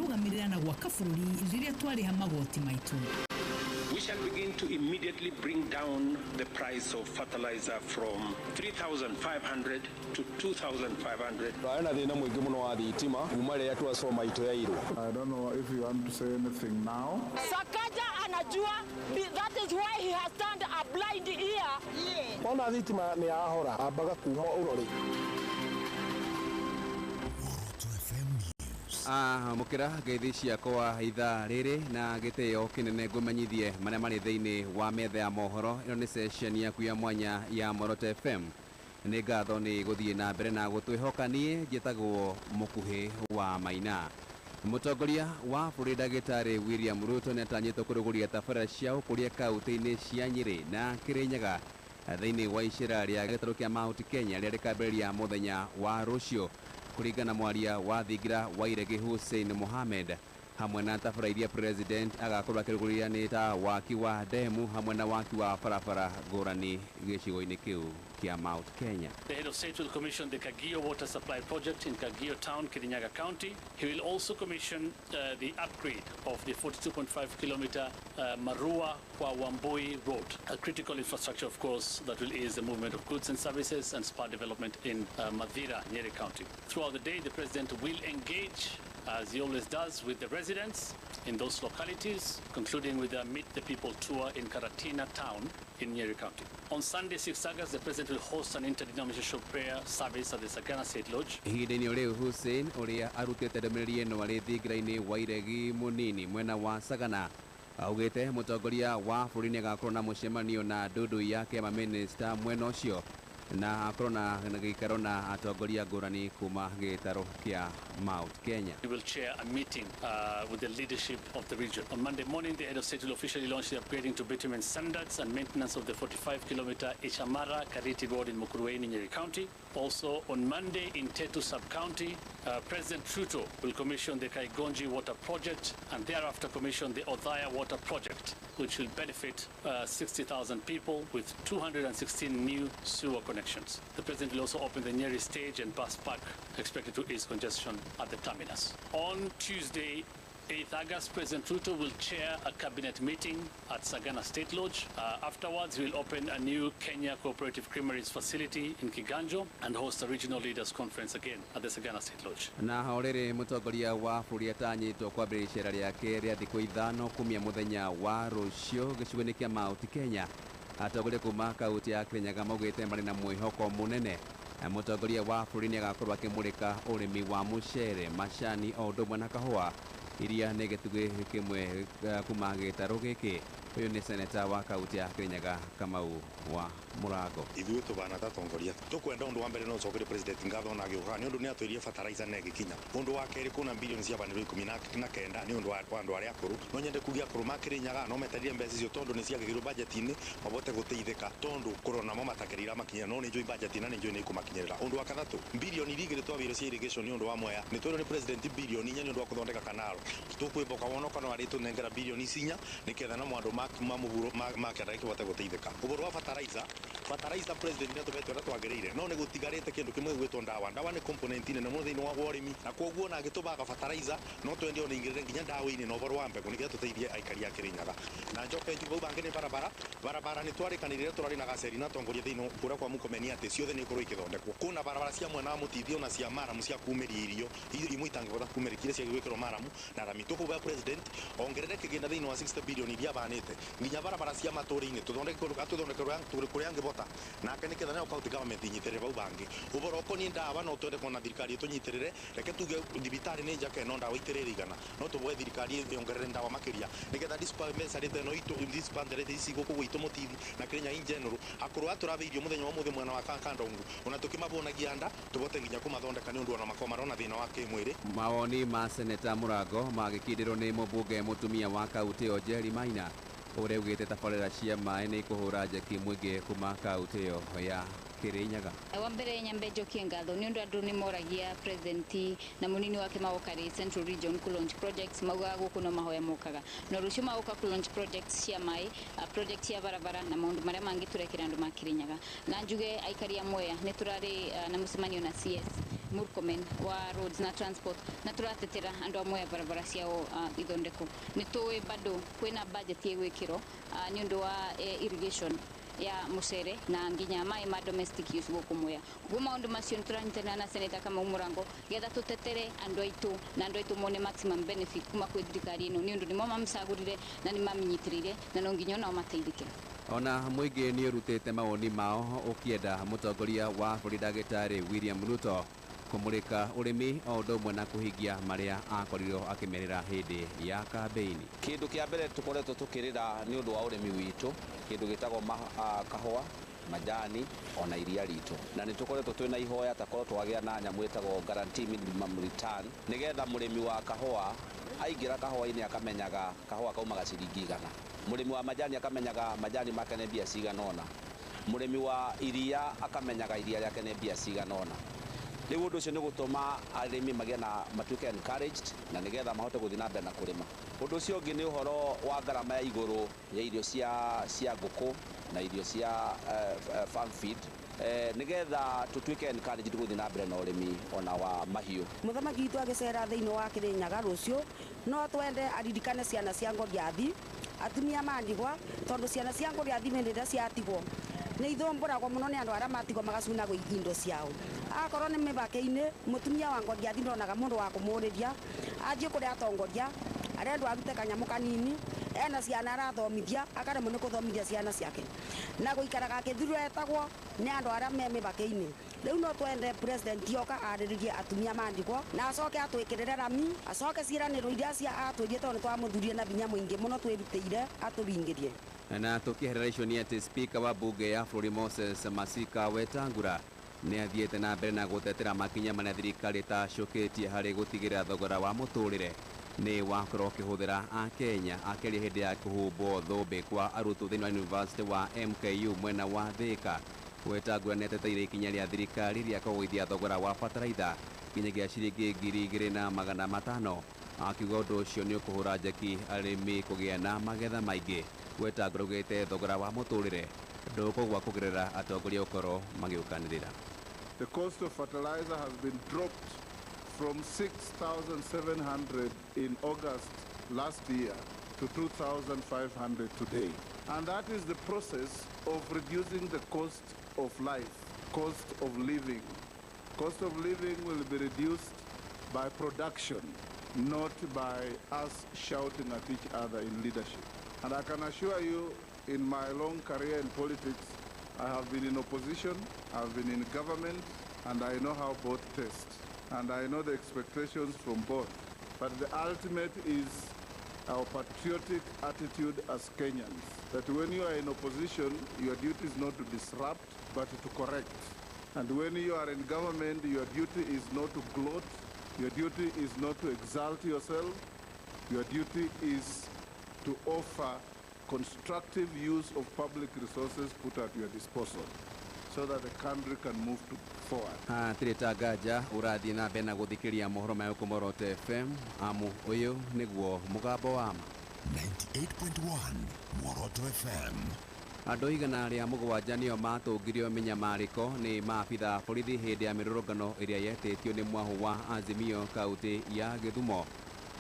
Kũrũgamĩrĩra na gwaka bũrũri rĩrĩa twarĩha magoti maitũ. We shall begin to immediately bring down the price of fertilizer from 3,500 to 2,500. Twarĩ na thĩna mũingĩ mũno wa thitima kuma rĩrĩa transformer itũ yairwo. I don't know if you want to say anything now. Sakaja anajua, that is why he has turned a blind ear. Wona thitima nĩ yahora ambaga kuma ũrore. Mukira ngeithi ciakwa ithaa rĩrĩ na gĩtĩo kĩnene ngũmenyithie marĩa marĩ thĩinĩ wa metha ya mohoro. Ĩno nĩ session yaku ya mwanya ya Moroto FM. Nĩ ngatho nĩ gũthiĩ na mbere na gũtwĩhoka. Niĩ njĩtagwo Mũkuhĩ wa Maina. Mũtongoria wa bũrũri Ndagĩtarĩ William Ruto nĩatanyĩtwo kũrũgũria tabarĩra cia ũkũria kaunti-inĩ cia Nyĩrĩ na Kĩrĩnyaga thĩinĩ wa icera rĩa gĩtarũ kĩa Mount Kenya rĩrĩa rĩkambĩrĩria mũthenya wa rũciũ, kũringana na mwaria wa thingira wa Iregi Hussein Mohamed. Hamwe na tabarĩra iria president agakorwo akĩrũgũria nĩ ta waki wa demu hamwe na waki wa barabara ngũrani gĩcigo-inĩ kĩu kĩa Mount Kenya. The head of state will commission the Kagio water supply project in Kagio town, Kirinyaga County. He will also commission the upgrade of the 42.5 kilometer Marua kwa Wambui road, a critical infrastructure, of course, that will ease the movement of goods and services and spur development in Mathira, Nyeri County. Throughout the day, the president will engage, as he always does, with the residents in those localities, concluding with a Meet the People tour in Karatina town in Nyeri County. On Sunday, 6 August, the president will host an interdenominational prayer service at the Sagana State Lodge. Ihinda-inĩ o rĩu Hussein ũrĩa arutĩte ndũmĩrĩri ĩno arĩ thingira-inĩ wa Iregi mũnini mwena wa Sagana augĩte mũtongoria wa bũrũri nĩagakorwo na mũcemanio na ndundu yake mamĩnĩsta mwena ũcio na akorwo na gĩikaro na atongoria ngũrani kuma gĩtarũ kĩa Mount Kenya. He will chair a meeting with the leadership of the region. On Monday morning, the head of state will officially launch the upgrading to bitumen standards and maintenance of the 45-kilometer Ichamara Kariti Road in Mukurweini, Nyeri County. Also on Monday in Tetu sub-county, President Ruto will commission the Kaigonji Water Project and thereafter commission the Othaya Water Project, which will benefit 60,000 people with 216 new sewer connections. The president will also open the Nyeri stage and bus park, expected to ease congestion at the terminus. On Tuesday, 8th August, President Ruto will chair a cabinet meeting at Sagana State Lodge. Afterwards, he will open a new Kenya Cooperative Creameries facility in Kiganjo and host a regional leaders conference again at the Sagana State Lodge. Na ho rĩrĩ mũtongoria wa bũrũri atanyĩtwo kwambĩrĩria icera rĩake rĩa thikũ ithano kumia mũthenya wa rũciũ gĩcigo-inĩ kĩa Mount Kenya. Atongoria kuma kaunti ya Kirinyaga maugĩte marĩ na mwĩhoko mũnene. Mũtongoria wa bũrũri nĩagakorwo akĩmũrĩka ũrĩmi wa mũcere, macani o ũndũ ũmwe na kahũa iria nĩ gĩtugĩ kĩmwe kuma gĩtarũ gĩkĩ. Ũyũ nĩ seneta wa kaunti ya Kirinyaga Kamau wa Mũrango. Ithuĩ tũbana ta atongoria tũkwenda ũndũ wa mbere no ũcokerie president ngatho na agĩũka nĩ ũndũ nĩ atwĩrire fertilizer na ĩgĩkinya. Ũndũ wa kerĩ kuna bilioni ciabanĩrwo 19 nĩ ũndũ wa andũ arĩa akũrũ. No nyende kugia akũrũ ma Kirinyaga no meterire mbeca icio tondũ nĩ ciagĩrĩirwo budget-inĩ mabote gũteithĩka tondũ kũrona mo matakĩrĩra makinyĩra no nĩ njũĩ budget na nĩ njũĩ nĩ ikũmakinyĩrĩra. Ũndũ wa gatatũ bilioni 2 twabĩirwo cia irrigation nĩ ũndũ wa Mwea nĩ twĩrwo nĩ president bilioni 4 nĩ ũndũ wa gũthondeka kanalo. Tũkwĩmboka wonoka no arĩtũnengera bilioni 4 nĩketha na andũ ma mũhuro ma kĩanda gĩkĩhote gũteithĩka. Ũhoro wa fertilizer, fertilizer president nĩ atũbete ũrĩa twagĩrĩire no nĩ gũtigarĩte kĩndũ kĩmwe gwĩtwo ndawa. Ndawa nĩ component nene mũno thĩinĩ wa ũrĩmi na koguo ona agĩtũbaga fertilizer no twende ona ingĩrĩre nginya ndawa-inĩ na ũhoro wa mbegũ nĩgetha tũteithie aikari a Kĩrĩnyaga. Na njoke njuge bau bangĩ nĩ barabara. Barabara nĩ twarĩkanĩrire tũrarĩ na gaceri na atongoria thĩinĩ kũrĩa kwa Mũkomeni atĩ ciothe nĩ ikorwo igĩthondekwo. Kwĩna barabara cia mwena wa Mũtithio na cia maramu cia kumĩria irio imwe itangĩhota kumĩrĩka iria ciagĩrĩirwo gwĩkĩrwo maramu na rami. Tũkũhoya president ongerere kĩgĩna thĩinĩ wa 60 billion iria abanĩte nginya barabara cia matũũra-inĩ tũthondeke kũrĩa angĩbota nake nĩketha nayo county government inyitĩrĩre bau bangĩ. Ũhoro ũkoniĩ ndawa no twende kuona thirikari ĩtũnyitĩrĩre, reke tuge thibitarĩ nĩ njake no ndawa itirĩ igana, no tũboe thirikari yongerere ndawa makĩria nĩgetha dispensary ĩno itũ dispensary ici gũkũ gwitũ Mũtithi na Kĩrĩnyaga in general akũrũ aya tũrabe irio mũthenya wa ũmũthĩ mwena wa Kandongu ona tũkĩmabonagia nda tũbote nginya kũmathondeka nĩ ũndũ ona makorwo marona thĩna wa kĩmwĩrĩ. Mawoni ma seneta Mũrango magĩkindĩrwo nĩ mũmbunge mũtumia wa kaunti ĩyo Njeri Maina ũrĩa ugĩte tabarĩra cia maĩ nĩ ikũhũra njeki mũingĩ kuma kaunti ĩyo ya Kirinyaga. Wa mbere nyambe njokie ngatho nĩ ũndũ andũ nĩ moragia president na mũnini wake magoka rĩ Central Region ku launch projects maugaga gũkũ no mahoya mokaga no rũciũ magoka ku launch projects cia maĩ, project cia barabara na maũndũ marĩa mangĩ tũrekĩra andũ ma Kirinyaga. Na njuge aikari a Mwea nĩ tũrarĩ na mũcemanio na CS Murkomen wa roads na transport na tũratetera andũ a Mwea barabara ciao ithondekwo. Nĩ tũĩ bado kwĩna budget ĩgwĩkĩrwo nĩ ũndũ wa irrigation ya mucere na nginya maĩ ma domestic use gũkũ Mwea. Koguo maũndũ macio nĩ tũranyitanĩra na Senator Kamau Mũrango getha tũtetere andũ aitũ na andũ aitũ mone maximum benefit kuma kwĩ thirikari ĩno nĩ ũndũ nĩmo mamĩcagũrire na nĩ mamĩnyitĩrĩire na no nginya onao mateithĩke. Ona mũingĩ nĩ ũrutĩte mawoni mao ũkĩenda mũtongoria wa bũrũri ndagĩtarĩ William Ruto kũmũrĩka ũrĩmi o ũndũ ũmwe na kũhingia marĩa akorirwo akĩmerĩra hĩndĩ ya kambĩini. Kĩndũ kĩa mbere tũkoretwo tũkĩrĩra nĩ ũndũ wa ũrĩmi witũ, kĩndũ gĩtagwo kahũa, majani ona iria ritũ, na nĩ tũkoretwo twĩna ihoya takorwo twagĩa na nyamũ ĩtagwo guarantee minimum return, nĩgetha mũrĩmi wa kahũa aingĩra kahũa-inĩ akamenyaga kahũa kaumaga ciringi 100, mũrĩmi wa majani akamenyaga majani make nĩ mbia cigana ũna, mũrĩmi wa iria akamenyaga iria rĩake nĩ mbia cigana ũna. Rĩu ũndũ ũcio nĩ gũtũma arĩmi magĩe na matuĩke encouraged na nĩgetha mahote gũthiĩ na mbere na kũrĩma. Ũndũ ũcio ũngĩ nĩ ũhoro wa ngarama ya igũrũ ya irio cia ngũkũ na irio cia farm feed, nĩgetha tũtuĩke encouraged gũthiĩ na mbere na ũrĩmi ona wa mahiũ. Mũthamaki witũ agĩcera thĩinĩ wa Kĩrĩnyaga rũciũ no twende aririkane ciana cia Ngoriathi, atumia mandigwa, tondũ ciana cia Ngoriathi hĩndĩ ĩrĩa ciatigwo nĩ ithumbũragwo mũno nĩ andũ arĩa matigwo magacunagwo indo ciao. Akorwo nĩ mĩbaka-inĩ, mũtumia wa Ngoriathi ndonaga mũndũ wa kũmũrĩria, athiĩ kũrĩa atongoria arendwo arute kanyamũ kanini, ena ciana arathomithia akaremwo nĩ kũthomithia ciana ciake na gũikaraga akĩthurwo etagwo nĩ andũ arĩa me mĩbaka-inĩ. Rĩu no twende president oka arĩrĩrie atumia mandigwo na acoke atwĩkĩrĩre rami, acoke ciĩranĩro iria cia atwĩrie tondũ nĩ twamũthurie na binya mũingĩ mũno twĩrutĩire atũringĩrie. Na tũkĩherera icio nĩ atĩ speaker wa bunge ya bũrũri Moses Masika Wetangula nĩ athiĩte na mbere na gũtetera makinya marĩa thirikari ĩtacũkĩtie harĩ gũtigĩrĩra thogora wa mũtũrĩre nĩ wakorwo ũkĩhũthĩra Akenya. Akĩaria hĩndĩ ya kũhumbwo thũmbĩ kwa arutwo thĩinĩ wa University wa MKU mwena wa Thika, Wetangula nĩ ateteire ikinya rĩa thirikari rĩa kũgũithia thogora wa bataraitha nginyagia ciringi 2500, akiuga ũndũ ũcio nĩ ũkũhũra njeki arĩmi kũgĩa na magetha maingĩ. Wetangula augĩte thogora wa mũtũrĩre ndũkũgwa kũgerera atongoria gũkorwo magĩũkanĩrĩra. The cost of fertilizer has been dropped from 6,700 in August last year to 2,500 today. And that is the process of reducing the cost of life, cost of living. Cost of living will be reduced by production, not by us shouting at each other in leadership. And I can assure you, in my long career in politics, I have been in opposition, I've been in government, and I know how both taste. And I know the expectations from both. But the ultimate is our patriotic attitude as Kenyans, that when you are in opposition, your duty is not to disrupt, but to correct. And when you are in government, your duty is not to gloat, your duty is not to exalt yourself, your duty is to offer constructive use of public resources put at your disposal so that the country can move forward. Hatirĩ ta nganja ũrathiĩ na mbere na gũthikĩrĩria mohoro maya gũkũ Moroto FM, amu ũyũ nĩguo mũgambo wa ma. 98.1 Moroto FM. Andũ 107 nĩo matũngirio mĩnyamarĩko nĩ maabitha borithi hĩndĩ ya mĩrũrũngano ĩrĩa yetĩtio nĩ mwahu wa Azimio kaunti ya Gĩthumo.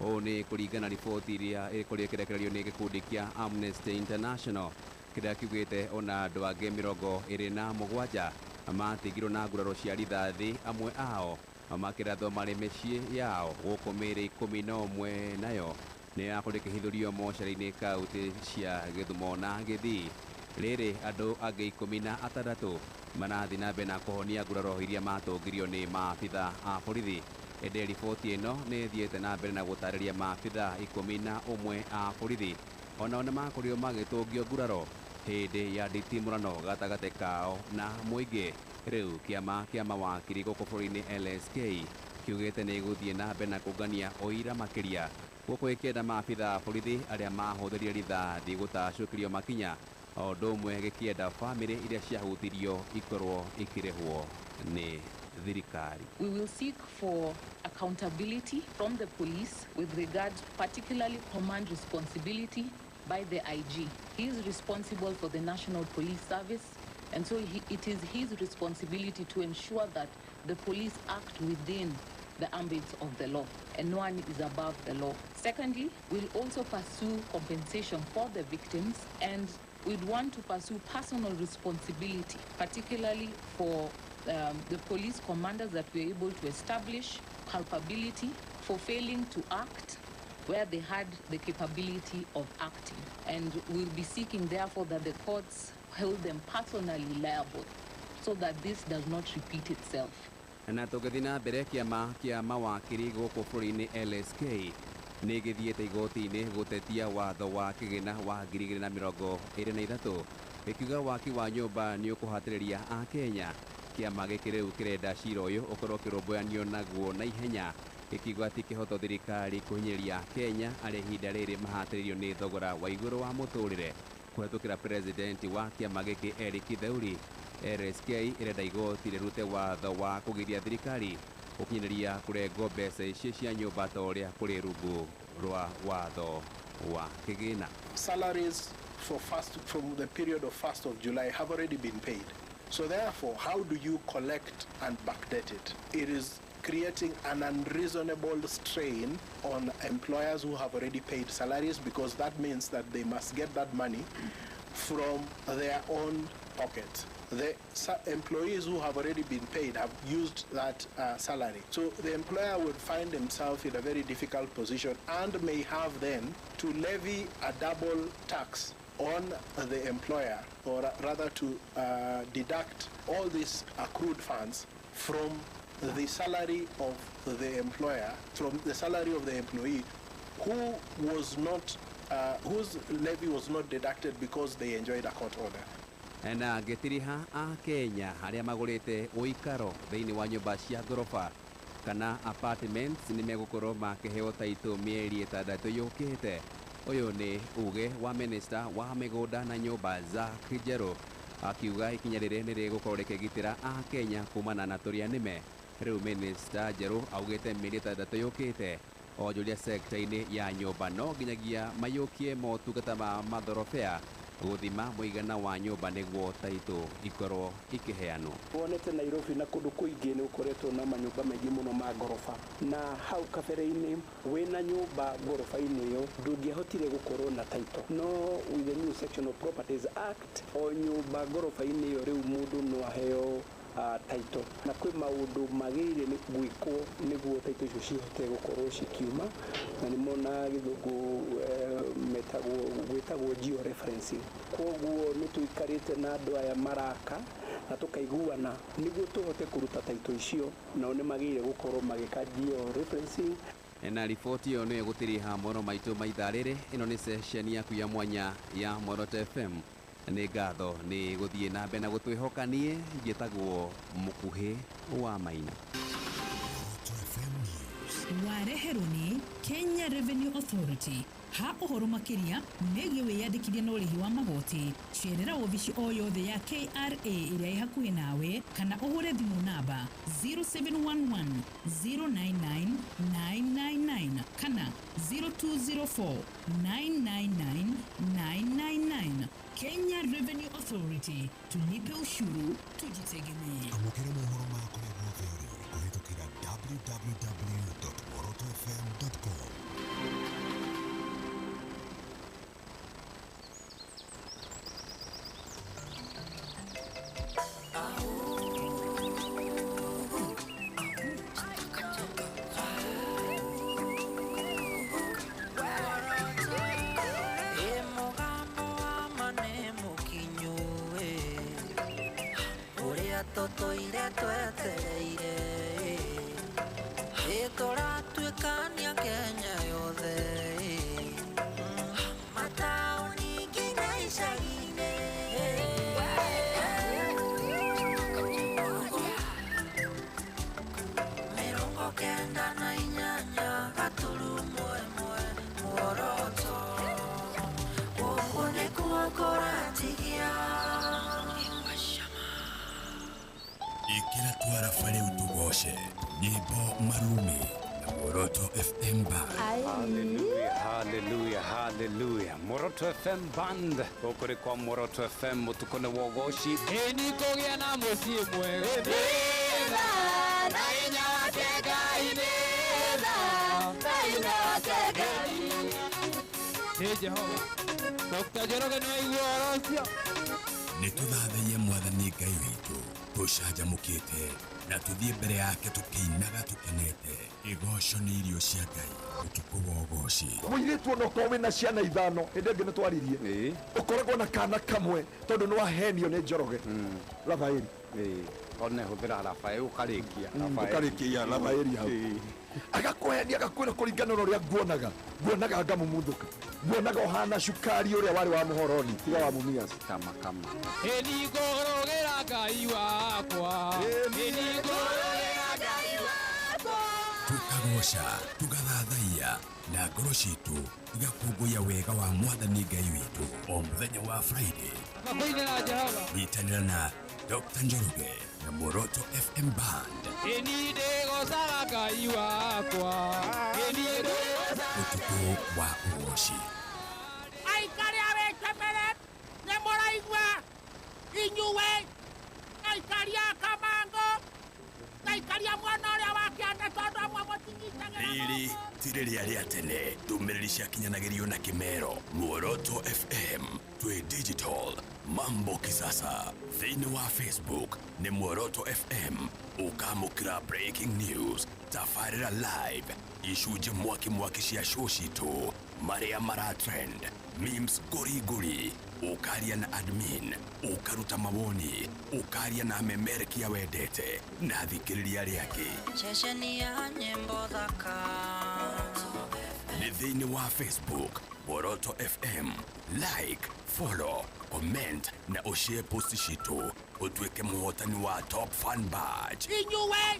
Ũũ nĩ kũringana riboti iria ĩkorirwo ĩkĩrekererio nĩ gĩkundi kĩa Amnesty International kĩrĩa kiugĩte ona andũ angĩ 27 matigirwo na nguraro cia rithathi, amwe ao makĩrathwo marĩ mĩciĩ yao gũkũ mĩĩrĩ 11 nayo nĩ yakorirwo ĩkĩhithũrio mocarĩ-inĩ kaunti cia Gĩthumo na Gĩthii. Rĩrĩ andũ angĩ 16 marathiĩ na mbere na kũhonia nguraro iria matũngirio nĩ maabitha a borithi. Ĩndĩ riboti ĩno nĩ ĩthiĩte na mbere na gũtarĩria maabitha 11 a borithi onao nĩ makorirwo magĩtũngio nguraro hĩndĩ ya nditimũrano gatagatĩ kao na mũingĩ. Rĩu kĩama kĩa mawakiri gũkũ bũrũri-inĩ LSK kiugĩte nĩ gũthiĩ na mbere na kũngania ũira makĩria gũkũ ĩkĩenda maabitha a borithi arĩa mahũthĩrire rithathi gũtacũkĩrio makinya, o ũndũ ũmwe gĩkĩenda bamĩrĩ iria ciahutirio ikorwo ikĩrĩhwo nĩ thirikari. We will seek for accountability from the police with regard particularly command responsibility by the IG. He is responsible for the National Police Service, and so it is his responsibility to ensure that the police act within the ambit of the law, and no one is above the law. Secondly, we'll also pursue compensation for the victims, and we'd want to pursue personal responsibility, particularly for the police commanders that we're able to establish culpability for failing to act where they had the capability of acting. And we'll be seeking, therefore, that the courts hold them personally liable so that this does not repeat itself. Na tũgĩthiĩ na mbere, kĩama kĩa mawakiri gũkũ bũrũri-inĩ LSK nĩ gĩthiĩte igoti-inĩ gũtetia watho wa kĩgĩna wa 2023, gĩkiuga waki wa nyũmba nĩ ũkũhatĩrĩria Akenya. Kĩama gĩkĩ rĩu kĩrenda cira ũyũ ũkorwo ũkĩrũmbũyanio naguo na ihenya, gĩkiuga ti kĩhoto thirikari kũhinyĩrĩria Kenya arĩa ihinda rĩrĩ mahatĩrĩirio nĩ thogora wa igũrũ wa mũtũrĩre. Kũhetũkĩra president wa kĩama gĩkĩ Eric Theuri, LSK ĩrenda igoti rĩrute watho wa kũgiria thirikari gũkinyĩrĩria kũrengwo mbeca ici cia nyũmba ta ũrĩa kũrĩ rungu rwa watho wa kĩgĩna. Salaries for first, from the period of 1st of July have already been paid. So therefore, how do you collect and backdate it? It is creating an unreasonable strain on employers who have already paid salaries, because that means that they must get that money from their own pocket. The employees who have already been paid have used that salary. So the employer would find himself in a very difficult position and may have then to levy a double tax on the employer, or rather to deduct all these accrued funds from the salary of the employer, from the salary of the employee who was not, whose levy was not deducted because they enjoyed a court order. Na ngĩtiriha a Kenya arĩa magũrĩte ũikaro thĩinĩ wa nyũmba cia ngoroba kana apartments nĩ megũkorwo makĩheo taitũ mĩeri 6 yũkĩte. Ũyũ nĩ uge wa minista wa mĩgũnda na nyũmba Zack Njerũ, akiuga ikinya rĩrĩ nĩ rĩgũkorwo rĩkĩgitĩra a Kenya kumana na tũrĩa nĩme. Rĩu minista Njerũ augĩte mĩeri 6 yũkĩte onjoria sekta-inĩ ya nyũmba no nginyagia mayũkie motungata ma mathorobea gũthima mũigana wa nyũmba nĩguo taitũ ikorwo ikĩheanwo. Wonete Nairobi na kũndũ kũingĩ nĩ ũkoretwo na manyũmba maingĩ mũno ma ngoroba, na hau kabere-inĩ wĩna nyũmba ngoroba-inĩ ĩyo ndũngĩahotire gũkorwo na title. No with the new Section of Properties Act, o nyũmba ngoroba-inĩ ĩyo rĩu mũndũ no aheo title, na kwĩ maũndũ magĩrĩire nĩ gwĩkwo nĩguo title icio cihote gũkorwo cikiuma, na nĩmo na gĩthũngũ metagwo gwĩtagwo georeferencing. Koguo nĩ tũikarĩte na andũ aya maraka na tũkaiguana nĩguo tũhote kũruta title icio, nao nĩ magĩrĩire gũkorwo magĩka georeferencing. Na riboti ĩyo nĩyo gũtiriha mohoro maitũ ma ithaa rĩrĩ. Ĩno nĩ session yaku ya mwanya ya Muoroto FM. Nĩ ngatho nĩ gũthiĩ na mbere na gũtwĩhoka. Niĩ njĩtagwo Mũkuhĩ wa Maina. Wareherwo nĩ Kenya Revenue Authority. Ha ũhoro makĩria megiĩ wĩyandĩkithia na ũrĩhi wa magoti, cerera obici o yothe ya KRA ĩrĩa ĩ hakuhĩ nawe kana ũhũre thimũ namba 0711 099 999 kana 0204 999 999. Kenya Revenue Authority, tulipe ushuru tujitegemee. Amũkĩra mohoro ma kũrĩa guothe ũrĩ kũhĩtũkĩra www.morotofm.com. Totoire twetereire ĩtũratuĩkania Kenya yothe, mataũni nginya icagi-inĩ. 98.1 Muoroto, gũkũ nĩkuo kũratigia. Ikĩra twarafa rĩu tũgoce nyĩmbo marumi na Muoroto FM Band. Hallelujah, hallelujah, hallelujah. Muoroto FM Band gũkũ nĩ kwa Muoroto FM mũtukũ nĩ wa ũgoci. Ĩ nĩ kũgĩa na mũciĩ mwega. Na hinya wake Ngai nĩ tha, na hinya wake Ngai. Hey Jehova. Dr. Njoroge nĩ waigua ũhoro ũcio? Nĩ tũthathaiye mwathani Ngai witũ tũcanjamũkĩte na tũthiĩ mbere yake tũkĩinaga tũkenete. Igoco nĩ irio cia Ngai ũtukũ wa ũgoci. Mũirĩtu ona ũkorwo wĩna ciana ithano hĩndĩ ĩngĩ nĩ twaririe ũkoragwo na kana kamwe tondũ nĩ wahenio nĩ Njoroge Rafaeli. One hũthĩra Rafaeli ũkarĩkia. Ũkarĩkia Rafaeli hau agakũhenia agakwĩra kũringana na ũrĩa nguonaga nguonaga ngamumuthũka nguonaga ũhana cukari ũrĩa warĩ wa mũhoroni tiga wa Mumias. Kama kama. Ĩni ngũrũgĩra Ngai wakwa. Ĩni ngũrũgĩra Ngai wakwa. Tukagoca tugathathaiya na ngoro citũ igakũngũiya wega wa mwathani Ngai witũ o mũthenya wa Friday. Kũinĩra Jehova. Nyitanĩra na Dr. Njoroge na Muoroto FM Band. Ĩni ndĩgocaga Ngai wakwa. Ĩni ndĩgocaga. Ũtukũ wa ũgoci. Aikari a wĩcemere nĩ mũraigua inyuĩ aikari a Kamango na aikari a mwena ũrĩa wa kĩanda tondũ amwe mũtinyitagĩra. Rĩrĩ ti rĩrĩa rĩa tene ndũmĩrĩri ciakinyanagĩrio na kĩmero. Muoroto FM twĩ digital mambo kisasa. Thĩinĩ wa Facebook nĩ Muoroto FM ũkamũkĩra breaking news, tabarĩra live, icunjĩ mwaki mwaki cia show citũ, marĩa mara trend, memes ngũri ngũri, ũkaria na admin, ũkaruta mawoni, ũkaria na memerekia wendete na thikĩrĩria arĩa angĩ. Ceceni ya nyĩmbo thaka. Nĩ thĩinĩ wa Facebook Muoroto FM. Like, follow, comment na ũshare post citũ ũtuĩke mũhotani wa top fan badge. Inyuĩ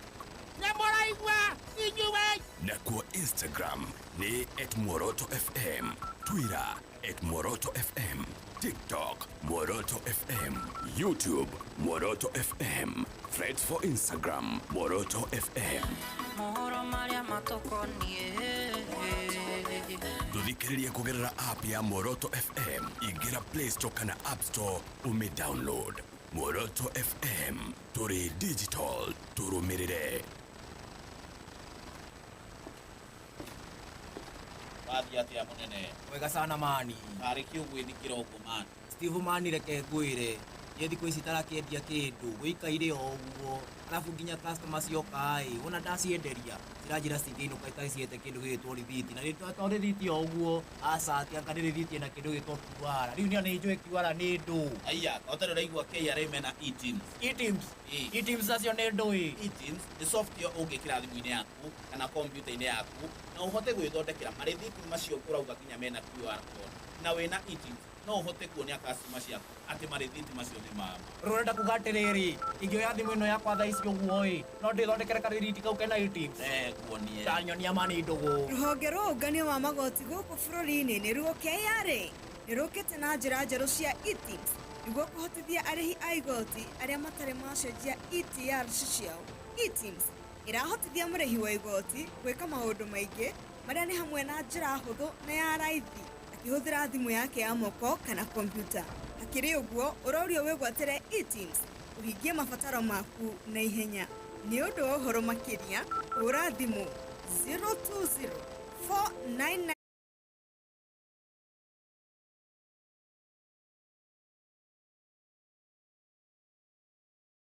nĩ mũraigua inyuĩ. Nakuo Instagram ni @Muoroto FM, Twitter @Muoroto FM, TikTok Muoroto FM, YouTube Muoroto FM, Threads for Instagram Muoroto FM. Mohoro marĩa matũkoniĩ. Tũthikĩrĩrie kũgerera app ya Muoroto FM. Ingĩra Play Store kana App Store ume download Muoroto FM. Tũrĩ digital, tũrũmĩrĩre. Wathiĩ atĩa mũnene? Wega sana mani. Tarĩ kĩ ũgwĩthikĩra ũguo mani? Steve mani reke ngwĩre niĩ thikũ ici tarakĩendia kĩndũ gũikaire o ũguo arabu nginya customer cioka ĩ wona ndacienderia ciranjĩra cingĩinũka itaciete kĩndũ gĩgĩtwo rithiti na to rithiti o ũguo aca atĩ anga nĩ rithiti ĩna kĩndũ gĩgĩtwo QR rĩu niĩ nĩ njũĩ QR nĩ ndũ. Aiya ũtarĩ ũraigua KRA mena eTIMS. eTIMS? eTIMS acio nĩ ndũ ĩ? eTIMS nĩ software ũngĩkĩra thimũ-inĩ yaku kana kompiuta-inĩ yaku na ũhote gwĩthondekera marĩthiti macio ũrauga nginya mena QR code na wĩna eTIMS no ũhote kuonia customer ciaku atĩ marĩthiti macio nĩ mama. Rũrenda kuga atĩrĩrĩ ingĩoya thimũ ĩno yakwa thaa ici ũguo ĩ no ndĩthondekere karĩthiti kau kena eTIMS? Kuonie. Tanyonia mani ndũgũ. Rũhonge rwa ũngania wa magoti gũkũ bũrũri-inĩ nĩruo KRA nĩrũkĩte na njĩra njerũ cia eTIMS nĩguo kũhotithia arĩhi a igoti arĩa matarĩ macenjia ETRs ciao. eTIMS ĩrahotithia mũrĩhi wa igoti gwĩka maũndũ maingĩ marĩa nĩ hamwe na njĩra hũthũ na ya raithi akĩhũthĩra thimũ yake ya moko kana kompiuta. Hakĩrĩ ũguo ũrorio wĩgwatĩre eTIMS ũhingie mabataro maku na ihenya. Nĩ ũndũ wa ũhoro makĩria hũra thimũ 020 499.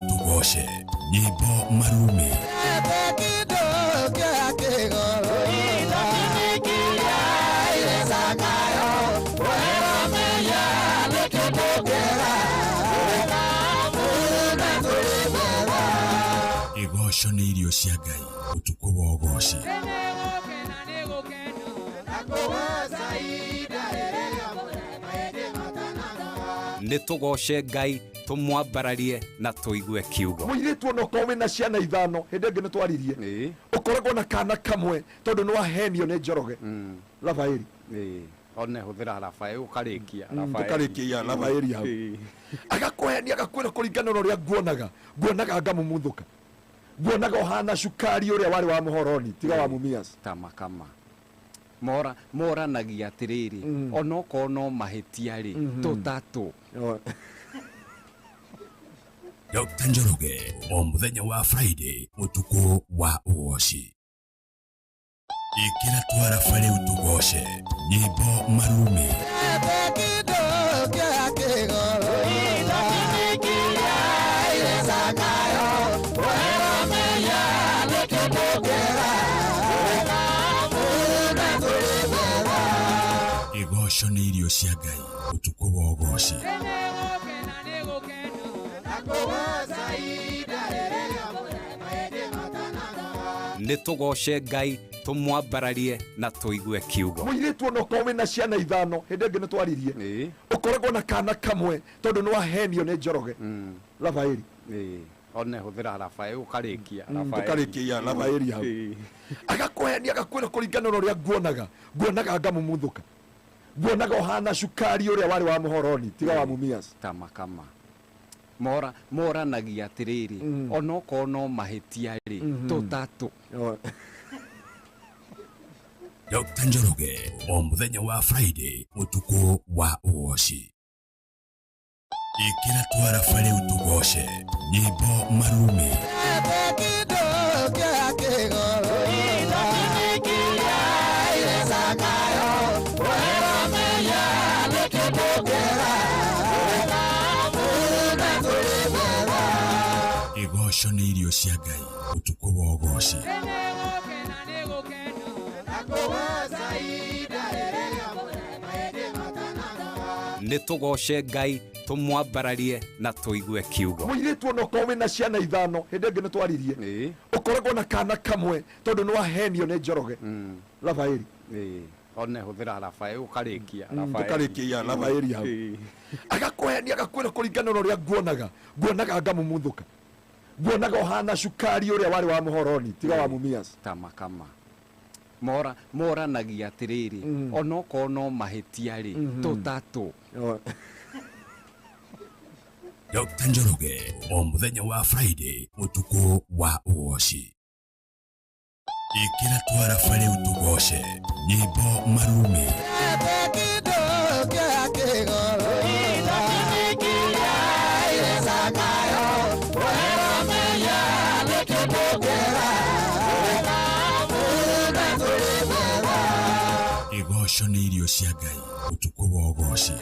Tugoce nyĩmbo marumi. Igoco nĩ irio cia Ngai ũtukũ wa ũgoci. Nĩ tũgoce Ngai tũmwambararie na tũigue kiugo. Mũirĩtu ona ũkorwo wĩna ciana ithano hĩndĩ ĩngĩ nĩ twaririe ũkoragwo na kana kamwe tondũ nĩ wahenio nĩ Njoroge Rafaeli. One hũthĩra Rafaeli ũkarĩkia. Ũkarĩkia Rafaeli hau agakũhenia agakwĩra kũringana na ũrĩa nguonaga nguonaga ngamumuthũka nguonaga ũhana cukari ũrĩa warĩ wa mũhoroni tiga wa Mumias. Kama kama. Moranagia atĩrĩrĩ onokorwo no mahĩtia rĩ tũtatũ. Dr. Njoroge o muthenya wa Friday utuku wa ugoci. Ikira twarafa riu tugoce nyimbo marumi. Igoco nĩ irio cia Ngai utuku wa ugoci. Nĩ tũgoce Ngai tũmwambararie na tũigue kiugo. Mũirĩtu ona ũkorwo wĩna ciana ithano hĩndĩ ĩngĩ nĩ twaririe ũkoragwo na kana kamwe tondũ nĩ wahenio nĩ Njoroge. Rafaeli one hũthĩra Rafaeli ũkarĩkia tũkarĩkia Rafaeli hau agakũhenia agakwĩra kũringana na ũrĩa nguonaga nguonaga ngamumuthũka nguonaga ũhana cukari ũrĩa warĩ wa mũhoroni tiga wa Mumias. Kama mora moranagia atiriri onokorwo no mahĩtia rĩ tũtatũ. Dr. Njoroge o muthenya wa Friday utuku wa ugoci. Ikira twarafa riu tugoce nyimbo marumi. Igoco nĩ irio cia Ngai utuku wa ugoci. Nĩ tũgoce Ngai tũmwambararie na tũigue kiugo. Mũirĩtu ona ũkorwo wĩna ciana ithano hĩndĩ ĩngĩ nĩ twaririe ũkoragwo na kana kamwe tondũ nĩ wahenio nĩ Njoroge. Rafaeli one hũthĩra Rafaeli ũkarĩkia tũkarĩkia Rafaeli hau agakũhenia agakwĩra kũringana na ũrĩa nguonaga nguonaga ngamumuthũka nguonaga ũhana cukari ũrĩa warĩ wa mũhoroni tiga wa Mumias. Kama mora moranagia atiriri onokorwo no mahĩtia rĩ tũtatũ. Dr. Njoroge o muthenya wa Friday utuku wa ugoci. Ikira twarafa riu tugoce nyimbo marumi. Igoco nĩ irio cia Ngai utuku wa ugoci.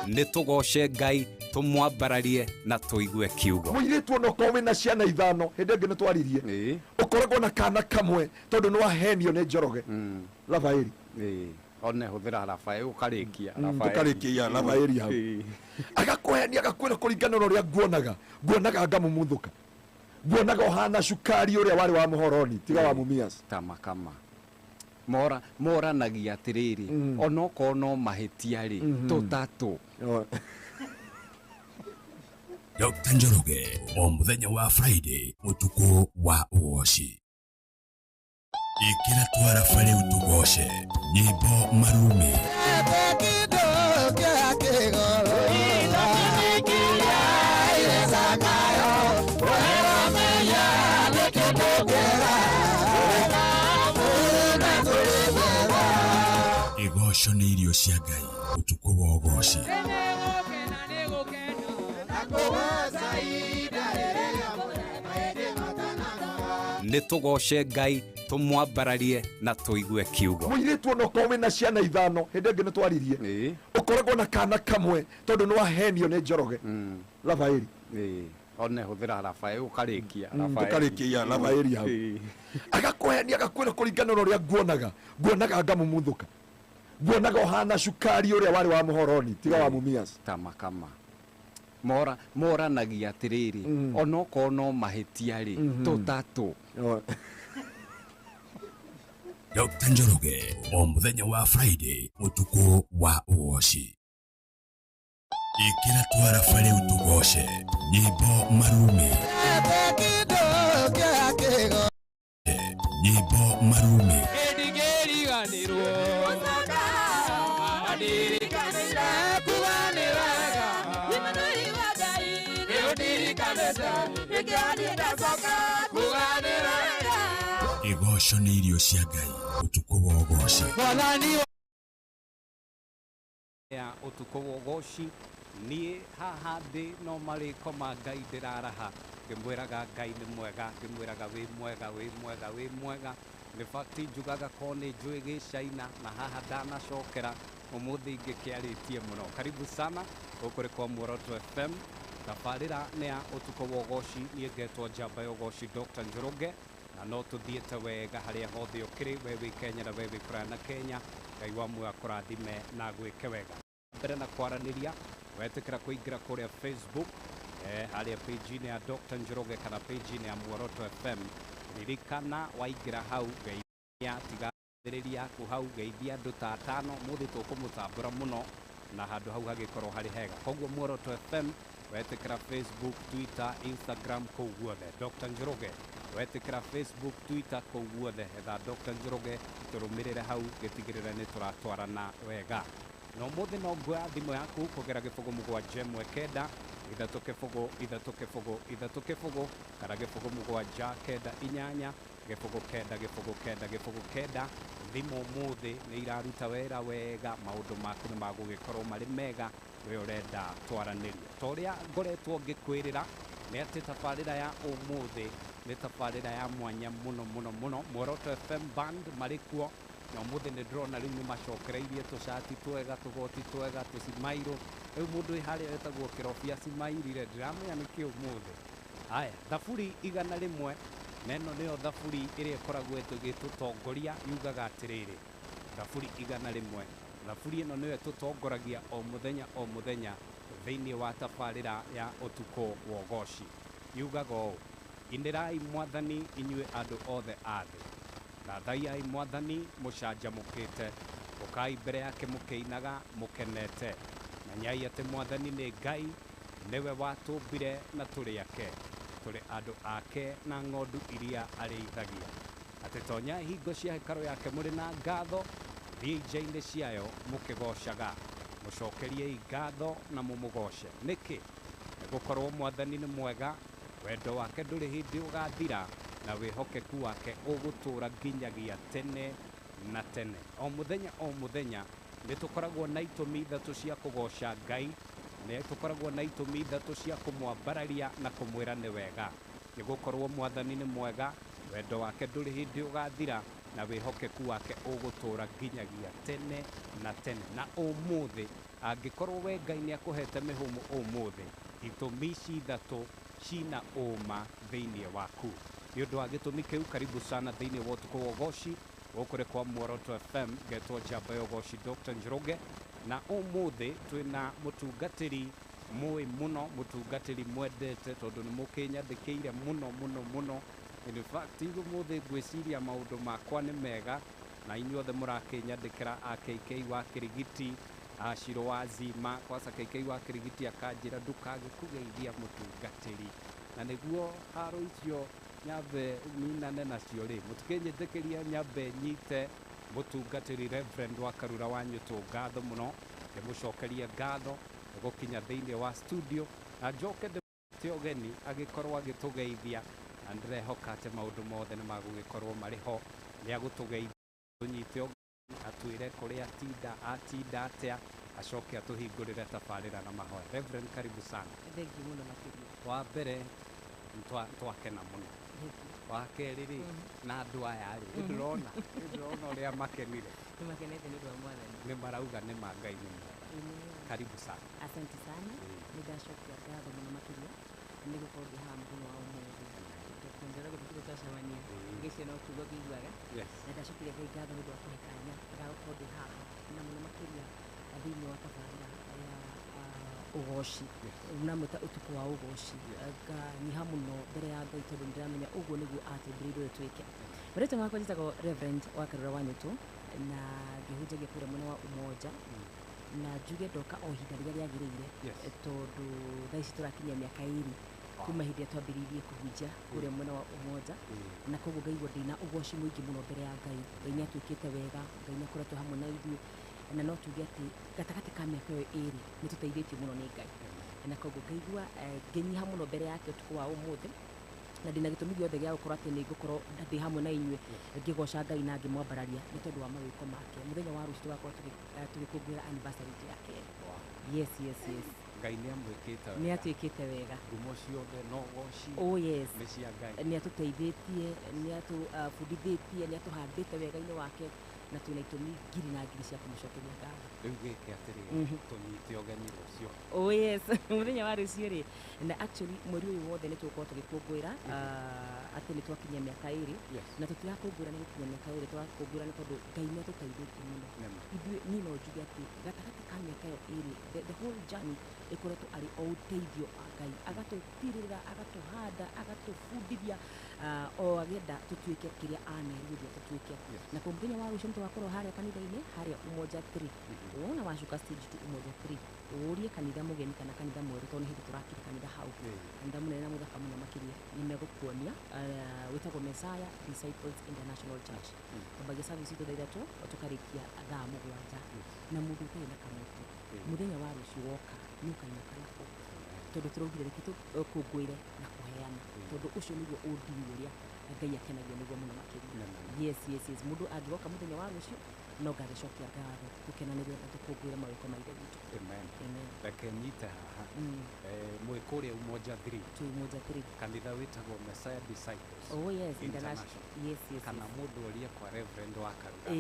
Nĩ tũgoce Ngai tũmwambararie na tũigue kiugo. Mũirĩtu ona ũkorwo wĩna ciana ithano hĩndĩ ĩngĩ nĩ twaririe ũkoragwo na kana kamwe tondũ nĩ wahenio nĩ Njoroge. Rafaeli one hũthĩra Rafaeli ũkarĩkia tũkarĩkia Rafaeli hau agakũhenia agakwĩra kũringana na ũrĩa nguonaga nguonaga ngamumuthũka nguonaga ũhana cukari ũrĩa warĩ wa mũhoroni tiga wa Mumias. Kama mora moranagia atiriri onokorwo no mahĩtia rĩ tũtatũ. Dr. Njoroge o muthenya wa Friday utuku wa ugoci. Ikira twarafa riu tugoce nyimbo marumi. Igoco nĩ irio cia Ngai utuku wa ugoci. Nĩ tũgoce Ngai tũmwambararie na tũigue kiugo. Mũirĩtu ona ũkorwo wĩna ciana ithano hĩndĩ ĩngĩ nĩ twaririe ũkoragwo na kana kamwe tondũ nĩ wahenio nĩ Njoroge. Rafaeli one hũthĩra Rafaeli ũkarĩkia tũkarĩkia Rafaeli hau agakũhenia agakwĩra kũringana na ũrĩa nguonaga nguonaga ngamumuthũka nguonaga ũhana cukari ũrĩa warĩ wa mũhoroni tiga wa Mumias. Kama mora moranagia atiriri onokorwo no mahĩtia rĩ tũtatũ. Dr. Njoroge o muthenya wa Friday utuku wa ugoci. Ikira twarafa riu tugoce nyimbo marumi. Nyimbo marumi. Igoco nĩ irio cia Ngai utuku wa ugoci. Ya ũtukũ wa ũgoci niĩ haha ndĩ no marĩko ma Ngai ndĩraraha ngĩmwĩraga Ngai nĩ mwega, ngĩmwĩraga wĩ mwega, wĩ mwega, wĩ mwega. Nĩ fakti njugaga ko nĩ njũĩ gĩcaina na haha ndanacokera ũmũthĩ ingĩkĩarĩtie mũno. Karibu sana gũkũ nĩ kwa Muoroto FM, tabarĩra nĩ ya ũtukũ wa ũgoci. Niĩ ngetwo njamba ya ũgoci Dr. Njoroge, na no tũthiĩte wega harĩa hothe ũkĩrĩ, we wĩ Kenya na we wĩ kũraya na Kenya. Ngai wa muoyo akũrathime na gwĩke wega. Mbere na kwaranĩria, wetĩkĩra kũingĩra kũrĩa Facebook, harĩa page-inĩ ya Dr. Njoroge kana page-inĩ ya Muoroto FM, ririkana waingĩra hau geithia, tigathĩrĩria yaku hau, geithia andũ ta atano mũthĩ tũkũmũtambũra mũno na handũ hau hagĩkorwo harĩ hega. Koguo Muoroto FM wetĩkĩra Facebook, Twitter, Instagram, kũu guothe Dr. Njoroge. Wetĩkĩra Facebook, Twitter, kũu guothe etha Dr. Njoroge, tũrũmĩrĩre hau gĩtigĩrĩre nĩ tũratwarana wega. Na ũmũthĩ no nguoya thimũ yaku kũgera 0 7 9 3 0 3 0 3 0 kana 0 7 9 8 0 9 0 9 0 9. Thimũ ũmũthĩ nĩ iraruta wĩra wega, maũndũ maku nĩ magũgĩkorwo marĩ mega. We ũrenda twaranĩrie ta ũrĩa ngoretwo ngĩkwĩrĩra nĩ atĩ tabarĩra ya ũmũthĩ nĩ tabarĩra ya mwanya mũno mũno mũno. Muoroto FM band marĩ kuo na ũmũthĩ nĩ ndĩrona rĩu nĩ macokereirie tũcati twega, tũgoti twega, tũcimairũ. Rĩu mũndũ wĩ harĩa wetagwo kĩrobia cimairire, ndiramenya nĩkĩ ũmũthĩ. Aya, thaburi 100, na ĩno nĩyo thaburi ĩrĩa ĩkoragwo ĩgĩtũtongoria, yugaga atĩrĩrĩ, thaburi 100, thaburi ĩno nĩyo ĩtũtongoragia o mũthenya o mũthenya thĩinĩ wa tabarĩra ya ũtukũ wa ũgoci. Yugaga ũũ: inĩrai Mwathani inyuĩ andũ othe a thĩ, thathaiai Mwathani mũcanjamũkĩte, ũkai mbere yake mũkĩinaga mũkenete. Menyai atĩ Mwathani nĩ Ngai, nĩwe watũmbire na tũrĩ ake, tũrĩ andũ ake na ng'ondu iria arĩithagia. Atĩ tonyai hingo cia hekarũ yake mũrĩ na ngatho, thiĩi nja-inĩ ciayo mũkĩgoocaga, mũcokeriei ngatho na mũmũgooce. Nĩkĩ? Nĩ gũkorwo Mwathani nĩ mwega, wendo wake ndũrĩ hĩndĩ ũgathira, na wĩhokeku wake ũgũtũũra nginyagia tene na tene. O mũthenya o mũthenya nĩ tũkoragwo na itũmi ithatũ cia kũgoca Ngai, nĩ tũkoragwo na itũmi ithatũ cia kũmwambararia na kũmwĩra nĩ wega. Nĩ gũkorwo Mwathani nĩ mwega, wendo wake ndũrĩ hĩndĩ ũgathira, na wĩhokeku wake ũgũtũũra nginyagia tene na tene. Na ũmũthĩ angĩkorwo we Ngai nĩ akũhete mĩhũmũ ũmũthĩ, itũmi ici ithatũ cina ũma thĩinĩ waku. Nĩ ũndũ wa gĩtũmi kĩu, karibu sana thĩinĩ wa ũtukũ wa ũgoci gũkũ nĩ kwa Muoroto FM, ngetwo njamba ya ũgoci Dr. Njoroge, na ũmũthĩ twĩna mũtungatĩri mũĩ mũno, mũtungatĩri mwendete tondũ nĩ mũkĩnyandĩkĩire mũno mũno mũno. In fact ũmũthĩ ngwĩciria maũndũ makwa nĩ mega na inyuothe mũrakĩnyandĩkĩra, AKK wa Kĩrigiti, Aciro wa Zima, kwanza KK wa Kĩrigiti akanjĩra ndukage kũgeithia mũtungatĩri, na nĩguo haro icio nyambe ninane nacio rĩ, mũtikĩnyĩtĩkĩria nyambe nyite mũtungatĩri Reverend wa Karura wa Nyũtũ ngatho mũno, ndĩmũcokerie ngatho gũkinya thĩinĩ wa studio na njoke ndĩmũte ũgeni agĩkorwo agĩtũgeithia, na ndĩrehoka atĩ maũndũ mothe nĩ magũgĩkorwo marĩ ho. Nĩ agũtũgeithia, tũnyite ũgeni, atwĩre kũrĩa atinda, atinda atĩa, acoke atũhingũrĩre tabarĩra na mahoya. Reverend, karibu sana. Thengiũ mũno makĩria. Wa mbere twakena mũno. Wa kerĩ rĩ, na andũ aya rĩ, nĩndĩrona ũrĩa makenire. Nĩ makenete nĩ ũndũ wa Mwathani. Nĩ marauga nĩ ma Ngai nĩ mwega. Karibu sana. Asante sana. Nĩ ndacokia ngatho mũno makĩria nĩ gũkorwo ndĩ haha mũthenya wa ũmũthĩ. Dr. Njoroge tũtirĩ twacemania, ngĩcio no kiugo ngĩiguaga. Na ndacokeria Ngai ngatho nĩ ũndũ wa kũhe kanya ga gũkorwo ndĩ haha na mũno makĩria thĩinĩ wa tabarĩra ya ũgoci, namwĩta ũtukũ wa ũgoci. Nganyiha mũno mbere ya Ngai tondũ nĩndĩramenya ũguo nĩguo atũmbĩrĩire twĩke. Marĩtwa makwa njĩtagwo Reverend wa Karura wa Nyũtũ na ngĩhunjagia kũrĩa mwena wa Umoja, na njuge ndoka o ihinda rĩrĩa rĩagĩrĩire tondũ thaa ici tũrakinyia mĩaka 2 kuma hĩndĩ ĩrĩa twambĩrĩirie kũhunjia kũrĩa mwena wa Umoja, na koguo ngaigua ndĩna ũgoci mũingĩ mũno mbere ya Ngai. Ngai nĩ atuĩkĩte wega, Ngai nĩ akoretwo hamwe na ithuĩ, na no tuge atĩ gatagatĩ ka mĩaka ĩyo 2 nĩ tũteithĩtio mũno nĩ Ngai, na koguo ngaigua ngĩnyiha mũno mbere yake ũtukũ wa ũmũthĩ. Na ndĩna gĩtũmi gĩothe gĩa gũkorwo atĩ nĩ ngũkorwo ndĩ hamwe na inyuĩ ngĩgoca Ngai na ngĩmwambararia nĩ tondũ wa mawĩko make. Mũthenya wa rũciũ tũgakorwo tũgĩkũngũĩra anniversary itũ ya kerĩ. Yes. Ngai nĩ amwĩkĩte Nĩ atwĩkĩte wega. Ngumo ciothe no ũgoci Oh yes. nĩ cia Ngai. Nĩ atũteithĩtie, nĩ atũbundithĩtie, nĩ atũhandĩte wega-inĩ wake, na twĩna itũmi ngiri na ngiri cia kũmũcokeria ngatho. Rĩu gĩke atĩrĩrĩ, tũnyite ũgeni rũciũ. Oh yes, mũthenya wa rũciũ rĩ, na actually mweri ũyũ wothe nĩ tũgũkorwo tũgĩkũngũĩra atĩ nĩ twakinyia mĩaka 2. Na tũtirakũngũĩra nĩ gũkinyia mĩaka 2, tũrakũngũĩra nĩ tondũ Ngai nĩ atũteithĩtie mũno. Ithuĩ niĩ no njuge atĩ gatagatĩ ka mĩaka ĩyo 2, the whole journey ĩkoretwo arĩ o ũteithio wa Ngai, agatũtirĩrĩra, agatũhanda, agatũbundithia, o agĩenda tũtuĩke kĩrĩa anerirĩria tũtuĩke. Na kwa mũthenya wa rũciũ nĩtũgakorwo harĩa kanitha-inĩ, harĩa Umoja 3. Wona wacuka stage 2 Umoja 3, ũrie kanitha mũgeni kana kanitha mwerũ, tondũ nĩ hĩndĩ tũrakire kanitha hau, kanitha mũnene na mũthaka mũno makĩria. Nĩ megũkuonia, wĩtagwo Messiah Disciples International Church. Twambagia service itũ thaa 3 tũkarĩkia thaa 7. Na mũndũ ũtarĩ na kamũtĩ, mũthenya wa rũciũ woka nĩ ũkainũka nako, tondũ tũraugire reke tũkũngũĩre na kũheana, tondũ ũcio nĩguo ũndini ũrĩa Ngai akenagio nĩguo mũno makĩria. Yes. Mũndũ angĩgoka mũthenya wa rũciũ no ngagĩcokia ngatho, tũkenanĩre na tũkũngũĩre mawĩko ma Ithe witũ. Amen. Amen. Reke nyite haha. Mwĩ kũrĩa Umoja 3. Twĩ Umoja 3. Kanitha wĩtagwo Messiah Disciples Oh yes, International. Yes. Kana mũndũ orie kwa Reverend wa Karuga.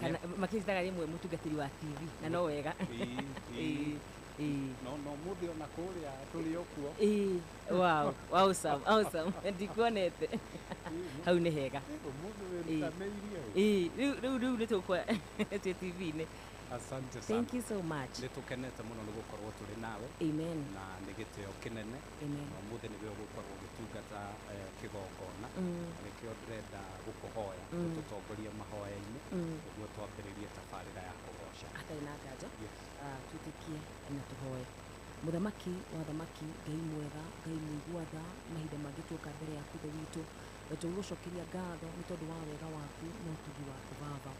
Kana makĩnjĩtaga rĩmwe mũtungatĩri wa TV, na no wega. No mũthĩ ona kũrĩa tũrĩ o kuo. Wow, awesome, awesome. Ndikuonete. Hau nĩ hega. Ũmũthĩ wĩrutanĩirie. Rĩu nĩ tũkwa twĩ TV-inĩ. Asante sana. Thank you so much. Nĩ tũkenete mũno nĩ gũkorwo tũrĩ nawe. Amen. Na nĩ gĩtĩo kĩnene. Amen. Na ũmũthĩ nĩwe ũgũkorwo ũgĩtungata kĩgongona. Na nĩkĩo ndĩrenda gũkũhoya ũtũtongorie mahoya-inĩ nĩguo twambĩrĩrie tabarĩra ya kũgoca. Hatarĩ na nganja. Twĩtĩkie na tũhoe. Mũthamaki wa thamaki, Ngai mwega, Ngai mũigua tha, mahinda mangĩ tuoka mbere yaku Ithe witũ, tũgũgũcokeria ngatho nĩ tondũ wa wega waku na ũtugi waku Baba.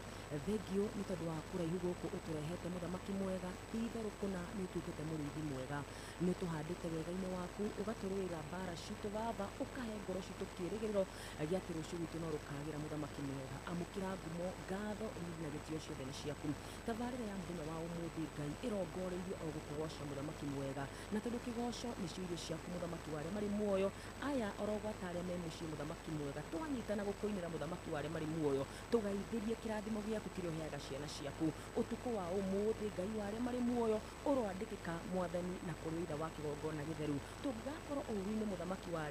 Thengio nĩ tondũ wa kũraihu gũkũ ũtũrehete mũthamaki mwega, ti itherũ kũna nĩ ũtuĩkĩte mũrĩithi mwega, nĩ ũtũhandĩte wega-inĩ waku, ũgatũrũĩra mbara citũ Baba, ũkahe ngoro citũ kĩĩrĩgĩrĩro gĩa atĩ rũciũ rwitũ no rũkagĩra mũthamaki mwega. Amũkĩra ngumo, ngatho, riri na gĩtĩo ciothe nĩ ciaku. Tabarĩra ya mũthenya wa ũmũthĩ Ngai ĩrongoreirie o gũkũgoca mũthamaki mwega, na tondũ kĩgoco nĩcio irio ciaku mũthamaki wa arĩa marĩ muoyo, aya orogwata arĩa me mũciĩ mũthamaki mwega, twanyitana gũkũinĩra mũthamaki wa arĩa marĩ muoyo, tũgaithĩrie kĩrathimo gĩaku kĩrĩa ũheaga ciana ciaku ũtukũ wa ũmũthĩ. Ngai wa arĩa marĩ muoyo, ũroandĩkĩka mwathani na kũrĩ itha wa kĩgongona gĩtheru. Tũngĩgakorwo ũũru-inĩ mũthamaki wa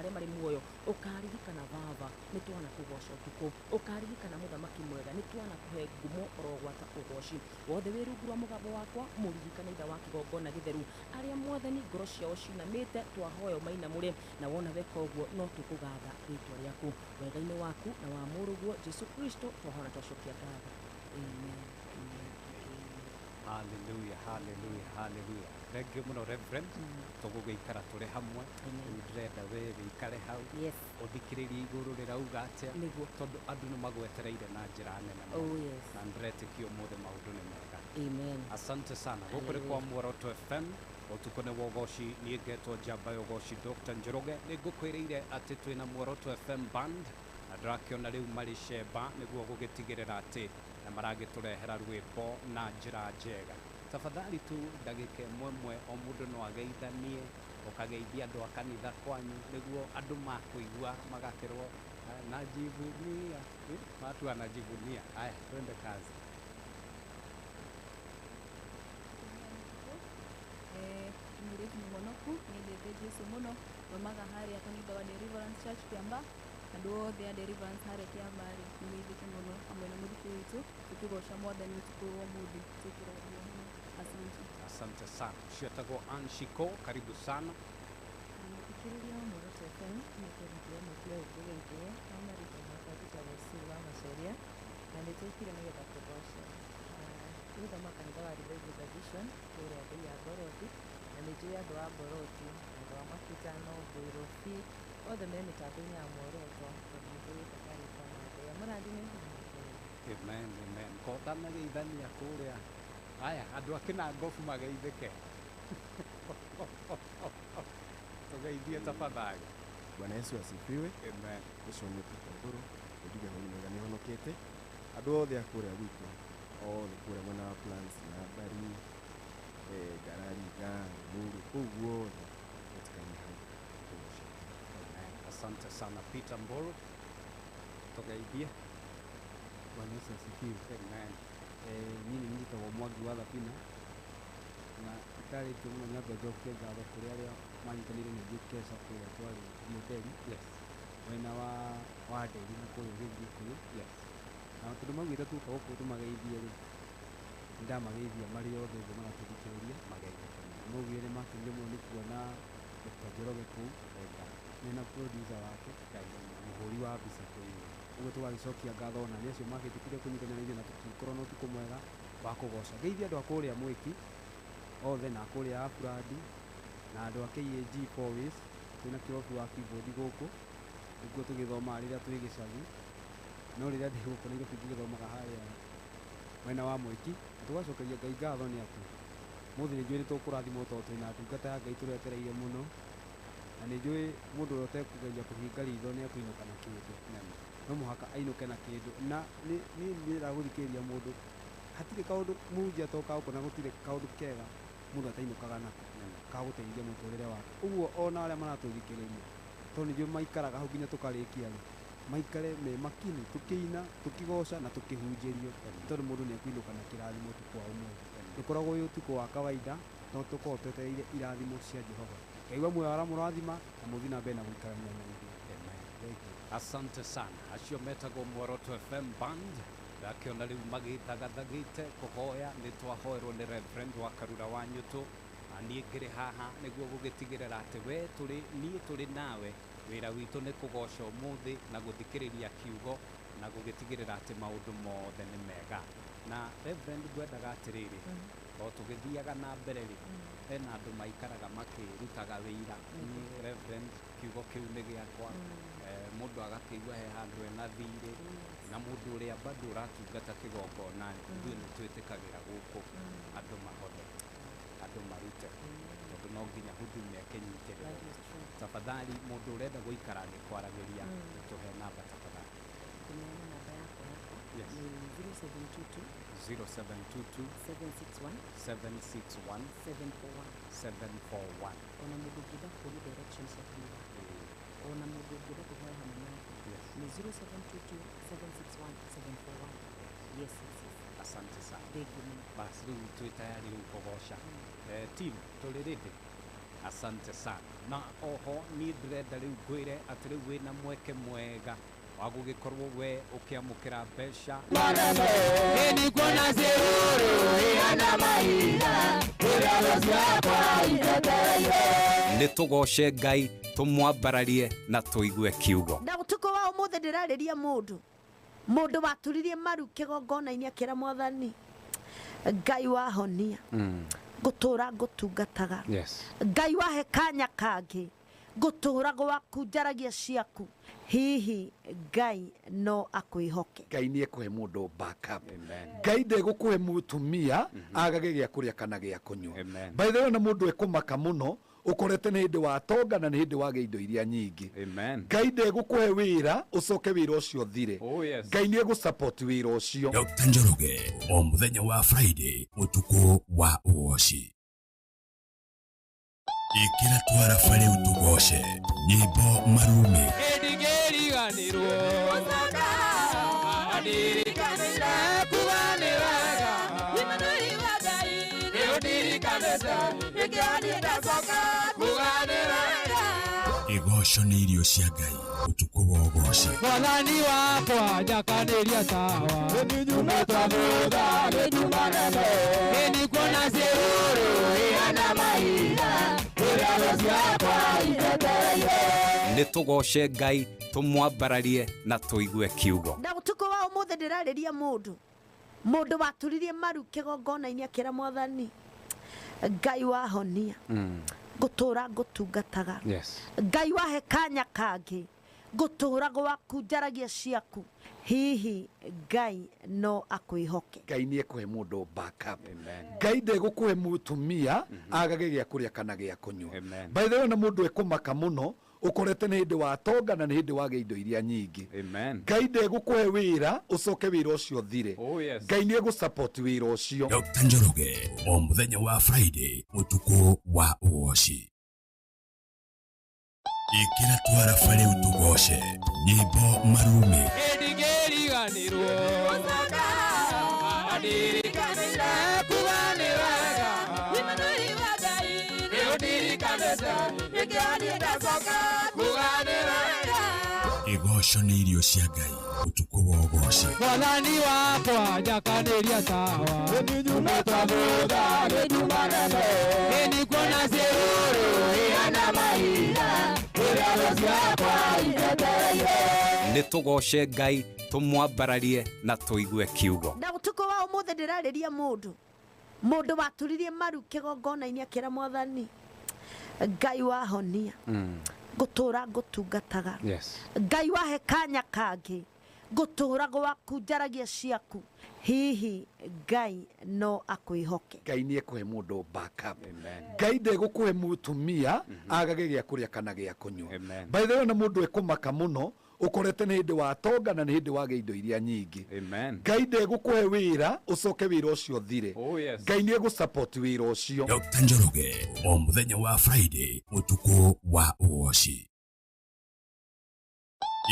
arĩa marĩ muoyo, ũkaririkana Baba nĩ twana kũgoca ũtukũ, ũkaririkana mũthamaki mwega nĩ twana kũhe ngumo orogwata ũgoci wothe wĩ rungu rwa mũgambo wakwa. Mũririkane itha wa kĩgongona gĩtheru, arĩa mwathani ngoro ciao cinamĩte twahoya mainamũre, na wona weka ũguo no tũkũgatha rĩtwa rĩaku wega-inĩ waku na wa mũrũguo Jesu Kristo twahona twacokia ngatho. Amen. Amen. Hallelujah, hallelujah, hallelujah. Thank you mũno Reverend. Tũgũgĩikara tũrĩ hamwe. Rĩu ndĩrenda we wĩikare hau. Ũthikĩrĩrie igũrũ rĩrauga atĩa, tondũ andũ nĩ magwetereire na njĩra nene mũno. Oh yes. Na ndĩretĩkia ũmũthĩ maũndũ nĩ mega. Amen. Asante sana. Gũkũ nĩ kwa Muoroto FM. Ũtukũ nĩ wa ũgoci, niĩ ngetwo njamba ya ũgoci Dr. Njoroge. Nĩ ngũkwĩrĩire atĩ twĩna Muoroto FM band, na ndĩrakĩona rĩu marĩ cemba nĩguo gũgĩtigĩrĩra atĩ na maragĩtũrehera rwĩmbo na njĩra njega. Tafadhali tu ndagĩka ĩmwe o mũndũ no ageithanie, ũkageithia andũ a kanitha kwanyu nĩguo andũ makũigua magakĩrwo najivunia, watu wanajivunia. Haya, twende kazi. Mũirĩtu mũhonoku, nĩendete Jesũ mũno, thomaga harĩa kanitha wa Deliverance Church Kĩamba. Andũ othe a Deliverance harĩa Kĩamba rĩ, nĩgeithĩke mũno hamwe na mũthikũ witũ, tũkĩgoca mwathani ũtukũ wa ũmũthĩ, tũkĩrathimwo mũno. Asante. Asante sana. Cietagwo Anshiko, karibu sana. Mũthikĩrĩria wa Muoroto FM, nĩ kĩrĩthio mũtio ũngĩgeithio, no marĩtwa makwa njĩtagwo Sue wa Macharia, na nĩ tũkire nĩgetha tũgoce. Gũthoma kanitha wa Revival Vision kũrĩa thĩ ya Mborothi, na nĩ njũĩ andũ a Mborothi, andũ a Makutano, Mbũirobi, othe me mĩtambo-inĩ ya Muoroto, tondũ nĩ tũgĩte karĩtwa na Ngai amũrathime na amwĩke wega. Amen, amen. Ko ũtanageithania kũrĩa. Haya, andũ a Kĩnangobu mageithĩke. Tũgeithie tafadhali. Bwana Yesu asifiwe. Amen. Ũcio nĩ Peter Mbũrũ, njuge hau nĩ nĩhonokete. Andũ othe a kũrĩa gwitũ, othe kũrĩa mwena wa Plans na Mbari, Ngarariga, Muru, kũu guothe gũtikanie hau tũgoce. Amen. Asante sana Peter Mburu, tugeithie. Bwana Yesu asifiwe. Amen. Niĩ nĩ njĩtagwo Mwangi wa Thabina na itarĩtie mũno nyambe njokie ngatho kũrĩ arĩa manyitanĩire na ithuĩ keca kũrĩa twarĩ Nderi. Yes. Mwena wa Nderi na kũrĩa Gĩthiũkũyũ. Yes. Na tondũ maugĩte tuoka gũkũ tũmageithie rĩ, nĩndamageithia marĩ othe ũguo maratũthikĩrĩria. Mageithĩke mũno. Na maugire nĩ makenire mũno nĩ kuona Dr. Njoroge kũu mena producer wake na mũhũri wa mbica. Ũguo tũgagĩcokia ngatho ona nĩ acio magĩtĩkire kũnyitanĩra na ithuĩ na tũgĩkorwo na ũtukũ mwega wa kũgoca. Ngeithie andũ a kũrĩa Mwĩki othe na kũrĩa Afurandi na andũ a KAG Four Ways, twĩna kĩrobu wa keyboard gũkũ nĩkuo tũgĩthomaga rĩrĩa twĩ gĩcagi, no rĩrĩa ndĩ gũkũ Nairobi ngĩgĩthomaga harĩa mwena wa Mwĩki. Na tũgacokeria Ngai ngatho nĩ atĩ mũthĩ nĩ njũĩ nĩ tũkũrathimwo tondũ twĩna ndungata ya Ngai tũretereire mũno, na nĩ njũĩ mũndũ ũrĩa ũtekũgeria kũhinga ritho nĩ ekũinũka na kĩndũ, no mũhaka ainũke na kĩndũ. Na niĩ nyendaga gũthikĩrĩria mũndũ, hatirĩ kaũndũ mũhunjia atokaga gũkũ na gũtirĩ kaũndũ kega mũndũ atainũkaga nako ka gũteithia mũtũrĩre wake. Ũguo ona arĩa maratũthikĩrĩria, tondũ nĩ njũĩ maikaraga hau nginya tũkarĩkia rĩ, maikare me makini tũkĩina, tũkĩgoca na tũkĩhunjĩrio, tondũ mũndũ nĩ ekũinũka na kĩrathimo ũtukũ wa ũmũthĩ. Ndũkoragwo wĩ ũtukũ wa kawaida, no tũkoragwo twetereire irathimo cia Jehova. Ngai wa muoyo aramũrathima na mũthiĩ na mbere na gũikarania na ithuĩ. Amen. Thank you. Asante sana. Acio metagwo Muoroto FM Band ndakĩona rĩu magĩthagathagĩte kũhoya. Nĩ twahoerwo nĩ Reverend wa Karura wa Nyũtũ, na niĩ ngĩrĩ haha nĩguo gũgĩtigĩrĩra atĩ we tũrĩ niĩ tũrĩ nawe. Wĩra witũ nĩ kũgoca ũmũthĩ na gũthikĩrĩria kiugo na gũgĩtigĩrĩra atĩ maũndũ mothe nĩ mega. Na Reverend, ngwendaga atĩrĩrĩ, o tũgĩthiaga na mbere rĩ, hena andũ maikaraga makĩrutaga wĩira. Niĩ Reverend, kiugo kĩu nĩ gĩakwa. Mũndũ agakĩigua he handũ ena thirĩ, na mũndũ ũrĩa bado ũratungata kĩgongona, ithuĩ nĩ twĩtĩkagĩra gũkũ andũ mahothe, andũ marute, tondũ no nginya huduma ĩkĩnyitĩrĩrwo. That is true. Tafadhali mũndũ ũrenda gũikara agĩkwaragĩria, tũhe namba tafadhali. Kũneana namba yakwa Yes. nĩ 0722 0722 761 761 741. 741. Ona mũndũ ũngĩenda kũria direction cia kanitha, ona mũndũ ũngĩenda kũhoya hamwe nake, nĩ 0722 761 741. Yes, yes, yes. Asante sana. Thank you mũno. Basi rĩu twĩ tayari rĩu kũgoca. Team tũrĩ ready? Asante sana. Na oho niĩ ndĩrenda rĩu ngwĩre atĩ rĩu wĩna mweke mwega wa gũgĩkorwo we ũkĩamũkĩra mbeca. Nĩ tũgoce Ngai, tũmwambararie na tũigue kiugo. Na ũtukũ wa ũmũthĩ ndĩrarĩria mũndũ waturirie maru kĩgongona-inĩ akĩra Mwathani Ngai wahonia, ngũtũra ngũtungataga. Yes. Ngai wahe kanya kangĩ, ngũtũra gwaku njaragia ciaku, hihi Ngai no akwĩhoke. Ngai nĩ ekũhe mũndũ backup. Ngai ndegũkũhe mũtumia agage gĩa kũrĩa kana gĩa kũnyua. By the way, na mũndũ ekũmaka mũno ũkorete nĩ hĩndĩ wa tonga na nĩ hĩndĩ wagĩa indo iria nyingĩ. Ngai ndegũkũhe wĩra ũcoke wĩra ũcio ũthire. Ngai nĩ egũ-support wĩra ũcio. Dr. Njoroge o mũthenya wa Friday ũtukũ wa ũgoci. Ĩkĩra twaraba rĩu tũgoce nyĩmbo marumi. Ndigĩriganĩrwo andirikanĩre kuga nĩ wega Imanueli wa Ngai nĩũndirikanĩte nĩkĩo niĩ ndacoka kuga nĩ wega. Igoco nĩ irio cia Ngai ũtukũ wa ũgoci. Mwathani wakwa njakanĩria tawa nĩnyumĩtwo thutha gĩtumanene nĩndikuona ciũrũ ihana mahiga irago ciakwa itetereire. Nĩ tũgoce Ngai, tũmwambararie na tũigue kiugo. Na ũtukũ wa ũmũthĩ ndĩrarĩria mũndũ waturirie maru kĩgongona-inĩ akĩra Mwathani Ngai wahonia, ngũtũra ngũtungataga. Yes. Ngai wahe kanya kangĩ, ngũtũra gwaku njaragia ciaku, hihi Ngai no akwĩhoke. Ngai nĩ ekũhe mũndũ backup. Ngai ndegũkũhe mũtumia agage gĩa kũrĩa kana gĩa kũnyua. By the way, na mũndũ ekũmaka mũno Ũkorete nĩ hĩndĩ watonga na nĩ hĩndĩ wagĩa indo iria nyingĩ. Ngai ndegũkũhe wĩra ũcoke wĩra ũcio ũthire. Oh, yes. Ngai nĩ egũsupport wĩra ũcio. Dr. Njoroge o mũthenya wa Friday ũtukũ wa ũgoci. Ĩkĩra twaraba rĩu tũgoce nyĩmbo marumi. Ndingĩriganĩrwo andirikanĩire kuga nĩ wega nĩ ũndirikanĩte nĩkĩo niĩ ndacoka kuga nĩ wega. Igoco nĩ irio cia Ngai ũtukũ wa ũgoci. Mwathani wakwa njakanĩria tawa nĩnyumĩtwo thutha gĩtumanene nĩndikuona ciũrũ ihana mahiga rĩrĩa thũ ciakwa injetereire. Nĩ tũgoce Ngai tũmwambararie na tũigue kiugo. Na ũtukũ wa ũmũthĩ ndĩrarĩria mũndũ waturirie maru kĩgongona-inĩ akĩra Mwathani Ngai wahonia ngũtũra ngũtungataga. Yes. Ngai wahe kanya kangĩ ngũtũra gwaku njaragia ciaku. Hihi Ngai no akwĩhoke. Ngai nĩ ekũhe mũndũ backup. Ngai ndegũkũhe mũtumia agage gĩa kũrĩa kana gĩa kũnyua. By the way, na mũndũ ekũmaka mũno ũkorete nĩ hĩndĩ watonga na nĩ hĩndĩ wagĩa indo iria nyingĩ. Ngai ndegũkũhe wĩra ũcoke wĩra ũcio ũthire. Oh, yes. Ngai nĩ egũsupport wĩra ũcio. Dr. Njoroge o mũthenya wa Friday ũtukũ wa ũgoci.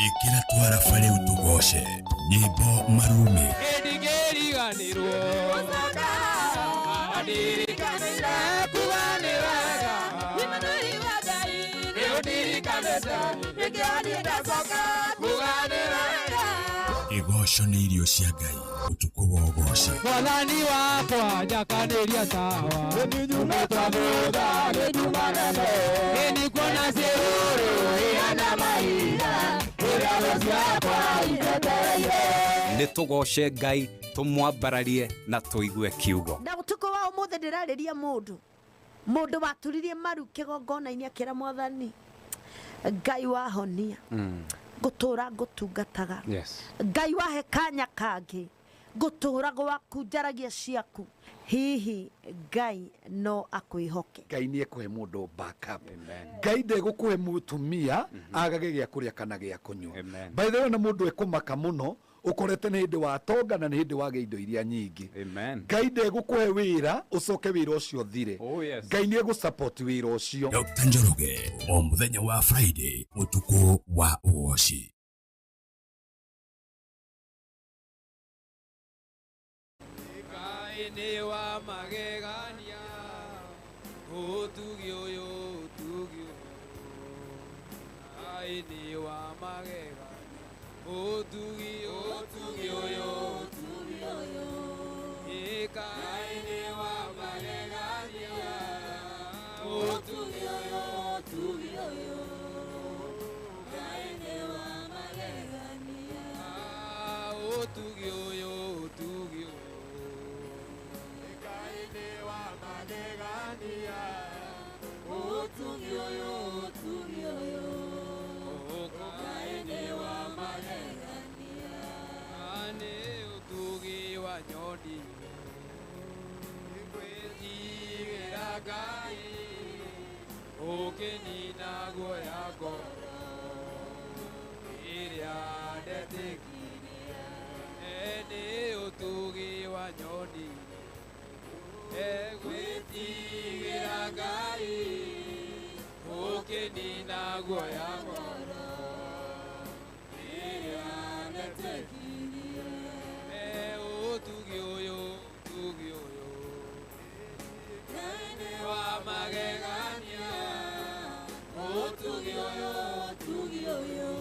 Ĩkĩra twaraba rĩu tũgoce nyĩmbo marumi. Ndingĩriganĩrwo andirikanĩire kuga nĩ wega nĩ ũndirikanĩte nĩkĩo niĩ ndacoka kuga nĩ wega. Igoco nĩ irio cia Ngai ũtukũ wa ũgoci. Mwathani wakwa njakanĩria tawa nĩnyumĩtwo thutha gĩtumanene nĩndikuona ciũrũ ihana mahiga rĩrĩa thũ ciakwa injetereire. Nĩ tũgoce Ngai tũmwambararie na tũigue kiugo. Na ũtukũ wa ũmũthĩ ndĩrarĩria mũndũ waturirie maru kĩgongona-inĩ akĩra Mwathani Ngai wahonia ngũtũra ngũtungataga. Yes. Ngai wahe kanya kangĩ ngũtũra gwaku njaragia ciaku. Hihi Ngai no akwĩhoke. Ngai nĩ ekũhe mũndũ backup. Ngai ndegũkũhe mũtumia agage gĩa kũrĩa kana gĩa kũnyua. By the way, na mũndũ ekũmaka mũno ũkorete nĩ hĩndĩ watonga na nĩ hĩndĩ wagĩa indo iria nyingĩ. Ngai ndegũkũhe wĩra ũcoke wĩra ũcio ũthire. Oh, yes. Ngai nĩ egũsupport wĩra ũcio. Dr. Njoroge o mũthenya wa Friday ũtukũ wa ũgoci. Ngai nĩ wa magegania ũtugi ũyũ ũtugi ũyũ. Ngai nĩ wa magegania ũtugi ũtugi ũyũ ũtugi ũyũ. Ngai nĩ wa magegania ũtugi ũyũ ũtugi ũyũ. Ngai nĩ wa magegania ũtugi ũyũ ũtugi ũyũ. Ngai nĩ wa magegania ũtugi ũyũ ũtugi ũyũ. Ngai nĩ wa magegania nĩ ũtugi wa nyoni gwĩtigĩra Ngai ũkĩnina guoya ngoro ĩrĩa ndetĩkirie. Nĩ ũtugi wa nyoni gwĩtigĩra Ngai ũkĩnina guoya ngoro ĩrĩa ndetĩkirie. Ũtugi ũyũ ũtugi ũyũ nĩ wa magegania ũtugi ũyũ ũtugi ũyũ.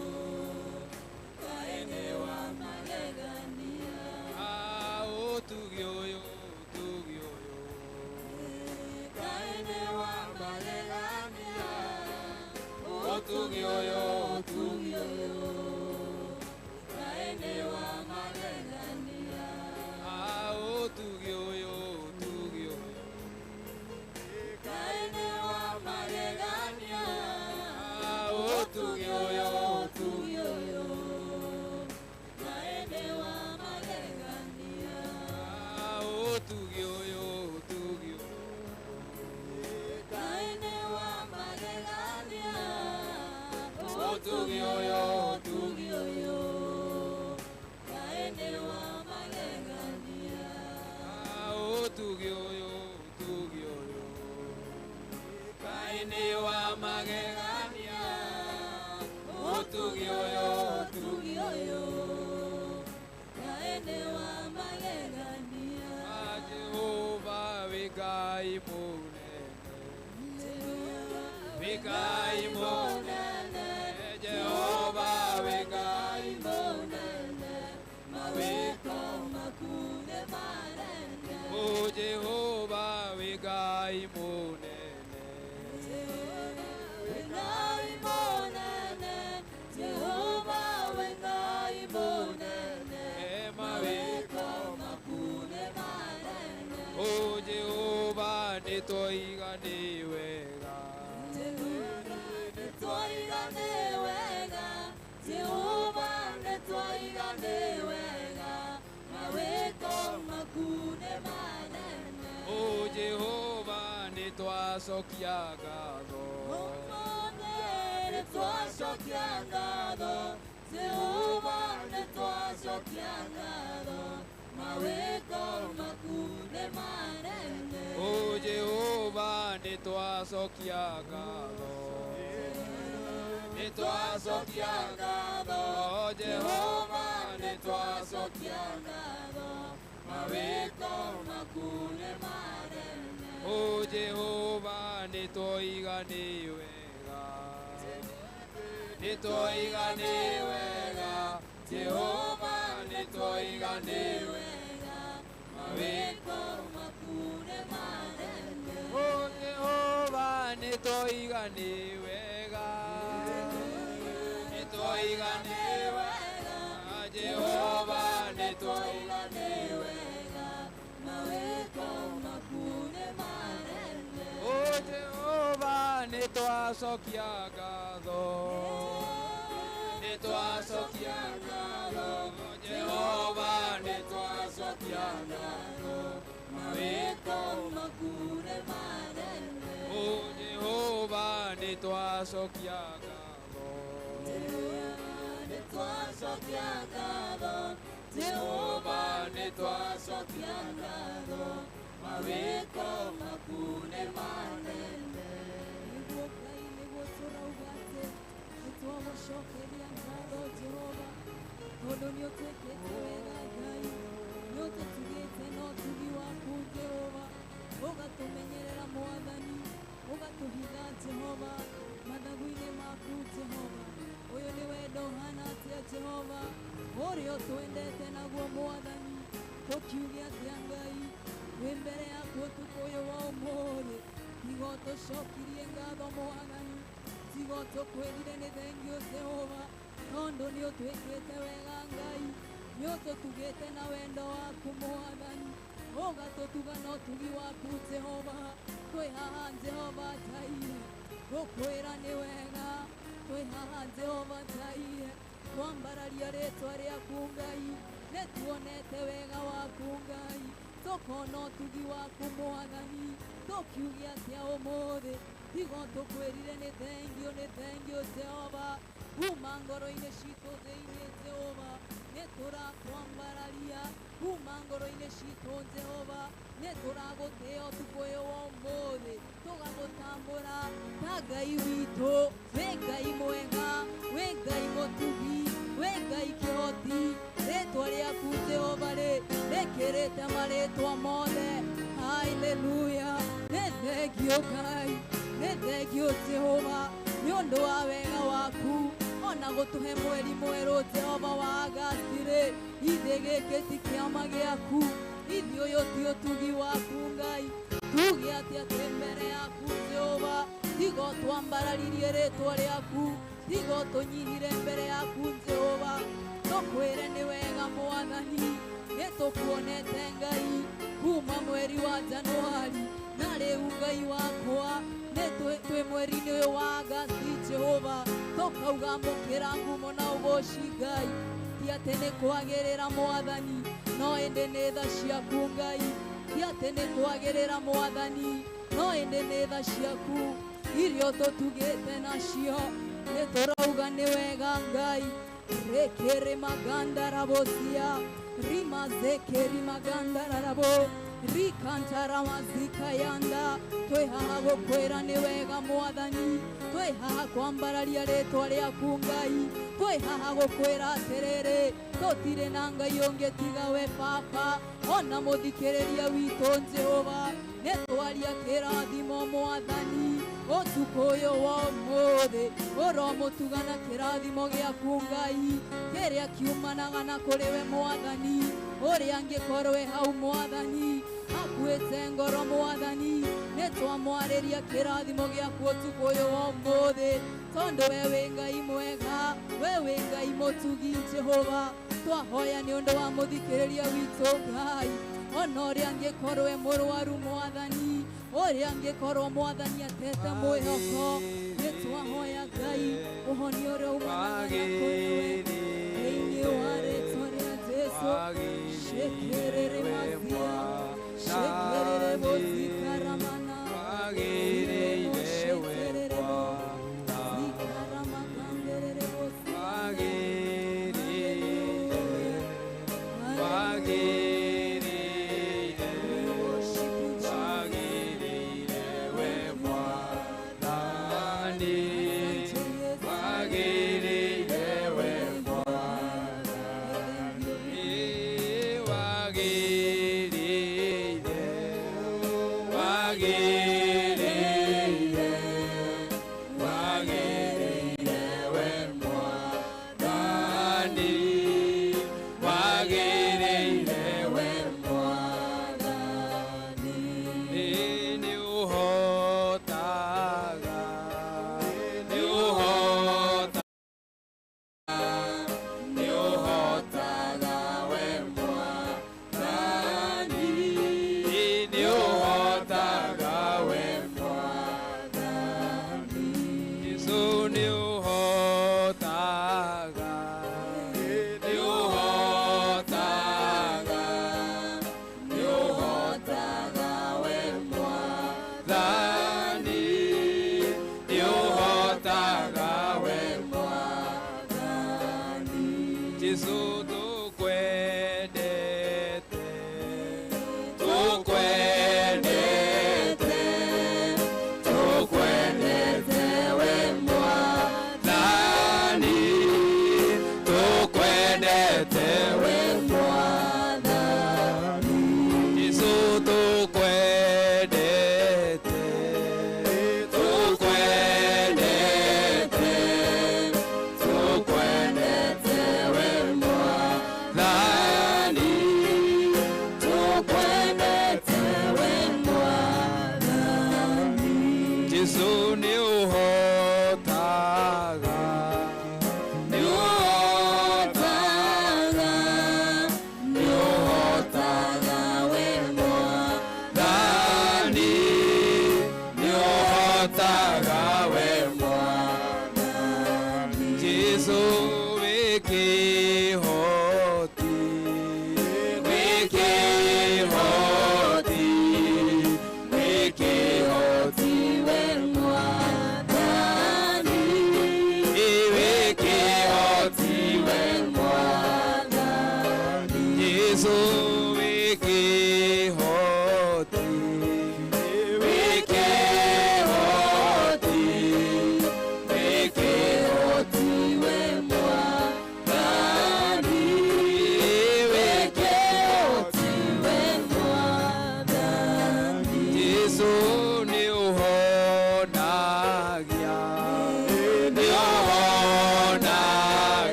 Ngai nĩ wa magegania ũtugi ũyũ ũtugi ũyũ. Ngai nĩ wa magegania ũtugi ũyũ ũtugi ũyũ. Ngai nĩ wa Ngai munene, wĩ Ngai munene, Jehova wĩ Ngai munene, mawĩko maku nĩ manene. O Jehova wĩ Ngai munene, Wĩ Ngai munene, Jehova wĩ Ngai munene, mawĩko maku nĩ manene. O Jehova nĩ twoiga nĩ wega, Nĩ twoiga nĩ wega, Jehova nĩ twoiga nĩ wega, mawĩko maku nĩ manene. O Jehova nĩ twacokia ngatho, Nĩ twacokia ngatho, Jehova nĩ twacokia ngatho, mawĩko maku nĩ manene. O Jehova nĩ twacokia ngatho, nĩ twacokia ngatho, O Jehova nĩ twacokia ngatho, mawĩko maku nĩ manene. O Jehova nĩ twoiga nĩ wega, nĩ twoiga nĩ wega, Jehova nĩ twoiga nĩ wega, mawĩko maku nĩ manene. O Jehova nĩ twoiga nĩ wega, nĩ twoiga nĩ wega, Jehova nĩ twoiga nĩ wega, mawĩko maku nĩ manene. O Jehova nĩ twacokia ngatho, nĩ twacokia ngatho, Jehova nĩ twacokia ngatho, mawĩko maku nĩ manene. O Jehova nĩ twacokia ngatho, Nĩ twacokia ngatho, Jehova nĩ twacokia ngatho, mawĩko maku nĩ manene. Nĩguo Ngai nĩguo tũrauga atĩ nĩ twagũcokeria ngatho Jehova, tondũ nĩ ũtwĩkĩte wega Ngai, nĩ ũtũtugĩte na ũtugi waku Jehova, ũgatũmenyerera Mwathani, ũgatũhitha Jehova mathagu-inĩ maku Jehova. Ũyũ nĩ wendo ũhana atĩa Jehova, ũrĩa ũtwendete naguo Mwathani, tũkiuge atĩa Ngai, wĩ mbere yaku ũtukũ ũyũ wa ũmũthĩ, tiga ũtũcokirie ngatho Mwathani, tiga ũtũkwĩrire nĩ thengio Jehova, tondũ nĩ ũtwĩkĩte wega Ngai, nĩ ũtũtugĩte na wendo waku Mwathani, ũgatũtuga na ũtugi waku Jehova. Twĩ haha Jehova Ngai, gũkwĩra nĩ wega, twĩ haha Jehova Ngai, twambararia rĩtwa rĩaku Ngai, nĩ tuonete wega waku Ngai, tũkona ũtugi waku Mwathani, tũkiuge atĩa ũmũthĩ, tiga tũkwĩrire nĩ thengio Jehova, kuma ngoro-inĩ citũ thĩinĩ Jehova, nĩ tũrakwambararia, kuma ngoro-inĩ citũ Jehova, nĩ tũragũtĩĩa ũtukũ ũyũ wa ũmũthĩ, tũgagũtambũra ta Ngai witũ, wĩ Ngai mwega, wĩ Ngai mũtugi, wĩ Ngai kĩhoti, rĩtwa rĩaku Jehova rĩ rĩkĩrĩte marĩtwa mothe. Haleluya, nĩ thengio Ngai, nĩ thengio Jehova, nĩ ũndũ wa wega waku, ona gũtũhe mweri mwerũ Jehova wa Agasti rĩ, ithe gĩkĩ ti kĩama gĩaku, ithe ũyũ ti ũtugi waku Ngai, tuge atĩa twĩ mbere yaku Jehova, tiga ũtwambararirie rĩtwa rĩaku, tiga ũtũnyihire mbere yaku Jehova, tũkwĩre nĩ wega Mwathani, nĩ tũkuonete Ngai kuma mweri wa Januari, na rĩu Ngai wakwa nĩ twĩ mweri-inĩ ũyũ wa Agasti Jehova, tũkauga mũkĩra ngumo na ũgoci Ngai, ti atĩ nĩ kwagĩrĩra Mwathani, no ĩndĩ nĩ tha ciaku Ngai, ti atĩ nĩ kwagĩrĩra Mwathani, no ĩndĩ nĩ tha ciaku iria ũtũtugĩte nacio, nĩ tũrauga nĩ wega Ngai. Rekere maganda rabosia, rimazeke rimaganda rabo, rikantara mazika yanda, twĩ haha gũkwĩra nĩ wega Mwathani, twĩ haha kwambararia rĩtwa rĩaku Ngai, twĩ haha gũkwĩra atĩrĩrĩ, tũtirĩ na Ngai ũngĩ tiga we Baba, ona mũthikĩrĩria witũ Jehova, Nĩ twaria kĩrathimo mwathani ũtukũ ũyũ wa ũmũthĩ ũromũtuga na kĩrathimo gĩaku Ngai kĩrĩa kiumanaga na kũrĩ we mwathani ũrĩa angĩkorwo e hau mwathani akuĩte ngoro mwathani nĩ twamwarĩria kĩrathimo gĩaku ũtukũ ũyũ wa ũmũthĩ tondũ we wĩ Ngai mwega we wĩ Ngai mũtugi Jehova twahoya nĩ ũndũ wa mũthikĩrĩria witũ Ngai ona ũrĩa angĩkorwo e mũrwaru mwathani ũrĩa angĩkorwo mwathani atete mwĩhoko nĩ twahoya Ngai ũhonia ũrĩa umanaga na kũrĩ we thĩinĩ wa rĩtwa rĩa Jesu shekerere mazia shekerere bozikaramana shekerere bo zikaramakanderere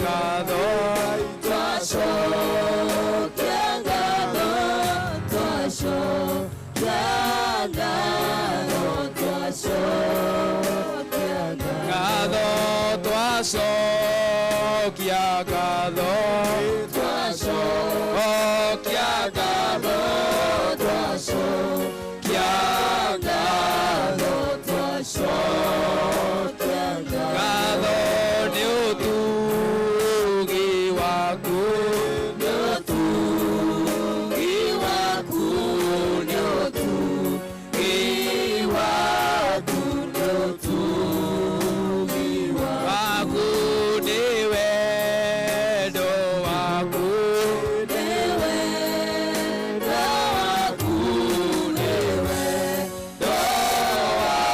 ngatho Twacokia ngatho twacokia ngatho twacokia ngatho twacokia ngatho twacokia ngatho twacokia ngatho twacokia ngatho nĩ ũtugi waku nĩ ũtugi waku nĩ ũtugi waku nĩ ũtugi waku nĩ wendo waku nĩ wendo waku nĩ wendo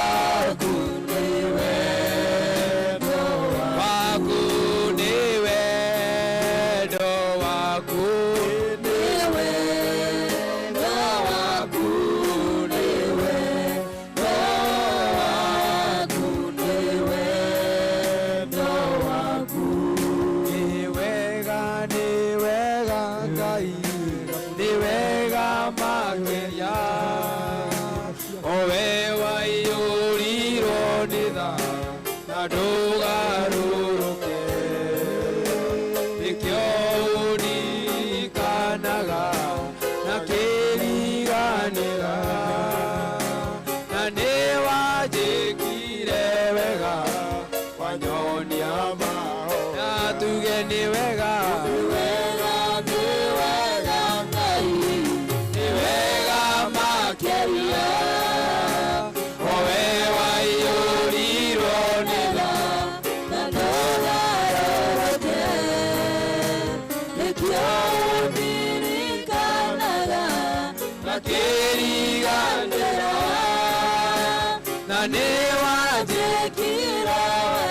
waku nĩ wendo waku nĩ wendo waku nĩ wendo waku nĩ wendo waku nĩ wendo waku nĩ wega nĩ wega Ngai nĩ wega makĩria o we waiyũrirwo nĩ tha na ndũgarũrũke nĩkĩo ũririkanaga na kĩriganĩra na nĩ wanjĩkire wega wanyonia maho na tuge nĩ wega nĩ wega nĩ wega Ngai nĩ wega makĩria o we waiyũrirwo nĩ tha na ndũgarũrũke nĩkĩo ũndirikanaga na kĩriganĩra na nĩ wanjĩkire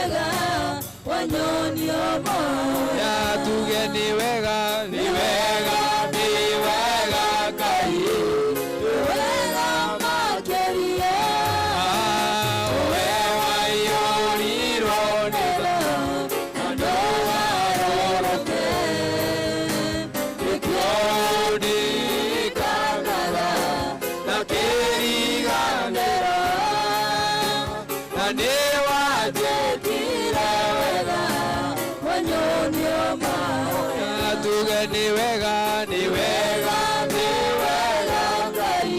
wega wanyonia mahoya na tuge nĩ wega nĩ wega nĩ wega Ngai nĩ wega makĩria o we waiyũrirwo nĩ tha na ndũgarũrũke nĩkĩo ũndirikanaga na kĩriganĩra na nĩ wanjĩkire wega wanyonia mahoya na tuge nĩ wega nĩ wega nĩ wega Ngai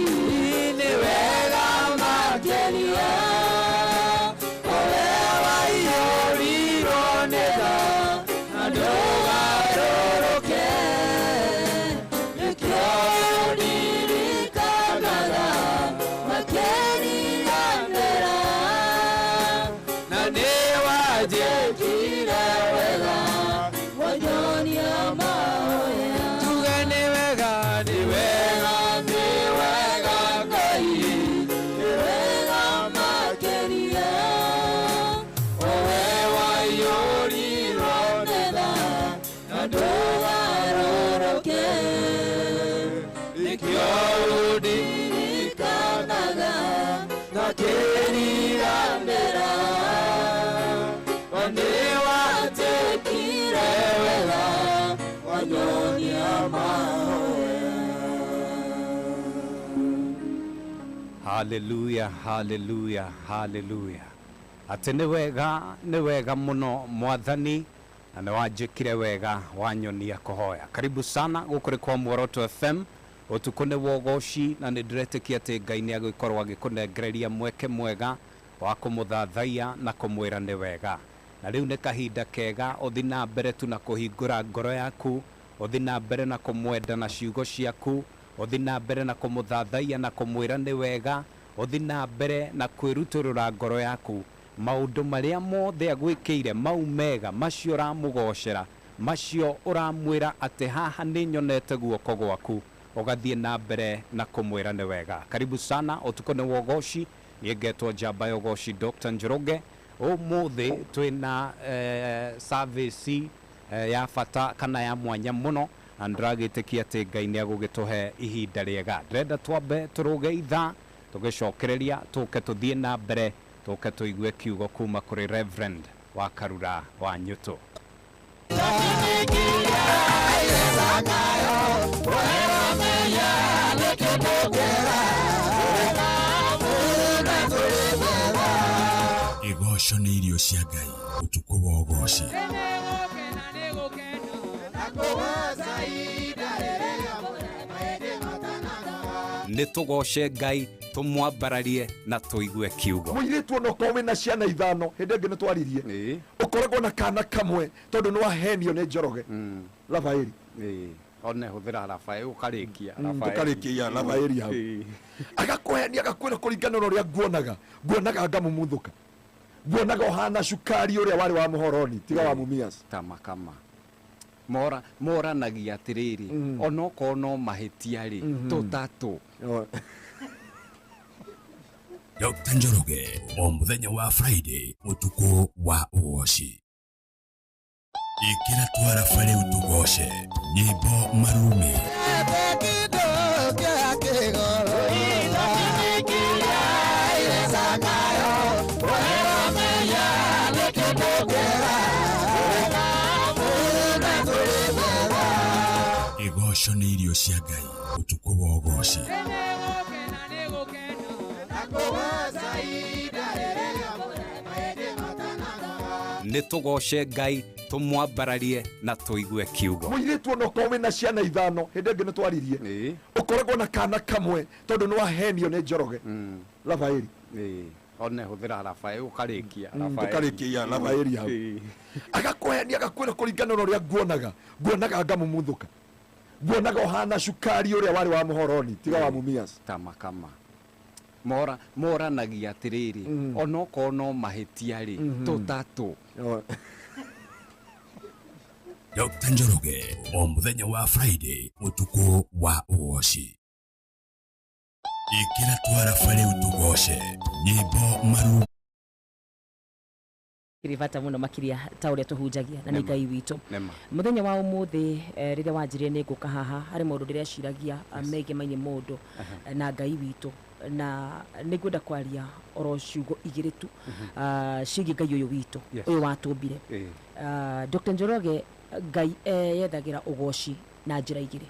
nĩ wega makĩria o we waiyũrirwo nĩ tha na ndũgarũrũke nĩkĩo ũndirikanaga makĩriganĩra na nĩ wanjĩkire wega wanyonia mahoya tuge nĩ wega nĩ wega nĩ wega Ngai nĩ wega makĩria o we waiyũrirwo nĩ tha na ndũgarũrũke nĩkĩo ũndirikanaga na kĩriganĩra na nĩ wanjĩkire wega wanyonia mahoya Haleluya, haleluya, haleluya. Atĩ nĩ wega mũno mwathani na nĩ wanjĩkire wega wanyonia kũhoya. Karibu sana gũkũ nĩ kwa Muoroto FM ũtukũ nĩ wogoci na nĩ ndĩretĩkia atĩ Ngai nĩ agũkorwo agĩkũnengereria mweke mwega wa kũmũthathaiya na kũmwĩra nĩ wega. Na rĩu nĩ kahinda kega ũthi na mbere tu na kũhingũra ngoro yaku, ũthi na mbere na kũmwenda na ciugo ciaku, ũthi na mbere na kũmũthathaiya na kũmwĩra nĩ wega, ũthi na mbere na kwĩrutũrũra ngoro yaku maũndũ marĩa mothe agwĩkĩire mau mega macio ũramũgocera macio ũramwĩra atĩ haha nĩ nyonete guoko gwaku ũgathiĩ na mbere na kũmwĩra nĩ wega. Karibu sana ũtukũ nĩ wogoci niĩ ngetwo njamba ya ũgoci Dr. Njoroge. Ũmũthĩ twĩna service ya bata kana ya mwanya mũno na ndĩragĩtĩkia atĩ Ngai nĩ agũgĩtũhe ihinda rĩega. Ndĩrenda twambe tũrũge ithaa tũgĩcokereria tũke tũthiĩ na mbere tũke tũigue kiugo kuma kũrĩ Reverend wa Karura wa Nyũtũ. cia Ngai ũtukũ wa ũgoci. Nĩ tũgoce Ngai, tũmwambararie na tũigue kiugo. Mũirĩtu ona ũkorwo wĩna ciana ithano, hĩndĩ ĩngĩ nĩ twaririe, ũkoragwo na kana kamwe tondũ nĩ wahenio nĩ Njoroge Rafaeli. One hũthĩra Rafaeli ũkarĩkia. Tũkarĩkia Rafaeli hau. Agakũhenia, agakwĩra kũringana na ũrĩa nguonaga, nguonaga ngamumuthũka, nguonaga ũhana cukari ũrĩa warĩ wa mũhoroni tiga wa Mumias. Tamakama mora moranagia atĩrĩrĩ, onokorwo no mahĩtia rĩ, tũtatũ. Dr. Njoroge o mũthenya wa Friday ũtukũ wa ũgoci. Ĩkĩra twarafa rĩu tũgoce nyĩmbo marumi. Igoco nĩ irio cia Ngai ũtukũ wa ũgoci. Nĩ tũgoce Ngai, tũmwambararie na tũigue kiugo. Mũirĩtu ona ũkorwo wĩna ciana ithano, hĩndĩ ĩngĩ nĩ twaririe, ũkoragwo na kana kamwe tondũ nĩ wahenio nĩ Njoroge Rafaeli. One hũthĩra Rafaeli ũkarĩkia. Tũkarĩkia Rafaeli hau. Agakũhenia, agakwĩra kũringana na ũrĩa nguonaga, nguonaga ngamumuthũka, nguonaga ũhana cukari ũrĩa warĩ wa mũhoroni tiga wa Mumias. Tamakama mora moranagia atĩrĩrĩ, onokorwo no mahĩtia rĩ, tũtatũ. Dr. Njoroge o mũthenya wa Friday ũtukũ wa ũgoci. Ĩkĩra twarafa rĩu tũgoce nyĩmbo maru. Kĩrĩ bata mũno makĩria ta ũrĩa tũhunjagia na nĩ Ngai witũ. Mũthenya wa ũmũthĩ, rĩrĩa wanjĩrire nĩ ngũka haha, harĩ maũndũ ndĩreciragia megemainie mũndũ na Ngai witũ, na nĩ ngwenda kwaria oro ciugo igĩrĩ tu ciĩgiĩ Ngai ũyũ witũ, ũyũ watũmbire. Dr. Njoroge, Ngai eyethagĩra ũgoci na njĩra igĩrĩ.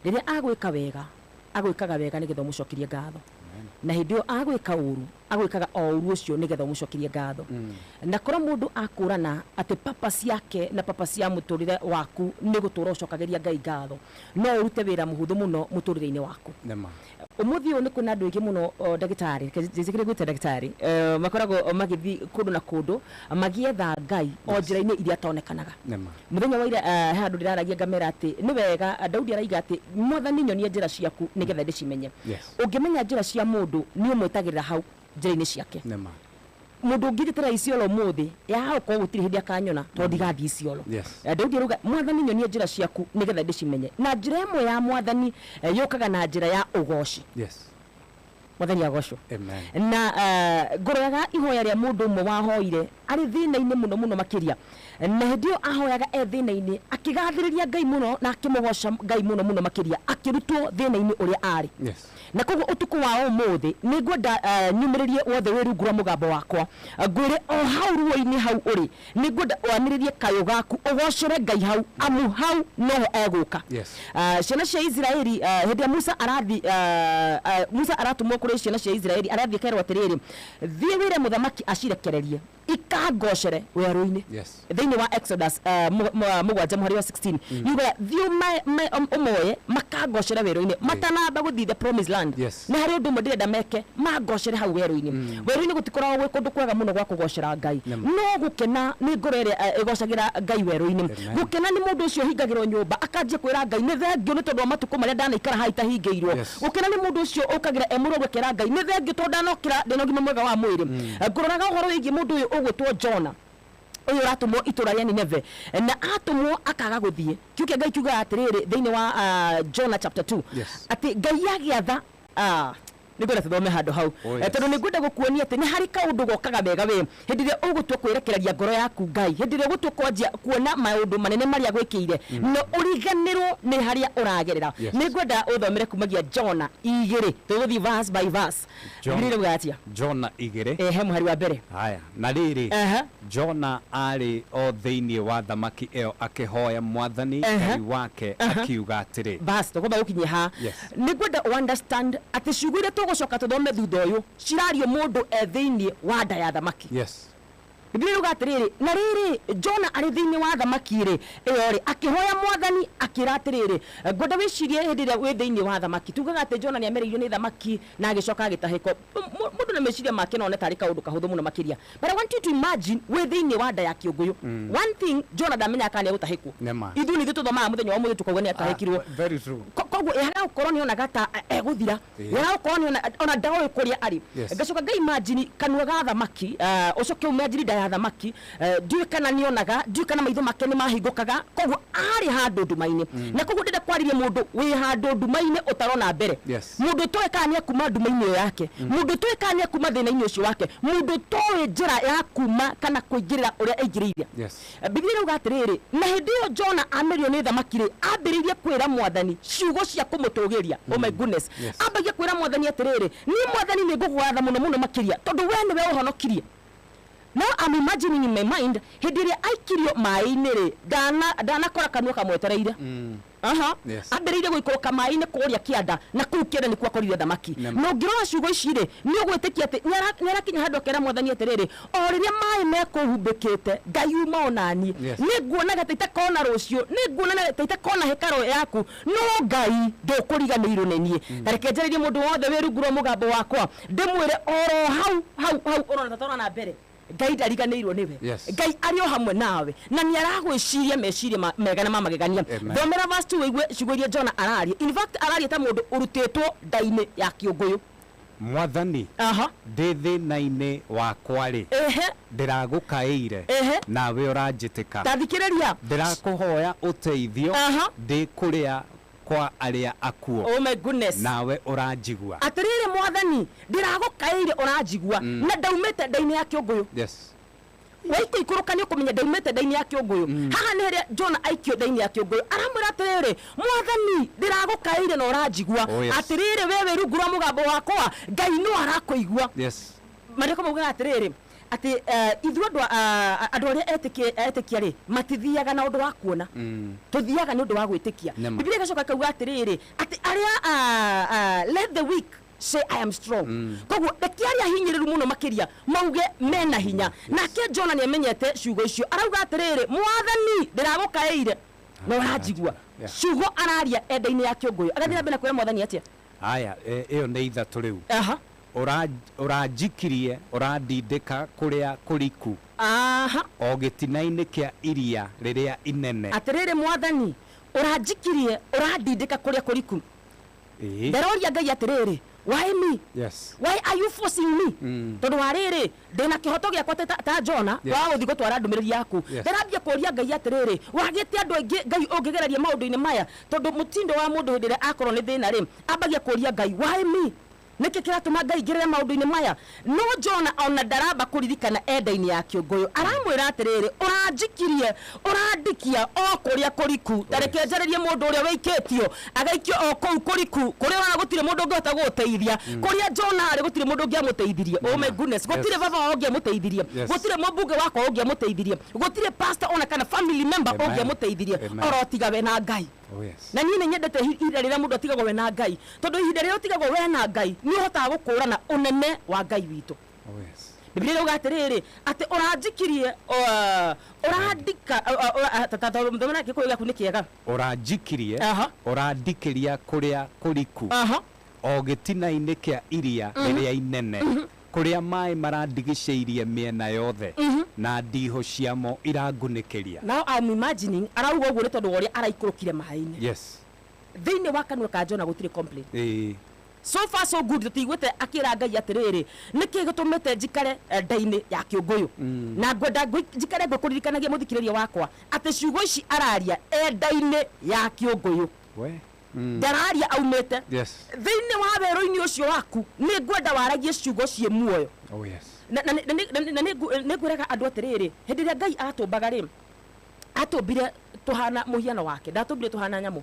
Rĩrĩa agwĩka wega, agwĩkaga wega nĩgetha ũmũcokerie ngatho, na hĩndĩ ĩyo agwĩka ũru, agwĩkaga o ũru ũcio nĩgetha ũmũcokerie ngatho. Na korwo mũndũ akũrana atĩ papa ciake na papa cia mũtũrĩre waku nĩ gũtũra ũcokagĩria Ngai ngatho, no ũrute wĩra mũhũthũ mũno mũtũrĩre-inĩ waku. Ũmũthĩ ũyũ nĩ kwĩna andũ aingĩ mũno, ndagĩtarĩ, njĩtĩkĩre gwĩta ndagĩtarĩ, makoragwo magĩthiĩ kũndũ na kũndũ magĩetha Ngai o njĩra-inĩ iria atonekanaga. Mũthenya wa ira, he handũ ndĩraragia ngamera atĩ nĩ wega, Daudi araiga atĩ Mwathani nyonia njĩra ciaku nĩgetha ndĩcimenye. Ũngĩmenya njĩra cia mũndũ nĩ ũmwĩtagĩrĩra hau njĩra-inĩ ciake. Mũndũ ũngĩnjĩtĩra Isiolo ũmũthĩ, ya okorwo gũtirĩ hĩndĩ akanyona tondũ ndigathiĩ Isiolo. Daudi arauga Mwathani nyonia njĩra ciaku nĩgetha ndĩcimenye. Na njĩra ĩmwe ya Mwathani yũkaga na njĩra ya ũgoci. Mwathani agocwo. Na ngororaga ihoya rĩa mũndũ ũmwe wahoire arĩ thĩna-inĩ mũno mũno makĩria, na hĩndĩ ĩyo ahoyaga e thĩna-inĩ akĩgathĩrĩria Ngai mũno na akĩmũgoca Ngai mũno mũno makĩria, akĩrutwo thĩna-inĩ ũrĩa arĩ. Na koguo ũtukũ wa ũmũthĩ nĩ ngwenda nyumĩrĩrie wothe wĩ rungu rwa mũgambo wakwa, ngwĩre o hau ruo-inĩ hau ũrĩ, nĩ ngwenda wanĩrĩrie kayũ gaku ũgocere Ngai hau, amu hau noho egũka. Ciana cia Isiraeli, hĩndĩ ĩrĩa Musa arathi, Musa aratũmwo kũrĩ ciana cia Isiraeli, arathiĩ akerwo atĩrĩrĩ, thiĩ wĩre mũthamaki acirekererie ikangocere werũ-inĩ. Thĩinĩ wa Exodus 7 mũhari wa 16, yugaga thiĩ ũmoye makangocere werũ-inĩ matanamba gũthiĩ the promised land. Nĩ harĩ ũndũ ũmwe ndĩrenda meke, mangocere hau werũ-inĩ. Werũ-inĩ gũtikoragwo gwĩ kũndũ kwega mũno gwa kũgocera Ngai, no gũkena nĩ ngoro ĩrĩa ĩgocagĩra Ngai werũ-inĩ. Gũkena nĩ mũndũ ũcio ũhingagĩrwo nyũmba akanjia kwĩra Ngai nĩ thengio nĩ tondũ wa matukũ marĩa ndanaikara haha itahingĩirwo. Gũkena nĩ mũndũ ũcio ũkagĩra e mũrwaru akera Ngai nĩ thengio tondũ ndanokĩra ndĩna ũgima mwega wa mwĩrĩ. Ngũroraga ũhoro wĩgiĩ mũndũ ũyũ ũgwĩtwo Jona, ũyũ ũratũmwo itũra rĩa Nineve, na atũmwo akaga gũthiĩ. Kiugo kĩa Ngai kiugaga atĩrĩrĩ thĩinĩ wa Jona chapter 2, atĩ Ngai agĩatha, nĩ ngwenda tũthome handũ hau. Tondũ nĩ ngwenda gũkuonia atĩ nĩ harĩ kaũndũ gokaga wega we hĩndĩ ĩrĩa ũgũtua kwĩrekereria ngoro yaku Ngai, hĩndĩ ĩrĩa ũgũtua kwanjia kuona maũndũ manene marĩa gwĩkĩire, na ũriganĩrwo nĩ harĩa ũragerera. Nĩ ngwenda ũthomere kumagia Jona 2, tũgũthiĩ verse by verse. Bibilia ĩrauga atĩa? Jona 2. He mũhari wa mbere. Haya, na rĩrĩ, Jona arĩ o thĩinĩ wa thamaki ĩyo akĩhoya Mwathani Ngai wake akiuga atĩrĩ. Bas, tũkwamba gũkinyia haha. Nĩ ngwenda ũ understand atĩ ciugo iria tũgũcoka tũthome thutha ũyũ cirario mũndũ e thĩinĩ wa nda ya thamaki. Biblia yuga atĩrĩrĩ, na rĩrĩ, Jona arĩ thĩinĩ wa thamaki rĩ ĩyo rĩ, akĩhoya Mwathani akĩra atĩrĩrĩ. Ngwenda wĩcirie hĩndĩ ĩrĩa wĩ thĩinĩ wa thamaki, tugaga atĩ Jona nĩ amereirio nĩ thamaki na agĩcoka agĩtahĩkwo. Mũndũ na meciria make no one tarĩ kaũndũ kahũthũ mũno makĩria, but I want you to imagine wĩ thĩinĩ wa nda ya kĩũngũyũ. One thing, Jona ndamenyaga kana nĩ egũtahĩkwo. Nĩma. Ithuĩ nĩ ithuĩ tũthomaga mũthenya wa ũmũthĩ tũkauga nĩ atahĩkirwo. Very true. Koguo yaga gũkorwo nĩ onaga ta egũthira, yaga gũkorwo nĩ ona ndaoĩ kũrĩa arĩ. Ngacoka nga imagine kanua ga thamaki, ũcoke imagine nda ya thamaki, ndiũĩ kana nĩ onaga, ndiũĩ kana maitho make nĩ mahingũkaga. Koguo arĩ handũ nduma-inĩ. Na koguo ndĩrenda kwarĩria mũndũ wĩ handũ nduma-inĩ ũtarona mbere, mũndũ ũtoĩ kana nĩ ekuma nduma-inĩ ĩyo yake, mũndũ ũtoĩ kana nĩ ekuma thĩna-inĩ ũcio wake, mũndũ ũtoĩ njĩra ya kuma kana kũingĩrĩra ũrĩa aingĩrĩire. Biblia ĩrauga atĩrĩrĩ, na hĩndĩ ĩyo Jona amerio nĩ thamaki rĩ, ambĩrĩirie kwĩra Mwathani ciugo cia kũmũtũgĩria. Oh my goodness. Ambagia kwĩra Mwathani atĩrĩrĩ, niĩ Mwathani nĩ ngũgwatha mũno mũno makĩria, tondũ we nĩwe ũhonokirie. Now I'm imagining in my mind hĩndĩ ĩrĩa aikirio maĩ-inĩ rĩ, ndanakora kanua kamwetereire. Aha. Ambĩrĩirie gũikũrũka maĩ-inĩ kũrĩa kĩanda, na kũu kĩanda nĩkuo akorire thamaki. Na ũngĩrora ciugo ici rĩ, nĩ ũgwĩtĩkia atĩ nĩ arakinya handũ akera Mwathani atĩrĩrĩ, o rĩrĩa maĩ mekũhumbĩkĩte, Ngai uma ona niĩ. Nĩ nguonaga ta itakona rũciũ, nĩ nguonaga ta itakona hekarũ yaku, no Ngai ndũkũriganĩirwo nĩ niĩ. Ta reke njarĩrie mũndũ wothe wĩ rungu rwa mũgambo wakwa, ndĩmwĩre oro hau hau hau ũrona ta tũrona mbere, Ngai ndariganĩirwo nĩwe. Ngai arĩ o hamwe nawe na nĩ aragwĩciria meciria mega na ma magegania. Thomera verse 2 wĩigue ciugo iria Jona araria. In fact araria ta mũndũ ũrutĩtwo nda-inĩ ya kĩũngũyũ. Mwathani, ndĩ thĩna-inĩ wakwa rĩ, ndĩragũkaĩire, nawe ũranjĩtĩka. Ta thikĩrĩria. Ndĩrakũhoya ũteithio ndĩ kũrĩa kwa arĩa akuũ. Oh my goodness. Nawe ũranjigua. Atĩrĩrĩ Mwathani, ndĩragũkaĩire ũranjigua, na ndaumĩte nda-inĩ ya kĩũngũyũ. Waikũikũrũka nĩ ũkũmenya ndaumĩte nda-inĩ ya kĩũngũyũ. Haha nĩ harĩa Jona aikio nda-inĩ ya kĩũngũyũ, aramwĩra atĩrĩrĩ, Mwathani ndĩragũkaĩire na ũranjigua. Oh, yes. Atĩrĩrĩ we wĩ rungu rwa mũgambo wakwa, Ngai no arakũigua. Maandĩko maugaga atĩrĩrĩ, atĩ ithuĩ andũ arĩa etĩkia rĩ, matithiaga na ũndũ wa kuona. Tũthiaga nĩ ũndũ wa gwĩtĩkia. Biblia ĩgacoka ĩkauga atĩrĩrĩ, atĩ arĩa, let the weak say I am strong. Koguo reke arĩa hinyĩrĩru mũno makĩria mauge mena hinya. Nake Jona nĩ amenyete ciugo icio, arauga atĩrĩrĩ, Mwathani ndĩragũkaĩire na ũranjigua. Ciugo araria enda-inĩ ya kĩũngũyũ, agathiĩ na mbere na kwĩra Mwathani atĩa? Aya, ĩyo nĩ ithatũ rĩu. Ũranjikirie, ũrandindĩka kũrĩa kũriku. O gĩtina-inĩ kĩa iria rĩrĩa inene. Atĩrĩrĩ Mwathani, ũranjikirie, ũrandindĩka kũrĩa kũriku. Ndaroria Ngai atĩrĩrĩ, why me? Why are you forcing me? Tondũ wa rĩrĩ, ndĩna kĩhoto gĩakwa ta Jona, wa gũthiĩ gũtwara ndũmĩrĩri yaku. Ndĩrambia kũria Ngai atĩrĩrĩ, wagĩte andũ aingĩ Ngai ũngĩgereria maũndũ-inĩ maya, tondũ mũtindo wa mũndũ hĩndĩ ĩrĩa akorwo nĩ thĩna rĩ, ambagia kũria Ngai, why me? Nĩkĩ kĩratũma Ngai ngĩrĩre maũndũ-inĩ maya? No Jona ona ndaramba kũririkana enda-inĩ ya kĩũngũyũ, aramwĩra atĩrĩrĩ, ũranjikirie, ũrandikia o kũrĩa kũriku. Ta reke njarĩrie mũndũ ũrĩa wĩikĩtio, agaikio o kũu kũriku, kũrĩa ũrona gũtirĩ mũndũ ũngĩhota gũgũteithia. Kũrĩa Jona arĩ gũtirĩ mũndũ ũngĩamũteithirie. Oh my goodness, gũtirĩ baba wao ũngĩamũteithirie. Gũtirĩ mũmbunge wakwa ũngĩamũteithirie. Gũtirĩ pastor ona kana family member ũngĩamũteithirie. Oro tiga we na Ngai. Oh, yes. Na niĩ nĩ nyendete ihinda rĩrĩa mũndũ atigagwo we na Ngai, tondũ ihinda rĩrĩa ũtigagwo we na Ngai nĩ ũhotaga gũkũrana ũnene wa Ngai witũ. Oh, yes. Biblia ĩrauga atĩrĩrĩ, atĩ ũranjikirie, ũrandika, thomera Gĩkũyũ gĩaku nĩ kĩega. Ũranjikirie, ũrandikĩria kũrĩa kũriku. O gĩtina-inĩ kĩa iria rĩrĩa inene. Kũrĩa maĩ marandigicĩirie mĩena yothe, na ndihũ ciamo irangunĩkĩria. Now I'm imagining arauga ũguo nĩ tondũ wa ũrĩa araikũrũkire maĩ-inĩ. Thĩinĩ wa kanua ka Jona gũtirĩ complaint. So far so good, tũtiguĩte akĩra Ngai atĩrĩrĩ, nĩkĩ gĩtũmĩte njikare nda-inĩ ya kĩũngũyũ? Na ngwenda njikare ngũkũririkanagia mũthikĩrĩria wakwa atĩ ciugo ici araria e nda-inĩ ya kĩũngũyũ. Ndararia aumĩte. Thĩinĩ wa werũ-inĩ ũcio waku nĩ ngwenda waragie ciugo ciĩ muoyo. Oh, yes. Na nĩ ngwĩraga andũ atĩrĩrĩ, hĩndĩ ĩrĩa Ngai atũmbaga rĩ, atũmbire tũhana mũhiano wake, ndatũmbire tũhana nyamũ.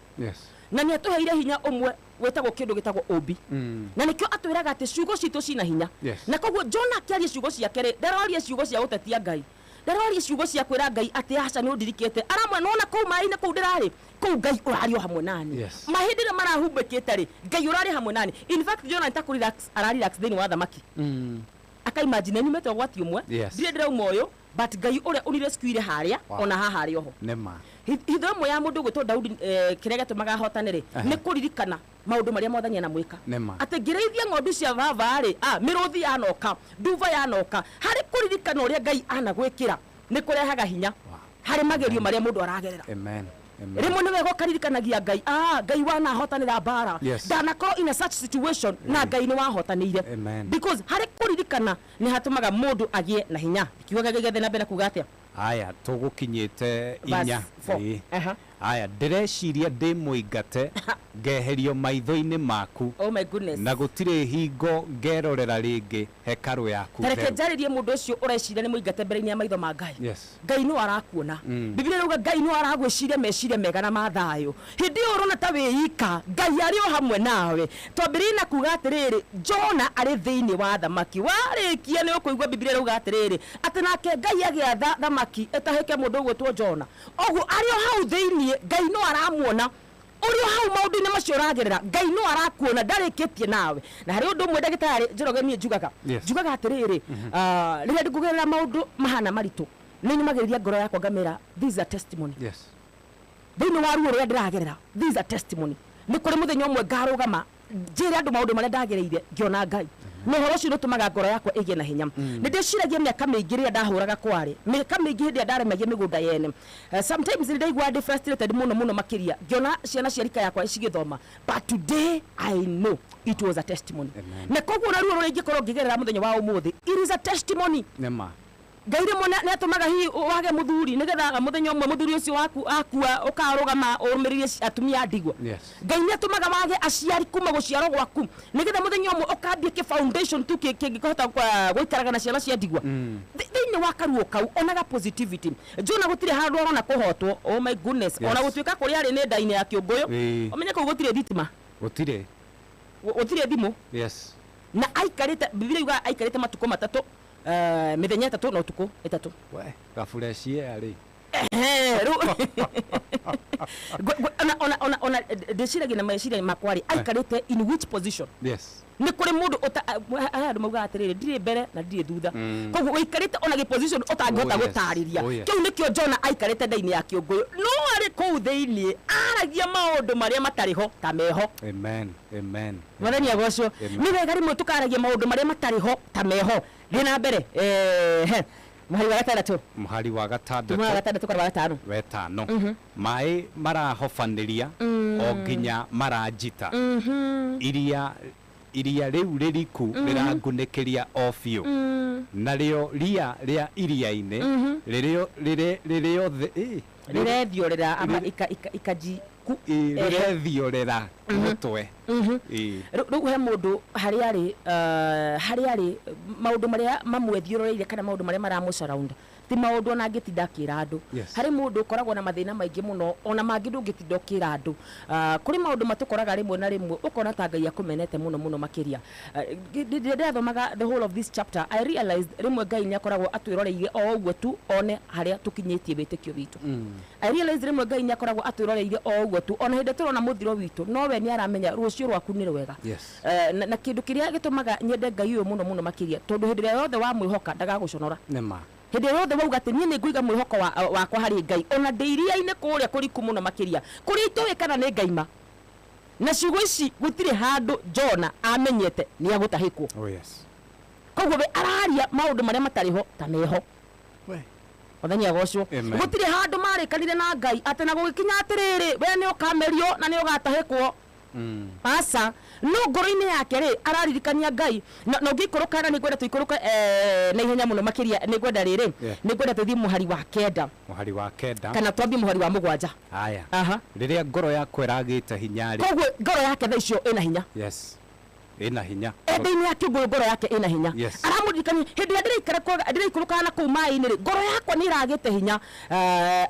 Na nĩ atũheire hinya ũmwe wĩtagwo kĩndũ gĩtagwo ũmbi. Na nĩkĩo atwĩraga atĩ ciugo citũ cina hinya. Na koguo Jona akĩaria ciugo ciake rĩ, ndaroria ciugo cia gũtetia Ngai. Ndaroria ciugo cia kwĩra Ngai atĩ aca nĩ ũndirikĩte. Aramwĩra nĩwona kũu maĩ-inĩ kũu ndĩrarĩ, kũu Ngai ũrarĩ o hamwe nani. Mahĩndĩ rĩrĩa marahumbĩkĩte rĩ, Ngai ũrarĩ hamwe nani. In fact Jona nĩ ta kũ relax, ara relax thĩinĩ wa thamaki. Aka imagine nyumĩte ũgwati ũmwe, ndirĩ ndĩrauma ũyũ, But Ngai ũrĩa ũnirescuire harĩa, ona haha arĩ oho. Nĩma. Hitho ĩmwe ya mũndũ gwĩtwo Daudi, kĩrĩa gĩatũmaga ahotane rĩ, nĩ kũririkana maũndũ marĩa Mwathani anamwĩka. Nĩma. Atĩ ngĩrĩithia ng'ondu cia baba rĩ, mĩrũthi yanoka, nduba yanoka. Harĩ kũririkana ũrĩa Ngai anagwĩkĩra nĩ kũrehaga hinya harĩ magerio marĩa mũndũ aragerera. Amen. Amen. Rĩmwe nĩ wega ũkaririkanagia Ngai, Ngai wanahotanĩra mbara. Ndanakorwo in a such situation na Ngai nĩ wahotanĩire. Amen. Because harĩ kũririkana nĩ hatũmaga mũndũ agĩe na hinya. Kiugo gĩake gĩgathiĩ na mbere kuga atĩa? Aya, tũgũkinyĩte Verse inya. 4. Ĩĩ. Aya, ndĩreciria ndĩ mũingate ngeherio maitho-inĩ maku. Oh my goodness. Na gũtirĩ hingo ngerorera rĩngĩ hekarũ yaku Ta reke theru. njarĩrie mũndũ ũcio ũreciria nĩ mũingate mbere-inĩ ya maitho ma Ngai. Yes. Ngai no arakuona. Biblia ĩrauga Ngai no aragwĩciria meciria mega na ma thayũ. Hĩndĩ ĩyo ũrona ta wĩ ika, Ngai arĩ o hamwe nawe. Twambĩrĩrie na kuga atĩrĩrĩ, Jona arĩ thĩinĩ wa thamaki. Warĩkia nĩ ũkũigua Biblia ĩrauga atĩrĩrĩ, atĩ nake Ngai agĩatha thamaki ĩtahĩke mũndũ ũgwĩtwo Jona. Ũguo arĩ o hau thĩinĩ, Ngai no aramuona. Ũrĩ o hau maũndũ-inĩ macio ũragerera, Ngai no arakuona, ndarĩkĩtie nawe. Na harĩ ũndũ ũmwe ndagĩtarĩ Njoroge niĩ njugaga. Yes. Njugaga atĩrĩrĩ, rĩrĩa ngũgerera maũndũ mahana maritũ, nĩ nyũmagĩrĩria ngoro yakwa ngamĩra, this is a testimony. Yes. Thĩinĩ wa ruo rũrĩa ndĩragerera, this is a testimony. Nĩ kũrĩ mũthenya ũmwe ngarũgama njĩre andũ maũndũ marĩa ndagereire ngĩona Ngai. Na ũhoro ũcio nĩ ũtũmaga ngoro yakwa ĩgĩe na hinya. Nĩ ndĩciragia mĩaka mĩingĩ rĩrĩa ndahũraga kware, mĩaka mĩingĩ hĩndĩ ĩrĩa ndaremagia mĩgũnda yene. Sometimes nĩ ndaiguaga ndĩ frustrated mũno mũno makĩria ngĩona ciana cia rika yakwa cigĩthoma, but today I know it was a testimony. Amen. Na koguo na ruo rũrĩa ingĩkorwo ngĩgerera mũthenya wa ũmũthĩ, it is a testimony. Nĩma. Ngai rĩmwe nĩ atũmaga hihi wage mũthuri nĩgetha mũthenya ũmwe mũthuri ũcio waku akua ũkarũgama ũrũmĩrĩrie atumia a ndigwa. Yes. Ngai nĩ atũmaga wage aciari kuma gũciarwo gwaku nĩgetha mũthenya ũmwe ũkambie kĩ foundation tu kĩngĩhota gũikaraga na ciana cia ndigwa. Thĩinĩ wa karuo kau onaga positivity. Jona gũtirĩ handũ arona kũhotwo. Oh my goodness. Yes. Ona gũtuĩka kũrĩa arĩ nĩ nda-inĩ ya kĩũngũyũ. Ũmenye kũu gũtirĩ thitima. Gũtirĩ. Gũtirĩ thimũ. Yes. Na aikarĩte, Biblia yugaga aikarĩte matukũ matatũ, mĩthenya ĩtatũ na ũtukũ ĩtatũ. We, gaburecia rĩ. Rĩu ona ndĩciragia na meciria makwa rĩ, aikarĩte in which position? Yes. Nĩ kũrĩ mũndũ aya andũ maugaga atĩrĩrĩ, ndirĩ mbere na ndirĩ thutha. Koguo ũikarĩte ona gĩ position ũtangĩhota Oh, yes. gũtarĩria. Oh, yes. Kĩu nĩkĩo Jona aikarĩte nda-inĩ ya kĩũngũyũ. No arĩ kũu thĩinĩ aragia maũndũ marĩa matarĩ ho ta meho. Amen. Amen. Mwathani agocwo. Amen. Nĩ wega rĩmwe tũkaragia maũndũ marĩa matarĩ ho ta meho. Thiĩ na mbere. Mũhari wa gatandatũ. Mũhari wa gatandatũ. Mũhari wa gatandatũ kana wa gatano. Wetano. Maĩ marahobanĩria o nginya maranjita. Iria rĩu rĩriku rĩrangunĩkĩria o biũ. Narĩo ria rĩa iria-inĩ rĩrĩothe Rĩrethiorera ama ikaji ku rĩrethiorera mũtwe. Rĩu he mũndũ harĩa arĩ, harĩa arĩ maũndũ marĩa mamwethiũrũrĩire kana maũndũ marĩa maramũ surround ti maũndũ ona angĩtinda akĩra andũ. Yes. Harĩ mũndũ ũkoragwo na mathĩna maingĩ mũno ona mangĩ ndũngĩtinda ũkĩra andũ. Kũrĩ maũndũ matũkoraga rĩmwe na rĩmwe ũkona ta Ngai akũmenete mũno mũno makĩria. Rĩrĩa ndĩrathomaga the whole of this chapter, I realized rĩmwe Ngai nĩ akoragwo atwĩroreire o ũguo tu one harĩa tũkinyĩtie wĩtĩkio witũ. I realized rĩmwe Ngai nĩ akoragwo atwĩroreire o ũguo tu ona hĩndĩ tũrona mũthiro witũ, no we nĩ aramenya rũciũ rwaku nĩ rwega. Yes. Na kĩndũ kĩrĩa gĩtũmaga nyende Ngai ũyũ mũno mũno makĩria, tondũ hĩndĩ ĩrĩa yothe wamwĩhoka ndagagũconora. Nĩma. Hĩndĩ ĩrĩa yothe wauga atĩ niĩ nĩ ngũiga mwĩhoko wakwa harĩ Ngai, ona ndĩ iria-inĩ kũrĩa kũriku mũno makĩria, kũrĩa itoĩ kana nĩ ngaima. Na ciugo ici gũtirĩ handũ Jona amenyete nĩ agũtahĩkwo. Oh, yes. Koguo we araria maũndũ marĩa matarĩ ho ta meho. We. Mwathani agocwo. Amen. Gũtirĩ handũ marĩkanire na Ngai atĩ na gũgĩkinya atĩrĩrĩ, we nĩ ũkamerio na nĩ ũgatahĩkwo. Aca, no ngoro-inĩ yake rĩ araririkania Ngai. Na ũngĩikũrũka na nĩngwenda tũikũrũke, na ihenya mũno makĩria, nĩngwenda rĩrĩ, nĩngwenda tũthiĩ mũhari wa kenda. Mũhari wa kenda. Kana twambie mũhari wa mũgwanja. Haya. Aha. Rĩrĩa ngoro yakwa ĩragĩte hinya rĩ. Koguo ngoro yake thaa icio ĩna hinya. Yes. Ĩna hinya. Thĩinĩ ya kĩũngũyũ ngoro yake ĩna hinya. Yes. Aramũririkania hĩndĩ ĩrĩa ndĩraikũrũkaga na kũu maĩ-inĩ rĩ, ngoro yakwa nĩ ĩragĩte hinya.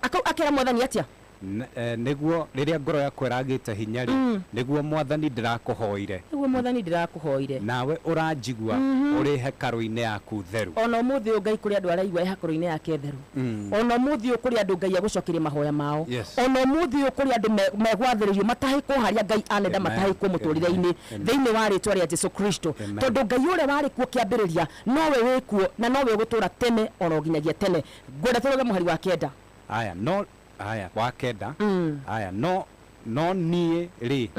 Akera Mwathani atĩa? Nĩguo rĩrĩa ngoro yakwa ĩragĩte hinya rĩ, nĩguo Mwathani ndĩrakũhoire. Nĩguo Mwathani ndĩrakũhoire. Nawe ũranjigua ũrĩ hekarũ-inĩ yaku theru. Ona ũmũthĩ ũyũ Ngai kũrĩ andũ araigua hekarũ-inĩ yake theru. Ona ũmũthĩ ũyũ kũrĩ andũ Ngai agũcokeria mahoya mao. Ona ũmũthĩ ũyũ kũrĩ andũ megwathĩrĩrio matahĩkwo harĩa Ngai anenda matahĩkwo mũtũrĩre-inĩ thĩinĩ wa rĩtwa rĩa Jesu Kristo. Tondũ Ngai ũrĩa warĩ kuo kĩambĩrĩria nowe wĩ kuo na nowe ũgũtũra tene ona nginyagia tene. Ngwenda tũroge mũhari wa 9. Aya no aya wa 9. Aya no niĩ rĩ,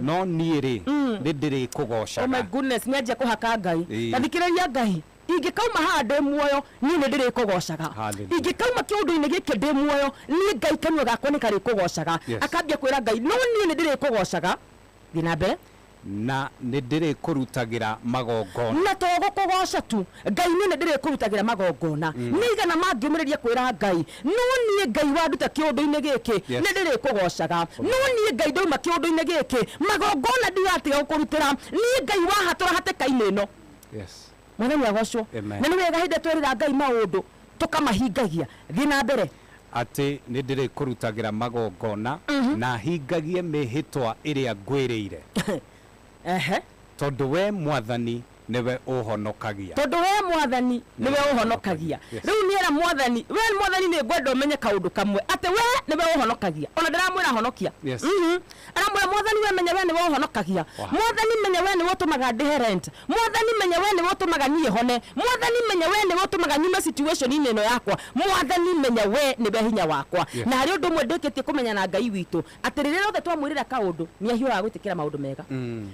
no niĩ rĩ, nĩ ndĩrĩkũgocaga. Oh my goodness, nĩ anjia kũhaka Ngai. Ta thikĩrĩria Ngai. Ingĩkauma haha ndĩ muoyo, niĩ nĩ ndĩrĩkũgocaga. Ingĩkauma kĩũndũ-inĩ gĩkĩ ndĩ muoyo, niĩ Ngai kanua gakwa nĩ karĩkũgocaga. Akambia kwĩra Ngai, no niĩ nĩ ndĩrĩkũgocaga. Thiĩ na mbere. Na nĩ ndĩrĩkũrutagĩra magongona. Na to gũkũgoca tu, Ngai niĩ nĩ ndĩrĩkũrutagĩra magongona. Nĩ igana mangĩũmĩrĩria kwĩra Ngai, no niĩ Ngai wanduta kĩũndũ-inĩ gĩkĩ, nĩ ndĩrĩkũgocaga. No niĩ Ngai ndauma kĩũndũ-inĩ gĩkĩ, magongona ndigatiga gũkũrutĩra. Niĩ Ngai wahatũra hatĩka-inĩ ĩno. Mwathani agocwo. Na nĩ wega hĩndĩ twerĩra Ngai maũndũ tũkamahingagia. Thiĩ na mbere. Atĩ nĩ ndĩrĩkũrutagĩra magongona na hingagie mĩhĩtwa ĩrĩa ngwĩrĩire. Tondũ we Mwathani nĩwe ũhonokagia. Tondũ we Mwathani nĩwe ũhonokagia. Rĩu niĩ era Mwathani, we Mwathani nĩ ngwenda ũmenye kaũndũ kamwe atĩ we nĩwe ũhonokagia. Ona ndĩramwĩra honokia. Aramwĩra Mwathani we menya we nĩwe ũhonokagia. Mwathani menya we nĩwe ũtũmaga ndĩhe rent. Mwathani menya we nĩwe ũtũmaga niĩ hone. Mwathani menya we nĩwe ũtũmaga nyume situation-inĩ ĩno yakwa. Mwathani menya we nĩwe hinya wakwa. Na harĩ ũndũ ũmwe ndĩkĩtie kũmenya na Ngai witũ atĩ rĩrĩa rĩothe twamwĩrĩra kaũndũ nĩ ahiũhaga gwĩtĩkĩra maũndũ mega.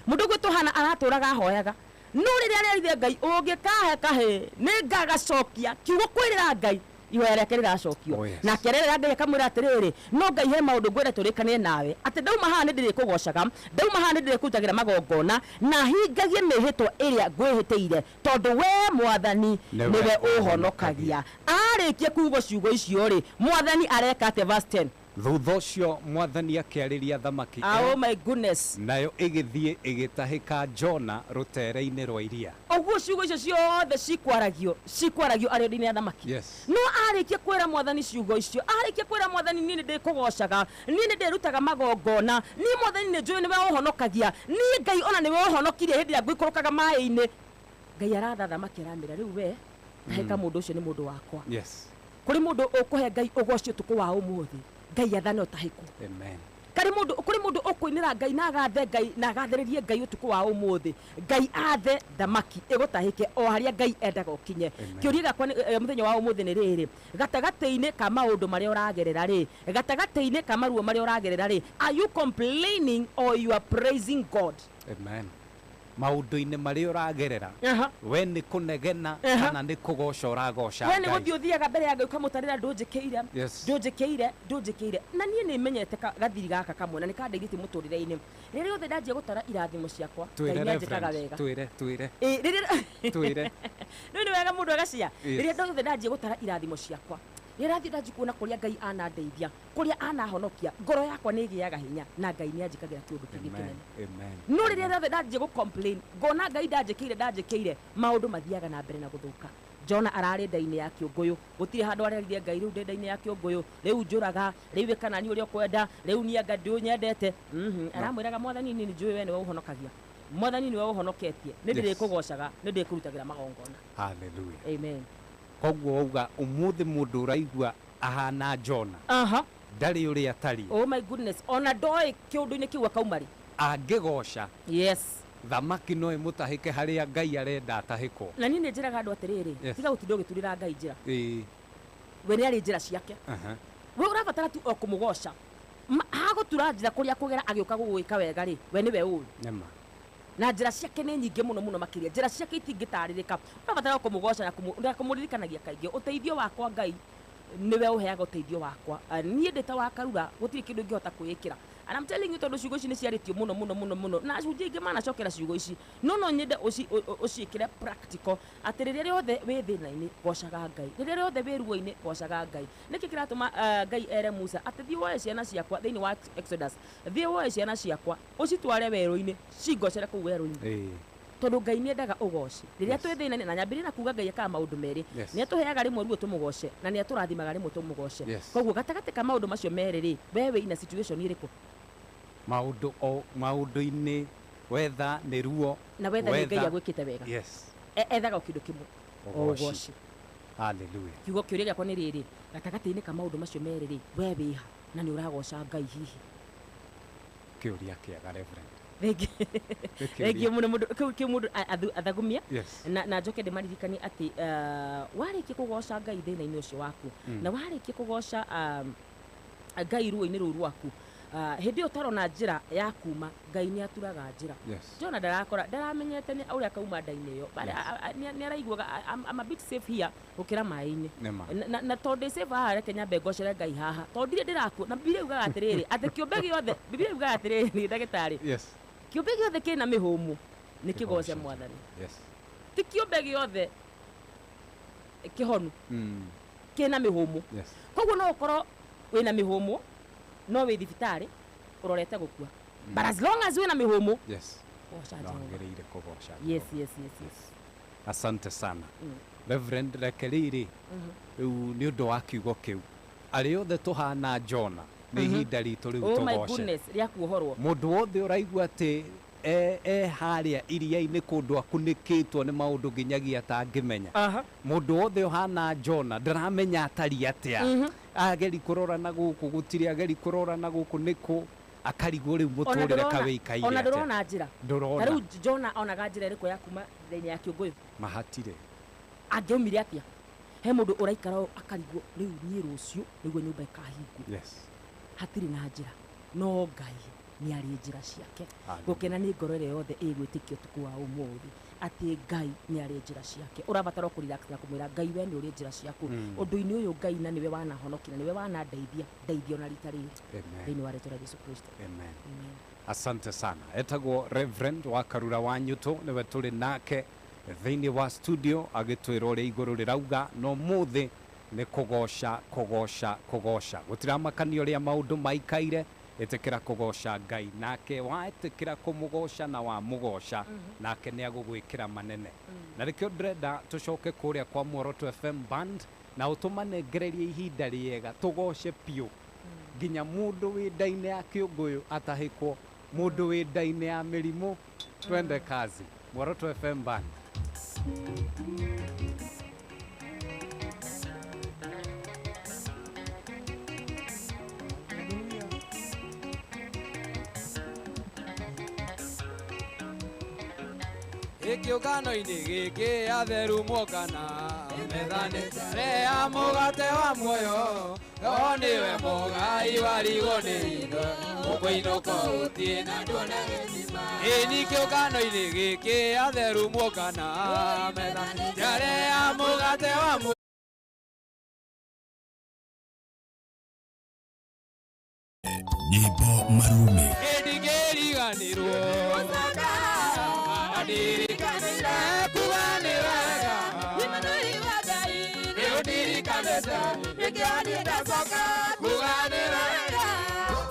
Mũndũ ũgwĩtwo Hana aratũraga ahoyaga. No rĩrĩa arerire Ngai ũngĩkahe kahĩ nĩ ngagacokia, kiugo kwĩrĩra Ngai ihoya rĩake rĩracokio. Nake arerera Ngai akamwĩra atĩrĩrĩ, no Ngai he maũndũ ngwenda tũrĩkanĩre nawe atĩ ndauma haha nĩ ndĩrĩkũgocaga, ndauma haha nĩ ndĩrĩkũrutagĩra magongona na hingagie mĩhĩtwa ĩrĩa ngwĩhĩtĩire, tondũ we Mwathani nĩwe ũhonokagia. Arĩkia kuuga ciugo icio rĩ, Mwathani areka atĩa? Verse 10. Thutha ũcio Mwathani akĩarĩria thamaki. Oh my goodness. Nayo ĩgĩthiĩ ĩgĩtahĩka Jona rũtere-inĩ rwa iria. Ũguo ciugo icio ciothe cikwaragio arĩ ndini ya thamaki. No arĩkia kwĩra Mwathani ciugo icio, arĩkia kwĩra Mwathani niĩ nĩ ndĩkũgocaga, niĩ nĩ ndĩrutaga magongona, niĩ Mwathani nĩ njũĩ nĩwe ũhonokagia, niĩ Ngai ona nĩwe ũhonokirie hĩndĩ ĩrĩa ngũikũrũkaga maĩ-inĩ. Ngai aratha thamaki aramĩra, rĩu we tahĩka mũndũ ũcio nĩ mũndũ wakwa. Kũrĩ mũndũ ũkũhe Ngai ũgoci ũtukũ wa ũmũthĩ, Ngai athane ũtahĩkwo. Kari mũndũ, kũrĩ mũndũ ũkũinĩra Ngai na agathe Ngai na agathĩrĩrie Ngai ũtukũ wa ũmũthĩ, Ngai athe thamaki ĩgũtahĩke o harĩa Ngai endaga ũkinye. Kĩũria gĩakwa mũthenya wa ũmũthĩ nĩ rĩrĩ, gatagatĩ-inĩ ka maũndũ marĩa ũragerera rĩ, gatagatĩ-inĩ ka maruo marĩa ũragerera rĩ, are you complaining or you are praising God? Amen. Maũndũ-inĩ marĩa ũragerera, we nĩ kũnegena kana nĩ kũgoca ũragoca Ngai? We nĩ gũthiĩ ũthiaga mbere ya Ngai ũkamũtarĩra ndũnjĩkĩire, ndũnjĩkĩire, ndũnjĩkĩire. Na niĩ nĩ menyete gathiri gaka kamwe na nĩ kandeithĩtie mũtũrĩre-inĩ. Rĩrĩa rĩothe ndanjia gũtara irathimo ciakwa, Ngai nĩ anjĩkaga wega. Twĩre. Twĩre. Rĩu nĩ wega mũndũ agacia. Rĩrĩa rĩothe ndanjia gũtara irathimo ciakwa, rĩrĩa rathiĩ ndanjia kuona kũrĩa Ngai anandeithia, kũrĩa anahonokia, ngoro yakwa nĩ ĩgĩaga hinya na Ngai nĩ anjĩkagĩra kĩũndũ kĩngĩ kĩnene. No rĩrĩa rĩothe ndanjia gũ complain, ngona Ngai ndanjĩkĩire, maũndũ mathiaga na mbere na gũthũka. Jona ararĩ nda-inĩ ya kĩũngũyũ, gũtirĩ handũ arerire Ngai rĩu ndĩ nda-inĩ ya kĩũngũyũ, rĩu njũraga, rĩu ĩka nani ũrĩa ũkwenda, rĩu niĩ anga ndũnyendete. Aramwĩraga Mwathani niĩ nĩ njũĩ we nĩwe ũhonokagia, Mwathani nĩwe ũhonoketie, nĩ ndĩrĩkũgocaga, nĩ ndĩrĩkũrutagĩra magongona. Hallelujah. Amen. Koguo wauga ũmũthĩ mũndũ ũraigua ahana Jona. Ndarĩ ũrĩa atariĩ. Oh my goodness, ona ndoĩ kĩũndũ-inĩ kĩu akauma rĩ. Angĩgoca. Thamaki no ĩmũtahĩke harĩa Ngai arenda atahĩkwo. Na niĩ nĩ njĩraga andũ atĩrĩrĩ, tiga gũtinda ũgĩturĩra Ngai njĩra. We nĩ arĩ njĩra ciake. We ũrabatara tu o kũmũgoca. Hagũtura njĩra kũrĩa kũgera agĩũka gũgwĩka wega rĩ, we nĩwe ũĩ. Na njĩra ciake nĩ nyingĩ mũno mũno makĩria. Njĩra ciake itingĩtarĩrĩka. Ũrabatara kũmũgoca na kũmũririkanagia kaingĩ. Ũteithio wakwa Ngai nĩwe ũheaga ũteithio wakwa. Niĩ ndĩ ta wa Karura, gũtirĩ kĩndũ ingĩhota kwĩĩkĩra. And I'm telling you tondũ ciugo ici nĩ ciarĩtio mũno mũno mũno mũno. Na cunjĩ ingĩ manacokera ciugo ici. No no nyende ũciĩkĩre practical atĩ rĩrĩa rĩothe wĩ thĩna-inĩ gocaga Ngai. Rĩrĩa rĩothe wĩ ruo-inĩ gocaga Ngai. Nĩkĩ kĩratũma Ngai ere Musa atĩ thiĩ woe ciana ciakwa thĩinĩ wa Exodus. Thiĩ woe ciana ciakwa ũcitware werũ-inĩ, cingocere kũu werũ-inĩ. Tondũ Ngai nĩ endaga ũgoci rĩrĩa twĩ thĩna-inĩ, na nyambĩrĩrie na kuga Ngai ekaga maũndũ merĩ. Yes. Nĩ atũheaga rĩmwe ruo tũmũgoce, na nĩ atũrathimaga rĩmwe tũmũgoce. Yes. Koguo gatagatĩ ka maũndũ macio merĩ rĩ, we wĩ ina situation ĩrĩkũ? Maũndũ o maũndũ-inĩ, wetha nĩ ruo. Na wetha nĩ Ngai agwĩkĩte wega. Yes. Ethaga o kĩndũ kĩmwe, o Ũgoci. ũgoci. Hallelujah. Kiugo kĩũria gĩakwa nĩ rĩrĩ, gatagatĩ-inĩ ka maũndũ macio merĩ rĩ, we wĩha na nĩ ũragoca Ngai hihi? Kĩũria kĩega, Reverend. Thengiũ. Nĩ kĩũria. Thengiũ mũno mũndũ kĩu kĩu mũndũ athagumia. Yes. Na njoke ndĩmaririkanie atĩ warĩkia kũgoca Ngai thĩna-inĩ ũcio waku, na warĩkia kũgoca Ngai ruo-inĩ rũu rwaku, hĩndĩ ĩyo ũtarona njĩra ya kuma, Ngai nĩ aturaga njĩra. Yes. Jona ndarakora, ndaramenyete nĩ ũrĩa akauma nda-inĩ ĩyo. But Yes. nĩ araiguaga, I'm a bit safe here gũkĩra maĩ-inĩ. Nĩma. Na tondũ ndĩ safe haha, reke nyambe ngocere Ngai haha, tondũ ndirĩ ndĩrakua. Na Bibilia yugaga atĩrĩrĩ, atĩ kĩũmbe gĩothe, Bibilia yugaga atĩrĩrĩ, ndagĩtarĩ, Yes. kĩũmbe gĩothe kĩna mĩhũmũ nĩ kĩgoce Kĩgoce. Mwathani. Yes. Ti kĩũmbe gĩothe kĩhonu kĩna mĩhũmũ. Yes. Koguo no ũkorwo wĩna mĩhũmũ no wĩ thibitarĩ ũrorete gũkua, but as long as wĩna mĩhũmũ, Yes. goca No Jehova. agĩrĩire kũgoca. Yes. Asante sana. Reverend, reke rĩrĩ, rĩu nĩ ũndũ wa kiugo kĩu, arĩa othe tũhana Jona, nĩ ihinda ritũ rĩu Oh my tũgoce. goodness, rĩa kuohorwo. Mũndũ wothe ũraigua atĩ e harĩa iria-inĩ kũndũ akunĩkĩtwo nĩ maũndũ nginyagia atangĩmenya, mũndũ wothe ũhana Jona ndaramenya atariĩ atĩa, ageri kũrora na gũkũ gũtirĩ, ageri kũrora na gũkũ nĩkũ, akarigwo rĩu Ona mũtũrĩre ndũrona, kawĩikaire ona atĩa. ndũrona njĩra. Ndũrona. Ta rĩu Jona onaga njĩra ĩrĩkũ ya kuma thĩinĩ ya kĩũngũyũ? Mahatirĩ. Angĩaumire atĩa? He mũndũ ũraikara ũũ akarigwo, rĩu niĩ rũciũ nĩguo nyũmba ĩkahingwo. Yes. Hatirĩ na njĩra, no Ngai nĩ arĩ njĩra ciake. Hallelujah. Gũkena nĩ ngoro ĩrĩa yothe ĩgwĩtĩkia ũtukũ wa ũmũthĩ atĩ Ngai nĩ arĩ njĩra ciake. Ũrabatara o kũrelax na kũmwĩra Ngai, we nĩ ũrĩ njĩra ciaku ũndũ-inĩ ũyũ, Ngai, na nĩwe wanahonokia na nĩwe wanandeithia, ndeithia ona rita rĩrĩ. Amen. Thĩinĩ wa rĩtwa rĩa Jesu Kristo. Amen. Amen. Asante sana. Etagwo Reverend wa Karura wa Nyuto, nĩwe tũrĩ nake thĩinĩ wa studio agĩtwĩra ũrĩa igũrũ rĩrauga, no mũthĩ nĩ kũgoca, kũgoca, kũgoca. Gũtiramakania ũrĩa maũndũ maikaire, ĩtĩkĩra kũgoca Ngai, nake waĩtĩkĩra kũmũgoca na wamũgoca, nake nĩ agũgwĩkĩra manene. Na nĩkĩo ndĩrenda tũcoke kũrĩa kwa Muoroto FM Band na ũtũmanengererie ihinda rĩega tũgoce biũ, nginya mũndũ wĩ nda-inĩ ya kĩũngũyũ atahĩkwo, mũndũ wĩ nda-inĩ ya mĩrimũ. Twende kazi, Muoroto FM Band. Kĩũngano-inĩ gĩkĩ atheru muokana metha-inĩ rĩa mũgate wa muoyo, o nĩwe mũgai warigwo nĩ ithe ũkũinũka ũthiĩ na nduona gĩthima. Ĩni kĩũngano-inĩ gĩkĩ atheru muokana metha-inĩ rĩa mũgate wa muoyo. Nyĩmbo marumi. Ndingĩriganĩrwo ndirikanĩire kuga nĩ wega nĩ ũndirikanĩte nĩkĩo niĩ ndacoka kuga nĩ wega.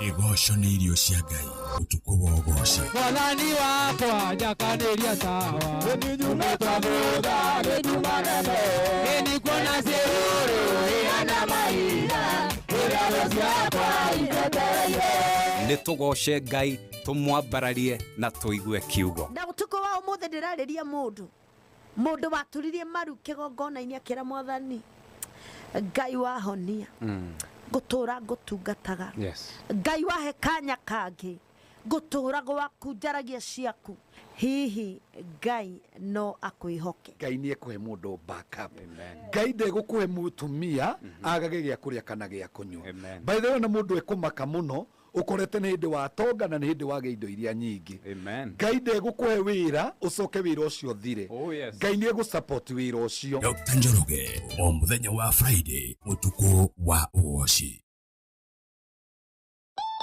Igoco nĩ irio cia Ngai ũtukũ wa ũgoci. Mwathani wakwa njakanĩria tawa nĩnyumĩtwo thutha gĩtumanene nĩndikuona ciũrũ ihana mahiga rĩrĩa thũ ciakwa icetereire. Nĩ tũgoce Ngai, tũmwambararie na tũigue kiugo. Na ũtukũ wa ũmũthĩ ndĩrarĩria mũndũ, mũndũ waturirie maru kĩgongona-inĩ akĩra Mwathani Ngai wahonia, ngũtũra ngũtungataga. Yes. Ngai wahe kanya kangĩ, ngũtũra gwaku njaragia ciaku. Hihi Ngai no akwĩhoke? Ngai nĩ ekũhe mũndũ backup. Ngai ndegũkũhe mũtumia agage gĩa kũrĩa kana gĩa kũnyua. By the way, na mũndũ ekũmaka mũno ũkorete nĩ hĩndĩ watonga na nĩ hĩndĩ wagĩa indo iria nyingĩ. Amen. Ngai ndegũkũhe wĩra ũcoke wĩra ũcio ũthire. Oh, yes. Ngai nĩ egũ-support wĩra ũcio. Dr. Njoroge o mũthenya wa Friday ũtukũ wa ũgoci.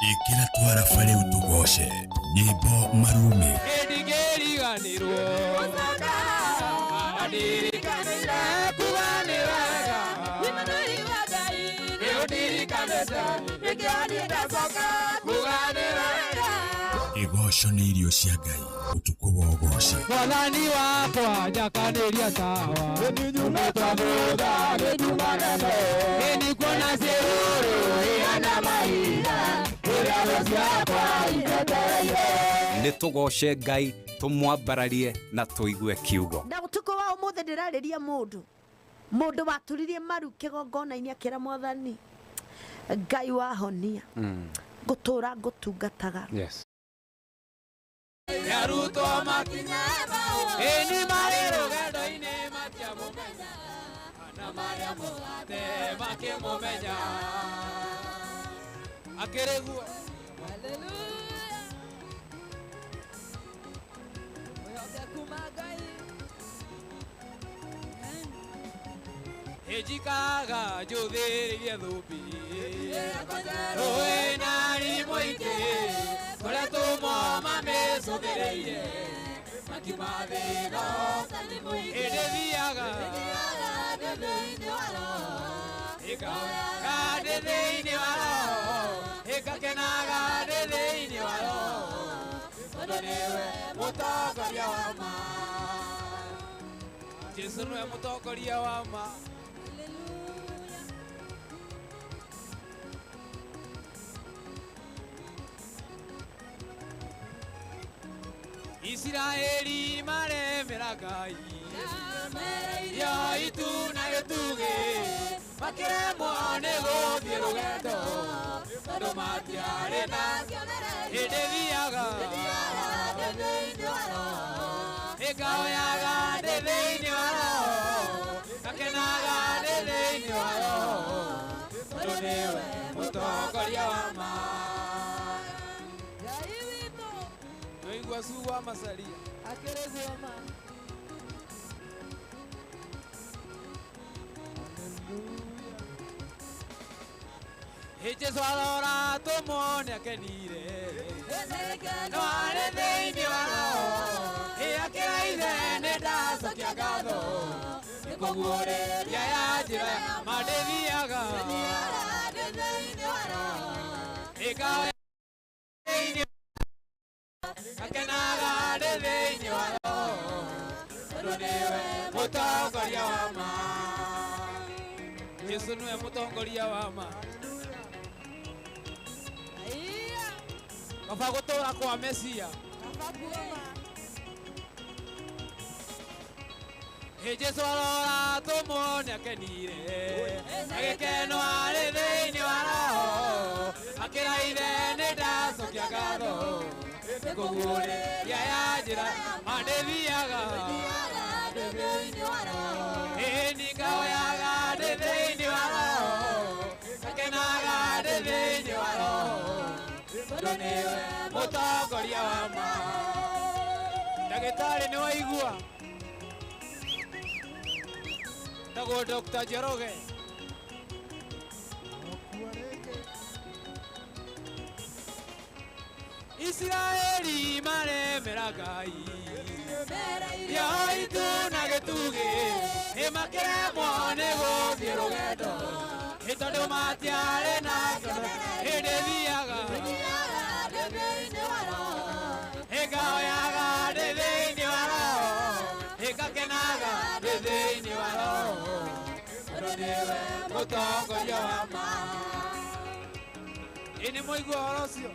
Ĩkĩra twaraba rĩu tũgoce nyĩmbo marumi. Ndingĩriganĩrwo ndirikanĩire kuga nĩ wega nĩ ũndirikanĩte nĩkĩo niĩ ndacoka kuga nĩ wega. Igoco nĩ irio cia Ngai ũtukũ wa ũgoci. Mwathani wakwa njakanĩria tawa nĩnyumĩtwo thutha gĩtumane nĩndikuona ciũrũ ihana mahiga rĩrĩa thũ ciakwa injetereire. Nĩ tũgoce Ngai, tũmwambararie na tũigue kiugo. Na ũtukũ wa ũmũthĩ ndĩrarĩria mũndũ mũndũ waturirie maru kĩgongona-inĩ akĩra mwathani Ngai wahonia ngũtũra ngũtungataga. Yes. Arutwo makinya ĩni marĩ rũgendo-inĩ matiamũmenya na marĩa mũgate makĩmũmenya akĩrĩ guo. Ĩnjikaraga njũthĩrĩirie thũmbĩ rũĩ na rimũ ingĩ kũrĩa tũmwo mamĩcũthĩrĩirie makiuma thĩna ĩndĩ thiaga ĩkaoyaga ndĩ thĩinĩ wa roho ĩkakenaga ndĩ thĩinĩ wa roho tondũ nĩwe mũtongoria wa ma. Jesũ nĩwe mũtongoria wa ma. Isiraeli maremera Ngai yo itu na gĩtugĩ makĩremwo nĩ gũthiĩ rũgendo tondũ matiarĩ na hĩndĩ thiaga ĩkaoyaga ndĩ thĩinĩ wa roho ngakenaga ndĩ thĩinĩ wa roho tondũ nĩwe mũtongoria wa ma. Twaigua cugo wa macaria akĩrĩ guo ma. Jesũ arora tũmwone akenire no arĩ thĩinĩ wa roho akĩra ithe nĩ ndacokia ngatho nĩ kũguũrĩria ya njĩra ma ndĩthiaga ĩkaoya akenaga ndĩ thĩinĩ wa roho tondũ nĩwe mũtongoria wa ma. Jesũ nĩwe mũtongoria wa ma. Kaba gũtũra kwa Mesia. Jesũ arora tũmwone akenire agĩkeno arĩ thĩinĩ wa roho akĩra ithe nĩ ndacokia ngatho nĩ kũguũrĩria ya njĩra ma ndĩthiaga ĩni ngaoyaga ndĩ thĩinĩ wa roho ngakenaga ndĩ thĩinĩ wa roho tondũ nĩwe mũtongoria wa ma. Ndagĩtarĩ nĩ waigua tagwo Dr. Njoroge. Isiraeli maremera Ngai yo itu na gĩtugĩ makĩremwo nĩ gũthiĩ rũgendo tondũ matiarĩ na hĩndĩ thiaga ĩkaoyaga ndĩ thĩinĩ wa roho ĩkakenaga ndĩ thĩinĩ wa roho tondũ nĩwe mũtongoria wa ma. Ĩ nĩ mwaigua ũhoro ũcio?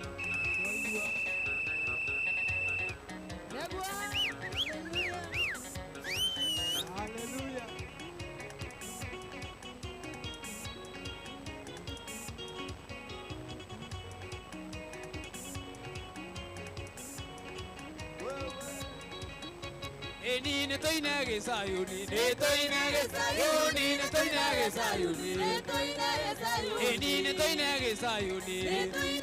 Hallelujah. Ĩni nĩ tũine gĩcayuni nĩ tũine gĩcayuni nĩ tũine gĩcayuni ĩni nĩ tũine gĩcayuni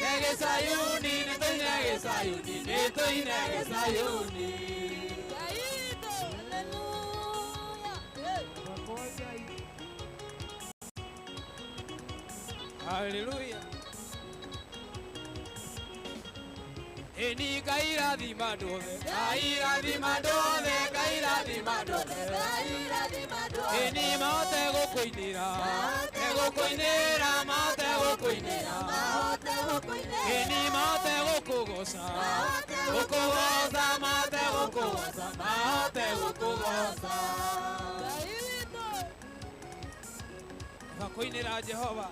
nĩ gĩcayuni nĩ tũine gĩcayuni nĩ tũine gĩcayuni. Hallelujah. Ĩni Ngai rathima andũ othe Ngai rathima andũ othe Ngai rathima andũ othe ĩni mahote gũkũinĩra gũkũinĩra mahote gũkũinĩra ĩni mahote gũkũinĩra. gũkũgoca gũkũgoca mahote gũkũgoca mahote gũkũgoca bakũinĩra Jehova.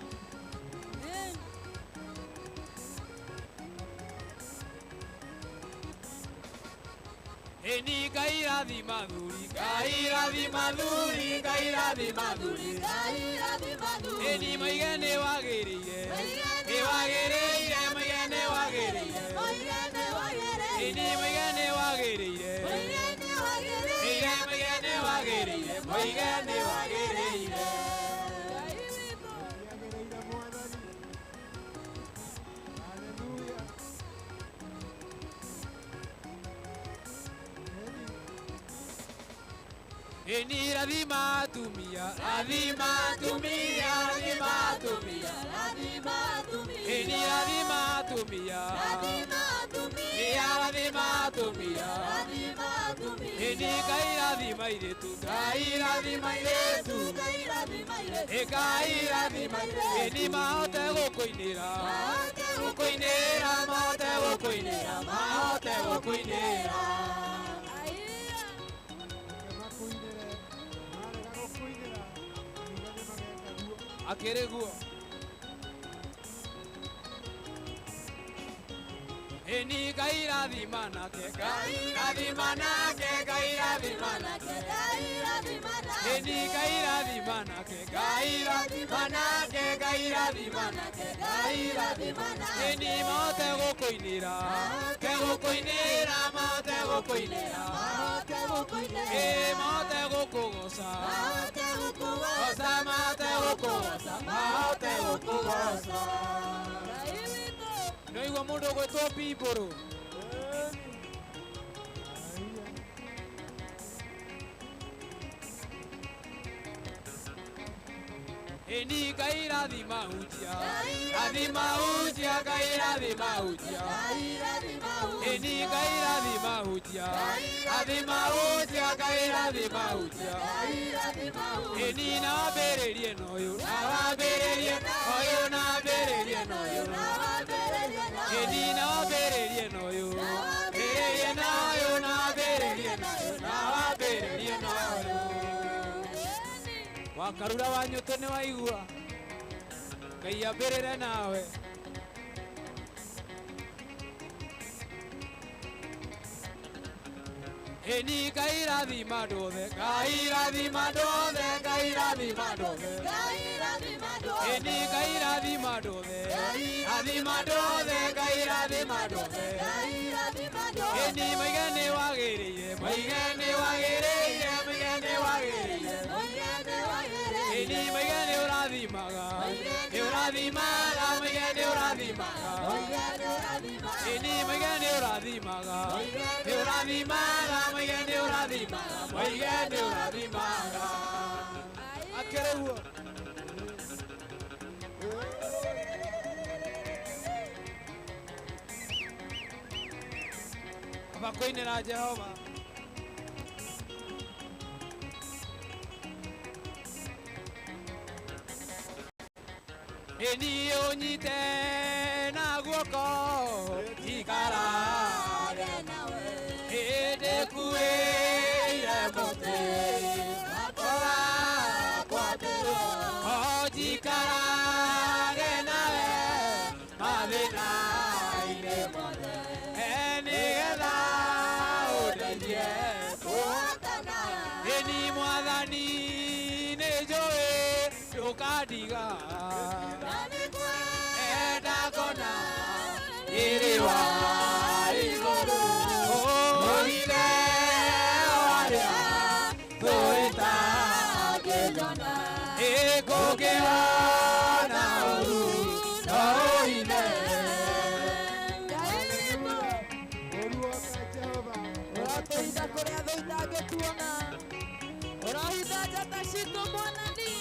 Eni Ngai rathima thuri, Ngai rathima thuri, Ngai rathima thuri, Ngai rathima thuri. Eni maige nĩ wagĩrĩire, nĩ wagĩrĩire, maige nĩ wagĩrĩire, maige nĩ wagĩrĩire. Eni maige nĩ wagĩrĩire, maige nĩ wagĩrĩire, maige nĩ wagĩrĩire, maige nĩ wagĩrĩire. Eni rathima atumia, rathima atumia, rathima atumia, rathima atumia. Eni rathima atumia, rathima atumia, rathima atumia, rathima atumia. Eni Ngai rathima airĩtu, Ngai rathima airĩtu, Ngai rathima airĩtu, Ngai rathima airĩtu. Eni mahote gũkũinĩra, mahote gũkũinĩra, mahote gũkũinĩra, mahote gũkũinĩra. Akĩrĩ guo. Eni Ngai rathima nake, Ngai rathima nake, Ngai rathima nake, Ngai rathima nake. Eni Ngai rathima nake, Ngai rathima nake, Ngai rathima nake, Ngai rathima nake. Eni mahote gũkũinĩra, mahote gũkũinĩra, mahote gũkũinĩra, mahote gũkũinĩra. Ĩ mahote gũkũgoca, mahote gũkũgoca, mahote gũkũgoca, mahote gũkũgoca. Nĩwaigua mũndũ ũgwĩtwo Bimbũrũ? Eni Ngai rathima hunjia, rathima hunjia, Ngai rathima hunjia. Eni Ngai rathima hunjia, rathima hunjia, Ngai rathima hunjia. Eni na wambĩrĩrie na ũyũ, na wambĩrĩrie na ũyũ, na wambĩrĩrie na ũyũ. Eni na wambĩrĩrie na ũyũ, wambĩrĩrie na ũyũ, na wambĩrĩrie na ũyũ, na wambĩrĩrie na ũyũ. Wakarura wa nyũtũ nĩ waigua, Ngai ambĩrĩre nawe. Eni Ngai rathima andũ othe, Ngai rathima andũ othe, Ngai rathima andũ othe. Eni Ngai rathima andũ othe, rathima andũ othe, Ngai rathima andũ othe. Eni maige nĩ wagĩrĩire, maige nĩ wagĩrĩire, maige nĩ wagĩrĩire. Eni maige nĩ ũrathimaga, nĩ ũrathimaga, maige nĩ ũrathimaga. Eni maige nĩ ũrathimaga, nĩ ũrathimaga, maige nĩ ũrathimaga, maige nĩ ũrathimaga. Akĩrĩ guo. Bakũinĩra Jehova. Eni ũnyite na guoko njikarage nawe, hĩndĩ kuĩire mũtĩ wakwa kwambĩrwo, o njikarage nawe mathĩna-inĩ mothe, nĩgetha ũndeithie kũhotana. Eni Mwathani nĩ njũĩ ndũkandiga, ndakona riri wa igũrũ, ũhithe warĩa thũ ĩtangĩnyona, ĩkũngĩona ũru no ũhithe. Ũratũhitha kũrĩa thũ itangĩtuona, ũrahitha njata citũ Mwathani,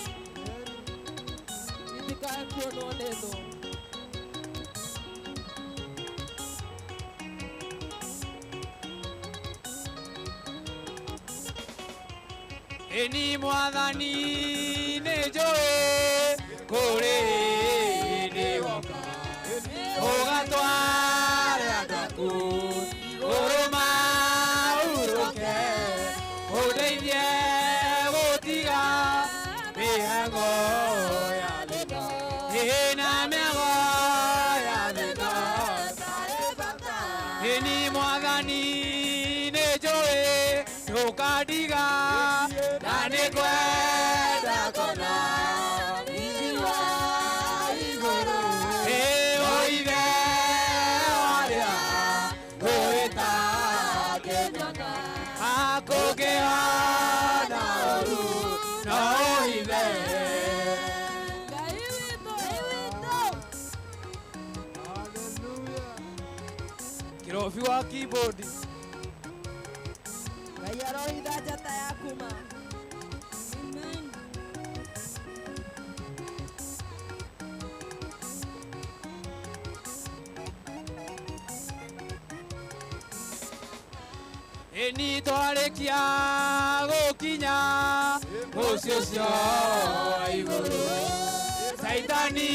itikae kuonwo nĩ thũ. Eni Mwathani nĩ njũĩ kũrĩ hĩndĩ woka, ũgatware andũ Ĩni mwathani nĩ njũĩ ndũkandiga na nĩ ngwenda kuona riri wa igũrũ. Ĩ ũithe warĩa ũtangĩnyona. Akũngĩona ũru no ũhithe. Ngai witũ, Ngai witũ. Kĩrobi wa keyboard. Ngai arohitha njata yaku ma. Amen. Ĩni twarĩkia gũkinya mũciĩ ũcio wa igũrũ Caitani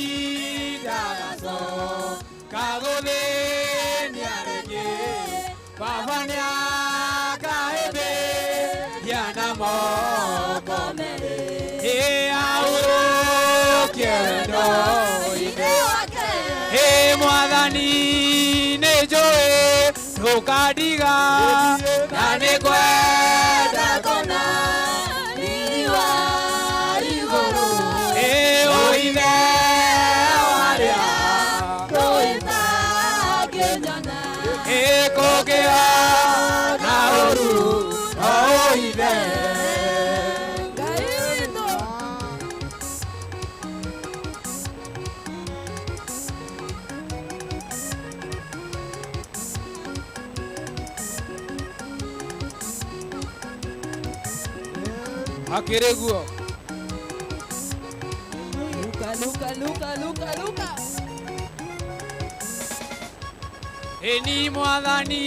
ndagacoka gũthĩnia rĩngĩ Baba nĩakahĩmbĩria na moko merĩ Ĩ ahurũkie wendo-inĩ wake. Ĩ mwathani nĩ njũĩ ndũkandiga na nĩ ngwenda kuona riri wa igũrũ. Ĩ ũithe warĩa Ũtangĩnyona. Ĩ kũngĩona ũru no ũhithe. Ngai witũ. Akĩrĩ guo. Luka, Luka, Luka, Luka, Luka. Ĩni mwathani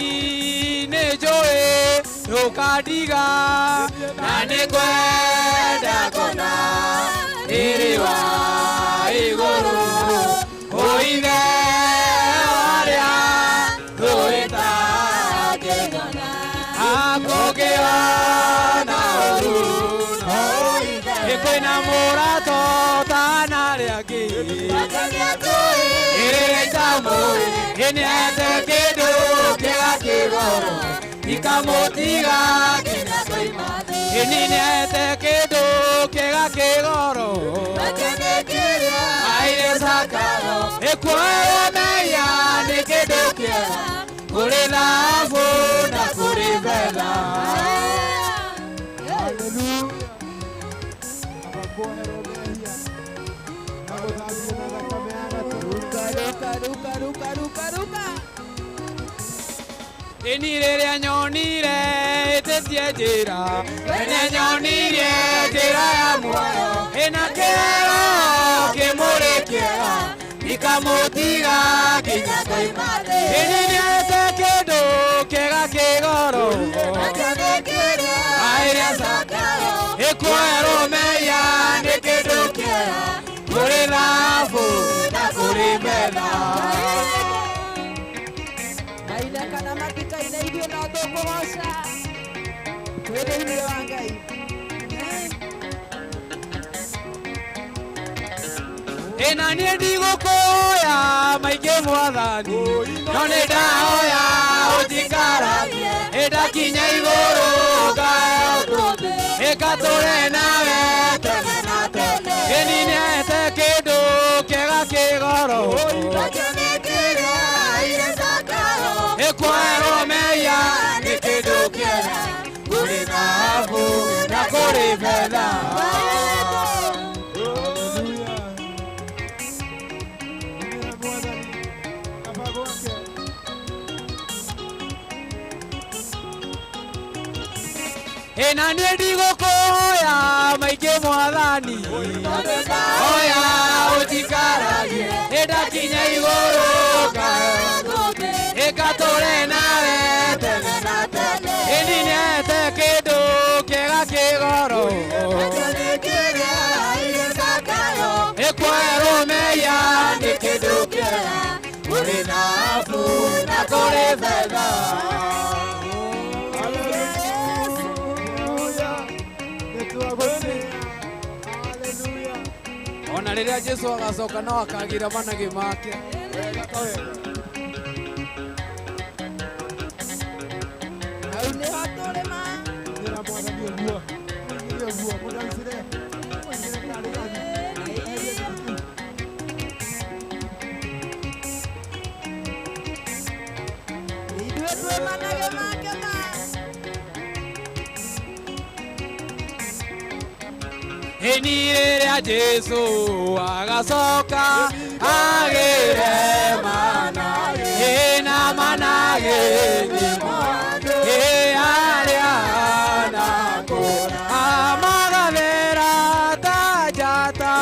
nĩ njũĩ ndũkandiga na nĩ ngwenda kuona riri wa igũrũ ũithe warĩa ũtangĩnyona. Akũngĩona ũru no ũhithe. Ĩ kwĩna mũrato tana arĩa angĩ ĩrĩrĩa itamũĩ ĩnĩete kĩndũ kĩega kĩgoro ikamũtiga nginya koima thĩ. Ĩni nĩete kĩndũ kĩega kĩgoro aire Zakayo. Ĩkuoerwo mehia nĩ kĩndũ kĩega kũrĩ thahabu na kũrĩ betha. Luka, Luka, Luka, Luka, Luka, Luka. Ĩni rĩrĩa nyonire ĩtĩtie njĩra ene nyonirie njĩra ya muoyo ĩna kĩero kĩmũrĩ kĩega ikamũtiga nginya koima thĩ. Ĩni nĩete kĩndũ kĩega kĩgoro aire Zakayo. Ĩkuoerwo mehia nĩ kĩndũ kĩega kũrĩ thahabu na kũrĩ betha. Maina kana matikaina ithuĩ no tũkũgoca. Twĩ thĩinĩ wa Ngai. Ĩna niĩ ndigũkũhoya maingĩ mwathani no nĩ ndahoya ũnjikaragie ĩndakinya igũrũ ngaheo thũmbĩ ĩngatũre nawe tene na tene. Ĩni nĩete kĩndũ kĩega kĩgoro ĩkuoerwo mehia nĩ kĩndũ kĩega kũrĩ thahabu na kũrĩ betha. Ĩna niĩ ndigũkũhoya maingĩ mwathani hoya ũnjikaragie ĩndakinya igũrũ ngaheo ĩngatũre nawe tene na tene. Ĩni nĩete kĩndũ kĩega kĩgoro ĩkuoerwo mehia nĩ kĩndũ kĩega kũrĩ thahabu na kũrĩ betha. Ona rĩrĩa Jesũ agacoka no akagĩra managĩ make. Wega ta wega. Ithuĩ twĩ manage make ma. Hĩni rĩrĩa Jesũ agacoka agĩre mana ĩna manage ĩ arĩa nako amagathera ta njata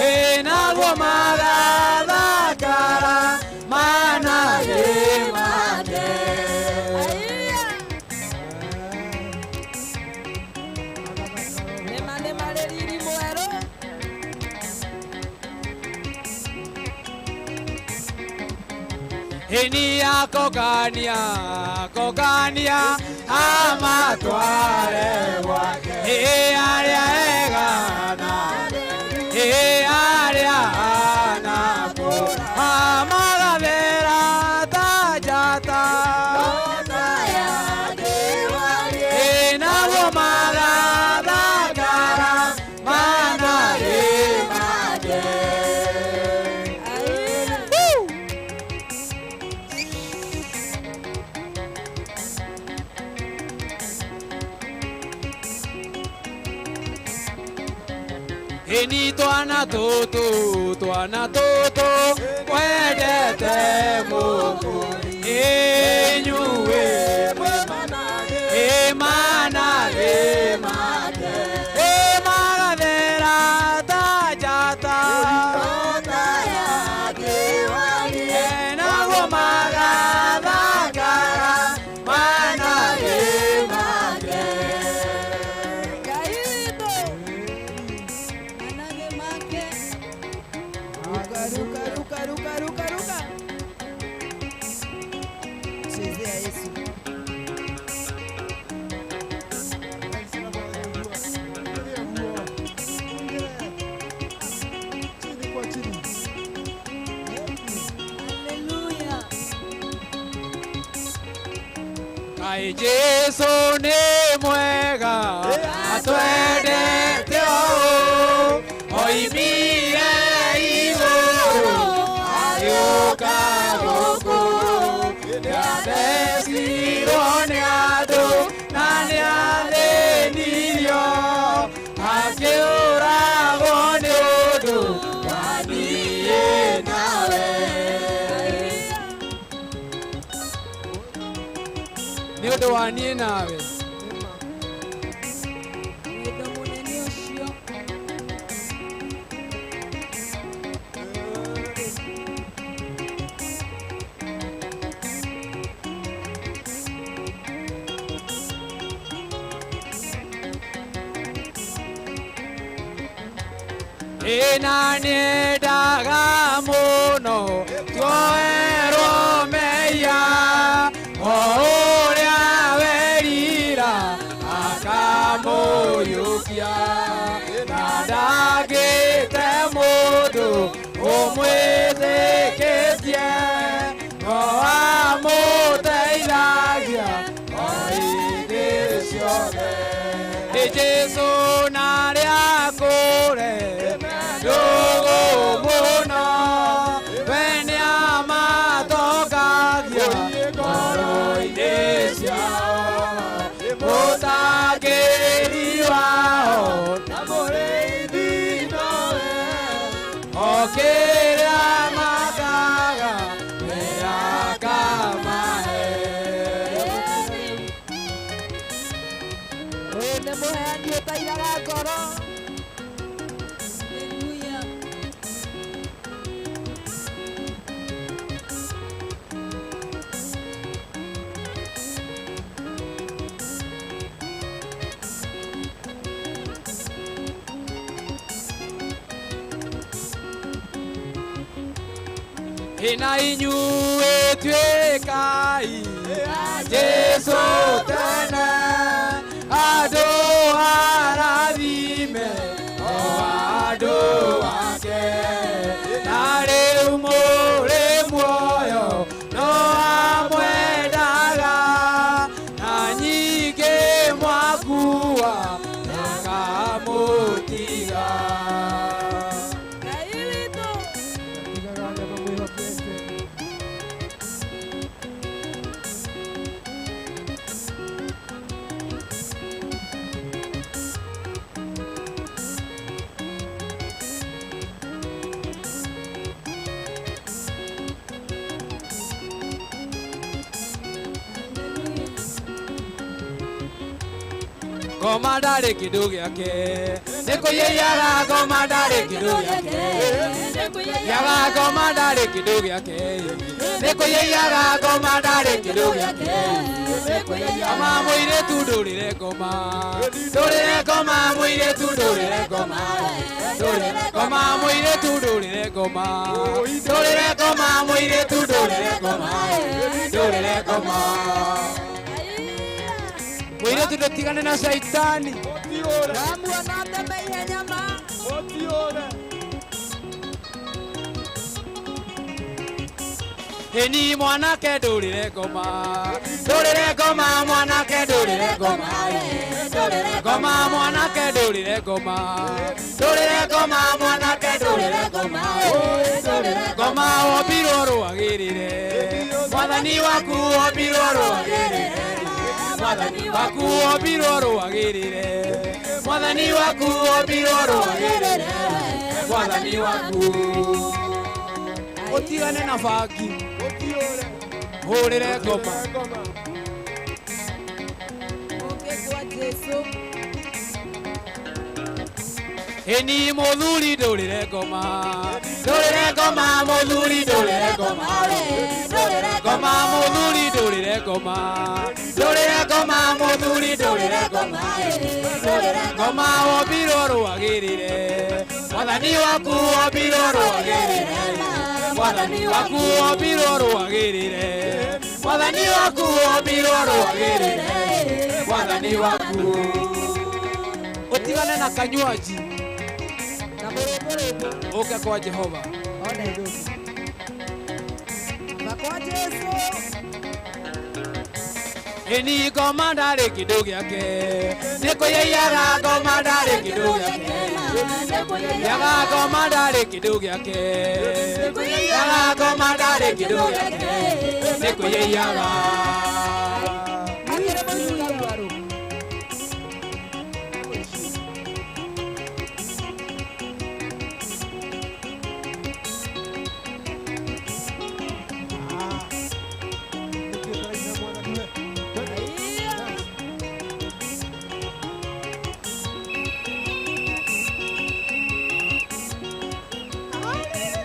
ĩnaguo magathakara manage make. Nĩma nĩma rĩ riri mwerũ. Hĩni akongania akongania amatware gwake ĩ arĩa ega na ĩ arĩa anako amagathera ta njata ĩ naguo magathakara manage make. Ĩni twana tũtũ wendete mũkũ inyuĩ ĩ manage make ĩ magathera ta njata naguo magathakara manage make. Ngai witũ. Manage make. Ruka ruka ruka ruka ruka ruka. Chezea Yesu. Hallelujah. Kaĩ Jesũ nĩ mwega atwendete ũũ oimire igũrũ agĩũka gũkũ nĩathecirwo nĩ andũ na nĩathĩnirio akĩũragwo nĩ ũndũ wa niĩ nawe. Nĩ ũndũ wa niĩ nawe. Wendo mũnene ũcio. Ĩna nĩendaga mũno tuoerwo mehia o ũrĩa werira akamũiyũkia na ndangĩte mũndũ ũmwĩtĩkĩtie no amũteithagia o hĩndĩ ciothe. Nĩ Jesũ na arĩa akũre ndũgũ mũno we nĩamatongagia ngoro-inĩ ciao mũtangĩri wao na mũrĩithi nowe o kĩrĩa makaga we akamahe. Ũyũ nĩ mũheani ũtairaga ngoro. Hallelujah. Ĩna inyuĩ tuĩkai Jesũ tene andũ arathime o andũ ake na rĩu mũrĩ muoyo no amwendaga na nyingĩ mwakua ndakamũtiga. Ngai witũ. Tigaga arĩa mamwĩhokete. Ngoma ndarĩ kĩndũ gĩake. Nĩ kũiyaiyaga ngoma ndarĩ kĩndũ gĩake. Yaga ngoma ndarĩ kĩndũ gĩake. Nĩ kũiyaiyaga ngoma ndarĩ kĩndũ gĩake. Ngoma mũirĩtu ndũrĩre ngoma. Ndũrĩre ngoma mũirĩtu ndũrĩre ngoma. Ndũrĩre ngoma mũirĩtu ndũrĩre ngoma. Ndũrĩre ngoma mũirĩtu ndũrĩre ngoma. Ndũrĩre ngoma. Mũirĩtu ndũtigane na caitani. Ndamuona ateme ihenya ma. Ĩni mwanake ndũrĩre ngoma. Ndũrĩre ngoma mwanake ndũrĩre ngoma. Ngoma mwanake ndũrĩre ngoma. Ndũrĩre ngoma mwanake ndũrĩre ngoma. Ngoma wombirwo rwagĩrĩre. Mwathani waku wombirwo rwagĩrĩre. Mwathani waku wombirwo rwagĩrĩre. Mwathani waku wombirwo rwagĩrĩre. Mwathani waku. Ũtigane na bangi. Hũrĩre ngoma. Ũke kwa Jesu. Ĩni mũthuri ndũrĩre ngoma. Ndũrĩre ngoma mũthuri ndũrĩre ngoma. Ngoma mũthuri ndũrĩre ngoma. Ndũrĩre ngoma mũthuri ndũrĩre ngoma. Ngoma wombirwo rwagĩrĩre. Mwathani waku wombirwo rwagĩrĩre. Mwathani waku wombirwo rwagĩrĩre. Mwathani waku wombirwo rwagĩrĩre. Mwathani waku. Ũtigane na kanywaji. Ũke kwa Jehova. Kwa Jesu. Ĩni ngoma ndarĩ kĩndũ gĩake. Nĩ kũiyaiyaga ngoma ndarĩ kĩndũ gĩake. Yaga ngoma ndarĩ kĩndũ gĩake. Yaga ngoma ndarĩ kĩndũ gĩake. Nĩ kũiyaiyaga.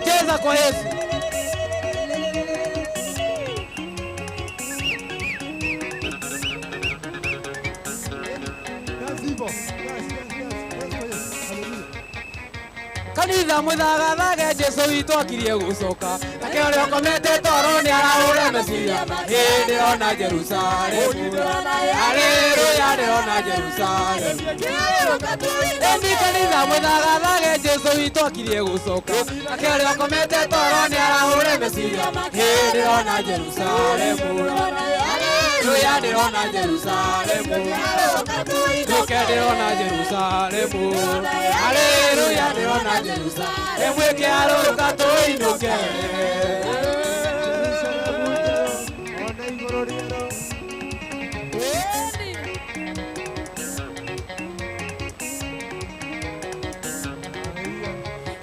Cheza kwa Yesu. Kanitha mwĩthagathage Jesu witũ akirie gũcoka. Nake ũrĩa ũkomete toro nĩ arahũra meciria. Ĩ ndĩrona Jerusalemu. Haleluya ndĩrona Jerusalemu. Ĩni kanitha mwĩthagathage Jesu witũ akirie gũcoka. Nake ũrĩa ũkomete toro nĩ arahũra meciria. Ĩ ndĩrona Jerusalemu. Haleluya ndĩrona Jerusalemu. Nũke ndĩrona Jerusalemu. Haleluya ndĩrona Jerusalemu. Ĩkĩarũrũka tũinũke.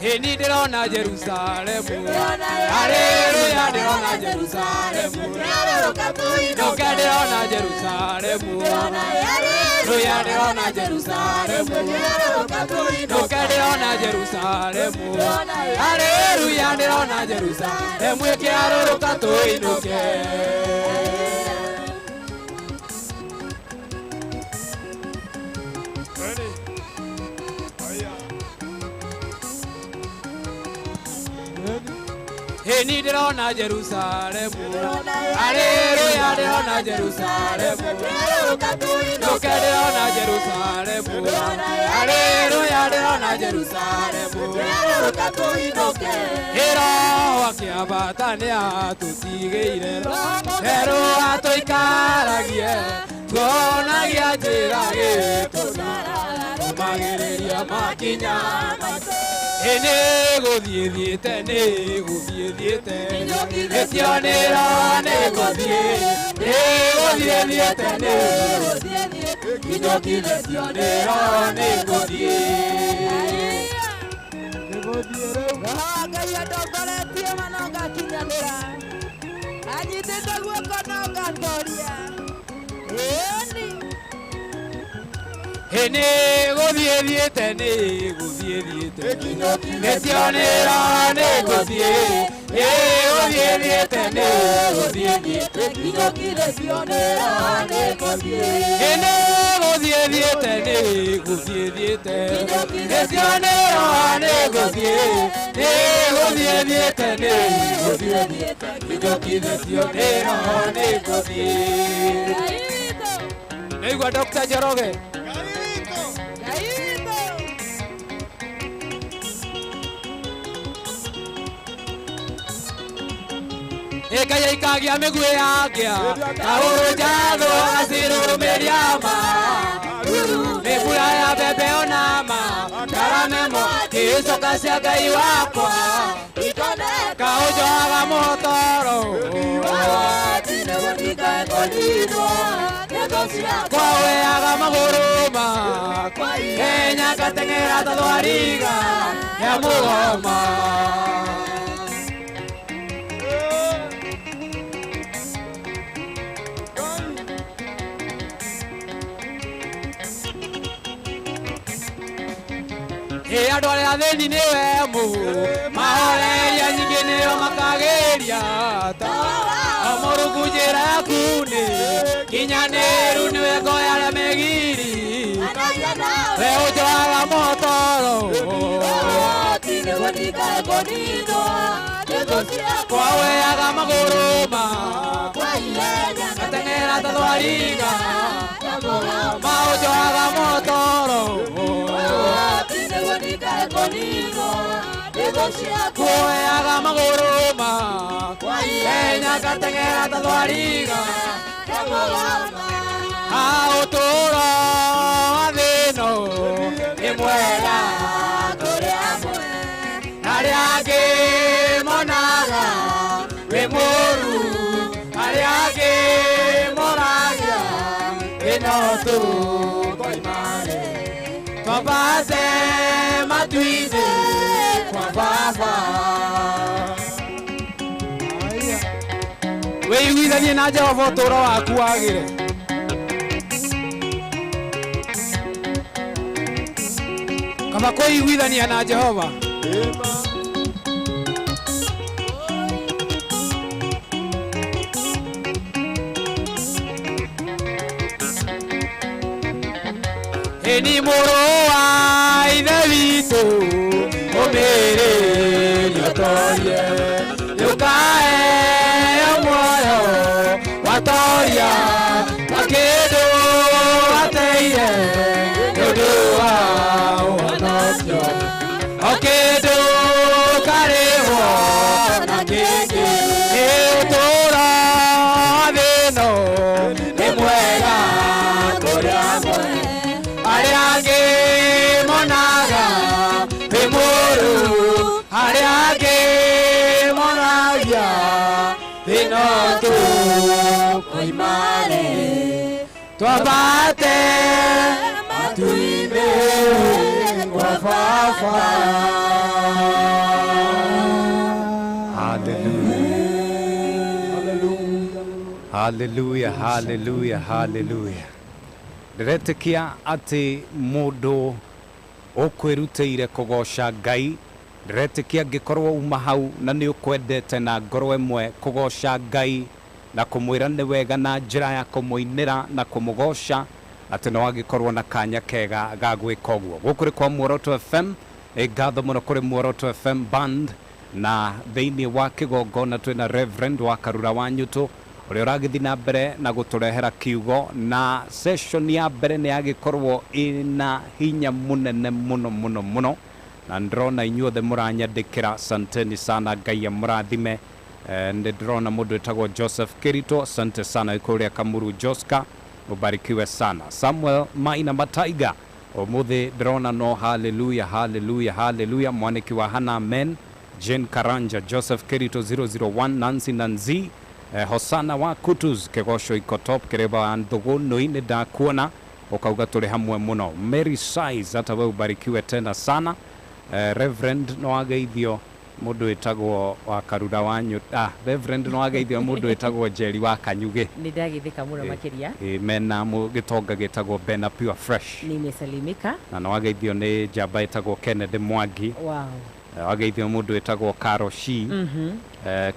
Ĩni ndĩrona Jerusalemu. Haleluya ndĩrona Jerusalemu. Nũke ndĩrona Jerusalemu. Haleluya ndĩrona Jerusalemu. Nũke ndĩrona Jerusalemu. Haleluya ndĩrona Jerusalemu. Ĩkĩarũrũka tũinũke. Ĩni ndĩrona Jerusalemu. Haleluya ndĩrona Jerusalemu. Nũke ndĩrona Jerusalemu. Haleluya ndĩrona Jerusalemu. Roho akĩambata nĩatũtigĩire. Herũ atũikaragie. Tuonagia njĩra gĩtũmagĩrĩria makinya. Ĩnĩ gũthiĩ thiĩte nĩ gũthiĩ thiĩte. Gĩtio nĩro nĩ gũthiĩ. Nĩ gũthiĩ thiĩte nĩ Kinyũkithĩtio nĩro nĩ gũthiĩ. Roho wa Ngai andongoretie ma no ngakinyanĩra. Anyitĩte guoko no ngatoria. Ĩni. Ĩnĩ gũthiĩ thiĩte nĩ gũthiĩ thiĩte Nĩcionĩra nĩ gũthiĩ Ĩ gũthiĩ thiĩte nĩ gũthiĩ thiĩte Ĩnĩ gũthiĩ thiĩte nĩ gũthiĩ thiĩte Nĩcionĩra nĩ gũthiĩ Ĩ gũthiĩ thiĩte nĩ gũthiĩ thiĩte Nĩcionĩra nĩ gũthiĩ Nĩigua Dr. Njoroge Ĩkaya ikagia mĩguĩ yakia Kahũrũnjathũ acirũmĩria ma Mĩbura ya mbembe ona ma Karamemo kĩcoka cia Ngai wakwa Kaũnjohaga mũhotoro Kwaweaga magũrũ makwa Kenya ngateng'era ta thwariga ya mũgoma Ĩ andũ arĩa athĩni nĩwe mũ mahoreria nyingĩ nĩo makagĩria ta Mũrungu njĩra yaku nĩ kinyanĩru nĩwe ngoya arĩa megiri We ũnjohaga mũhotoro Kwaweaga magũrũ makwa Ngateng'era ta thwariga Maũnjohaga mũhotoro Kuoyaga magũrũ makwa Kenya ngateng'era ta thwariga Ũtũũro wa thĩ ĩno nĩ mwega Na arĩa angĩ monaga wĩ mũũru Arĩa angĩ moragia ĩno tũkoima-rĩ Twambate matu-inĩ kwa Baba Wĩiguithanie na Jehova ũtũũro waku wagĩre Kaba kwĩiguithania na Jehova Ĩni mũrũ wa Ithe witũ ũmĩrĩrie ũtorie Nĩũkaheo muoyo watoria na kĩndũ wateire nĩ ũndũ wa ũhonokio O kĩndũ karĩhwo na kĩngĩ Ĩ ũtũũro wa thĩ ĩno nĩ mwega kũrĩ amwe Arĩa angĩ monaga wĩ mũũru Arĩa angĩ monagia thĩna tũkoima-rĩ Twambate matu-inĩ kwa Baba Hallelujah. Hallelujah, hallelujah. Ndĩretĩkia atĩ mũndũ ũkwĩrutĩire kũgoca Ngai ndĩretĩkia angĩkorwo uma hau na nĩ ũkwendete na ngoro ĩmwe kũgoca Ngai na kũmwĩra nĩ wega na njĩra ya kũmũinĩra na kũmũgoca atĩ no agĩkorwo na kanya kega ga gwĩka ũguo. Gũkũ nĩ kwa Muoroto FM, nĩ ngatho mũno kũrĩ Muoroto FM band na thĩinĩ wa kĩgongona twĩna Reverend wa Karura wa Nyutu ũrĩa ũragĩthiĩ na mbere na gũtũrehera kiugo na session ya mbere nĩ yagĩkorwo ĩna hinya mũnene mũno mũno mũno na ndĩrona inyuothe mũranyandĩkĩra asanteni sana Ngai amũrathime. Nĩ ndĩrona mũndũ wĩtagwo Joseph Kirito, asante sana kũrĩa Kamuru Joska, ubarikiwe sana. Samuel Maina Mataiga ũmũthĩ ndĩrona no hallelujah hallelujah hallelujah. Mwaniki wa Hana amen. Jane Karanja, Joseph Kirito 001, Nancy Nanzi, Hosana wa Kutus, Kegosho iko top, Kereba Ndũgũ nĩ ndakuona ukauga tũrĩ hamwe mũno. Mary Size, hata we ubarikiwe tena sana. Reverend no ageithio Mũndũ wĩtagwo wa Karura wa ah, Reverend no ageithio mũndũ wĩtagwo Njeri wa Kanyugĩ. Nĩ ndageithĩka mũno makĩria. Ĩ, mena gĩtonga gĩtagwo Bena Pure Fresh. Nimesalimika. Na no ageithio nĩ njamba ĩtagwo Kennedy Mwangi. Wow. Ageithio mũndũ wĩtagwo Caro Shi.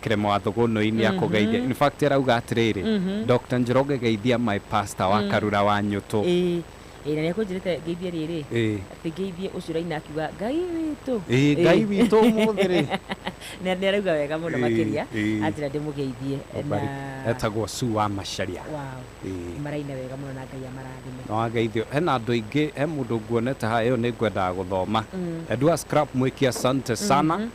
Kĩremo wa Thũgũnũ-inĩ akũgeithia. In fact arauga atĩrĩrĩ, Dr. Njoroge geithia my pastor wa Karura wa Nyũtũ. Ĩĩ, ĩĩ, na nĩ akũnjĩrĩte ngeithie rĩrĩ, atĩ ngeithie ũcio ũraina akiuga Ngai witũ. Ĩĩ, Ngai witũ ũmũthĩ rĩ. Nĩ arauga wega mũno makĩria. Anjĩra ndĩmũgeithie. Na Etagwo Sue wa Macharia. Wow. Maraina wega mũno na Ngai amarathime. No ageithio hena andũ aingĩ, he mũndũ nguonete haha, ĩyo nĩ ngwendaga gũthoma. Edua Scrap mwĩki asante sana.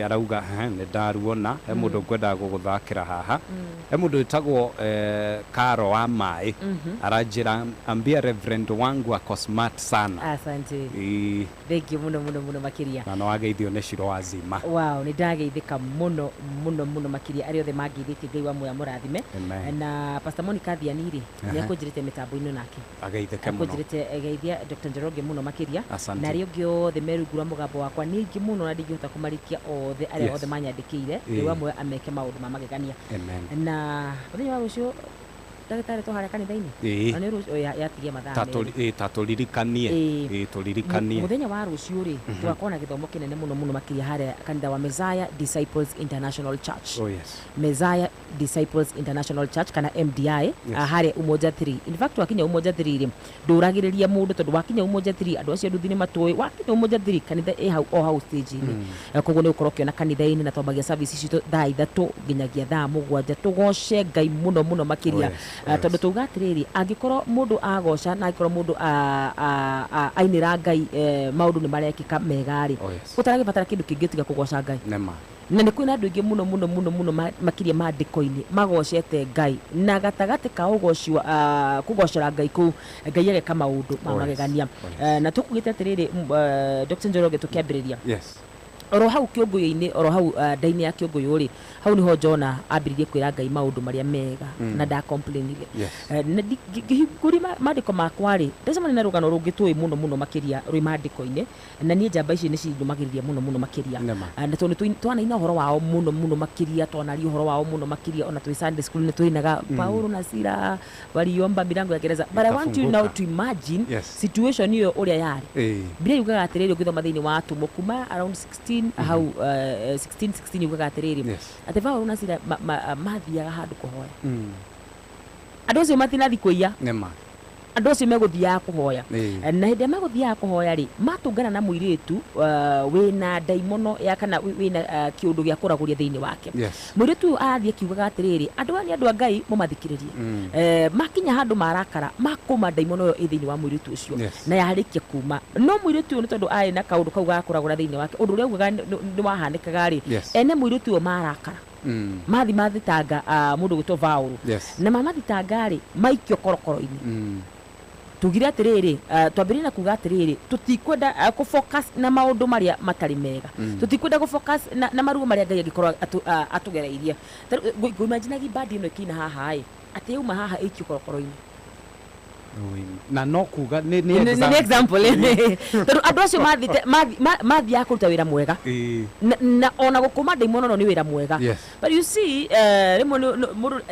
Arauga nĩ ndaruona. He mũndũ ngwendaga gũgũthakĩra haha. He mũndũ wĩtagwo Karo wa Maĩ. Aranjĩra ambia Reverend wangu ako smart sana. Asante. Thank you mũno mũno mũno makĩria. Na no ageithio nĩ Shiro wa Zima. Wow, nĩ ndageithĩka mũno mũno mũno makĩria. Arĩa othe mangeithĩtie Ngai wa muoyo amũrathime. Amen. Na Pastor Monica Thiani rĩ, nĩ akũnjĩrĩte mĩtambo-inĩ nake. Ageithĩke mũno. Akũnjĩrĩte geithia Dr. Njoroge mũno makĩria. Asante. Na arĩa angĩ othe me rungu rwa mũgambo wakwa nĩ aingĩ mũno na ndingĩhota kũmarĩkia othe arĩa othe manyandĩkĩire. Ngai wa muoyo ameke maũndũ ma magegania. Amen. Na mũthenya wa rũciũ ndagĩtarĩ twaharĩa kanitha-inĩ? Ĩĩ. Na nĩ rũciũ, yatigia mathaa Ta merĩ. ĩ, ta tũririkanie. Ĩĩ. Ĩ, tũririkanie. Mũthenya wa rũciũ rĩ, tũgakorwo na gĩthomo kĩnene mũno mũno makĩria harĩa kanitha wa Messiah Disciples International Church. Oh, yes. Messiah Disciples International Church kana MDI, harĩa Umoja 3. In fact wakinya Umoja 3 rĩ, ndũragĩrĩria mũndũ tondũ wakinya Umoja 3 andũ acio nduthi nĩ matũĩ. Wakinya Umoja 3 kanitha ĩ hau o hau stage-inĩ. Koguo nĩ ũgũkorwo ũkĩona kanitha-inĩ na twambagia service citũ thaa 3 nginyagia thaa 7. Tũgoce Ngai mũno mũno makĩria. Oh, yes. Oh, Tondũ yes. tuga atĩrĩrĩ, angĩkorwo mũndũ agoca na angĩkorwo mũndũ ainĩra Ngai, maũndũ nĩ marekĩka mega rĩ, Oh, yes. ũtaragĩbatara kĩndũ kĩngĩ tiga kũgoca Ngai. Nĩma. Na nĩ kwĩna andũ aingĩ mũno mũno mũno mũno makĩria maandĩko-inĩ magocete Ngai, na gatagatĩ ka ũgoci wa, kũgocera Ngai kũu, Ngai ageka maũndũ ma Oh, yes. magegania. Oh, yes. Na tũkugĩte atĩrĩrĩ, Dr. Njoroge tũkĩambĩrĩria. Yes. Oro hau kĩũngũyũ-inĩ, oro hau nda-inĩ ya kĩũngũyũ rĩ, hau nĩho Jona ambĩrĩirie kwĩra Ngai maũndũ marĩa mega, na ndacomplainire. Yes. Na ngĩhingũria maandĩko makwa rĩ, ndacemania na rũgano rũngĩ tũĩ mũno mũno makĩria rwĩ maandĩko-inĩ, na niĩ njamba ici nĩ cinũmagĩrĩria mũno mũno makĩria. Nĩma. Na tondũ nĩ twanaina ũhoro wao mũno mũno makĩria, twanaria ũhoro wao mũno makĩria, ona twĩ Sunday school nĩ tũinaga Paulo na Sila waliomba milango ya gereza. But I want you now Ikafunguka. to imagine Yes. situation ĩyo ũrĩa yarĩ. Ĩĩ. Biblia yugaga atĩrĩrĩ, ũngĩthoma thĩinĩ wa Atũmwo kuma around 16 hau, 16 16 yugaga atĩrĩrĩ, Yes. atĩ Paulo na Sila mathiaga handũ kũhoya. Andũ acio matinathi kũiya. Nĩma. Andũ acio megũthiaga kũhoya. Ĩĩ. Na hĩndĩ ĩrĩa megũthiaga kũhoya rĩ, matũngana na mũirĩtu, wĩna ndaimono ya kana wĩna kĩũndũ gĩa kũragũria thĩinĩ wake. Yes. Mũirĩtu ũyũ arathiĩ akiugaga atĩrĩrĩ, andũ aya nĩ andũ a Ngai, mũmathikĩrĩrie. Makinya handũ marakara, makũma ndaimono ĩyo ĩ thĩinĩ wa mũirĩtu ũcio. Yes. Na yarĩkia kuma. No mũirĩtu ũyũ nĩ tondũ arĩ na kaũndũ kau ga kũragũra thĩinĩ wake, ũndũ ũrĩa augaga nĩ wahanĩkaga rĩ, Yes. ene mũirĩtu ũyũ marakara. Mathi mathitanga, mũndũ gwĩtwo Paũlũ. Yes. Na mamathitanga rĩ, maikio korokoro-inĩ. Tugire atĩrĩrĩ, twambĩrĩrie na kuga atĩrĩrĩ, tũtikwenda kũ-focus na maũndũ marĩa matarĩ mega. Tũtikwenda kũ-focus na maruo marĩa Ngai angĩkorwo atũgereirie. Ta rĩu, ngũimagine bandi ĩno ĩkĩina haha ĩ, atĩ yauma haha ĩikio korokoro-inĩ. Na no kuga nĩ Nĩ example. Tondũ andũ acio mathiaga kũruta wĩra mwega. Ĩĩ. Na ona gũkũma ndaimono no nĩ wĩra mwega. Yes. But you see, rĩmwe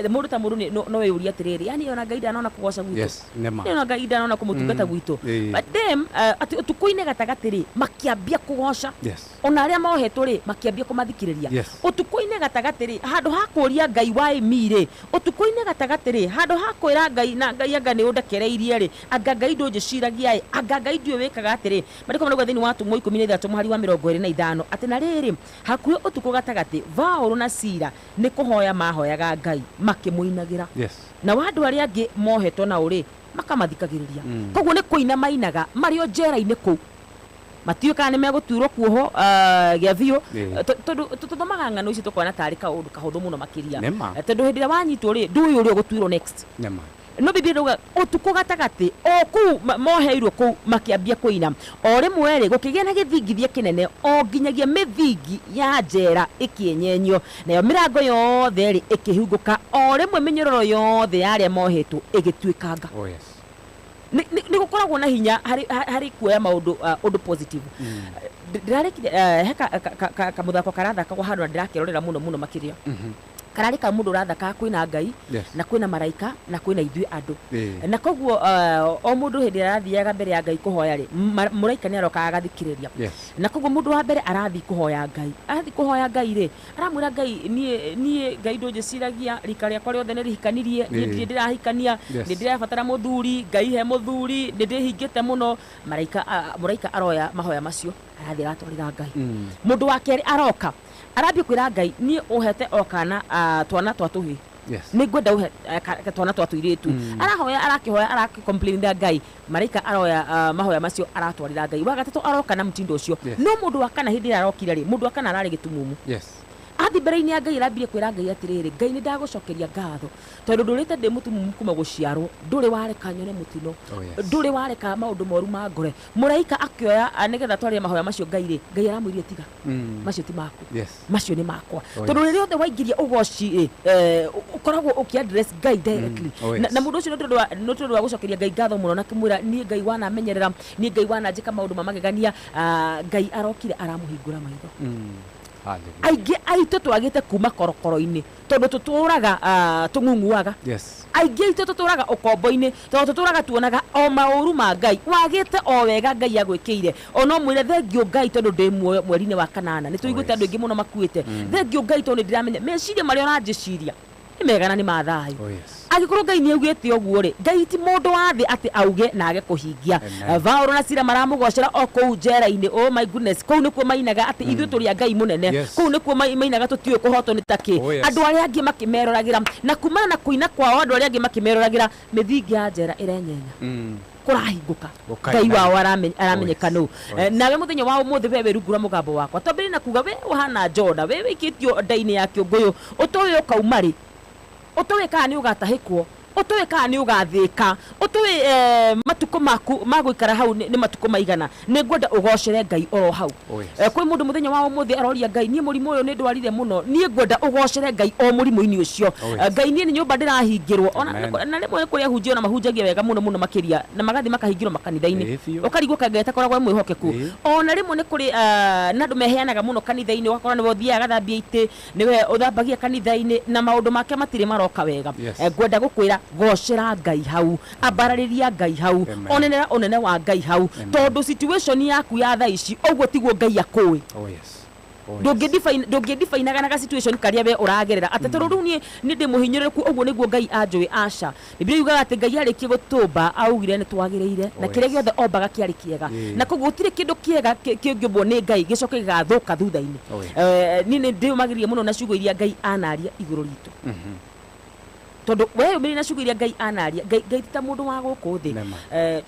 mũndũ ta mũndũ no wĩyũrie atĩrĩrĩ, yani ona Ngai ndanona kũgoca gwitũ. Yes, nĩma. Nĩ ona Ngai ndanona kũmũtungata gwitũ. Ĩĩ. But them, atĩ ũtukũ-inĩ gatagatĩ rĩ, makĩambia kũgoca. Yes. Ona arĩa mohetwo rĩ, makĩambia kũmathikĩrĩria. Yes. Ũtukũ-inĩ gatagatĩ rĩ, handũ ha kũũria Ngai why me rĩ, ũtukũ-inĩ gatagatĩ rĩ, handũ ha kwĩra Ngai na Ngai anga nĩ ũndekereirie rĩ, anga Ngai ndũnjĩciragia ĩ, anga Ngai ndiũĩ wĩkaga atĩrĩ. Maandĩko marauga thĩinĩ wa Atũmwo 13 mũhari wa 25 atĩ na rĩrĩ, hakuhĩ ũtukũ gatagatĩ, Paũlũ na Sila nĩ kũhoya mahoyaga Ngai makĩmũinagĩra. Yes. Na wa andũ arĩa angĩ mohetwo nao rĩ, makamathikagĩrĩria. Koguo nĩ kũina mainaga marĩ o njera-inĩ kũu. Matiũĩ kana nĩ megũtuĩrwo kuohwo, gĩa biũ. Ĩĩ. Tondũ tũthomaga ng'ano ici tũkona tarĩ kaũndũ kahũthũ mũno makĩria. Nĩma. Tondũ hĩndĩ ĩrĩa wanyitwo rĩ, ndũĩ ũrĩa ũgũtuĩrwo next. Nĩma. No Biblia ĩrauga ũtukũ gatagatĩ, o kũu moheirwo kũu makĩambia kũina. O rĩmwe rĩ, gũkĩgĩa na gĩthingithia kĩnene, o nginyagia mĩthingi ya njera ĩkĩenyenyio, nayo mĩrango yothe rĩ ĩkĩhingũka, o rĩmwe mĩnyororo yothe ya arĩa mohetwo ĩgĩtuĩkanga. Oh, yes. Nĩ gũkoragwo na hinya harĩ kuoya maũndũ ũndũ positive. Ndĩrarĩkirie he kamũthako karathakagwo handũ na ndĩrakerorera mũno mũno makĩria. Kararĩ ka mũndũ ũrathaka kwĩna Ngai na kwĩna maraika na kwĩna ithuĩ andũ. Na koguo o mũndũ hĩndĩ ĩrĩa arathiaga mbere ya Ngai kũhoya rĩ, mũraika nĩ arokaga agathikĩrĩria. Na koguo mũndũ wa mbere arathiĩ kũhoya Ngai, arathiĩ kũhoya Ngai rĩ, aramwĩra Ngai, niĩ Ngai ndũnjĩciragia, rika rĩakwa rĩothe nĩ rĩhikanirie, niĩ ndirĩ ndĩrahikania, nĩ ndĩrabatara mũthuri, Ngai he mũthuri, nĩ ndĩhingĩte mũno. Maraika, mũraika aroya mahoya macio arathiĩ aratwarĩra Ngai. Mũndũ wa kerĩ aroka arambia kwĩra Ngai, niĩ ũhete o kana twana twa tũhĩĩ, nĩ ngwenda ũhe twana twa tũirĩtu. Arahoya, arakĩhoya, arakĩcomplainĩra Ngai. Maraika aroya mahoya macio aratwarĩra Ngai. Wa gatatũ aroka na mũtindo ũcio. No mũndũ wa kana hĩndĩ ĩrĩa arokire rĩ, mũndũ wa kana ararĩ gĩtumumu. Athiĩ mbere-inĩ ya Ngai arambirie kwĩra Ngai atĩrĩrĩ, Ngai nĩ ndagũcokeria ngatho tondũ ndũrĩte ndĩ mũtumumu kuma gũciarwo, ndũrĩ wareka nyone mũtino, ndũrĩ wareka maũndũ moru mangore. Mũraika akĩoya nĩgetha atwarĩre mahoya macio Ngai rĩ, Ngai aramwĩrire tiga, macio ti maku, macio nĩ makwa. Tondũ rĩrĩa othe waingĩria ũgoci rĩ, ũkoragwo ũkĩ address Ngai directly. Na mũndũ ũcio nĩ tondũ wa gũcokeria Ngai ngatho mũno na akĩmwĩra, niĩ Ngai wanamenyerera, niĩ Ngai wananjĩka maũndũ ma magegania, Ngai arokire aramũhingũra maitho. Aingĩ aitũ twagĩte kuma korokoro-inĩ tondũ tũtũraga tũng'ung'uaga. Aingĩ aitũ tũtũraga ũkombo-inĩ tondũ tũtũraga tuonaga o maũru ma Ngai. Wagĩte o wega Ngai agwĩkĩire, o no mwĩre thengiũ Ngai tondũ ndĩ muoyo mweri-inĩ wa kanana. Nĩ tũiguĩte andũ aingĩ mũno makuĩte. Thengiũ Ngai tondũ nĩ ndĩramenya meciria marĩa ũranjĩciria nĩ mega na nĩ ma thayũ. Angĩkorwo Ngai nĩ augĩte ũguo rĩ, Ngai ti mũndũ wa thĩ atĩ auge na age kũhingia. Vaũrũ na Sila maramũgocera o kũu njera-inĩ. Oh my goodness, kũu nĩkuo mainaga atĩ ithuĩ tũrĩ a Ngai mũnene. Kũu nĩkuo mainaga tũtiũĩ kũhotwo nĩ ta kĩ. Andũ arĩa angĩ makĩmeroragĩra, na kumana na kũina kwao andũ arĩa angĩ makĩmeroragĩra, mĩthingi ya njera ĩrenyenya. Kũrahingũka. Ngai wao aramenyeka nũ. Nawe mũthenya wa ũmũthĩ we wĩ rungu rwa mũgambo wakwa, twambĩrĩrie na kuga we ũhana Jona, we wĩikĩtio nda-inĩ ya kĩũngũyũ, ũtoĩ ũkauma rĩ, ũtoĩ kana nĩ ũgatahĩkwo, ũtoĩ kana nĩ ũgathĩka, ũtoĩ matukũ maku ma gũikara hau nĩ matukũ maigana. Nĩ ngwenda ũgocere Ngai oro hau. Kwĩ mũndũ mũthenya wa ũmũthĩ aroria Ngai, niĩ mũrimũ ũyũ nĩ ndwarire mũno, niĩ ngwenda ũgocere Ngai o mũrimũ-inĩ ũcio. Ngai niĩ nĩ nyũmba ndĩrahingĩrwo. Ona na rĩmwe nĩ kũrĩ ahunjia ona mahunjagia wega mũno mũno makĩria, na magathiĩ makahingĩrwo makanitha-inĩ. Ũkarigwo kaĩ Ngai atakoragwo e mwĩhokeku. Ona rĩmwe nĩ kũrĩ na andũ meheanaga mũno kanitha-inĩ, ũgakora nĩwe ũthiaga agathambia itĩ, nĩwe ũthambagia kanitha-inĩ, na maũndũ make matirĩ maroka wega. Ngwenda gũkwĩra gocera Ngai hau, ambararĩria Ngai hau, onenera ũnene wa Ngai hau, tondũ situation yaku ya thaa ici ũguo tiguo Ngai akũĩ. Ndũngĩdefine na ga situation karĩa we ũragerera atĩ tondũ rĩu niĩ nĩ ndĩ mũhinyĩrĩrĩku ũguo nĩguo Ngai anjũĩ. Aca, Biblia yugaga atĩ Ngai arĩkie gũtũmba augire nĩ twagĩrĩire, na kĩrĩa gĩothe ombaga kĩarĩ kĩega, na koguo gũtirĩ kĩndũ kĩega kĩngĩũmbwo nĩ Ngai gĩcoke gĩgathũka thutha-inĩ. Niĩ nĩ ndĩũmagĩrĩria mũno na ciugo iria Ngai anaria igũrũ ritũ, tondũ weyũmĩrĩria na ciugo iria Ngai anaria, Ngai ti ta mũndũ wa gũkũ thĩ.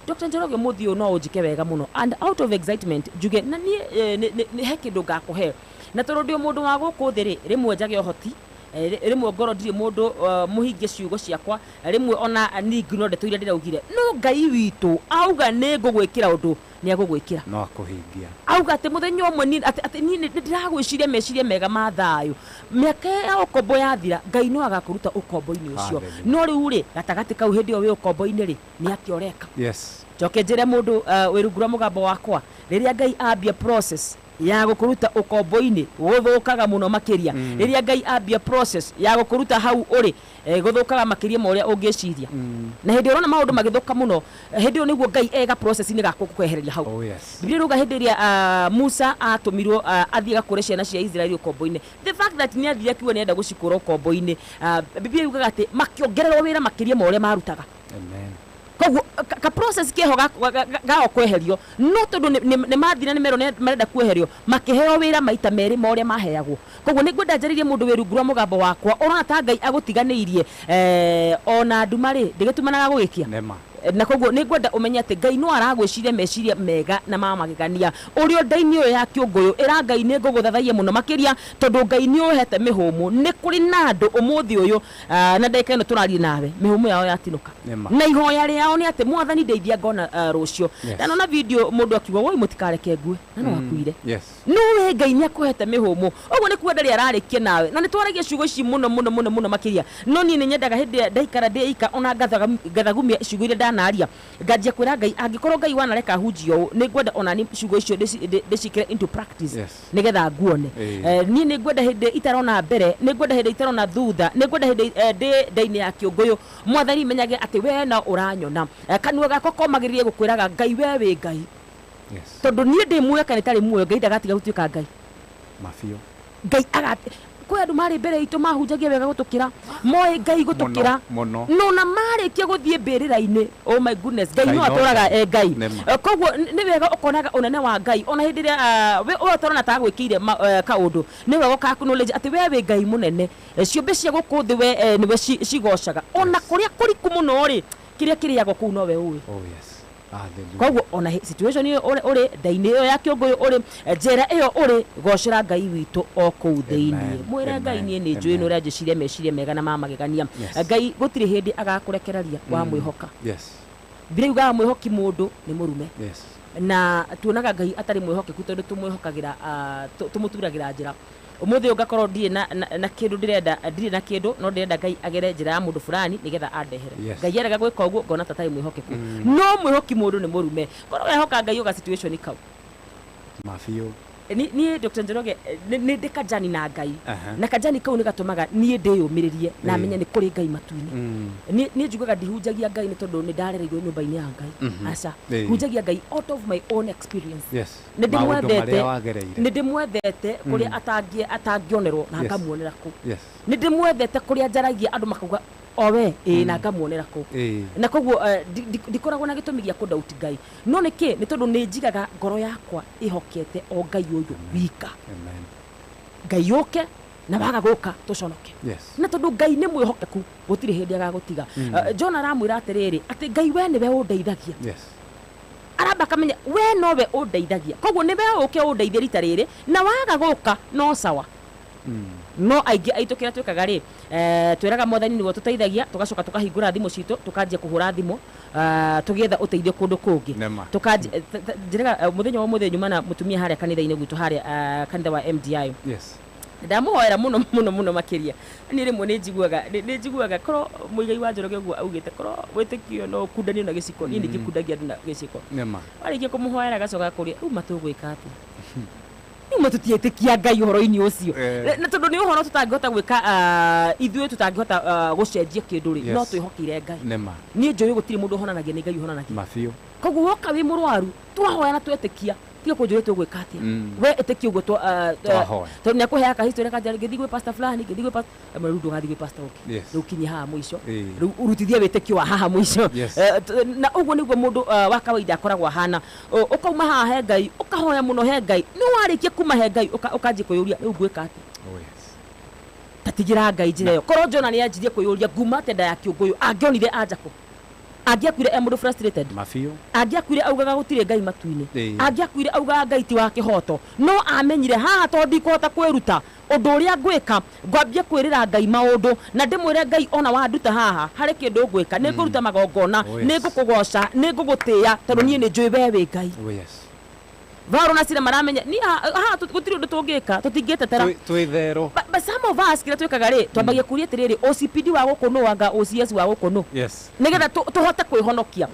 Dr. Njoroge, mũthĩ ũyũ no ũnjĩke wega mũno and out of excitement njuge na niĩ he kĩndũ ngakũhe, na tondũ ndĩ mũndũ wa gũkũ thĩ rĩ, rĩmwe njage ũhoti, rĩmwe ngorwo ndirĩ mũndũ mũhingie ciugo ciakwa, rĩmwe ona ningĩ no ndeto iria ndĩraugire, no Ngai witũ auga nĩ ngũgwĩkĩra ũndũ, nĩ agũgwĩkĩra. No akũhingia. Auga atĩ mũthenya ũmwe niĩ atĩ niĩ nĩ ndĩragwĩciria meciria mega ma thayũ, mĩaka ya ũkombo yathira Ngai no agakũruta ũkombo-inĩ ũcio. No rĩu rĩ, gatagatĩ kau hĩndĩ ĩyo wĩ ũkombo-inĩ rĩ, nĩ atĩa ũreka? Njoke njĩre mũndũ wĩ rungu rwa mũgambo wakwa, rĩrĩa Ngai ambia process ya gũkũruta ũkombo-inĩ, gũthũkaga mũno makĩria. Rĩrĩa Ngai ambia process ya gũkũruta hau ũrĩ, gũthũkaga makĩria ma ũrĩa ũngĩciria. Na hĩndĩ ũrona maũndũ magĩthũka mũno, hĩndĩ ĩyo nĩguo Ngai ega process-inĩ ga gũkwehereria hau. Biblia ĩrauga hĩndĩ ĩrĩa Musa atũmirwo athiĩ agakũre ciana cia Israeli ũkombo-inĩ, the fact that nĩ athire akiuga nĩ arenda gũcikũra ũkombo-inĩ, Biblia yugaga atĩ makĩongererwo wĩra makĩria ma ũrĩa marutaga. Koguo ka process keho gao kweherio, no tondũ nĩ mathire nĩ merwo marenda kweherio, makĩheo wĩra maita merĩ ma ũrĩa maheagwo. Koguo nĩ ngwenda njarĩrie mũndũ wĩ rungu rwa mũgambo wakwa ũrona ta Ngai agũtiganĩirie, ona nduma rĩ ndĩgĩtumanaga gũgĩkĩa. Na koguo nĩ ngwenda ũmenye atĩ Ngai no aragwĩciria meciria mega na ma magegania. Ũrĩ o nda-inĩ ũyũ ya kĩũngũyũ, ĩra Ngai nĩ ngũgũthathaiya mũno makĩria, tondũ Ngai nĩ ũhete mĩhũmũ. Nĩ kũrĩ na andũ ũmũthĩ ũyũ na ndagĩka ĩno tũraria nawe, mĩhũmũ yao yatinũka. Na ihoya rĩao nĩ atĩ Mwathani ndeithia ngona rũciũ. Ndanona video mũndũ akiuga woi mũtikareke ngue, na no akuire. No we Ngai nĩ akũhete mĩhũmũ, ũguo nĩ kuga ndarĩ ararĩkia nawe. Na nĩ twaragia ciugo ici mũno mũno mũno mũno makĩria, no niĩ nĩ nyendaga hĩndĩ ĩrĩa ndaikara ndĩ ika ona ngathagumia ciugo iria ndanaria nganjia kwĩra Ngai, angĩkorwo Ngai wanareka hunjio ũũ, nĩ ngwenda ona ni ciugo icio ndĩciĩkĩre into practice nĩgetha nguone. Niĩ nĩ ngwenda hĩndĩ itarona mbere, nĩ ngwenda hĩndĩ itarona thutha, nĩ ngwenda hĩndĩ ndĩ nda-inĩ ya kĩũngũyũ, Mwathani menyage atĩ we no ũranyona. Kanua gakwa komagĩrĩrie gũkwĩraga Ngai we wĩ Ngai. Tondũ niĩ ndĩ muoyo kana itarĩ muoyo, Ngai ndagatiga gũtuĩka Ngai. Mabiũ. Ngai agati kwĩ andũ marĩ mbere itũ mahunjagia wega gũtũkĩra, moĩ Ngai gũtũkĩra. Mũno. No na marĩkia gũthiĩ mbĩrĩra-inĩ, oh my goodness, Ngai Ngai no no atũraga Ngai. e Ngai. Nĩma. Koguo nĩ wega ũkonaga ũnene wa Ngai ona hĩndĩ ĩrĩa we ũtarona ta agwĩkĩire kaũndũ, nĩ wega ũka acknowledge atĩ we wĩ Ngai mũnene. Ciũmbe cia gũkũ thĩ we nĩwe cigocaga. Ona kũrĩa kũriku mũno rĩ, kĩrĩa kĩrĩagwo kũu nowe ũĩ. Oh yes. Hallelujah. Koguo ona situation ĩyo ũrĩ nda-inĩ ĩyo ya kĩũngũyũ ũrĩ njera ĩyo ũrĩ, gocera Ngai witũ o kũu thĩinĩ. Amen. Mwĩre Ngai Amen. niĩ nĩ njũĩ nĩ ũranjĩciria meciria mega na ma magegania. Ngai gũtirĩ hĩndĩ agakũrekereria wamwĩhoka. Bibilia yugaga mwĩhoki mũndũ nĩ mũrume. Na tuonaga Ngai atarĩ mwĩhokeku tondũ tũmwĩhokagĩra, tũmũturagĩra njĩra. Ũmũthĩ ũyũ ngakorwo ndirĩ na kĩndũ ndĩrenda, ndirĩ na kĩndũ, no ndĩrenda Ngai agere njĩra ya mũndũ fulani nĩgetha andehere. Ngai arega gwĩka ũguo ngona ta atarĩ mwĩhokeku. No mwĩhoki mũndũ nĩ mũrume. Korwo wehoka Ngai ũga situation kau. Mabiũ. Niĩ Dr. Njoroge, nĩ ndĩ kajani na Ngai. Na kajani kau nĩ gatũmaga niĩ ndĩyũmĩrĩrie na menye nĩ kũrĩ Ngai matu-inĩ. Niĩ njugaga ndihunjagia Ngai nĩ tondũ nĩ ndarereirwo nyũmba-inĩ ya Ngai. Aca. Hunjagia Ngai out of my own experience. Nĩ Maũndũ ndĩmwendete, marĩa wagereire. nĩ ndĩmwendete kũrĩa atangĩonerwo na ngamuonera kũu. Nĩ ndĩmwendete kũrĩa njaragia andũ makauga o we, ĩĩ, na ngamuonera kũu. Na koguo ndikoragwo na gĩtũmi gĩa kũdoubt Ngai. No nĩ kĩ? Nĩ tondũ nĩ njigaga ngoro yakwa ĩhokete o Ngai ũyũ wika. Ngai ũke na waga gũka tũconoke. Na tondũ Ngai nĩ mwĩhokeku, gũtirĩ hĩndĩ agagũtiga. John aramwĩra atĩrĩrĩ, atĩ Ngai we nĩwe ũndeithagia. Aramba akamenya we nowe ũndeithagia, koguo nĩwe ũke ũndeithie rita rĩrĩ, na waga gũka no sawa. No aingĩ aitũ kĩrĩa twĩkaga rĩ, twĩraga Mwathani nĩwe ũtũteithagia, tũgacoka tũkahingũra thimũ citũ, tũkanjia kũhũra thimũ, tũgĩetha ũteithio kũndũ kũngĩ. Tũkanjia, njĩraga, mũthenya wa ũmũthĩ nyuma na mũtumia harĩa kanitha-inĩ gwitũ, harĩa, kanitha wa MDI. Ndamũhoera mũno, mũno, mũno makĩria. Niĩ rĩmwe nĩ njiguaga, nĩ njiguaga, korwo Mũigai wa Njoroge ũguo augĩte, korwo wĩtĩkio no ũkundanio na gĩciko, niĩ nĩ ngĩkundagia andũ na gĩciko. Warĩkia kũmũhoera agacoka akũria, rĩu matũgwĩka atĩa? Rĩu matũtiĩtĩkia Ngai ũhoro-inĩ ũcio. Na tondũ nĩ ũhoro tũtangĩhota gwĩka, ithuĩ tũtangĩhota, gũcenjia kĩndũ rĩ, no twĩhokeire Ngai. Niĩ njũĩ gũtirĩ mũndũ ũhonanagia, nĩ Ngai ũhonanagia. Mabiũ. Koguo woka wĩ mũrwaru, twahoya na twetĩkia, tiga kũnjũria tũgwĩka atĩa. We ĩtĩkia ũguo Twahoya. tondũ nĩ akũheaga ka history akanjĩra, ngĩthiĩ gwĩ pastor fulani, ngĩthiĩ gwĩ pastor, amwe rĩu ndũgathiĩ gwĩ pastor ũngĩ. Rĩu kinyie haha mũico. Rĩu ũrutithie wĩtĩkio wa haha mũico. Na ũguo nĩguo mũndũ, wa kawaida akoragwo ahana. Ũkauma haha he Ngai, ũkahoya mũno he Ngai. Nĩ warĩkia kuma he Ngai, ũkanjia kwĩyũria, rĩu ngwĩka atĩa? Oh, yes. Tatigĩra Ngai njĩra ĩyo. Korwo Jona nĩ anjirie kwĩyũria, nguma atĩa nda ya kĩũngũyũ, angĩonire anja kũ? Angĩakuire e mũndũ frustrated. Mabiũ. Angĩakuire augaga gũtirĩ Ngai matu-inĩ. Angĩakuire augaga Ngai ti wa kĩhoto. No amenyire haha tondũ ndikũhota kwĩruta ũndũ ũrĩa ngwĩka, ngwambie kwĩrĩra Ngai maũndũ na ndĩmwĩre Ngai ona wanduta haha harĩ kĩndũ ngwĩka, nĩ ngũruta magongona, nĩ ngũkũgoca, nĩ ngũgũtĩĩa tondũ niĩ nĩ njũĩ we wĩ Ngai. Oh, yes. Paulo na Sila maramenya ni ha gũtirĩ ũndũ tũngĩka, tũtingĩtetera. Twĩtherũ. But some of us kĩrĩa twĩkaga rĩ, twambagia kũria atĩrĩrĩ, OCPD wa gũkũ nũ, anga OCS wa gũkũ nũ? Nĩgetha tũhote kwĩhonokia.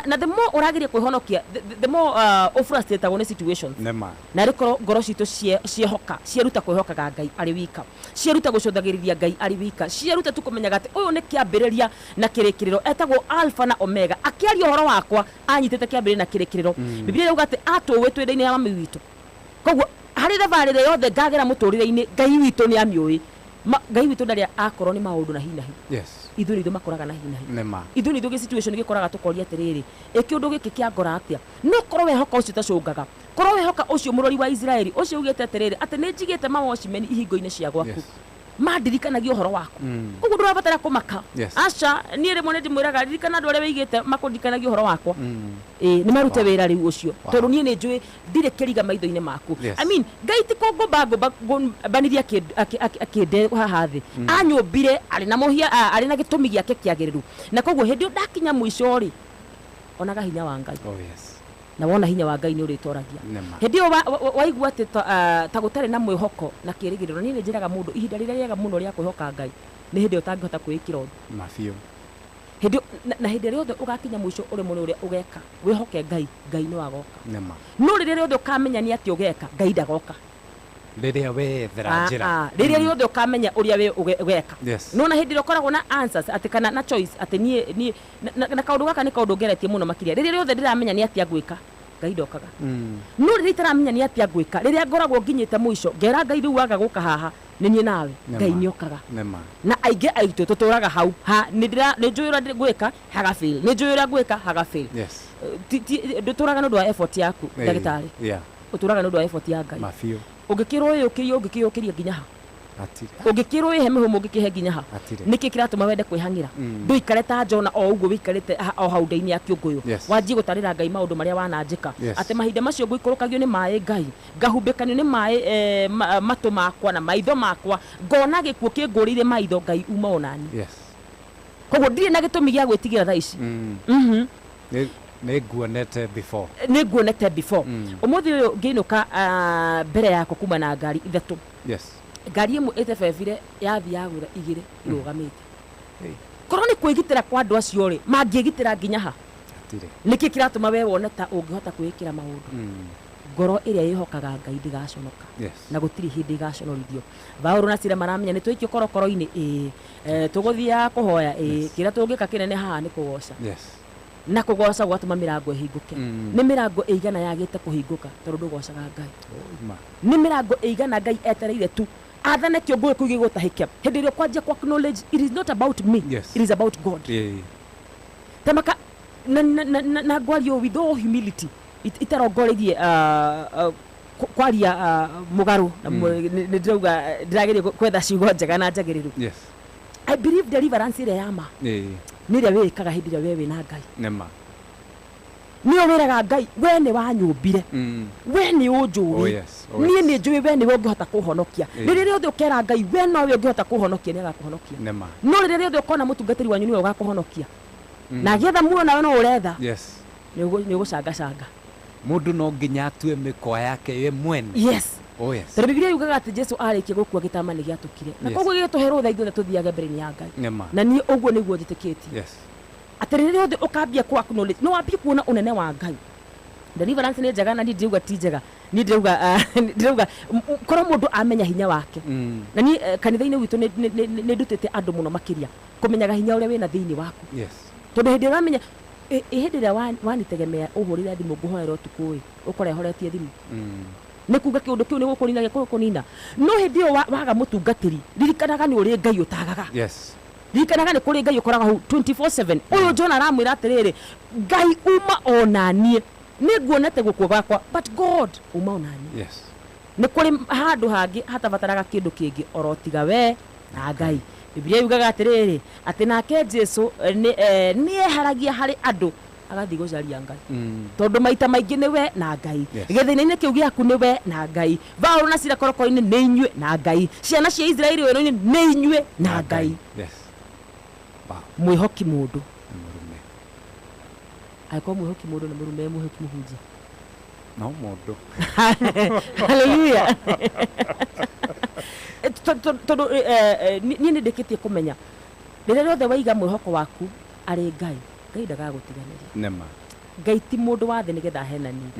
Na the more ũrageria kwĩhonokia, the more, ũfrustratagwo nĩ situations. Nĩma. Na rĩ korwo ngoro citũ ciehoka, cieruta kwĩhokaga Ngai arĩ wika, cieruta gũcũthagĩrĩria Ngai arĩ wika, cieruta tu kũmenyaga atĩ ũyũ nĩ kĩambĩrĩria na kĩrĩkĩrĩro, etagwo Alpha na Omega. Akĩaria ũhoro wakwa, anyitĩte kĩambĩrĩria na kĩrĩkĩrĩro. Biblia ĩrauga atĩ atũũĩ twĩ nda-inĩ ya mami witũ. Koguo harĩ thabarĩ ĩrĩa yothe ngagera mũtũrĩre-inĩ, Ngai witũ nĩ amĩũĩ. Ngai witũ ndarĩ akorwo nĩ maũndũ na hi na hi. Ithuĩ nĩ ithuĩ makoraga na hi na hi. Ithuĩ nĩ ithuĩ gĩ situation gĩkoraga tũkoria atĩrĩrĩ, ĩ kĩũndũ gĩkĩ kĩa ngora atĩa? No korwo wehoka ũcio ũtacũngaga, korwo wehoka ũcio mũrori wa Israeli, ũcio ugĩte atĩrĩrĩ, atĩ nĩ njigĩte mawatchmen ihingo-inĩ cia gwaku. Mandirikanagia ũhoro waku. Koguo ndũrabatara kũmaka. Aca, niĩ rĩmwe nĩ ndĩmwĩraga, ririkana andũ arĩa wĩigĩte makũndirikanagia ũhoro wakwa. Ĩ, nĩ marute wĩra rĩu ũcio. Tondũ niĩ nĩ njũĩ ndirĩ kĩriga maitho-inĩ maku. I mean, Ngai ti kũngũmba ngũmba ngũmbanithia akĩnde haha thĩ. Anyũmbire arĩ na mũhia, arĩ na gĩtũmi gĩake kĩagĩrĩru. Na koguo hĩndĩ ĩyo ndakinya mũico rĩ, onaga hinya wa Ngai. Oh, yes. Na wona hinya wa Ngai nĩ ũrĩtoragia. Nĩma. Hĩndĩ ĩyo waigua atĩ ta gũtarĩ na mwĩhoko na kĩĩrĩgĩrĩro, niĩ nĩ njĩraga mũndũ ihinda rĩrĩa rĩega mũno rĩa kwĩhoka Ngai nĩ hĩndĩ ĩyo ũtangĩhota kwĩĩkĩra ũndũ. Mabiũ. Hĩndĩ na hĩndĩ ĩrĩa yothe ũgakinya mũico ũremwo nĩ ũrĩa ũgeka, wĩhoke Ngai, Ngai no agoka. Nĩma. No rĩrĩa rĩothe ũkamenya nĩ atĩa ũgeka, Ngai ndagoka. Rĩrĩa weyethera njĩra. Rĩrĩa rĩothe ũkamenya ũrĩa we ũgeka. Yes. No na hĩndĩ ĩrĩa ũkoragwo na answers atĩ kana na choice atĩ niĩ niĩ na kaũndũ gaka nĩ kaũndũ ngeretie mũno makĩria. Rĩrĩa rĩothe ndĩramenya nĩ atĩa ngwĩka, Ngai ndokaga. No rĩrĩa itaramenya nĩ atĩa ngwĩka, rĩrĩa ngoragwo nginyĩte mũico, ngera Ngai rĩu waga gũka haha, nĩ niĩ nawe, Ngai nĩ okaga. Nĩma. Na aingĩ aitũ tũtũraga hau ha nĩ ndĩra nĩ njũĩ ũrĩa ngwĩka haga fail, nĩ njũĩ ũrĩa ngwĩka haga fail. Yes. Ndũtũraga nĩ ũndũ wa effort yaku, ndagĩtarĩ. Yeah. Ũtũraga nĩ ũndũ wa effort ya Ngai. Mabiũ. Ũngĩkĩrwo wĩyũkĩrie, ũngĩkĩyũkĩria nginya ha? Hatirĩ. Ũngĩkĩrwo wĩhe mĩhũmũ, ũngĩkĩhe nginya ha? Hatirĩ. Nĩkĩ kĩratũma wende kwĩhang'ĩra? Ndũikare ta Jona o ũguo wĩikarĩte o hau nda-inĩ ya kĩũngũyũ. Yes. Wanjie gũtarĩra Ngai maũndũ marĩa wananjĩka. Yes. Atĩ mahinda macio ngũikũrũkagio nĩ maĩ Ngai, ngahumbĩkanio nĩ maĩ matũ makwa na maitho makwa, ngona gĩkuũ kĩngũrĩire maitho, Ngai uma onani. Yes. Koguo ndirĩ na gĩtũmi gĩa gwĩtigĩra thaa ici. Nĩ nguonete before. Nĩ nguonete before. Ũmũthĩ ũyũ ngĩinũka mbere yakwa kuma na ngari ithatũ. Yes. Ngari ĩmwe ĩtebebire yathiĩ yagũra igĩrĩ irũgamĩte. Korwo nĩ kwĩgitĩra kwa andũ acio rĩ, mangĩgitĩra nginya ha? Hatirĩ. Nĩkĩ kĩratũma we wone ta ũngĩhota kwĩĩkĩra maũndũ? Ngoro ĩrĩa ĩhokaga Ngai ndĩgaconoka. Yes. Na gũtirĩ hĩndĩ ĩgaconorithio. Paũlũ na Sila maramenya nĩ tũikio korokoro-inĩ, ĩĩ. Tũgũthiaga kũhoya, ĩĩ. Kĩrĩa tũngĩka kĩnene haha nĩ kũgoca. Yes. Na kũgoca gwatũma mĩrango ĩhingũke. Nĩ mĩrango ĩigana yagĩte kũhingũka tondũ ndũgocaga Ngai. Nĩ mĩrango ĩigana Ngai etereire tu athane kĩũngũyũ kĩu gĩgũtahĩke. Hĩndĩ ĩrĩa ũkwanjia ku acknowledge it is not about me. Yes. It is about God. Yeah. Tamaka na ngwario with all humility itarongoreirie kwaria mũgarũ na nĩ ndĩrauga ndĩrageria kwetha ciugo njega na njagĩrĩru. Yes. I believe deliverance ĩrĩa ya ma nĩ ĩrĩa wĩĩkaga hĩndĩ ĩrĩa we wĩna Ngai. Nĩma. Nĩyo wĩraga Ngai we nĩ wanyũmbire, we nĩ ũnjũĩ, Oh, yes. Oh, niĩ yes. nĩ njũĩ we nĩwe ũngĩhota kũhonokia. Rĩrĩa rĩothe ũkera Ngai we nowe ũngĩhota kũhonokia, nĩ agakũhonokia. Nĩma. No rĩrĩa rĩothe ũkona mũtungatĩri wanyu nĩwe ũgakũhonokia, na agĩetha muoyo nawe no ũretha, Yes. nĩ ũgũcangacanga. Mũndũ no nginya atue mĩkwa yake ye mwene. Yes. Oh, yes. Tondũ Bibilia yugaga atĩ Jesu arĩkia gũkua gĩtama nĩ gĩatũkire. Na Yes. koguo gĩgĩtũhe rũtha ithuothe tũthiage mbere-inĩ ya Ngai. Nĩma. Na niĩ ũguo nĩguo njĩtĩkĩtie. Yes. Atĩ rĩrĩa rĩothe ũkambia ku acknowledge, no wambie kuona ũnene wa Ngai. Deliverance nĩ njega na niĩ ndirauga ti njega. Niĩ ndirauga ndirauga korwo mũndũ amenya hinya wake. Na niĩ kanitha-inĩ witũ nĩ ndutĩte andũ mũno makĩria kũmenyaga hinya ũrĩa wĩna thĩinĩ waku. Yes. Tondũ hĩndĩ ĩrĩa ũramenya, hĩndĩ ĩrĩa wanitegemea ũhũrĩre thimũ ngũhoera ũtukũ ĩ, ũkora ĩhoretie thimũ. Nĩ kuga kĩũndũ kĩu nĩ gũkũnina gĩkũnina. No hĩndĩ ĩyo waga mũtungatĩri, ririkanaga nĩ ũrĩ Ngai ũtagaga. Yes. Ririkanaga nĩ kũrĩ Ngai ũkoraga hau 24/7. Ũyũ John aramwĩra atĩrĩrĩ, Ngai uma onaniĩ, nĩ nguonete gũkua gwakwa, but God uma onaniĩ. Yes. Nĩ kũrĩ handũ hangĩ hatabataraga kĩndũ kĩngĩ oro tiga we na Ngai. Biblia yugaga atĩrĩrĩ, atĩ nake Jesu nĩ eharagia harĩ andũ agathiĩ gũcaria Ngai. Tondũ maita maingĩ nĩ we na Ngai. Yes. Gĩthĩna-inĩ kĩu gĩaku nĩ we na Ngai. Paũlũ na Sila korokoro-inĩ nĩ inyuĩ na Ngai. Ciana cia Israeli werũ-inĩ nĩ inyuĩ na Ngai. Yes. Wow. Mwĩhoki mũndũ. Nĩ mũrume. Angĩkorwo mwĩhoki mũndũ nĩ mũrume, mwĩhoki mũhunjia. No mũndũ. Hallelujah. Tondũ niĩ nĩ ndĩkĩtie kũmenya rĩrĩa rĩothe waiga mwĩhoko waku arĩ Ngai, Ngai ndagagũtiganĩria. Nĩma. Ngai ti mũndũ wa thĩ nĩgetha ahenanie.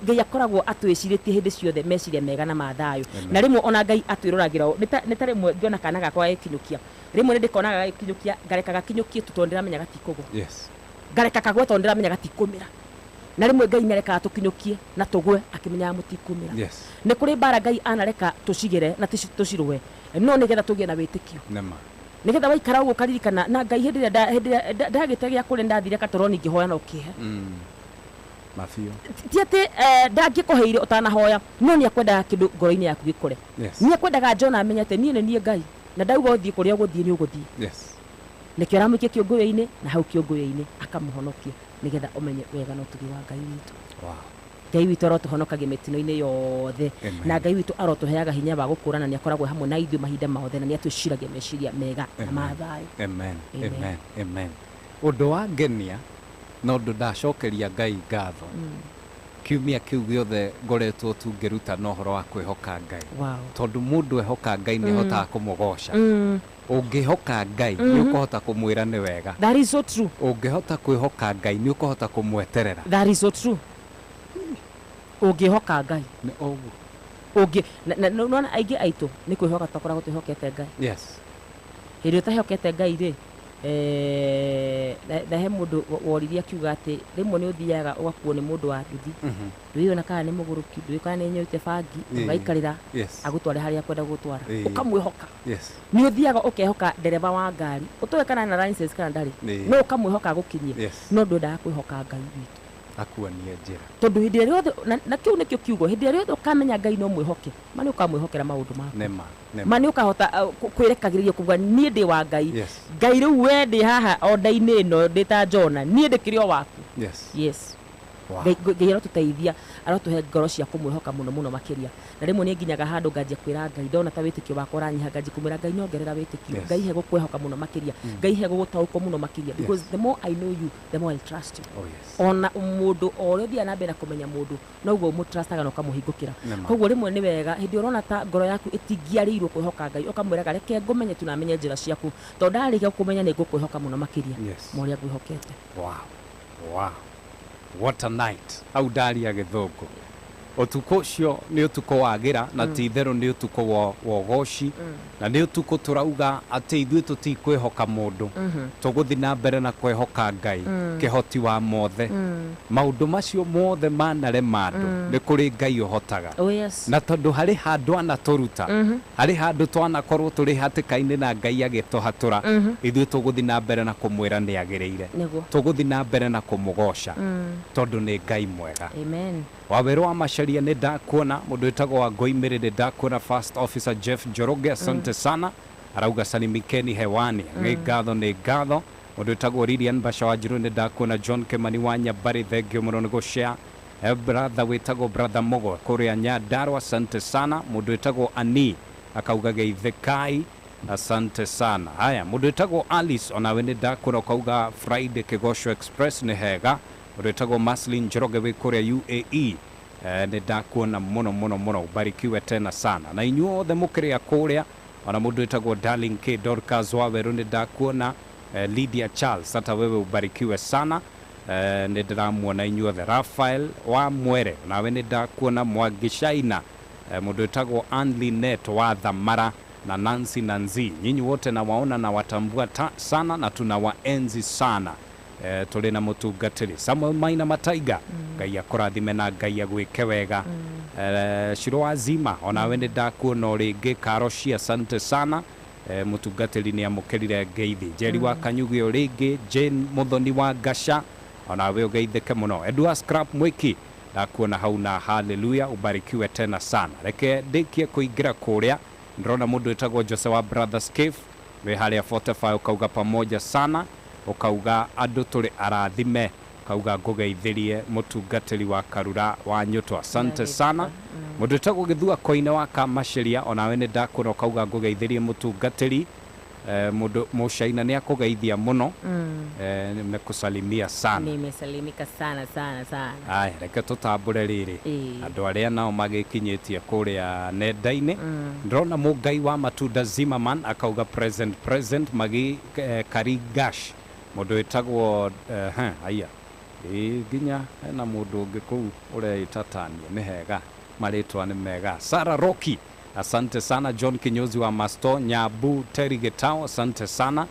Ngai akoragwo atwĩcirĩtie hĩndĩ ciothe meciria mega na ma thayũ. Na rĩmwe ona Ngai atwĩroragĩra ũũ, nĩ ta rĩmwe ngĩona kana gakwa gagĩkinyũkia. Rĩmwe nĩ ndĩkonaga gagĩkinyũkia, ngareka gakinyũkie tu tondũ ndĩramenya gatikũgwa. Yes. Ngareka kagwe tondũ ndĩramenya gatikũmĩra. Na rĩmwe Ngai nĩarekaga tũkinyũkie na tũgwe akĩmenyaga mũtikũmĩra. Yes. Nĩ kũrĩ mbara Ngai anareka tũcigere na tũcirũe, no nĩgetha tũgĩe na wĩtĩkio. Nĩma. Nĩgetha waikara ũguo ũkaririkana na Ngai hĩndĩ ĩrĩa ndagĩte gĩa kũrĩa ndathire gatoroni ngĩhoya na ũkĩhe. Mabiũ. Ti atĩ ndangĩkũheire ũtanahoya, no nĩ akwendaga kĩndũ ngoro-inĩ yaku gĩkũre. Yes. Nĩ akwendaga John amenye atĩ niĩ nĩ niĩ Ngai na ndauga ũthiĩ kũrĩa ũgũthiĩ nĩ ũgũthiĩ. Yes. Nĩkĩo aramũikia kĩũngũyũ-inĩ na hau kĩũngũyũ-inĩ akamũhonokia nĩgetha ũmenye wega na ũtugi wa Ngai witũ. Wow. Ngai witũ arotũhonokagia mĩtino-inĩ yothe. Amen. Na Ngai witũ arotũheaga hinya wa gũkũrana, nĩ akoragwo hamwe na ithuĩ mahinda mothe na nĩ atwĩciragia meciria mega na ma thayũ. Amen. Amen. Amen. Amen. Ũndũ wa ngenia na ũndũ ndacokeria Ngai ngatho. Kiumia kĩu gĩothe ngoretwo tu ngĩrutana ũhoro wa kwĩhoka Ngai. Tondũ mũndũ ehoka Ngai nĩ ahotaga kũmũgoca. Ũngĩhoka Ngai nĩ ũkũhota kũmwĩra nĩ wega. That is so true. Ũngĩhota kwĩhoka Ngai nĩ ũkũhota kũmweterera. That is so true. Ũngĩhoka Ngai. Nĩ ũguo. Ũngĩ na nĩwona aingĩ aitũ nĩ kwĩhoka twakoragwo twĩhokete Ngai. Yes. Hĩndĩ ĩrĩa ũtehokete Ngai rĩ, na he mũndũ woririe akiuga atĩ rĩmwe nĩ ũthiaga ũgakuo nĩ mũndũ wa nduthi. Ndũĩ ona kana nĩ mũgũrũki, ndũĩ kana nĩ anyuĩte bangi, ũgaikarĩra agũtware harĩa akwenda gũgũtwara. Ũkamwĩhoka. Yes. Nĩ ũthiaga ũkehoka ndereba wa ngari, ũtoĩ kana ena license kana ndarĩ, no ũkamwĩhoka agũkinyie. Yes. No ndwendaga kwĩhoka Ngai witũ. Akuonie njĩra. Tondũ hĩndĩ ĩrĩa yothe, na kĩu nĩkĩo kiugo, hĩndĩ ĩrĩa yothe ũkamenya Ngai no mwĩhoke, ma nĩ ũkamwĩhokera maũndũ maku. Nĩma. Nĩma. Ma nĩ ũkahota kwĩrekagĩrĩria kuga niĩ ndĩ wa Ngai. Yes. Ngai rĩu we ndĩ haha onda-inĩ ĩno ndĩ ta Jona, niĩ ndĩkĩrĩ o waku. Yes. Yes. Wow. Ngai arotũteithia, arotũhe ngoro cia kũmwĩhoka mũno mũno makĩria. Na rĩmwe nĩ nginyaga handũ nganjia kwĩra Ngai, ndona ta wĩtĩkio wakwa ũranyiha, nganjia kũmwĩra Ngai nyongerera wĩtĩkio. Yes. Ngai he gũkwĩhoka mũno makĩria. Ngai he gũgũtaũkwo mũno makĩria. Because the more I know you, the more I'll trust you. Oh, yes. Ona mũndũ o ũrĩa ũthiaga na mbere na kũmenya mũndũ, noguo ũmũtrustaga na ũkamũhingũkĩra. Nĩma. Koguo rĩmwe nĩ wega hĩndĩ ĩrĩa ũrona ta ngoro yaku ĩtingĩarĩirwo kwĩhoka Ngai, ũkamwĩraga reke ngũmenye tu na menye njĩra ciaku, tondũ ndarĩkia gũkũmenya nĩ ngũkwĩhoka mũno makĩria Yes. ma ũrĩa ngwĩhokete. Wow. Wow. What a night. Hau ndaria gĩthũngũ. Ũtukũ ũcio nĩ ũtukũ wagĩra na ti itherũ nĩ ũtukũ wa ũgoci na nĩ ũtukũ tũrauga atĩ ithuĩ tũtikwĩhoka mũndũ. Tũgũthiĩ na mbere na kwĩhoka Ngai, kĩhoti wa mothe. Maũndũ macio mothe manarema andũ, nĩ kũrĩ Ngai ũhotaga. Oh, yes. Na tondũ harĩ handũ anatũruta, harĩ handũ twanakorwo tũrĩ hatĩka-inĩ na Ngai agĩtũhatũra, ithuĩ tũgũthiĩ na mbere na kũmwĩra nĩ agĩrĩire. Nĩguo. Tũgũthiĩ na mbere na kũmũgoca tondũ nĩ Ngai mwega. Amen. Wawerũ wa Macharia nĩ ndakuona, mũndũ wĩtagwo wa Ngoimĩrĩ nĩ ndakuona, First Officer Jeff Njoroge, asante sana, arauga salimikeni hewani. Nĩ ngatho, nĩ ngatho. Mũndũ wĩtagwo Lilian Basha wa Njirũ nĩ ndakuona, John Kimani wa Nyambarĩ, thengio mũno nĩ gũshare. Brother wĩtagwo Brother Mũgo kũrĩa Nyandarua, asante sana. Mũndũ wĩtagwo Ani akauga geithĩkai, asante sana. Haya, mũndũ wĩtagwo Alice onawe nĩ ndakuona ũkauga Friday Kĩgoco Express nĩ hega. Mũndũ wĩtagwo Maslin Njoroge wĩ kũrĩa UAE, nĩ ndakuona mũno mũno mũno, ubarikiwe tena sana. Na inyuothe mũkĩrĩa kũrĩa, ona mũndũ wĩtagwo Darling K Dorcas Wawerũ nĩ ndakuona, Lydia Charles, hata wewe ubarikiwe sana. Nĩ ndĩramuona inyuothe. Raphael wa Mwere nawe nĩ ndakuona, Mwangi Shaina, mũndũ wĩtagwo Ann Linet wa Thamara na Nancy Nanzi, nyinyi wote nawaona na watambua sana na tunawaenzi sana. Tũrĩ na mũtungatĩri Samuel Maina Mataiga, Ngai akũrathime na Ngai agwĩke wega. Shiro Azima onawe nĩ ndakuona o rĩngĩ. Karoshi, asante sana. Mũtungatĩri nĩ amũkĩrire ngeithi. Njeri wa Kanyugi o rĩngĩ, Jane Mũthoni wa Ngasha onawe ũgeithĩke mũno. Edward Scrap Mwiki ndakuona hau na haleluya, ubarikiwe tena sana. Reke ndĩkie kũingĩra kũrĩa, ndĩrona mũndũ wĩtagwo Jose wa Brothers Cave wĩ harĩa Fortify, ũkauga pamoja sana, ũkauga andũ tũrĩ arathime, ũkauga ngũgeithĩrie mũtungatĩri wa Karura wa Nyũtũ, asante sana. Mũndũ wĩtagwo Gĩthua Koine wa Kamaciria onawe nĩ ndakuona, ũkauga ngũgeithĩrie mũtungatĩri. Mũndũ Mũcaina nĩ akũgeithia mũno. Nimekusalimia sana. Nimesalimika sana sana sana. Aya, reke tũtambũre rĩrĩ andũ arĩa nao magĩkinyĩtie kũrĩa nenda-inĩ. Ndĩrona mũngai wa matunda Zimmerman akauga present present, magi Karigash, mũndũ wĩtagwo aya ĩ nginya hena mũndũ ũngĩ kũu ũreĩta Tania, nĩ hega marĩtwa nĩ mega. Sarah Rocky, asante sana. John Kinyozi wa Masto Nyabu, Terry Gitao, asante sana.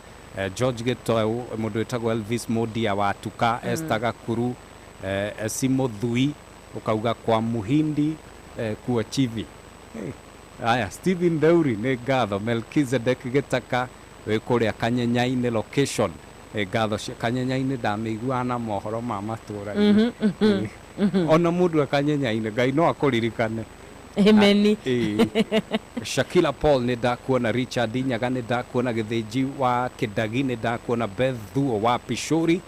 George Gitau, mũndũ wĩtagwo Elvis Modia wa Tuka, Esther Gakuru, Esimo Thui ũkauga kwa Muhindi, kuo Chivi. Aya, Stephen Deuri nĩ ngatho. Melkizedek Gĩtaka wĩ kũrĩa Kanyenyainĩ location, nĩ ngatho cia Kanyenyainĩ, ndamĩiguaga na mohoro ma matũũra-inĩ. Ona mũndũ e Kanyenyainĩ Ngai no akũririkane. Amen. Shakila Paul nĩ ndakuona, Richard Nyaga nĩ ndakuona, Gĩthĩnji wa Kĩndagi nĩ ndakuona, Beth Thuo wa Pishori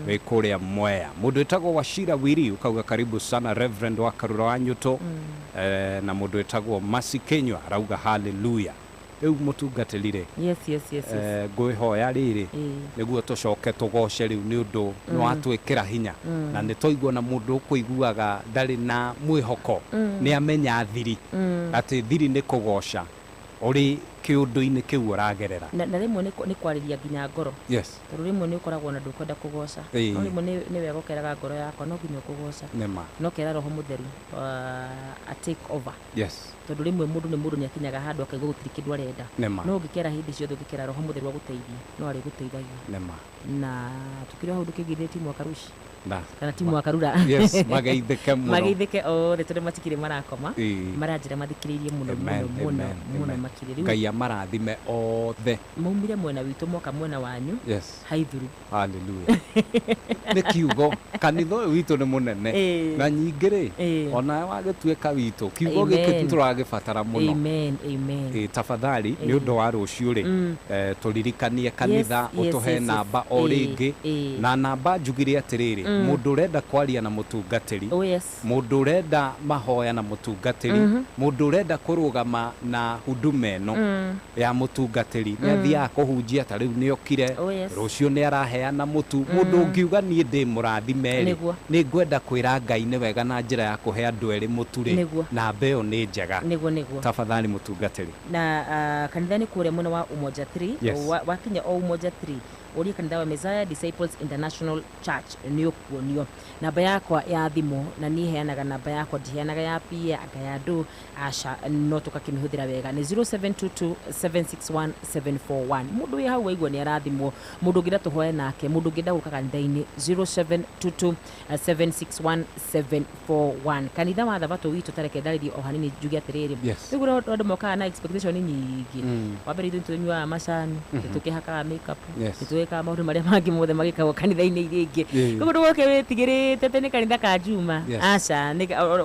wĩ kũrĩa Mwea. Mũndũ wĩtagwo Wachira Wiri ũkauga karibu sana Reverend wa Karura wa Nyũtũ. Na mũndũ wĩtagwo Masi Kenywa arauga haleluya. Rĩu mũtungatĩri rĩ, Yes. Ngwĩhoya rĩrĩ, nĩguo tũcoke tũgoce rĩu nĩ ũndũ nĩ watwĩkĩra hinya, na nĩ twaigua na mũndũ ũkũiguaga ndarĩ na mwĩhoko, nĩ amenya thiri, atĩ thiri nĩ kũgoca ũrĩ kĩũndũ-inĩ kĩu ũragerera. Na rĩmwe nĩ kwarĩria nginya ngoro, tondũ rĩmwe nĩ ũkoragwo na ndũkwenda kũgoca, no rĩmwe nĩ wega ũkeraga ngoro yakwa no nginya ũkũgoca, Nĩma. No kera Roho Mũtheru a take over, tondũ rĩmwe mũndũ nĩ mũndũ nĩ akinyaga handũ akaigua gũtirĩ kĩndũ arenda, no ũngĩkera hĩndĩ ciothe, ũngĩkera Roho Mũtheru agũteithie, no arĩgũteithagia. Nĩma. Na tukĩrĩ o hau, ndũkĩgeithie timu wa Karuci na kana timu wa Karura. Yes, mageithĩke mũno. Mageithĩke othe tondũ matikĩrĩ marakoma, maranjĩra mathikĩrĩirie mũno Amen, mũno mũno amen, mũno amen. makĩria. Rĩu Ngai amarathime othe. Maumire mwena witũ moka mwena wanyu. Haithuru. Haleluya, nĩ kiugo kanitha ũyũ witũ nĩ mũnene, na nyingĩ rĩ, onawe wagĩtuĩka witũ, kiugo gĩkĩ tũragĩbatara mũno. Amen, amen. Ĩ, tafadhali, nĩ ũndũ wa rũciũ rĩ, tũririkanie kanitha, ũtũhe namba o rĩngĩ, na namba njugire atĩrĩrĩ, mũndũ ũrenda kwaria na mũtungatĩri, mũndũ ũrenda mahoya na mũtungatĩri, mũndũ ũrenda kũrũgama na huduma ĩno ya mũtungatĩri, nĩ athiaga kũhunjia, ta rĩu nĩ okire, rũciũ nĩ araheana mũtu, mũndũ ũngiuga niĩ ndĩ mũrathime rĩ, nĩ ngwenda kwĩra Ngai nĩ wega na njĩra ya kũhe andũ erĩ mũtu rĩ, namba ĩyo nĩ njega. Nĩguo, nĩguo. Tafadhali, mũtungatĩri. Na kanitha nĩ kũrĩa mwena wa Umoja 3. Wakinya o Umoja 3, ũrie kanitha wa Messiah Disciples International Church, nĩ ũkuonio. Namba yakwa ya thimũ, na niĩ heanaga namba yakwa, ndiheanaga ya PA anga ya andũ, aca, no tũgakĩmĩhũthĩra wega, nĩ 0722 761 741. Mũndũ wĩ hau waigua nĩ arathimwo, mũndũ ũngĩenda tũhoe nake, mũndũ ũngĩenda gũka kanitha-inĩ, 0722 761 741. Kanitha wa Thabatũ witũ, tareke ndarĩrie o hanini, njuge atĩrĩrĩ, rĩu andũ mokaga na expectation nyingĩ. Wa mbere, ithuĩ nĩtũnyuaga macani, nĩtũkĩhakaga makeup, nĩtũgĩkaga maũndũ marĩa mangĩ mothe magĩkagwo kanitha-inĩ iria ingĩ. Koguo ndũgoke wĩtigĩrĩte atĩ nĩ kanitha ka Juma. Aca,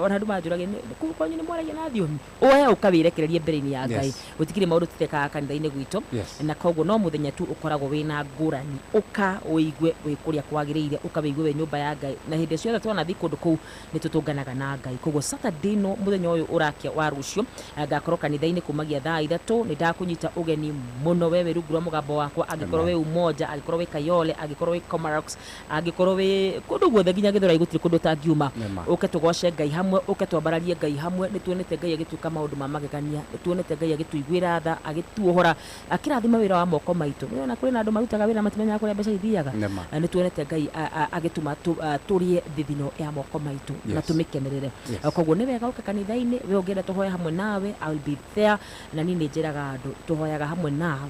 ona andũ manjũragia, "Kũu kwanyu nĩ mwaragia na thiomi?" Oe ũka wĩrekererie mbere-inĩ ya Ngai. Gũtikĩrĩ maũndũ tũtekaga kanitha-inĩ gwitũ, na koguo no mũthenya tu ũkoragwo wĩna ngũrani. Ũka ũigue wĩ kũrĩa kwagĩrĩire, ũka wĩigue wĩ nyũmba ya Ngai, na hĩndĩ ciothe twanathiĩ kũndũ kũu nĩ tũtũnganaga na Ngai. Koguo Saturday no mũthenya ũyũ ũrakia wa rũciũ, ngakorwo kanitha-inĩ kumagia thaa 3. Nĩ ndakũnyita ũgeni mũno we wĩ rungu rwa mũgambo wakwa, angĩkorwo wĩ Umoja, angĩkorwo wĩ Kayole, angĩkorwo wĩ Komarock, angĩkorwo wĩ kũndũ guothe nginya Gĩthũrai, gũtirĩ kũndũ ũtangiuma. Ũke tũgoce Ngai hamwe, ũke twambararie Ngai hamwe. Nĩ tuonete Ngai agĩtuĩka maũndũ ma magegania, nĩ tuonete Ngai agĩtũiguĩra tha, agĩtuohora, akĩrathima wĩra wa moko maitũ. Nĩwona kũrĩ na andũ marutaga wĩra matimenyaga kũrĩa mbeca ithiaga. Na nĩ tuonete Ngai agĩtũma tũrĩe thithino ya moko maitũ na tũmĩkenerere. Koguo nĩ wega ũke kanitha-inĩ. We ũngĩenda tũhoe hamwe nawe, I will be there. Na niĩ nĩ njĩraga andũ tũhoyaga hamwe nawe,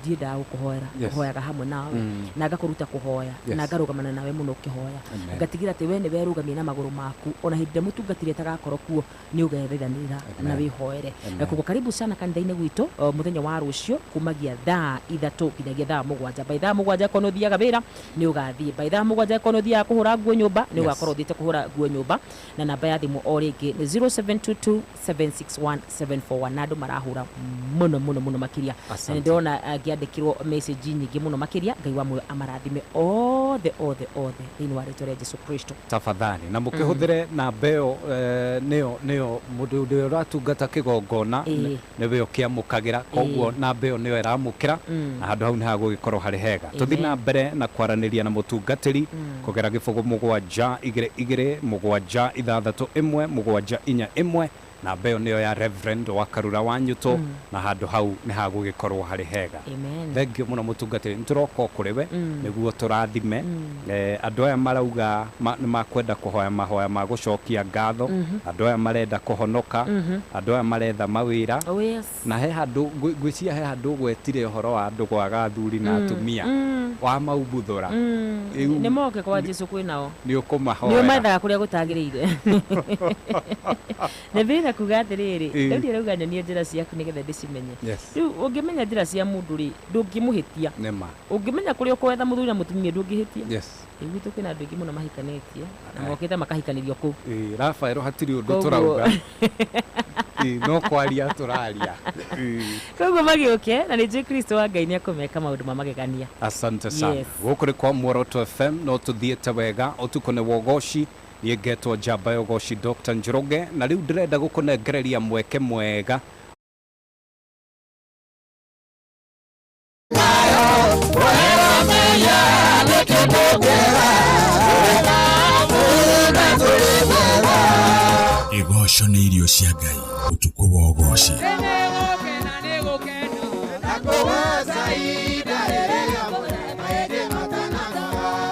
ndiendaga gũkũhoera, tũhoyaga hamwe nawe, na ngakũruta kũhoya, na ngarũgamana nawe mũno ũkĩhoya, ngatigĩra atĩ we nĩ werũgamia na magũrũ maku. Ona hĩndĩ ĩrĩa mũtungatĩri atagakorwo kuo, nĩ ũgethaithanĩra na wĩhoere. Koguo karibu sana kanitha-inĩ gwitũ o, mũthenya wa rũciũ kumagia thaa 3 nginyagia thaa 7. By thaa 7 akorwo nĩ ũthiaga wĩra, nĩ ũgathiĩ. By thaa 7 akorwo nĩ ũthiaga kũhũra nguo nyũmba, nĩ ũgakorwo ũthiĩte kũhũra nguo nyũmba. Na namba ya thimũ o rĩngĩ nĩ 0722 761 741. Na andũ marahũra mũno mũno mũno makĩria, na nĩ Asante. ndĩrona ngĩandĩkĩrwo message nyingĩ mũno makĩria. Ngai wa muoyo amarathime othe othe othe thĩinĩ wa rĩtwa rĩa Jesu Kristo. Tafadhali na mũkĩhũthĩre namba ĩyo, nĩyo mũndũ ũrĩa ũratungata kĩgongona nĩwe ũkĩamũkagĩra, koguo namba ĩyo nĩyo ĩramũkĩra, na handũ hau nĩ hagũgĩkorwo harĩ hega. Tũthiĩ na mbere na kwaranĩria na mũtungatĩri kũgera 0722 761 741. Namba ĩyo nĩyo ya Reverend wa Karura wa Nyuto, na handũ hau nĩ hagũgĩkorwo harĩ hega. Amen. Thank you mũno, mũtungatĩri. Nĩ tũroka o kũrĩ we nĩguo tũrathime andũ aya marauga nĩ makwenda kũhoya mahoya ma gũcokia ngatho, andũ aya marenda kũhonoka, andũ aya maretha mawĩra, na he handũ ngwĩciria he handũ ũgwetire ũhoro wa andũ kwaga athuri na atumia wa maumbuthũra. Rĩu Nĩ moke kwa Jesu, kwĩ nao. Nĩ Nĩ ũkũmahoera. Ũmathaga kũrĩa gũtagĩrĩire. Na bĩra kuga atĩrĩrĩ, Daudi arauga, "Nyonia njĩra ciaku nĩgetha ndĩcimenye." Rĩu ũngĩmenya njĩra cia mũndũ rĩ, ndũngĩmũhĩtia. Nĩma. Ũngĩmenya kũrĩa ũkwetha mũthuri na mũtumia, ndũngĩhĩtia. Rĩu gwitũ kwĩna andũ aingĩ mũno mahikanĩtie na mokĩte makahikanĩrio kũu. Ĩ, Rafael, hatirĩ ũndũ tũrauga. Ĩ, no kwaria tũraria. Ĩ. Koguo magĩũke, na nĩ njũĩ Kristo wa Ngai nĩ akũmeka maũndũ ma magegania. Asante sana. Gũkũ nĩ kwa Muoroto FM, no tũthiĩte wega. Ũtukũ nĩ wogoci, niĩ ngetwo njamba ya ũgoci Dr. Njoroge, na rĩu ndĩrenda gũkũnengereria mweke mwega. Igoco nĩ irio cia Ngai ũtukũ wa ũgoci.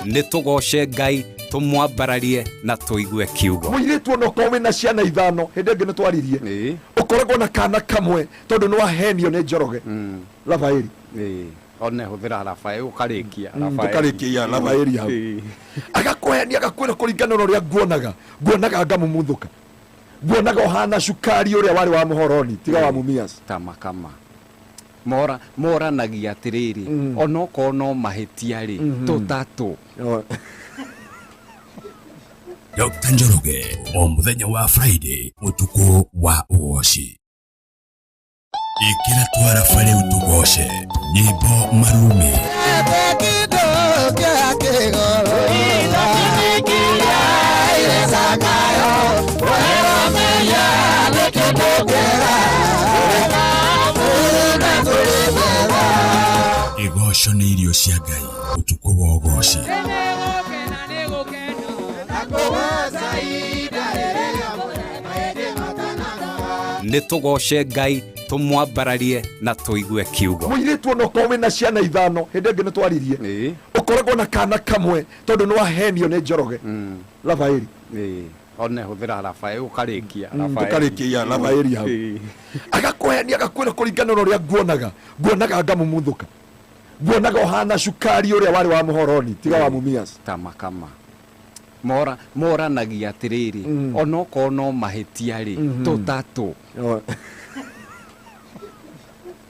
Nĩ tũgoce Ngai tũmwambararie na tũigue kiugo. Mũirĩtu ona ũkorwo wĩna ciana ithano, hĩndĩ ĩngĩ nĩ twaririe, ũkoragwo na kana kamwe tondũ nĩ wahenio nĩ Njoroge Rafaeli. One hũthĩra Rafaeli ũkarĩkia. Tũkarĩkia Rafaeli hau. Agakũhenia agakwĩra kũringana na ũrĩa nguonaga, nguonaga ngamumuthũka, nguonaga ũhana cukari ũrĩa warĩ wa mũhoroni tiga wa Mumias. Tamakama mora moranagia atiriri onokorwo no mahĩtia rĩ tũtatũ. Dr. Njoroge o mũthenya wa Friday ũtukũ wa ũgoci. Ikĩra twarafa rĩu tũgoce nyĩmbo marumi. Igoco nĩ irio cia Ngai ũtukũ wa ũgoci. Nĩ tũgoce Ngai tũmwambararie na tũigue kiugo. Mũirĩtu ona ũkorwo wĩna ciana ithano, hĩndĩ ĩngĩ nĩ twaririe, ũkoragwo na kana kamwe tondũ nĩ wahenio nĩ Njoroge Rafaeli. One hũthĩra Rafaeli ũkarĩkia. Tũkarĩkia Rafaeli hau. Agakũhenia agakwĩra kũringana na ũrĩa nguonaga, nguonaga ngamumuthũka, nguonaga ũhana cukari ũrĩa warĩ wa mũhoroni tiga wa Mumias. Tamakama mora moranagia atiriri onokorwo no mahĩtia rĩ tũtatũ.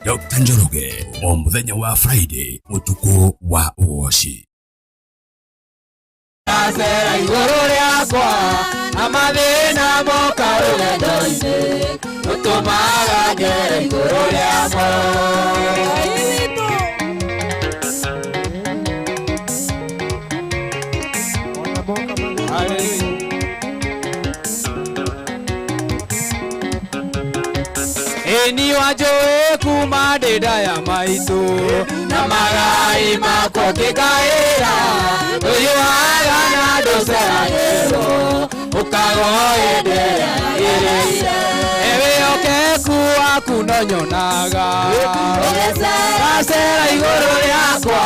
Dr. Njoroge o mũthenya wa Friday ũtukũ wa ũgoci. Cera igũrũ rĩakwa na mathĩna moka rũgendo-inĩ ũtũmaga ngere igũrũ rĩakwa. Eni wanjũĩ kuma ndĩ nda ya maitũ na magai makwa ngĩkaĩra ndũhiũhaga na ndũceragĩrwo ũkagoendera wĩhokeku waku no nyonaga gacera igũrũ rĩakwa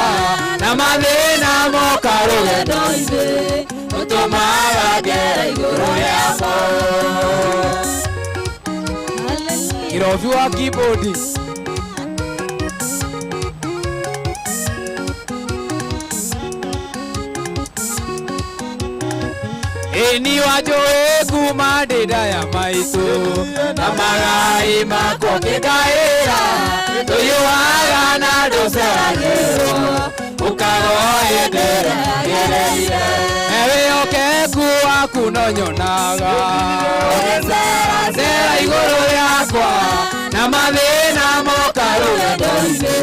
na mathĩna moka rũgendo-inĩ ũtũmaga ngere igũrũ rĩakwa. Kirobi wa keyboard. Eni wanjũĩ kuma ndĩ nda ya maitũ na magai makwa ngĩkaĩra ndũhiũhaga na ndũceragĩrwo ũkagoendera wĩhokeku waku no nyonaga cera igũrũ rĩakwa na mathĩna moka rũgendo-inĩ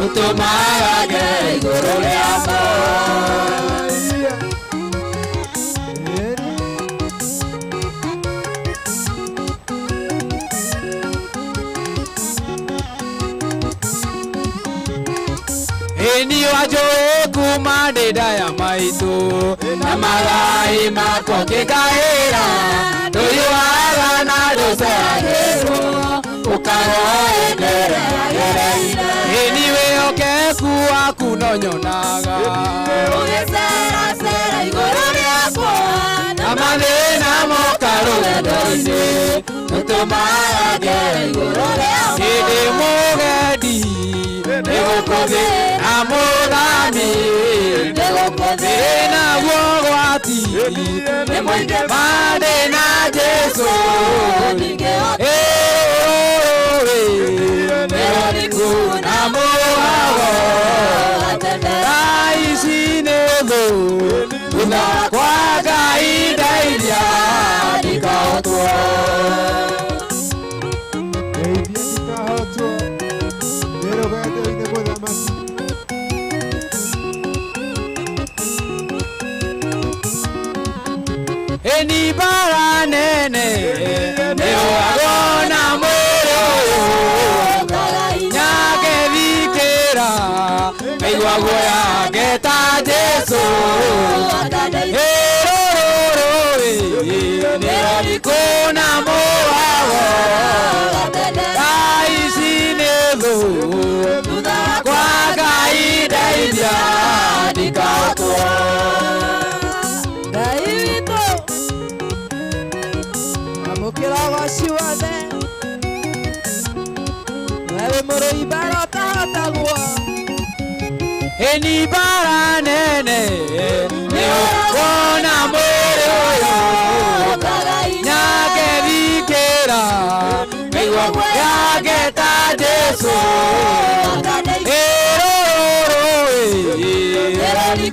ũtũmaga ngere igũrũ rĩakwa. Eni wanjũĩ kuma ndĩ nda ya maitũ na magai makwa ngĩkaĩra ndũhiũhaga na ndũceragĩrwo ũkagoendera. Eni wĩhokeku waku no nyonaga ũgĩceracera igũrũ rĩakwa na mathĩna moka rũgendo-inĩ ũtũmaga ngere igũrũ rĩakwa. Hĩndĩ mũgendi nĩgũkũthĩ na mũthami nĩgũkũthĩ naguo gwati mandĩ na Jesũ na mũhago thaa ici nĩ thũ thutha kwa Ngai ndeithia ndikahotwo. Eni bara nene nĩũragwo na mwĩrĩ ũyũ nyagethikĩra ngaigua guoya ngeta Jesũ. Ĩrũrũrũĩ nĩ kũna mũwago Ngai ici nĩ thũ kwa Ngai ndeithia ndikahotwo. Ngai witũ amũkĩra ũgoci wothe we wĩ mũrũi mbara ũtahotagwo. Ĩni mbara nene nĩũkuona mwĩrĩ ũyũ nyangethikĩra mĩguo yake ta Jesũ ĩrũrũĩ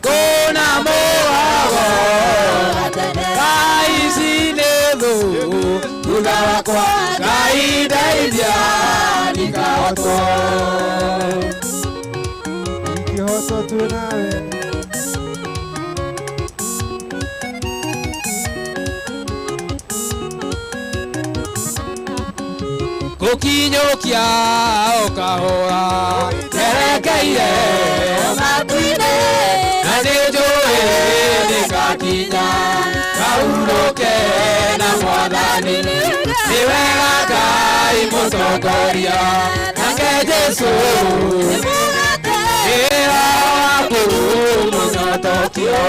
kũna mũwago Ngai ici nĩ thũ thutha wakwa Ngai ndeithia ndikahotwo. Ingĩhotwo twĩ nawe. Gũkinyũkia o kahora njerekeire matu-inĩ na nĩnjũĩ nĩngakinya ngahurũke na Mwathani. Nĩ wega Ngai mũtongoria nake Jesũ wĩra waku mũnyotokio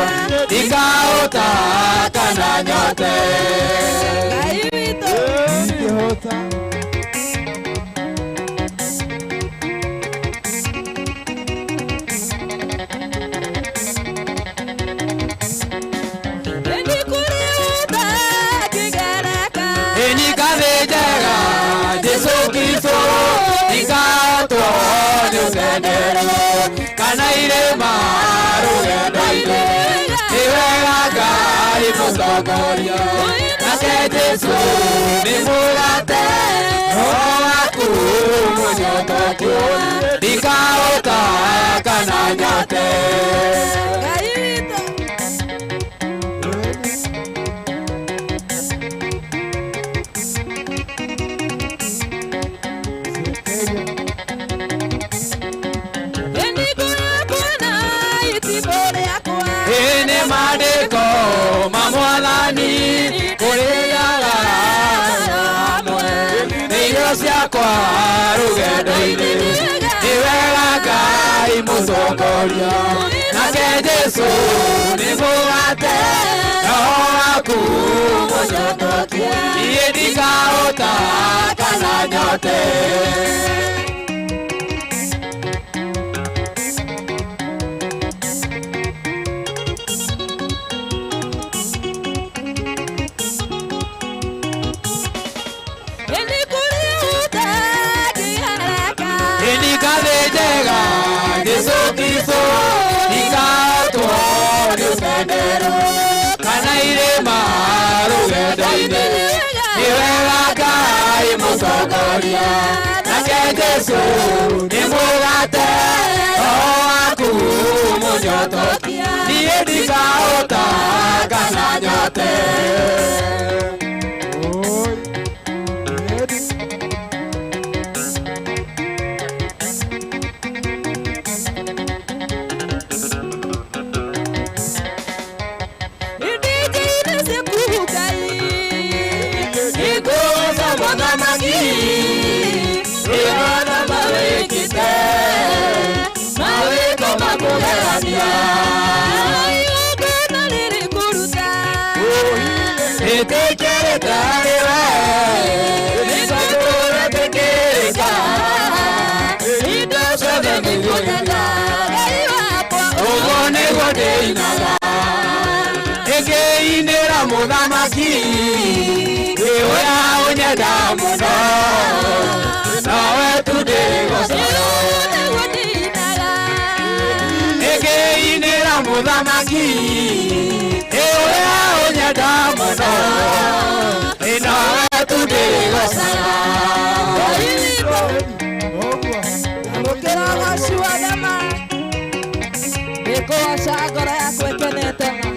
ndikahota kana nyote. Ngai witũ Ingĩhota. Njega Jesũ Kristo ndikahotwo nĩ ũtendero kana irĩma rũgendo-inĩ. Nĩ wega Ngai mũtongoria nake Jesũ nĩ mũgate roho waku mũnyotokio ndikahota kana nyote. Ngai witũ Ĩĩ maandĩko ma Mwathani kũrĩaga hamwe nĩ irio ciakwa rũgendo-inĩ. Nĩ wega Ngai mũtongoria nake Jesũ nĩ mũgate roho waku mũnyotokio niĩ ndikahota kana nyote. Njega Jesũ Kristo ndikahotwo nĩ ũtendero kana irĩma rũgendo-inĩ. Nĩ wega Ngai mũtongoria nake Jesũ nĩ mũgate roho waku mũnyotokio niĩ ndikahota kana nyote. Ĩngĩinĩra mũthamaki ũrĩa ũnyenda mũno nowe tu ndĩgocaga. Ĩngĩinĩra mũthamaki ũrĩa ũnyenda mũno nowe tu ndĩgocaga. Amũkĩra ũgoci wothe ma ndĩkũgoca ngoro yakwa ĩkenete ma.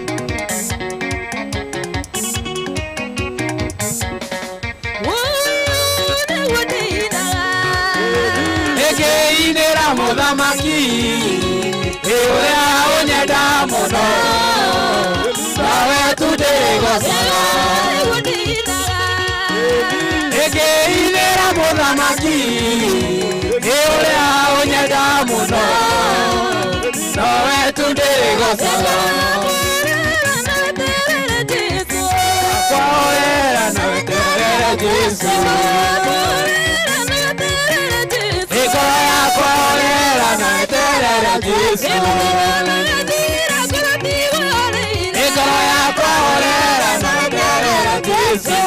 Ĩngĩinĩra mũthamaki ũrĩa ũnyenda mũno nowe tu ndĩgocaga. ndĩrĩgocaga Ĩngĩinĩra mũthamaki nĩ ũrĩa ũnyenda mũno nowe tu ndĩrĩgocaga Kwaorera na weterere Jesũ Ngoro yakwa orera na weterere Jesũ Ngoro yakwa orera na weterere Jesũ Ngoro yakwa orera na weterere Jesũ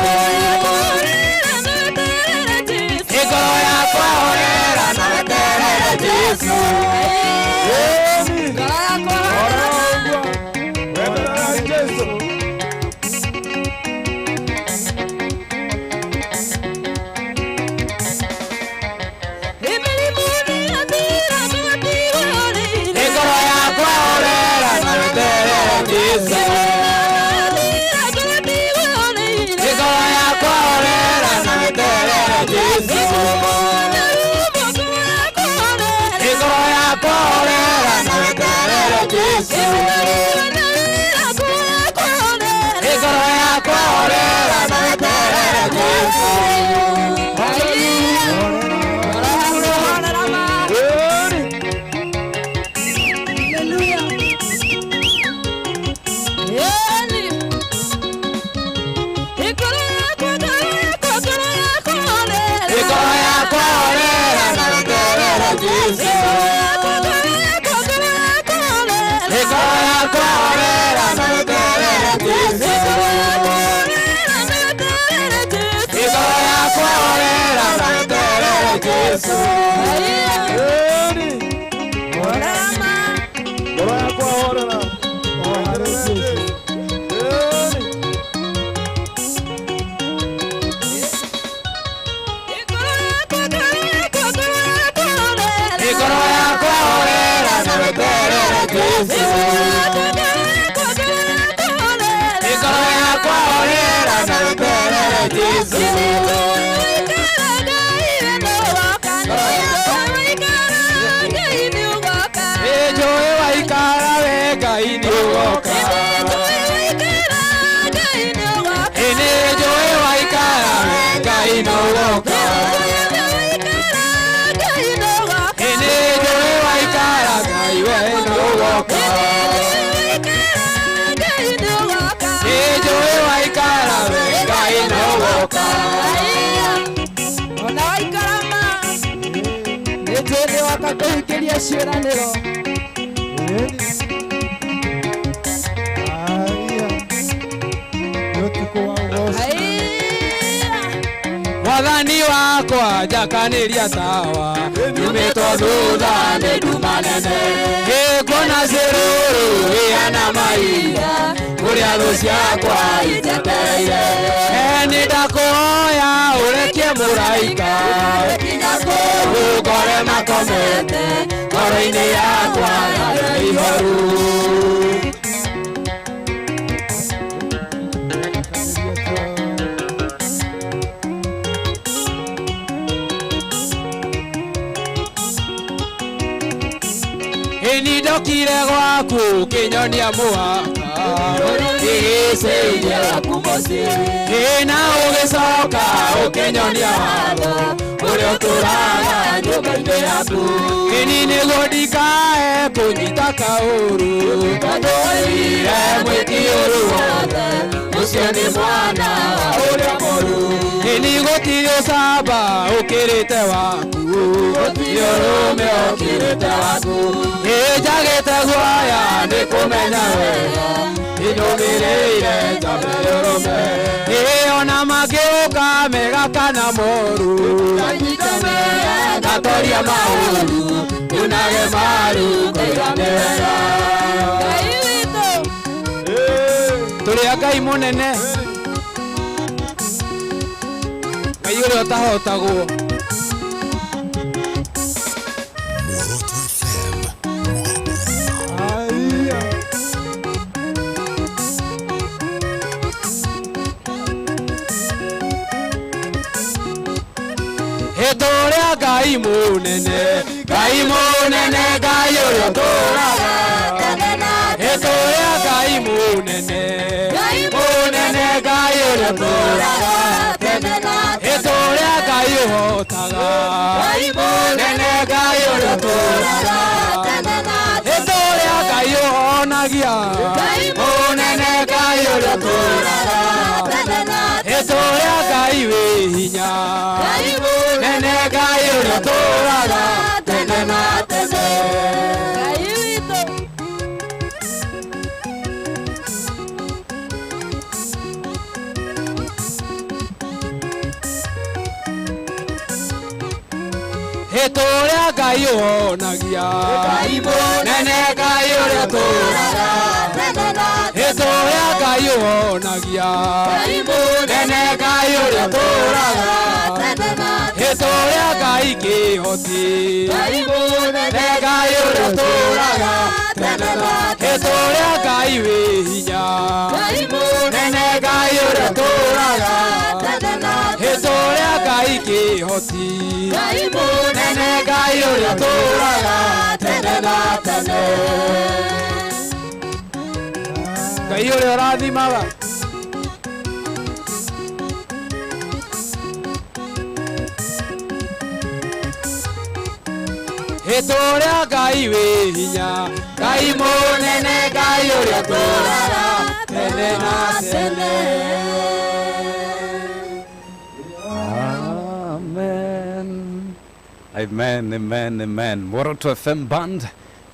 Ngoro yakwa Weterere Jesũ Ngoro yakwa orera na weterere Jesũ Ngoro yakwa orera na weterere Jesũ Ngoro yakwa orera na weterere Jesũ Ngoro yakwa orera na weterere Jesũ Ngoro yakwa orera na weterere Jesũ Ngoro yakwa orera na weterere Jesũ Ngoro yakwa orera na weterere Jesũ Ngoro yakwa orera weterere Jesũ Ngoro yakwa orera na weterere Jesũ Ngoro yakwa orera na weterere Jesũ Ĩnjũĩ waikara we Ngai nĩ ũgoka Ĩnĩnjũĩ waikara we Ngai nĩ ũgoka Ĩnĩnjũĩ waikara Ngai we nĩ ũgoka Ĩnjũĩ waikara we Ngai nĩ ũgoka Ona waikara ma Nĩnjũĩ nĩ woka kũhingĩria ciĩranĩro Mwathani wakwa njakanĩria tawa nyumĩtwo thutha nĩ nduma nene ĩkuona cĩrũrũ ĩhana mahiga kũrĩa thũ ciakwa ijetereire nĩ ndakũhoya ũrekie mũraika nginya kũu ngore makomete ngoro-inĩ yakwa ya ihoru Ĩni ndokire gwaku kĩnyonia mũhaka ndigicĩirie gwaku mũciĩ ĩna ũgĩcoka ũkĩnyonia watho ũrĩa ũtũraga nyũmba-inĩ yaku ĩni nĩguo ndikae kũnyita kaũru tondũ oigire mwĩki ũru wothe ũcio nĩ mwana wa ũrĩa mũru ĩni gũtirĩ ũcamba ũkĩrĩte waku gũtirĩ ũrũme ũkĩrĩte waku ĩnjagĩte guoya nĩ kũmenya wega inũmĩrĩire njambe ũrũme ĩ ona mangĩũka mega kana moru ngatoria maũru nyunage maru ngoiga nĩ wega Tũrĩ a Ngai mũnene Ngai ũrĩa ũtahotagwo Muoroto FM. Tũrĩ a Ngai mũnene Ngai mũnene Ngai ũrĩa ũtũũraga Tũrĩ a Ngai mũnene Ngai mũnene ũrĩa ũtũũraga tene na tene. Hĩtũ ũrĩa Ngai ũhotaga. Ngai mũnene Ngai ũrĩa ũtũũraga tene na tene. Hĩtũ ũrĩa Ngai ũhonagia. Ngai mũnene Ngai ũrĩa ũtũũraga tene na tene. Hĩtũ ũrĩa Ngai wĩ hinya. Ngai mũnene Ngai ũrĩa ũtũũraga tene na tene. Ngai witũ. Hĩtũ ũrĩa Ngai ũhonagia. Ngai mũnene Ngai ũrĩa ũtũũraga tene na tene. Hĩtũ ũrĩa Ngai ũhonagia. Ngai mũnene Ngai ũrĩa ũtũũraga tene na tene. Hĩtũ ũrĩa Ngai kĩhoti. Ngai mũnene Ngai ũrĩa ũtũũraga tene na tene. Hĩtũ ũrĩa Ngai wĩ hinya. Ngai mũnene Ngai ũrĩa ũtũũraga tene na tene. Hĩtũ ũrĩa Ngai kĩhoti. Ngai mũnene Ngai ũrĩa ũtũũraga tene na tene. Ngai ũrĩa ũrathimaga. Hĩtũ ũrĩa Ngai wĩ hinya. Ngai mũnene Ngai ũrĩa ũtũũraga tene na tene. Amen. Amen, amen, amen. Muoroto FM band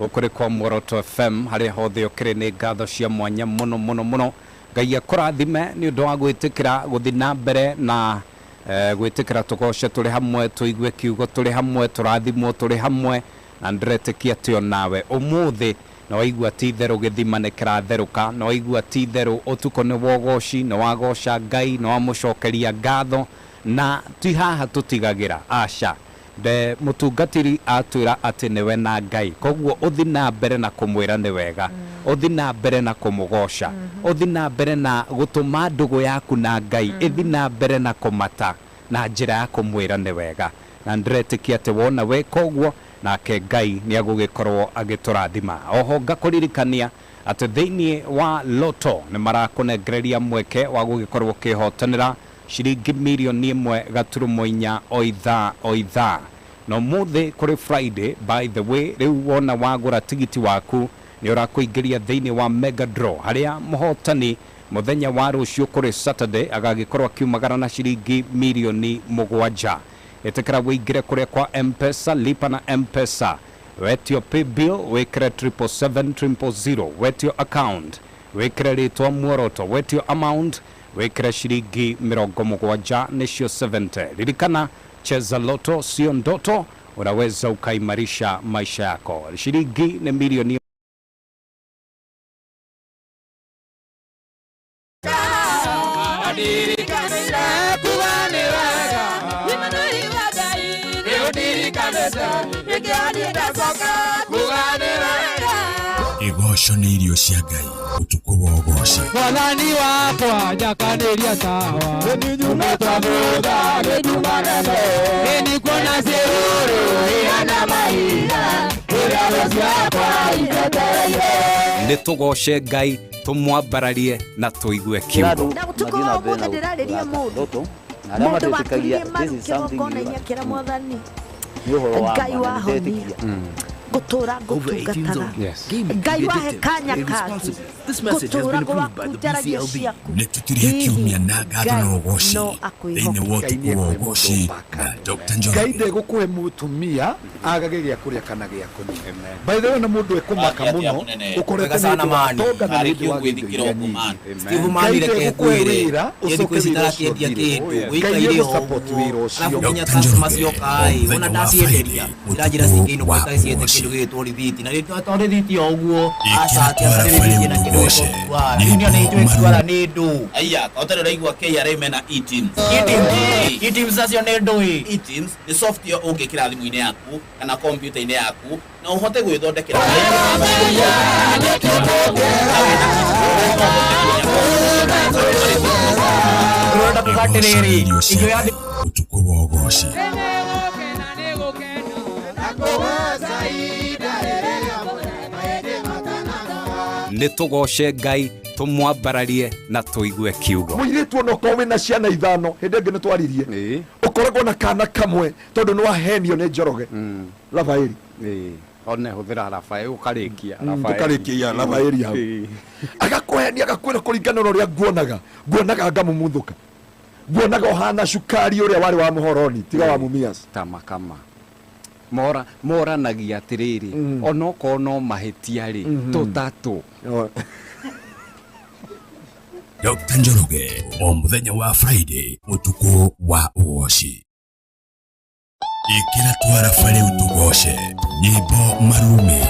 gũkũ nĩ kwa Muoroto FM harĩa hothe ũkĩrĩ nĩ ngatho cia mwanya mũno mũno mũno. Ngai akũrathime nĩ ũndũ wa gwĩtĩkĩra gũthiĩ na mbere na gwĩtĩkĩra tũgoce tũrĩ hamwe, tũigue kiugo tũrĩ hamwe, tũrathimwo tũrĩ hamwe, na ndĩretĩkia atĩ onawe ũmũthĩ na waigua ti itherũ gĩthima nĩ kĩratherũka, na waigua ti itherũ ũtukũ nĩ wogoci, nĩ wagoca Ngai, nĩ wamũcokeria ngatho, na ti haha tũtigagĩra aca. Nde mũtungatĩri atwĩra atĩ nĩwe na Ngai, koguo ũthi na mbere na kũmwĩra nĩ wega, ũthi na mbere na kũmũgoca, ũthi na mbere na gũtũma ndũgũ yaku na Ngai ĩthi na mbere na kũmata na njĩra ya kũmwĩra nĩ wega, na ndĩretĩkia atĩ wona weka ũguo nake Ngai nĩ agũgĩkorwo agĩtũrathima. Oho ngakũririkania atĩ thĩinĩ wa Loto nĩ marakũnengereria mweke wa gũgĩkorwo ũkĩhotanĩra ciringi mirioni 1.4 o ithaa o ithaa. Na ũmũthĩ kũrĩ Friday, by the way, rĩu wona wagũra tigiti waku nĩ ũrakũingĩria thĩinĩ wa mega draw harĩa mũhotani mũthenya wa rũciũ kũrĩ Saturday agagĩkorwo akiumagara na ciringi mirioni 7. Ĩtĩkĩra wĩingĩre kũrĩa kwa M-Pesa, lipa na M-Pesa, wetio pay bill wĩkĩre 777 000, wetio account wĩkĩre rĩtwa Muoroto, wetio amount wĩkĩre ciringi 70 nĩcio 70. Ririkana, cheza Loto sio ndoto, unaweza ukaimarisha maisha yako. Shilingi nĩ milioni Igoco nĩ irio cia Ngai ũtukũ wa ũgoci. Mwathani wakwa njakanĩria tawa nĩnyumĩtwo thutha gĩtumanene nĩndikuona ciĩruru ihana mahiga rĩrĩa thũ ciakwa icetereire. Nĩ tũgoce Ngai, tũmwambararie na tũigue kiugo. Na ũtukũ wa ũmũthĩ ndĩrarĩria mũndũ Arĩa mũndũ matetĩkagia waturirie maru this is something kĩgongona-inĩ new. akĩra mwathani Nĩ ũhoro wa Ngai ma na wahonia. nĩndetĩkia. Ngũtũũra Over 18 ngũtungataga. only. Gaming Ngai can be wahe addictive kanya and kangĩ irresponsible. This message has ngũtũũra been approved by the ngwaku njaragia BCLB. ciaku. Nĩ tũtirihe Hihi kiumia na ngatho na Ngai ũgoci no thĩinĩ wa akwĩhoke. ũtukũ wa ũgoci na Dr. Njoroge. Ngai ndegũkũhe mũtumia agage gĩa kũrĩa kana gĩa kũnyua. By the way, na mũndũ ekũmaka Atĩa mũno mũnene. ũkorete Wega nĩ sana hĩndĩ wa mani. tonga na nĩ Arĩ hĩndĩ wa kĩu indo iria gwĩthikĩra nyingĩ. ũkũmani. Steve Ngai Mani reke ndegũkũhe ngwĩre wĩra niĩ thikũ ũcoke ici wĩra ũcio itarakĩendia ũthire. kĩndũ Ngai wĩikaire nĩegũsupport ũguo wĩra ũcio. arabu nginya Dr. customer Njoroge cioka ĩ mũthenya wona wa ndacienderia Friday iranjĩra ũtukũ cingĩinũka wa itarĩ ciete ũgoci. kĩndũ gĩgĩtwo rithiti na to rithiti o ũguo Ĩkĩra aca atĩ aca twara nĩ rithiti na kĩndũ ũgoce. gĩgĩtwo QR rĩu niĩ nĩ njũĩ QR nĩ ndũ. Aya, o tene ũraigua KRA mena eTIMS. eTIMS acio nĩ ndũ ĩ. eTIMS nĩ software ũngĩkĩra thimũ-inĩ yaku kana kompiuta-inĩ yaku na ũhote gwĩthondekera Ũrenda kuga atĩrĩrĩ Irio cia ingĩoya Ngai ũtukũ wa ũgoci. Nĩ tũgoce Ngai, Tũmwambararie na tũigue kiugo. Mũirĩtu ona ũkorwo wĩna ciana 5 hĩndĩ ĩngĩ nĩ twaririe ũkoragwo na kana kamwe tondũ nĩ wahenio nĩ Njoroge Rafaeli. One hũthĩra Rafaeli ũkarĩkia Tũkarĩkia Rafaeli hau. Agakũhenia agakwĩra kũringana na ũrĩa nguonaga ngamumuthũka, nguonaga ũhana cukari ũrĩa warĩ wa mũhoroni tiga wa Mumias. Tamakama moranagia atĩrĩrĩ onokorwo no mahĩtia rĩ tũtatũ. Dr. Njoroge o mũthenya wa Friday ũtukũ wa ũgoci. Ikĩra twarafa rĩu tũgoce nyĩmbo marumi.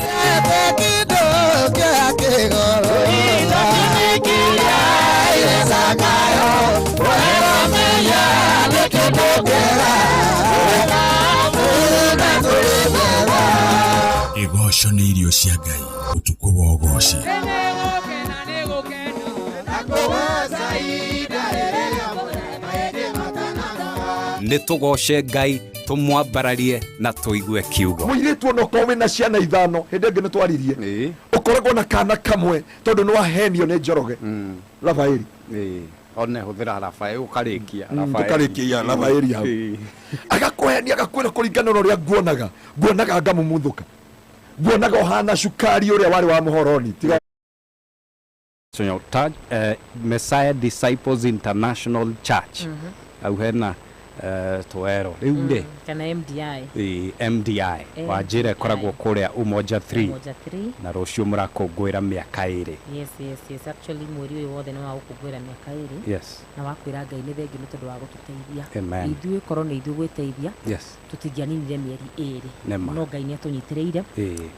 Igoco nĩ irio cia Ngai ũtukũ wa ũgoci. Nĩ tũgoce Ngai tũmwambararie na tũigue kiugo. Mũirĩtu ona ũkorwo wĩna ciana 5 hĩndĩ ĩngĩ nĩ twaririe ũkoragwo na kana kamwe tondũ nĩ wahenio nĩ Njoroge Rafaeli. One hũthĩra Rafaeli ũkarĩkia Tũkarĩkia Rafaeli hau. Agakũhenia agakwĩra kũringana na ũrĩa nguonaga ngamumuthũka, nguonaga ũhana cukari ũrĩa warĩ wa mũhoroni tiga. Messiah Disciples International Church au hena twero rĩu rĩ kana MDI MDI wanjĩra ĩkoragwo kũrĩa Umoja 3 na rũciũ mũrakũngũĩra mĩaka 2. Yes, yes, yes, actually mweri ũyũ wothe nĩ wa gũkũngũĩra mĩaka 2. Yes. Na wa kwĩra Ngai nĩ thengiũ nĩ tondũ wa gũtũteithia. Ithuĩ korwo nĩ ithuĩ gwĩteithia tũtingĩaninire mĩeri 2, no Ngai nĩ atũnyitĩrĩire,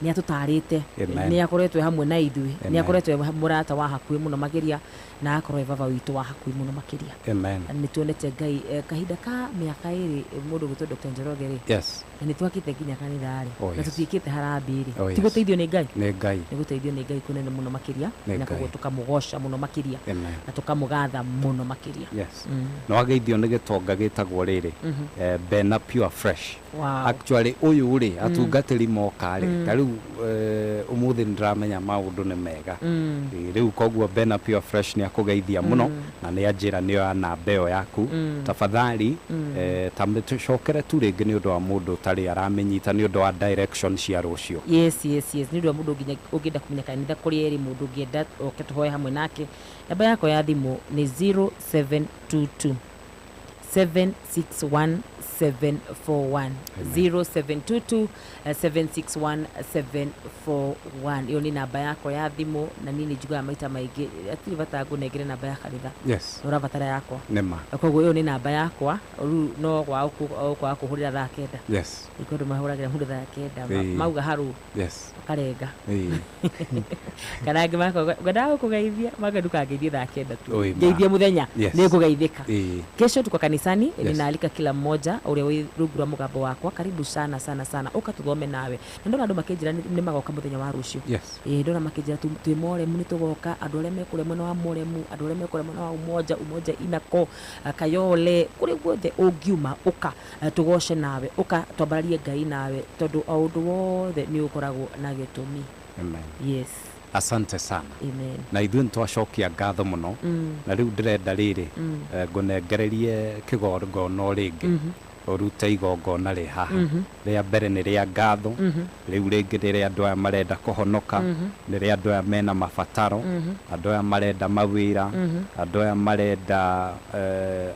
nĩ atũtarĩte, nĩ akoretwo hamwe na ithuĩ, nĩ akoretwo mũrata wa hakuhĩ mũno makĩria, na akorwo baba witũ wa hakuhĩ mũno makĩria. Nĩ tuonete Ngai kahinda ka mĩaka 2 mũndũ gwĩtwo Dr. Njoroge rĩ. Yes. Na nĩ twakĩte nginya kanitha rĩ, na tũtiĩkĩte harambee rĩ. Ti gũteithio nĩ Ngai. Nĩ Ngai. Nĩ gũteithio nĩ Ngai kũnene mũno makĩria, na koguo tũkamũgoca mũno makĩria, na tũkamũgatha mũno makĩria. Yes. No ageithio nĩ gĩtonga gĩtagwo rĩrĩ Bena Pure Fresh. Actually ũyũ rĩ atungatĩri moka rĩ ta rĩu ũmũthĩ nĩndĩramenya maũndũ nĩ mega. Rĩu koguo Bena Pure Fresh nĩ akũgeithia mũno na nĩ anjĩra nĩyo ya namba ĩyo yaku. Tafadhali tamĩcokere tu rĩngĩ nĩ ũndũ wa mũndũ ũtarĩ aramĩnyita nĩ ũndũ wa direction cia rũciũ. Yes, yes, yes, nĩ ũndũ wa mũndũ nginya ũngĩenda kũmenya kanitha kũrĩa ĩrĩ, mũndũ ũngĩenda oke tũhoe hamwe nake. Namba yakwa ya thimũ nĩ 0722 761 741 0722 761 741. Iyo nĩ namba yakwa ya thimũ na niĩ nĩ njugaga maita maingĩ atirĩ bata ngũnengere namba ya kanitha. Yes. Ũrabatara yakwa. Nĩma. Koguo ĩyo nĩ namba yakwa rĩu no kwaga kũhũrĩra thaa 9. Yes. Iko andũ mahũragĩra mũndũ thaa 9 mauga harũ. Yes. Makarenga. Kana angĩ makoiga ngwendaga gũkũgeithia mauga ndũkangeithie thaa 9 tu. Ngeithie mũthenya nĩ ngũgeithĩka. Kesho tuko kanisani. Yes. Ninaalika kila mmoja ũrĩa wĩ rungu rwa mũgambo wakwa, karibu sana sana sana, ũka tũthome nawe. Na ndona andũ makĩnjĩra nĩ magoka mũthenya wa rũciũ. Yes. Ndona makĩnjĩra twĩ Moremu nĩ tũgoka, andũ arĩa mekũrĩa mwena wa Moremu, andũ arĩa mekũrĩa mwena wa Umoja, Umoja Inako, Kayole, kũrĩa guothe ũngiuma ũka tũgoce nawe, ũka twambararie Ngai nawe, tondũ o ũndũ wothe nĩ ũkoragwo na gĩtũmi. Amen. Yes. Asante sana. Amen. Na ithuĩ nĩtwacokia ngatho mũno. Na rĩu ndĩrenda rĩrĩ ngũnengererie kĩgongona o rĩngĩ. Ũrute igongona rĩ haha. Rĩa mbere nĩ rĩa ngatho, rĩu rĩngĩ nĩ rĩa andũ aya marenda kũhonoka, nĩ rĩa andũ aya mena mabataro, andũ aya marenda mawĩra, andũ aya marenda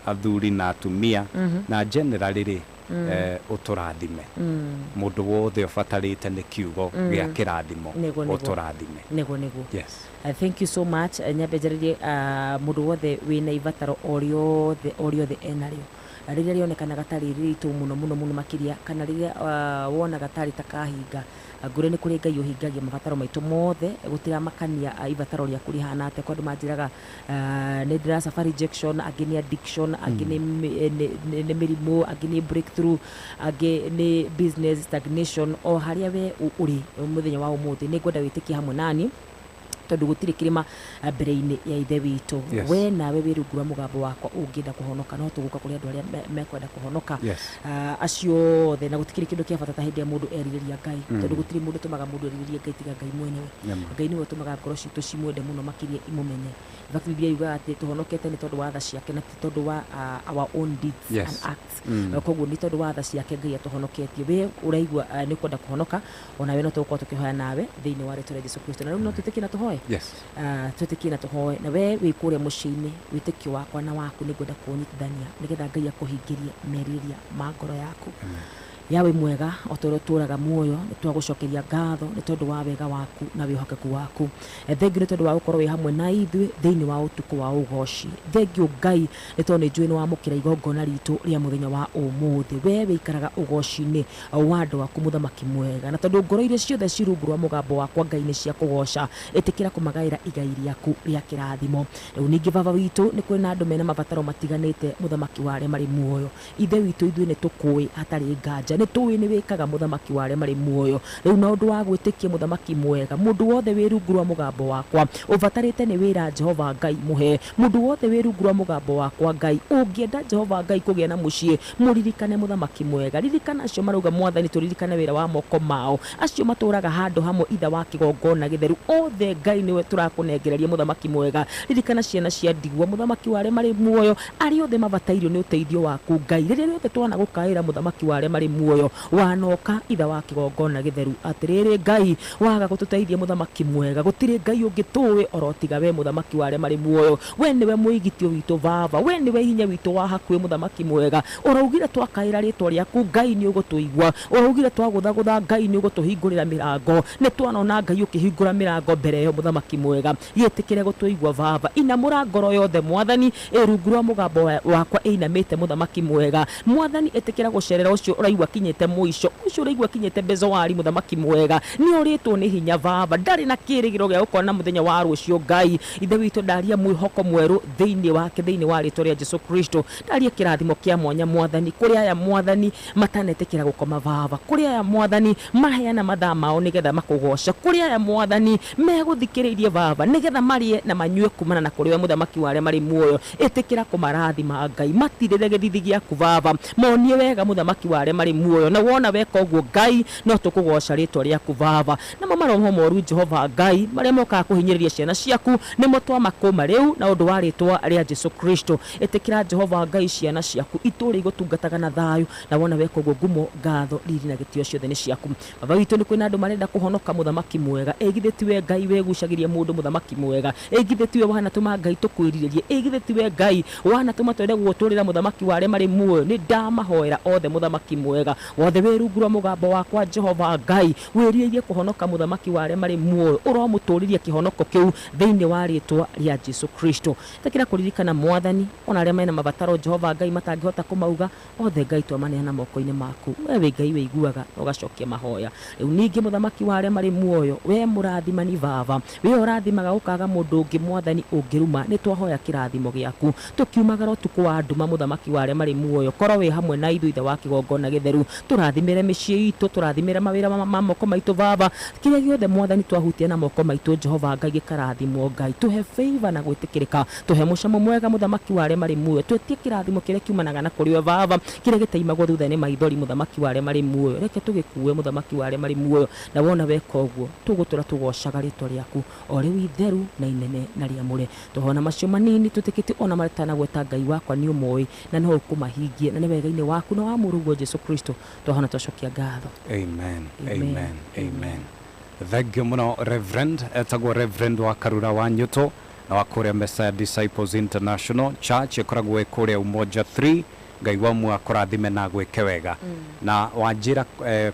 athuri na atumia, na generally rĩ ũtũrathime. Mũndũ wothe ũbatarĩte nĩ kiugo gĩa kĩrathimo ũtũrathime. Nĩguo nĩguo. Yes. Thank you so much. Nyambe njarĩrie mũndũ wothe wĩna ibataro o rĩothe o rĩothe enarĩo, rĩrĩa rĩonekanaga tarĩ rĩritũ mũno mũno mũno makĩria, kana rĩrĩa wonaga tarĩ ta kahinga, ngũrĩ nĩ kũrĩ Ngai ũhingagia mabataro maitũ mothe, gũtiramakania ibataro rĩaku rĩhana atĩa. Kwa andũ manjĩraga nĩ ndĩra suffer rejection, angĩ nĩ addiction, angĩ nĩ mĩrimũ, angĩ nĩ breakthrough, angĩ nĩ business stagnation. O harĩa we ũrĩ mũthenya wa ũmũthĩ nĩ ngwenda wĩtĩkie hamwe nani Tondũ gũtirĩ kĩrĩma mbere-inĩ ya Ithe witũ. Yes. We nawe wĩ rungu rwa mũgambo wakwa ũngĩenda kũhonoka, no tũgũka kũrĩ andũ arĩa mekwenda kũhonoka. Yes. Acio othe, na gũtikĩrĩ kĩndũ kĩa bata ta hĩndĩ ĩrĩa mũndũ erirĩria Ngai, tondũ gũtirĩ mũndũ ũtũmaga mũndũ erirĩrie Ngai tiga Ngai mwenyewe. Nĩma. Ngai nĩwe ũtũmaga ngoro citũ cimwende mũno makĩria, imũmenye. In fact, Biblia yugaga atĩ tũhonokete nĩ tondũ wa tha ciake na ti tondũ wa our own deeds and acts. Koguo nĩ tondũ wa tha ciake Ngai atũhonoketie. We ũraigua nĩ ũkwenda kũhonoka, onawe no tũgũkorwo tũkĩhoya nawe thĩinĩ wa rĩtwa rĩa Jesu Kristo. Na rĩu no twĩtĩkie na tũhoe. Yes. Twĩtĩkie na tũhoe. Na we wĩ kũrĩa mũciĩ-inĩ, wĩtĩkio wakwa na waku nĩ ngwenda kũũnyitithania nĩgetha Ngai akũhingĩrie merirĩria ma ngoro yaku. Yahweh mwega, o ta ũrĩa ũtũũraga muoyo, nĩ twagũcokeria ngatho nĩ tondũ wa wega waku na wĩhokeku waku. Thengiũ nĩ tondũ wa gũkorwo wĩ hamwe na ithuĩ thĩinĩ wa ũtukũ wa ũgoci. Thengiũ Ngai nĩ tondũ nĩ njũĩ nĩ wamũkĩra igongona ritũ rĩa mũthenya wa ũmũthĩ. We wĩikaraga ũgoci-inĩ wa andũ aku, mũthamaki mwega. Na tondũ ngoro iria ciothe ci rungu rwa mũgambo wakwa Ngai nĩ cia kũgoca, ĩtĩkĩra kũmagaĩra igai rĩaku rĩa kĩrathimo. Rĩu ningĩ Baba witũ, nĩ kũrĩ na andũ mena mabataro matiganĩte, mũthamaki wa arĩa marĩ muoyo. Ithe witũ, ithuĩ nĩ tũkũĩ hatarĩ nganja, nĩ tũĩ nĩ wĩkaga, mũthamaki wa arĩa marĩ muoyo. Rĩu na ũndũ wa gwĩtĩkia, mũthamaki mwega, mũndũ wothe wĩ rungu rwa mũgambo wakwa ũbatarĩte nĩ wĩra, Jehova Ngai mũhe. Mũndũ wothe wĩ rungu rwa mũgambo wakwa Ngai ũngĩenda Jehova Ngai kũgĩa na mũciĩ, mũririkane, mũthamaki mwega. Ririkana acio marauga, Mwathani, tũririkane wĩra wa moko mao, acio matũraga handũ hamwe itha wa kĩgongona gĩtheru. Othe Ngai nĩwe tũrakũnengereria, mũthamaki mwega. Ririkana ciana cia ndigwa, mũthamaki wa arĩa marĩ muoyo, arĩa othe mabatairio nĩ ũteithio waku Ngai. Rĩrĩa rĩothe twanagũkaĩra, mũthamaki wa arĩa marĩ muoyo, wanoka itha wa kĩgongona gĩtheru. Atĩrĩrĩ Ngai, waga gũtũteithia, mũthamaki mwega, gũtirĩ Ngai ũngĩ tũĩ oro tiga we, mũthamaki wa arĩa marĩ muoyo. We nĩwe mwĩgitio witũ Baba, we nĩwe hinya witũ wa hakuhĩ, mũthamaki mwega. Ũraugire twakaĩra rĩtwa rĩaku Ngai nĩ ũgũtũigua. Ũraugire twagũthagũtha Ngai nĩ ũgũtũhingũrĩra mĩrango. Nĩ twanona Ngai ũkĩhingũra mĩrango mbere ĩyo, mũthamaki mwega. Gĩtĩkĩre gũtũigua Baba. Inamũra ngoro yothe, Mwathani, ĩ rungu rwa mũgambo wakwa ĩinamĩte, mũthamaki mwega. Mwathani, ĩtĩkĩra gũcerera ũcio ũraigua kinyĩte mũico, ũcio ũraigua kinyĩte bezowari, mũthamaki mwega. Nĩ ũrĩtwo nĩ hinya Baba, ndarĩ na kĩrĩgĩrĩro gĩa gũkona mũthenya wa rũciũ Ngai. Ithe witũ, ndaria mwĩhoko mwerũ thĩinĩ wake, thĩinĩ wa rĩtwa rĩa Jesu Kristo. Ndaria kĩrathimo kĩa mwanya, Mwathani, kũrĩ aya, Mwathani, matanetĩkĩra gũkoma Baba, kũrĩ aya, Mwathani, maheana mathaa mao nĩgetha makũgoce, kũrĩ aya, Mwathani, megũthikĩrĩirie Baba nĩgetha marĩe na manyue kumana na kũrĩ we, mũthamaki wa arĩa marĩ muoyo. Ĩtĩkĩra kũmarathima Ngai, matirĩre gĩthithi gĩaku Baba, monie wega, mũthamaki wa arĩa marĩ muoyo. Na wona weka ũguo Ngai, no tũkũgoca rĩtwa rĩaku Baba. Namo maroho moru, Jehova Ngai, marĩa mokaga kũhinyĩrĩria ciana ciaku, nĩmo twamakũma rĩu na ũndũ wa rĩtwa rĩa Jesu Kristo. Ĩtĩkĩra, Jehova Ngai, ciana ciaku itũũre igũtungataga na thayũ, na wona weka ũguo, ngumo, ngatho, riri na gĩtĩo ciothe nĩ ciaku. Baba witũ, nĩ kwĩna andũ marenda kũhonoka, mũthamaki mwega. Ĩgithĩ tiwe Ngai wĩgucagĩria mũndũ, mũthamaki mwega? Ĩgithĩ tiwe wanatũma Ngai tũkwĩrirĩrie? Ĩgithĩ tiwe Ngai wanatũma twende gũgũtũrĩra, mũthamaki wa arĩa marĩ muoyo? Nĩ ndamahoera othe, mũthamaki mwega. Wothe wĩ rungu rwa mũgambo wakwa, Jehova Ngai, wĩrirĩirie kũhonoka, mũthamaki wa arĩa marĩ muoyo, ũromũtũrĩria kĩhonoko kĩu thĩinĩ wa rĩtwa rĩa Jesu Kristo. Ĩtĩkĩra kũririkana, Mwathani, ona arĩa mena mabataro, Jehova Ngai, matangĩhota kũmauga othe. Ngai, twamaneana moko-inĩ maku. We wĩ Ngai wĩiguaga na ũgacokia mahoya. Rĩu ningĩ, mũthamaki wa arĩa marĩ muoyo, we mũrathimani Baba, we ũrathimaga gũkaga mũndũ ũngĩ, Mwathani, ũngĩruma, nĩ twahoya kĩrathimo gĩaku tũkiumagara ũtukũ wa nduma. Mũthamaki wa arĩa marĩ muoyo, korwo wĩ hamwe na ithuĩ ithe wa kĩgongona gĩtheru. Tũrathimĩre mĩciĩ itũ, tũrathimĩre mawĩra ma moko maitũ Baba. Kĩrĩa gĩothe, Mwathani, twahutia na moko maitũ, Jehova Ngai, gĩkarathimwo. Ngai, tũhe favor na gwĩtĩkĩrĩka, tũhe mũcamo mwega, mũthamaki wa arĩa marĩ muoyo. Twetie kĩrathimo kĩrĩa kiumanaga na kũrĩ we Baba, kĩrĩa gĩtaimagwo thutha nĩ maithori, mũthamaki wa arĩa marĩ muoyo. Reke tũgĩkue, mũthamaki wa arĩa marĩ muoyo, na wona weka ũguo, tũgũtũra tũgocaga rĩtwa rĩaku o rĩu itheru na inene na rĩamũre. Tũhona macio manini twĩtĩkĩtie ona matanagweta, Ngai wakwa, nĩ ũmoĩ na no ũkũmahingie, na nĩ wega-inĩ waku na wa mũrũguo Jesu Kristo twahona twacokia ngatho. Amen. Amen. Amen, amen. Thank you muno, Reverend. Etagwo Reverend wa Karura wa Nyuto na wa kũrĩa Messiah Disciples International Church, ĩkoragwo ĩ kũrĩa Umoja 3. Ngai wa muoyo akũrathime na gwĩke wega. Na wanjĩra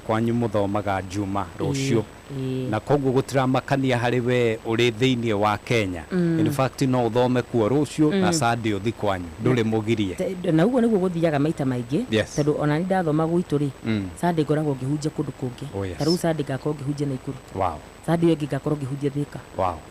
kwanyu mũthomaga Juma rũciũ, na koguo gũtiramakania harĩ we ũrĩ thĩinĩ wa Kenya. In fact, no ũthome kuo rũciũ na Sunday ũthi kwanyu, ndũrĩ mũgirie. Na ũguo nĩguo gũthiaga maita maingĩ, tondũ ona nĩ ndathoma gwitũ rĩ, Sunday ngoragwo ngĩhunjia kũndũ kũngĩ. Oh, yes. Ta rĩu Sunday ngakorwo ngĩhunjia Naikuru. Saturday ĩyo ĩngĩ ngakorwo ngĩhunjia Thika.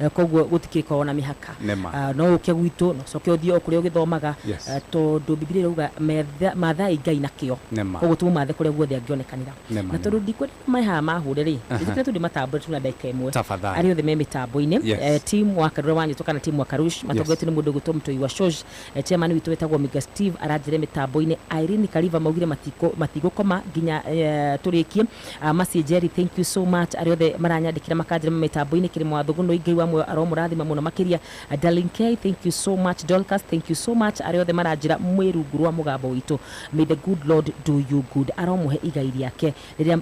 Koguo gũtikĩkorwo na mĩhaka. Nĩma. No ũke gwitũ, no ũcoke ũthiĩ o kũrĩa ũgĩthomaga. Yes. Tondũ Bibilia ĩrauga mathai Ngai na kĩo. Nĩma. Koguo tũmũmathe kũrĩa guothe angĩonekanĩra. Nĩma, Na tondũ ndikwenda maĩ haha mahũre rĩ, njĩtĩkĩre tu ndĩmatambũre tu na ndagĩka ĩmwe. Tafadhali. Arĩa othe me mĩtambo-inĩ. Yes. Team wa Karura wa Nyũtũ kana team wa Karush matongoretio nĩ mũndũ ũgwĩtwo Mũtoi wa Shosh. Chairman witũ wĩtagwo Miga Steve aranjĩre mĩtambo-inĩ. Irene Kariva maugire matigũkoma nginya tũrĩkie. Mercy Jerry, thank you so much. Arĩa othe maranyandĩkĩra makanjĩra mĩtambo-inĩ kĩrĩma wa Thũgũnũ, Ngai wa muoyo aromũrathima mũno makĩria. Darling K, thank you so much. Dorcas, thank you so much. Arĩa othe maranjĩra mwĩ rungu rwa mũgambo witũ. May the good Lord do you good. Aromũhe igai rĩake rĩrĩa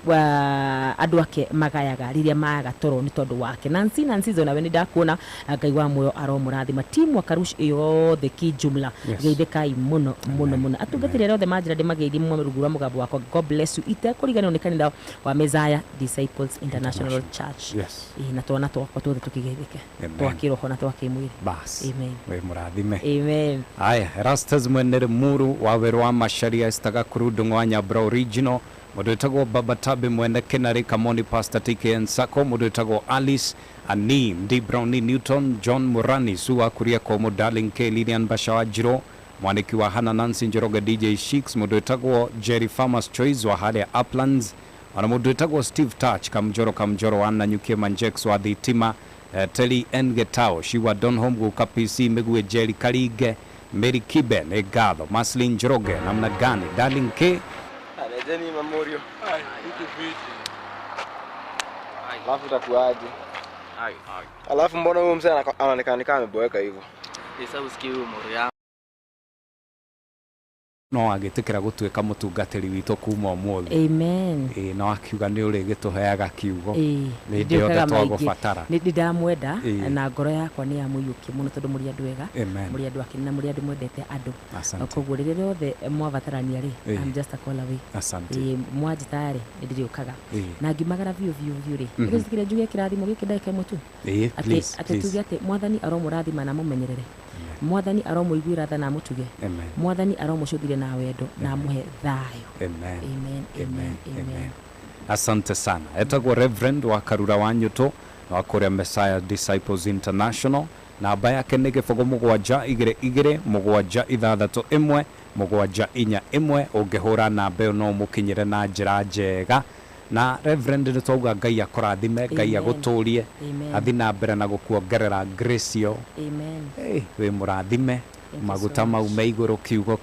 andũ ake magayaga rĩrĩa magaga toro nĩ tondũ wake. Nancy, Nancy zo nawe nĩ ndakuona. Ngai wa muoyo aromũrathima. Team wa Karush yothe kijumla. Yes. Geithĩkai mũno mũno mũno. Atungatĩri arĩa othe manjĩra ndĩmageithie mũno rungu rwa mũgambo wakwa. God bless you. Itekũriganĩrwo nĩ kanitha wa Messiah Disciples International Church. Yes. Ĩĩ, na twana twakwa tuothe tũkĩgeithĩke. Amen. Twa kĩroho na twa kĩmwĩrĩ. Bas. Amen. Wĩ mũrathime. Amen. Aya, Erastus Mwenere Muru wa wĩra wa Macharia Esther Gakuru Ndung'u wa Nyambura Original, mũndũ wĩtagwo Baba Tabe Mwene Kenarĩ Kamoni Pastor TKN Sacco, mũndũ wĩtagwo Alice Ani Md Brownie Newton John Murani Sua Kuria Komo Darling K Lilian Bashawa Jiro mwaniki wa Hana Nancy Njoroge DJ Sheiks, mũndũ wĩtagwo Jerry Farmers Choice wa harĩa Uplands, ona mũndũ wĩtagwo Steve Touch Kamjoro Kamjoro wa Nanyukie Manjex wa Thitima, Telly N Getao Shiwa Donholm Guka PC Mĩguĩ Jerry Karinge Mary Kibe nĩ ngatho Maslin Njoroge namna gani Darling K. Arejeni Mamorio. Alafu utakuaje? Alafu mbona huyu mzee anaonekana kama ameboeka hivyo? Sasa usikie huyu moro yangu. No agĩtĩkĩra gũtuĩka mũtungatĩri witũ kuma ũmũthĩ. Amen. Ĩĩ, no akiuga nĩ ũrĩgĩtũheaga kiugo. Ĩĩ, Hĩndĩ yothe ndĩũkaga maingĩ. twagũbatara. Nĩ ndamwenda Ĩĩ. na ngoro yakwa nĩ yamũiyũkia mũno tondũ mũrĩ andũ ega, Amen. mũrĩ andũ akenu na mũrĩ andũ mwendete andũ. Asante. Koguo rĩrĩa rĩothe mwabatarania rĩ, Ĩĩ. I'm just a call away. Asante. Ĩĩ, mwanjĩta rĩ, nĩ ndĩrĩũkaga. Ĩĩ. Na ngiumagara biũ biũ biũ rĩ, nĩgũcitikĩria njuge kĩrathimo gĩkĩ ndagĩka ĩmwe tu. Ĩĩ, Atĩ please, atĩ please. tuge atĩ Mwathani aromũrathima na amũmenyerere. Mwathani aromũiguĩra tha na amũtuge. Amen. Mwathani aromũcũthire na wendo na amũhe thayũ. Amen. Amen, amen, amen. Asante sana. Etagwo Reverend wa Karura wa Nyũtũ wa kũrĩa Messiah Disciples International. Namba yake nĩ 0 7 2 2 7 6 1 7 4 1. Ũngĩhũra namba ĩyo no ũmũkinyĩre na njĩra njega. Na Reverend nĩ twauga Ngai akũrathime, Ngai Amen. agũtũrie, Amen. athi na mbere na gũkuongerera grace ĩyo. Amen. Hey, wĩ mũrathime. Thank you Maguta so mau much. me igũrũ kiugo,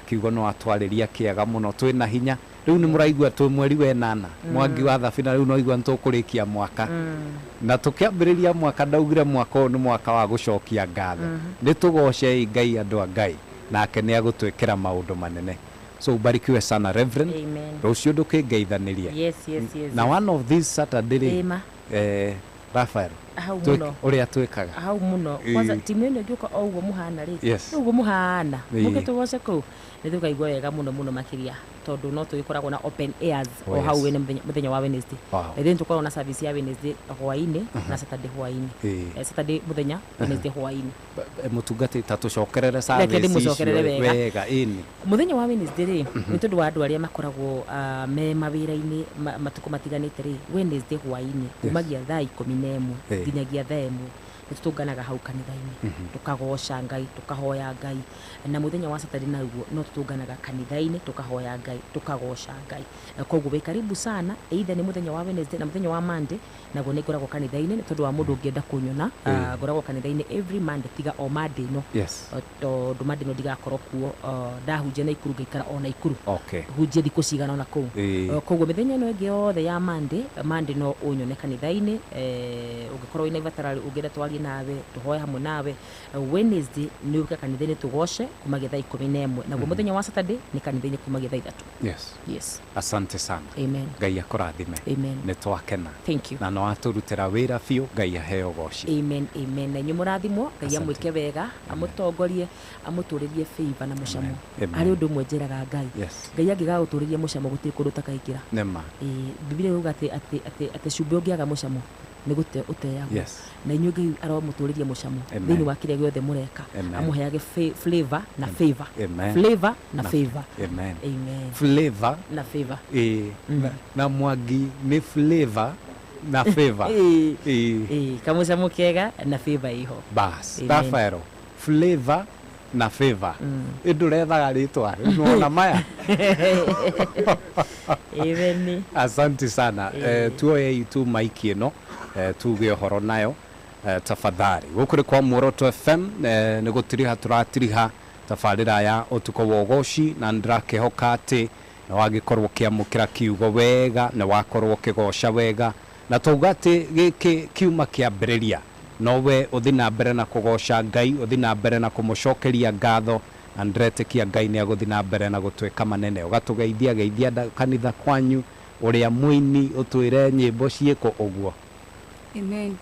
kiugo no atwarĩria kĩega mũno twĩna hinya. Rĩu nĩ mũraigua twĩ mweri wa ĩnana, mwangi wa thabina, rĩu no igua nĩ tũkũrĩkia mwaka. Na tũkĩambĩrĩria mwaka ndaugire mwaka ũyũ nĩ mwaka wa gũcokia ngatho. Nĩ tũgocei Ngai andũ a Ngai, nake nĩ agũtwĩkĩra maũndũ manene. So ubarikiwe sana Reverend. Amen. Rũciũ ndũkĩngeithanĩrie. Yes, yes, yes. Na one of these Saturday rĩ, Ĩma. Raphael, Hau mũno. ũrĩa twĩkaga. Hau mũno. Ĩĩ. Kwanza timu ĩno ĩngĩũka o ũguo mũhana rĩ. Yes. Ũguo mũhana. Ĩĩ. Mũke tũgoce kũu. Nĩ tũkaigua wega mũno mũno makĩria tondũ no tũgĩkoragwo na open airs Oh, o hau yes. wene mũthenya wa Wednesday. Wow. Then tũkoragwo na service ya Wednesday hwaĩ-inĩ na Saturday hwaĩ-inĩ. Ĩĩ. Saturday mũthenya, Wednesday hwaĩ-inĩ. Mũtungatĩri ta tũcokerere Reke service ndĩmũcokerere icio wega. wega, ĩni. Mũthenya wa Wednesday rĩ, nĩ tondũ wa andũ arĩa makoragwo me mawĩra-inĩ matukũ matiganĩte rĩ, Wednesday hwaĩ-inĩ kumagia thaa 11 Ĩĩ. nginyagia thaa 1 nĩ tũtũnganaga hau kanitha-inĩ. Tũkagoca Ngai, tũkahoya Ngai. Na mũthenya wa Saturday naguo no tũtũnganaga kanitha-inĩ, tũkahoya Ngai, tũkagoca Ngai. Koguo wĩ karibu sana, either nĩ mũthenya wa Wednesday na mũthenya wa Monday, naguo nĩ ngoragwo kanitha-inĩ nĩ tondũ wa mũndũ ũngĩenda kũnyona, ngoragwo kanitha-inĩ every Monday tiga o Monday ĩno. Yes. Tondũ Monday ĩno ndigakorwo kuo, ndahunjia Naikuru ngaikara o Naikuru. Okay. Hunjie thikũ cigana ũna kũu. Ĩĩ. Koguo mĩthenya ĩno ĩngĩ yothe ya Monday, Monday no ũnyone kanitha-inĩ, ũngĩkorwo wĩna ibatara ũngĩenda twarie nawe, tũhoe hamwe nawe. Wednesday nĩ ũke kanitha-inĩ tũgoce kumagia thaa 11. Naguo mũthenya wa Saturday nĩ kanitha-inĩ kumagia thaa 3. Yes. Yes. Asante sana. Amen. Ngai akũrathime. Amen. Nĩ twakena. Thank you. Na no atũrutĩra wĩra biũ, Ngai aheo ũgoci. Amen, amen. Na inyuĩ mũrathimwo, Ngai Asante. amwĩke wega, amũtongorie, amũtũrĩrie favor na mũcamo. Amen. Harĩ ũndũ ũmwe njĩraga Ngai. Yes. Ngai angĩgagũtũrĩria mũcamo gũtirĩ kũndũ ũtakaingĩra. Nĩma. Ĩĩ, Bibilia ĩrauga atĩ cumbĩ ũngĩaga mũcamo nĩ gũte ũteagwo. Yes. Na inyuĩ Ngai aromũtũrĩria mũcamo Amen. thĩinĩ wa kĩrĩa gĩothe mũreka. Amen. Amũheage flavor na favor. Amen. Flavor na favor. Amen. Amen. Flavor na favor. Ĩĩ. Na mwangi nĩ flavor Na favor. Ĩĩ, kamũcamo kega na favor iho. Bas, Rafaelo, flavor na favor. Ĩndũrethaga rĩtwa nĩwona maya. Ĩtheni. Asante sana. Tuoye itu maiki ĩno, tuge ũhoro nayo, tafadhali. Gũkũ nĩ kwa Muoroto FM, nĩ gũtiriha tũratiriha tabarĩra ya ũtukũ wa ũgoci, na nĩndĩrakĩhoka atĩ nĩ wagĩkorwo ũkĩamũkĩra kiugo wega, nĩ wakorwo ũkĩgoca wega, na twauga atĩ gĩkĩ kiuma kĩambĩrĩria nowe ũthi na mbere na kũgoca Ngai, ũthi na mbere na kũmũcokeria ngatho, na nĩndĩretĩkia Ngai nĩ agũthi na mbere na gũtwĩka manene. Ũgatũgeithia geithia kanitha kwanyu, ũrĩa mũini ũtwĩre nyĩmbo ciĩkũ ũguo. Amen.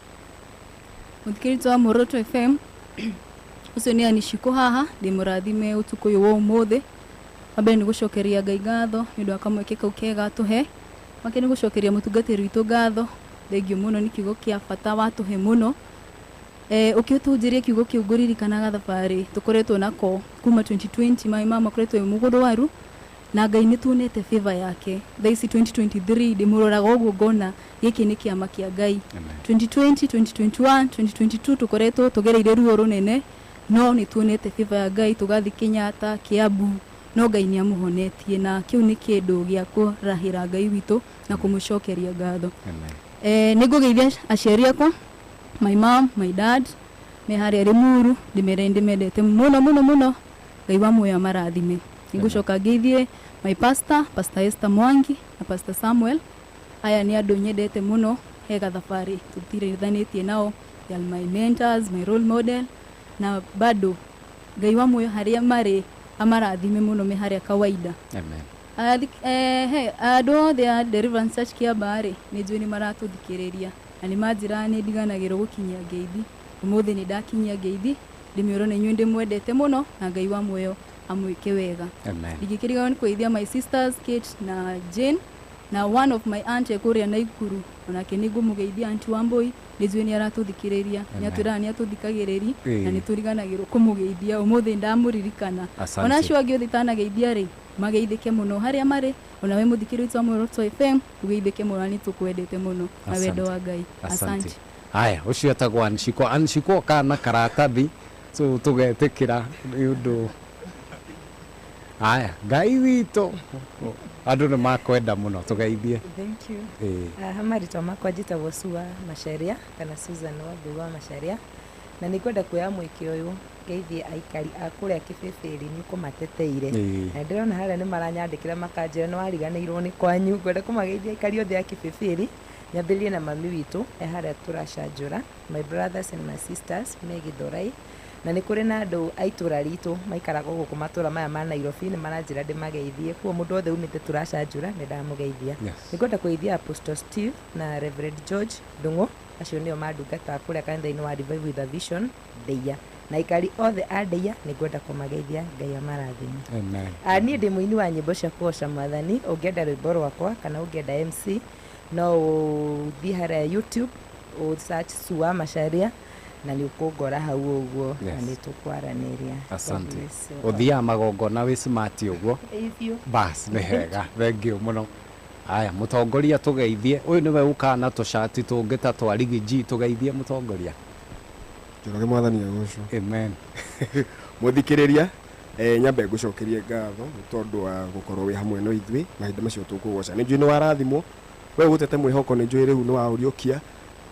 Mũthikĩrĩria wa Muoroto FM, ũcio nĩ Anishiko haha, ndĩmũrathime ũtukũ ũyũ wa ũmũthĩ. Wa mbere nĩ gũcokeria Ngai ngatho nĩ ũndũ wa kamweke kau kega atũhe. Wa kerĩ nĩ gũcokeria mũtungatĩri witũ ngatho, thengiũ mũno nĩ kiugo kĩa bata watũhe mũno. Ũkĩtũhunjĩria kiugo kĩu ngũririkanaga thabarĩ tũkoretwo nako kuma 2020, maĩ mama makoretwo me mũgũrwaru, na Ngai nĩ tuonete favor yake. Thaa ici 2023 ndĩmũroraga ũguo ngona gĩkĩ nĩ kĩama kĩa Ngai. 2020, 2021, 2022 tũkoretwo tũgereire ruo rũnene, no nĩ tuonete favor ya Ngai, tũgathiĩ Kenyatta, Kiambu, no Ngai nĩ amũhonetie, na kĩu nĩ kĩndũ gĩa kũrahĩra Ngai witũ na kũmũcokeria ngatho. Nĩ ngũgeithia aciari akwa, my mom, my dad, me harĩa Limuru, ndĩmere ndĩmendete mũno mũno mũno, Ngai wa muoyo amarathime. Nĩngũcoka ngeithie my pastor, Pastor Esther Mwangi na Pastor Samuel. Aya nĩ andũ nyendete mũno, he gathabarĩ tũtirithanĩtie nao, they are my mentors, my role model, na bado Ngai wa muoyo harĩa marĩ amarathime mũno me harĩa kawaida. Amen. Andũ othe a Deliverance Church Kĩambaa rĩ, nĩ njũĩ nĩ maratũthikĩrĩria na nĩ manjĩraga nĩ ndiganagĩrwo gũkinyia ngeithi. Ũmũthĩ nĩ ndakinyia ngeithi, ndĩmĩũrwo nĩ inyuĩ ndĩmwendete mũno, na Ngai wa muoyo amwĩke wega. Amen. Ndingĩkĩriganĩrwo nĩ kũgeithia my sisters Kate na Jane, na one of my aunt e kũrĩa Naikuru, onake nĩ ngũmũgeithia Aunty Wambui, nĩ njũĩ nĩ aratũthikĩrĩria, nĩ atwĩraga nĩ atũthikagĩrĩria, na nĩ tũriganagĩrwo kũmũgeithia. Ũmũthĩ ndamũririkana. Ona acio angĩ othe itanageithia rĩ, mageithĩke mũno harĩa marĩ, ona we mũthikĩrĩria witũ wa Muoroto FM, ũgeithĩke mũno na nĩ tũkwendete mũno na wendo wa Ngai. Asante. Haya, ũcio etagwo Anshiko. Anshiko kana karatathi so tũgetĩkĩra nĩ ũndũ. Haya, Ngai witũ, andũ nĩ makwenda mũno, tũgeithie. Thank you. Marĩtwa makwa njĩtagwo Sua Macharia kana Susan Wambui wa Macharia, na nĩ ngwenda kuoya mweke ũyũ ngeithie aikari a kũrĩa Kĩbĩbĩri nĩ ũkũmateteire. Na ndĩrona harĩa nĩ maranyandĩkĩra makanjĩra nĩ wariganĩirwo nĩ kwanyu. Ngwenda kũmageithia aikari othe a Kĩbĩbĩri, nyambĩrĩrie na mami witũ e harĩa tũracanjũra, my brothers and my sisters me Gĩthurai, na nĩ kũrĩ na andũ a itũra ritũ maikaraga gũkũ matũra maya ma Nairobi, nĩ maranjĩra ndĩmageithie. Koguo mũndũ wothe umĩte tũracanjũra nĩ ndamũgeithia. Nĩ ngwenda kũgeithia Apostle Steve na Reverend George Ndung'u, acio nĩo mandungataga kũrĩa kanitha-inĩ wa Revive with a Vision Ndeia, na aikari othe a Ndeia nĩ ngwenda kũmageithia, Ngai amarathime. Amen. Niĩ ndĩ mũini wa nyĩmbo cia kũgoca Mwathani. Ũngĩenda rwĩmbo rwakwa kana ũngĩenda MC, no ũthiĩ harĩa YouTube ũ search Sua Macharia na nĩ ũkũngora hau ũguo, na nĩ tũkwaranĩria. Asante. Ũthiaga magongona wĩ smart ũguo. Bas, nĩ hega, thengiũ mũno. Aya, mũtongoria tũgeithie. Ũyũ nĩwe ũkaga na tũcati tũngĩ ta twa Riggy G, tũgeithie mũtongoria. Njoroge Mwathani agocwo. Amen. Mũthikĩrĩria, nyambe ngũcokerie ngatho nĩ tondũ wa gũkorwo wĩ hamwe na ithuĩ mahinda macio tũkũgoca. Nĩ njũĩ nĩ warathimwo, we ũgũtete mwĩhoko, nĩ njũĩ rĩu nĩ waũriũkia,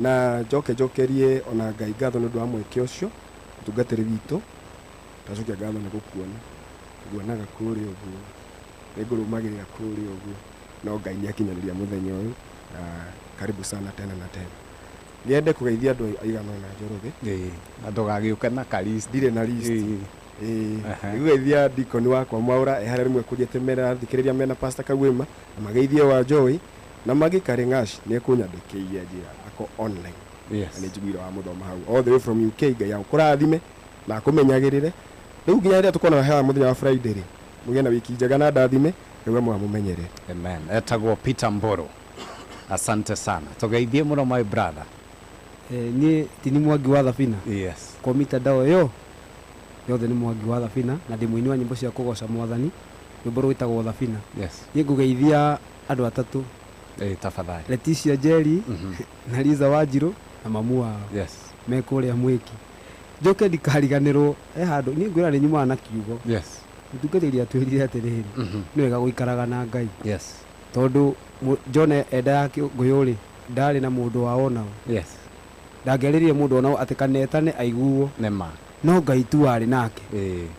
na njoke njokerie ona Ngai ngatho nĩ ũndũ wa mweke ũcio mũtungatĩri witũ. Ndacokia ngatho nĩ gũkuona, nguonaga kũrĩa ũguo, nĩ ngũrũmagĩrĩra kũrĩa ũguo, no Ngai nĩ akinyanĩria mũthenya ũyũ, na karibu sana tena na tena. Ngende kũgeithia andũ aigana ũna Njoroge. Na ndũgagĩũke na ka list. Ndirĩ na list. Nĩngũgeithia dikoni wakwa Mwaũra e harĩa rĩmwe kũnjĩte mena thikĩrĩria mena Pastor Kagwema, na mageithie wa Joy, na Maggie Karingash nĩ ekũnyandĩkĩire njĩra ako online. Na nĩ njiguire wa mũthoma hau all the way from UK. Ngai akũrathime na akũmenyagĩrĩre. Rĩu nginya rĩrĩa tũkonana haha mũthenya wa Friday rĩ, mũgĩe na wiki njega na ndathime, Ngai we mũmenyerere. Amen. Etagwo Peter Mboro. Asante sana. Tũgeithie mũno my brother. Niĩ ti nĩ Mwangi wa Thabina. Yes. Kwa mitandao ĩyo yothe nĩ Mwangi wa Thabina, na ndĩ mũini wa nyĩmbo cia kũgoca Mwathani, rwĩmbo rwĩtagwo Thabina. Yes. Niĩ ngũgeithia andũ atatũ. Tafadhali. Leticia Njeri na Liza Wanjirũ na mamu wao. Yes. Me kũrĩa Mwĩki. Njoke ndikariganĩrwo he handũ niĩ ngwĩra nĩ nyumaga na kiugo. Yes. Mũtungatĩri atwĩrire atĩrĩrĩ, nĩ wega gũikaraga na Ngai. Yes. Tondũ John enda ya Kĩũngũyũ rĩ, ndarĩ na mũndũ wao nao. Yes. Ndangĩarĩrire mũndũ onao atĩ kanetane aiguo. Nĩma. No Ngai tu warĩ nake.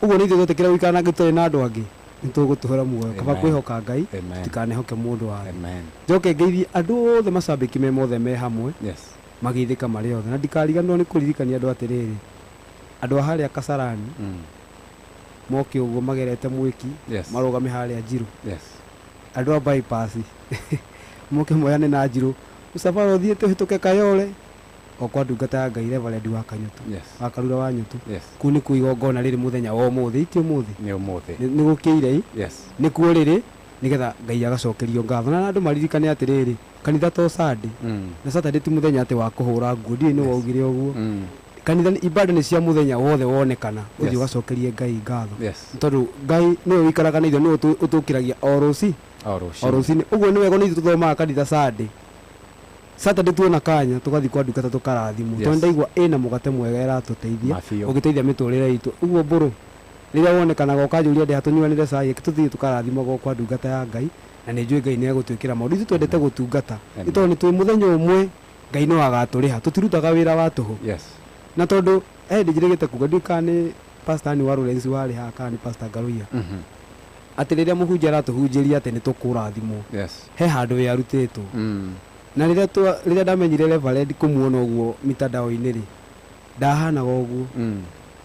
Ũguo nĩ ithuĩ twetĩkĩra gũikara na Ngai tũtarĩ na andũ angĩ, nĩ tũgũtũra muoyo. Kaba kwĩhoka Ngai, tũtikanehoke mũndũ wa thĩ. Njoke ngeithie andũ othe macambĩki me mothe me hamwe. Yes. Mageithĩka marĩ othe. Na ndikariganĩrwo nĩ kũririkania andũ atĩrĩrĩ, andũ a harĩa Kasarani, moke ũguo magerete Mwĩki, Yes. marũgame harĩa Njirũ. Yes. Andũ a bypass moke moyane na Njirũ, mũcabara ũthiĩte ũhĩtũke Kayole, o kwa ndungata ya Ngai Reverend wa Kanyũtũ. Yes. Wa Karura wa Nyũtũ. Yes. Kũu nĩkuo igongona rĩrĩ mũthenya wa ũmũthĩ, ti ũmũthĩ? Nĩ ũmũthĩ. Nĩ gũkĩire i? Yes. Nĩkuo rĩrĩ, nĩgetha Ngai agacokerio ngatho. Na andũ maririkane atĩrĩrĩ, kanitha to Sunday. Na Saturday ti mũthenya atĩ wa kũhũra nguo, ndiũĩ nĩ waugire ũguo. Kanitha ibada nĩ cia mũthenya wothe wonekana, ũthiĩ Yes. ũgacokerie Ngai ngatho. Yes. Tondũ Ngai nĩwe ũikaraga na ithuĩ, nĩwe ũtũkĩragia o rũci. O rũcinĩ. O rũcinĩ. Ũguo nĩ wega nĩ ithuĩ tũthomaga kanitha Sunday. Saturday tuona kanya tũgathiĩ kwa ndungata tũkarathimwo. Yes. Tondũ ndaigua ĩna mũgate mwega ĩratũteithia, Mabiũ. ũgĩteithia mĩtũrĩre itũ. Ũguo mbũrũ, rĩrĩa wonekanaga ũkanjũria ndĩha tũnyuanĩre cai, reke tũthiĩ tũkarathimagwo kwa ndungata ya Ngai, na nĩ njũĩ Ngai nĩ egũtwĩkĩra maũndũ. Ithuĩ twendete gũtungata. Amen. Nĩ tondũ nĩ twĩ mũthenya ũmwe Ngai no agatũrĩha. Tũtirutaga wĩra wa tũhũ. Yes. Na tondũ he hĩndĩ njĩrĩgĩte kuga, ndiũĩ kana nĩ Pastor Ann wa Lawrence warĩ haha kana nĩ Pastor Ngaruiya. Atĩ rĩrĩa mũhunjia aratũhunjĩria atĩ nĩ tũkũrathimwo. Yes. He handũ wĩarutĩtwo. Na rĩrĩa ndamenyire Reverend kũmuona ũguo mitandao-inĩ rĩ, ndahanaga ũguo.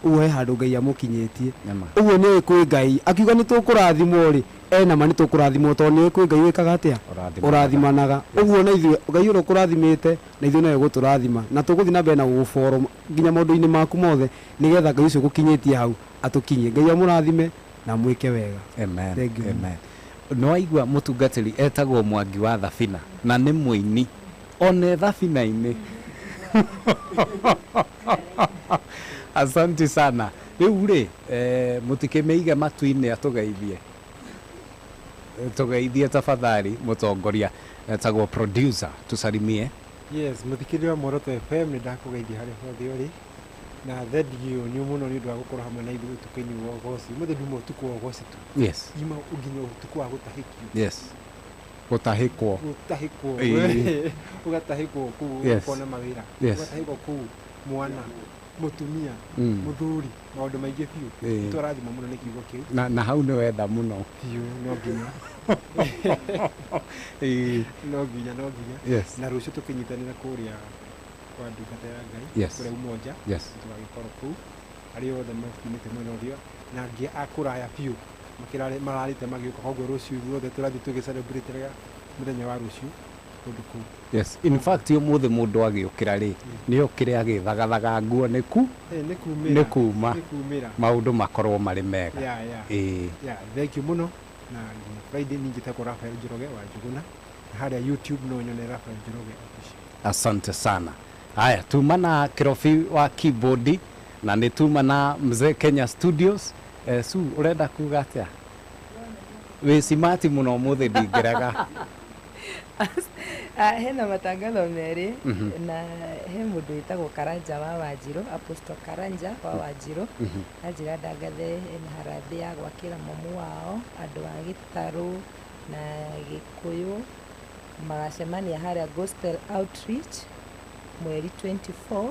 Ũguo he handũ Ngai amũkinyĩtie. Ũguo nĩ kwĩ Ngai akiuga nĩ tũkũrathimwo rĩ, ena ma nĩ tũkũrathimwo tondũ nĩ kwĩ Ngai wĩkaga atĩa? Ũrathimanaga. Ũguo na ithuĩ Ngai ũrĩa ũkũrathimĩte na ithuĩ nowe ũgũtũrathima, na tũgũthiĩ na mbere na gũgũboro nginya maũndũ-inĩ maku mothe nĩgetha Ngai ũcio ũgũkinyĩtie hau atũkinyie. Ngai amũrathime na mwĩke wega. Amen. Thank you. Amen. Nĩ waigua mũtungatĩri etagwo Mwangi wa Thabina na nĩ mũini one thabina-inĩ. Asante sana. Rĩu rĩ, mũtikĩmĩige matu-inĩ atũgeithie. Tũgeithie tafadhali mũtongoria etagwo producer, tusalimie. Yes, mũthikĩrĩria wa Muoroto FM nĩ ndakũgeithia harĩa hothe ũrĩ, na thengiũ nĩ mũno nĩ ũndũ wa gũkorwo hamwe na ithuĩ ũtukũ-inĩ wa ũgoci. Ũmũthĩ nduma ũtukũ wa ũgoci tu. Yes. Ima nginya ũtukũ wa gũtahĩkio. Yes. Gũtahĩkwo. Gũtahĩkwo. Ĩĩ. Ũgatahĩkwo kũu Yes. ũkona mawĩra. Yes. Ũgatahĩkwo kũu mwana, mũtumia, mũthuri, maũndũ maingĩ biũ. Ĩĩ. Tũrathimwo mũno nĩ kiugo kĩu. Na hau nĩ wetha mũno. Biũ, no nginya. Ĩĩ. No nginya, no nginya. Yes. Na rũciũ tũkĩnyitanĩra kũrĩa kwa ndungata ya Ngai, Yes. kũrĩa Umoja. Yes. Tũgagĩkorwo kũu. Arĩa othe makiumĩte mwena ũrĩa, na angĩ a kũraya biũ, mararĩte magĩũka. Koguo rũciũ ithuothe tũrathiĩ tũgĩ-celebrate mũthenya wa rũciũ kũndũ kũu. Yes. In fact, ũmũthĩ mũndũ agĩũkĩra rĩ, nĩ okĩre agĩthagathaga nguo nĩ ku? Nĩ kumĩra. Nĩ kuma. Nĩ kumĩra. Maũndũ makorwo marĩ mega. Yeah, yeah. Ĩĩ. Yeah, thank you mũno. Na nginya Friday ningĩ njĩtagwo Raphael Njoroge wa Njũgũna. Na harĩa YouTube no nyone Raphael Njoroge official. Asante sana. Haya, tuma na Kirobi wa keyboard na nĩ tuma na Mzee Kenya Studios. Su, ũrenda kuga atĩa? Wĩ simati mũno ũmũthĩ ndingĩrega. Hena matangatho merĩ, na he mũndũ wĩtagwo Karanja wa Wanjirũ, Apostle Karanja wa Wanjirũ. Anjĩra ndangathe ena harambĩ ya gwakĩra mamu wao, andũ a Gĩtarũ na Gĩkũyũ magacemania harĩa Gospel Outreach mweri 24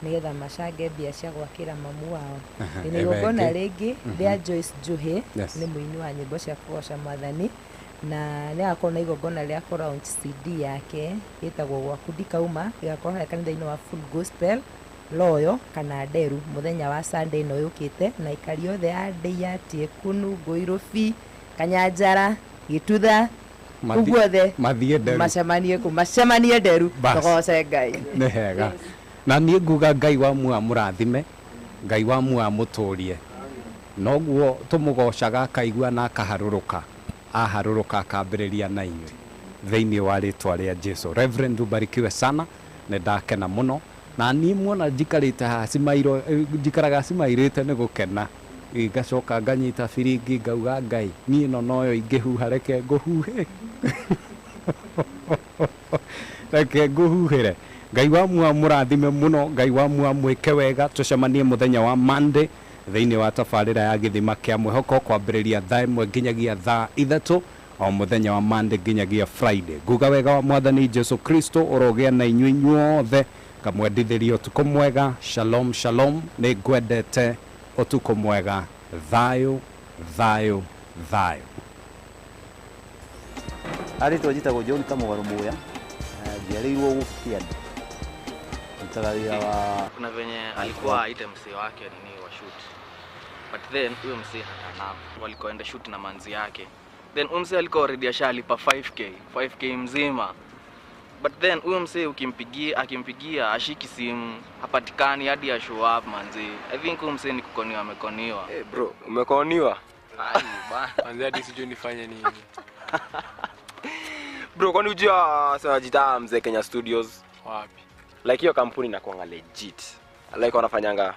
nĩgetha macange mbia cia gwakĩra mamu wao. Ndĩna igongona rĩngĩ rĩa Joyce Njuhi, nĩ mũini wa nyĩmbo cia kũgoca Mwathani, na nĩ agakorwo na igongona rĩa kũ launch CD yake ĩtagwo Gwaku Ndikauma, ĩgakorwo harĩa kanitha-inĩ wa Full Gospel Loyo kana Nderu mũthenya wa Sunday ĩno yũkĩte, na aikari othe a Ndeiya, Tiekunu, Ngũirũbi, Kanyanjara, Gĩtutha, kũu guothe mathiĩ Nderu. Macemanie kũ, macemanie Nderu, tũgoce Ngai. Nĩ hega. Na niĩ nguga Ngai wa muoyo amũrathime, Ngai wa muoyo amũtũrie. Noguo tũmũgocaga akaigua na akaharũrũka, aharũrũka akambĩrĩria na inyuĩ thĩinĩ wa rĩtwa rĩa Jesu. Reverend, ubarikiwe sana, nĩ ndakena mũno. Na niĩ muona njikarĩte haha cimairo, njikaraga cimairĩte nĩ gũkena. Ngacoka nganyita biringi ngauga Ngai, niĩ ĩno noyo ingĩhuha reke ngũhuhe. Reke ngũhuhĩre. Ngai wa mua mũrathime mũno, Ngai wa mua mwĩke wega. Tũcemanie mũthenya wa Monday thĩinĩ wa tabarĩra ya gĩthima kĩa mwĩhoko kwambĩrĩria thaa 1 nginyagia thaa 3 o mũthenya wa Monday nginyagia Friday. Nguga wega wa Mwathani Jesu Kristo ũrogĩa na inyuĩ inyuothe. Ngamwendithĩria ũtukũ mwega. Shalom shalom. Nĩ ngwendete. Ũtukũ mwega. Thayũ thayũ thayũ. Arĩtwa njĩtagwo John Kamũgarũ Muya, njiarĩirwo gũkũ Kĩanda. Ndutaga wĩra wa Kuna venye alikuwa aite msee wake nini wa shoot, but then huyo msee hatana walikoenda shoot na manzi yake, then huyo msee alikuwa already ashalipa 5k mzima, but then huyo msee ukimpigia akimpigia ashiki simu, hapatikani hadi ya show up manzi. I think huyo msee ni kukoniwa, amekoniwa. Hey bro, umekoniwa? Ai bana, manzi hadi sijui nifanye nini. Bro, kwani unajua sasa Mzee Kenya Studios? Wapi? Like hiyo kampuni inakuanga legit. Like wanafanyanga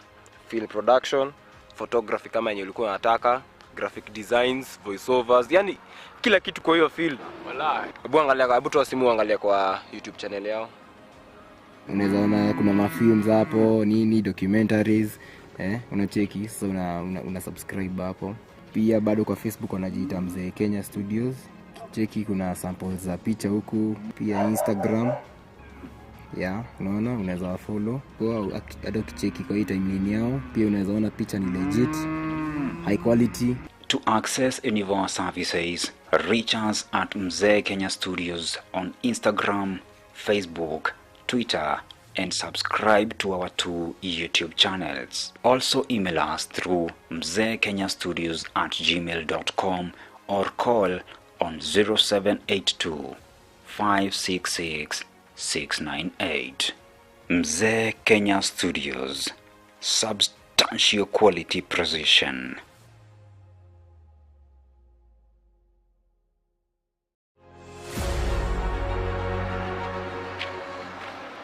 film production, photography kama yenye ulikuwa unataka, graphic designs, voiceovers, yani kila kitu kwa hiyo field. Walai. Hebu angalia, hebu toa simu angalia kwa YouTube channel yao. Unaweza ona kuna mafilms hapo, nini documentaries, unacheki. So una subscribe hapo. Pia bado kwa Facebook wanajiita Mzee Kenya Studios. Cheki kuna samples za picha huku, pia Instagram. Yeah, unaona unaweza follow. Kwa hata ukicheki kwa hii timeline yao, pia unaweza ona picha ni legit, high quality. To access any of our services, reach us at Mzee Kenya Studios on Instagram, Facebook, Twitter, and subscribe to our 2 YouTube channels. Also email us through mzeekenyastudios@gmail.com or call on 0782 566 698. Mzee Kenya Studios, substantial quality precision.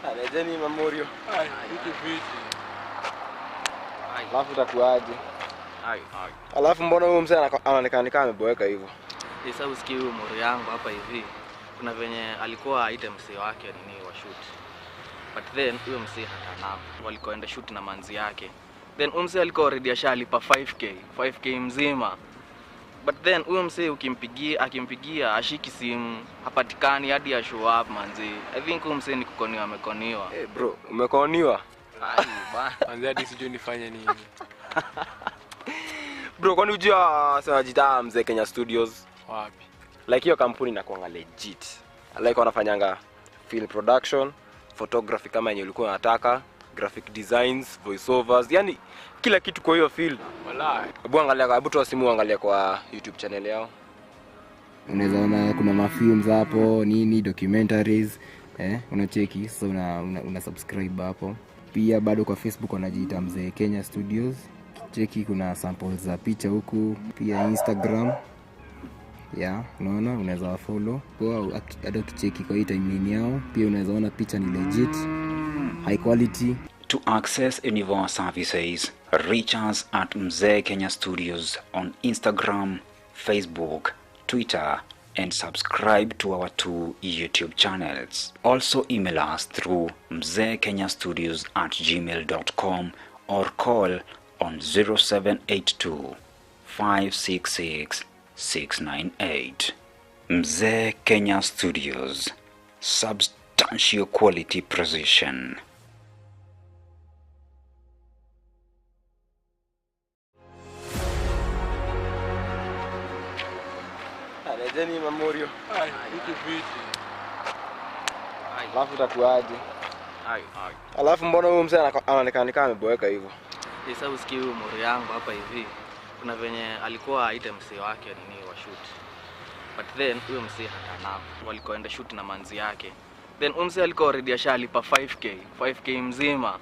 Alejeni Mamorio. Ai, vipi vipi? Alafu utakuaje? Ai ai. Alafu mbona huyo mzee anaonekana kama ameboeka hivyo? Sasa usikie huyo moro yangu hapa hivi. Kuna venye alikuwa aite msee wake nini wa shoot, but then huyo msee hatana walikoenda shoot na manzi yake, then huyo msee alikuwa already ashalipa 5k mzima, but then huyo msee ukimpigia akimpigia ashiki simu, hapatikani hadi ya show up manzi. I think huyo msee ni kukoniwa, amekoniwa. Hey bro, umekoniwa? Ai bana, manzi hadi sijui nifanye nini. Bro, kwani unajua sasa Mzee Kenya Studios? Wapi? Like hiyo kampuni inakuanga legit. Like wanafanyanga film production, photography kama yenye ulikuwa unataka, graphic designs, voiceovers, yani kila kitu kwa hiyo field. Walai. Hebu angalia, hebu toa simu angalia kwa YouTube channel yao. Unaweza ona kuna mafilms hapo, nini documentaries, unacheki. So una subscribe hapo. Pia bado kwa Facebook wanajiita Mzee Kenya Studios. Cheki kuna samples za picha huku, pia Instagram. Yeah, unaona unaweza follow. Kwa hata ukicheki kwa hii timeline yao, pia unaweza ona picha ni legit, high quality. To access any of our services, reach us at Mzee Kenya Studios on Instagram, Facebook, Twitter, and subscribe to our 2 YouTube channels. Also email us through mzeekenyastudios@gmail.com or call on 0782 566 698. Mzee Kenya Studios, substantial quality precision. Alejeni Mamorio. Ai, vipi vipi? Alafu utakuaje? Ai ai. Alafu mbona huyo mzee anaonekana kama ameboeka hivyo? Sasa usikie huyo moro yangu hapa hivi. Kuna venye alikuwa aite msee wake nini wa shoot, but then huyo msee hatana walikoenda shoot na manzi yake, then huyo msee alikuwa already ashalipa 5k mzima,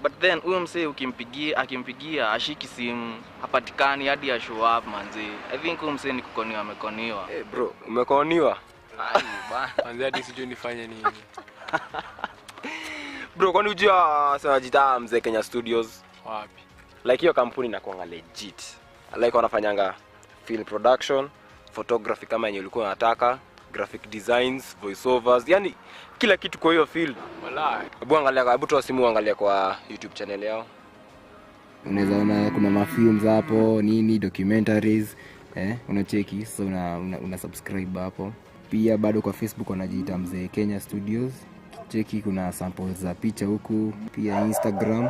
but then huyo msee ukimpigia akimpigia ashiki simu, hapatikani hadi ya show up manzi. I think huyo msee ni kukoniwa, amekoniwa. Hey bro, umekoniwa? Ai bana, manzi hadi sijui nifanye nini. Bro, kwani unajua sasa Mzee Kenya Studios? Wapi? Like hiyo kampuni inakuanga legit. Like wanafanyanga film production, photography kama yenye ulikuwa unataka, Graphic designs, voiceovers, yani kila kitu kwa hiyo field. Walai. Hebu angalia, hebu toa simu angalia kwa YouTube channel yao. Unaweza ona kuna mafilms hapo nini, documentaries, unacheki. Sasa una subscribe hapo. Pia bado kwa Facebook wanajiita Mzee Kenya Studios. Cheki kuna samples za picha huku, pia Instagram.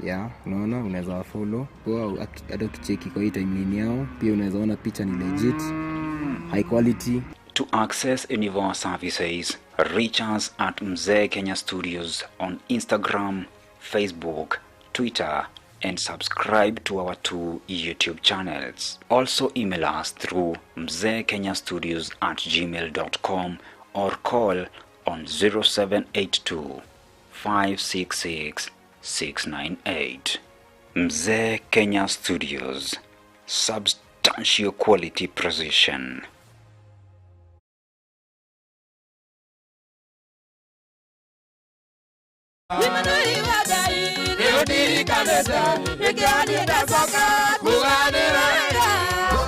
Yeah, unaona unaweza follow. Kwa hata ukicheki kwa hii timeline yao, pia unaweza ona picha ni legit, high quality. To access any of our services, reach us at Mzee Kenya Studios on Instagram, Facebook, Twitter, and subscribe to our 2 YouTube channels. Also email us through mzeekenyastudios@gmail.com or call on 0782 566 698. Mzee Kenya Studios, substantial quality precision.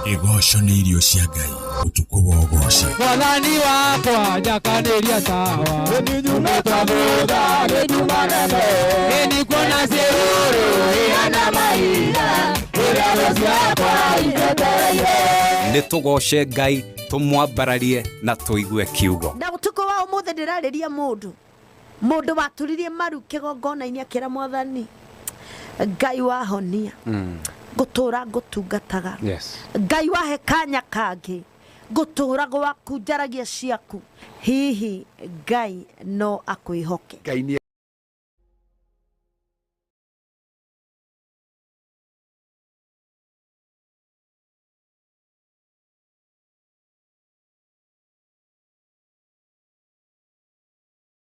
Igoco nĩ irio cia Ngai ũtukũ wa ũgoci. Mwathani wakwa njakanĩria tawa nĩndikuona ciĩruru ihana mahiga rĩrĩa thũ ciakwa icetereire. Nĩ tũgoce Ngai, tũmwambararie na tũigue kiugo. Na ũtukũ wa ũmũthĩ ndĩrarĩria mũndũ mũndũ waturirie maru kĩgongona-inĩ akĩra mwathani Ngai wahonia ngũtũra ngũtungataga. Yes. Ngai wahe kanya kangĩ ngũtũra gwaku njaragia ciaku, hihi Ngai no akwĩhoke. Ngai nĩ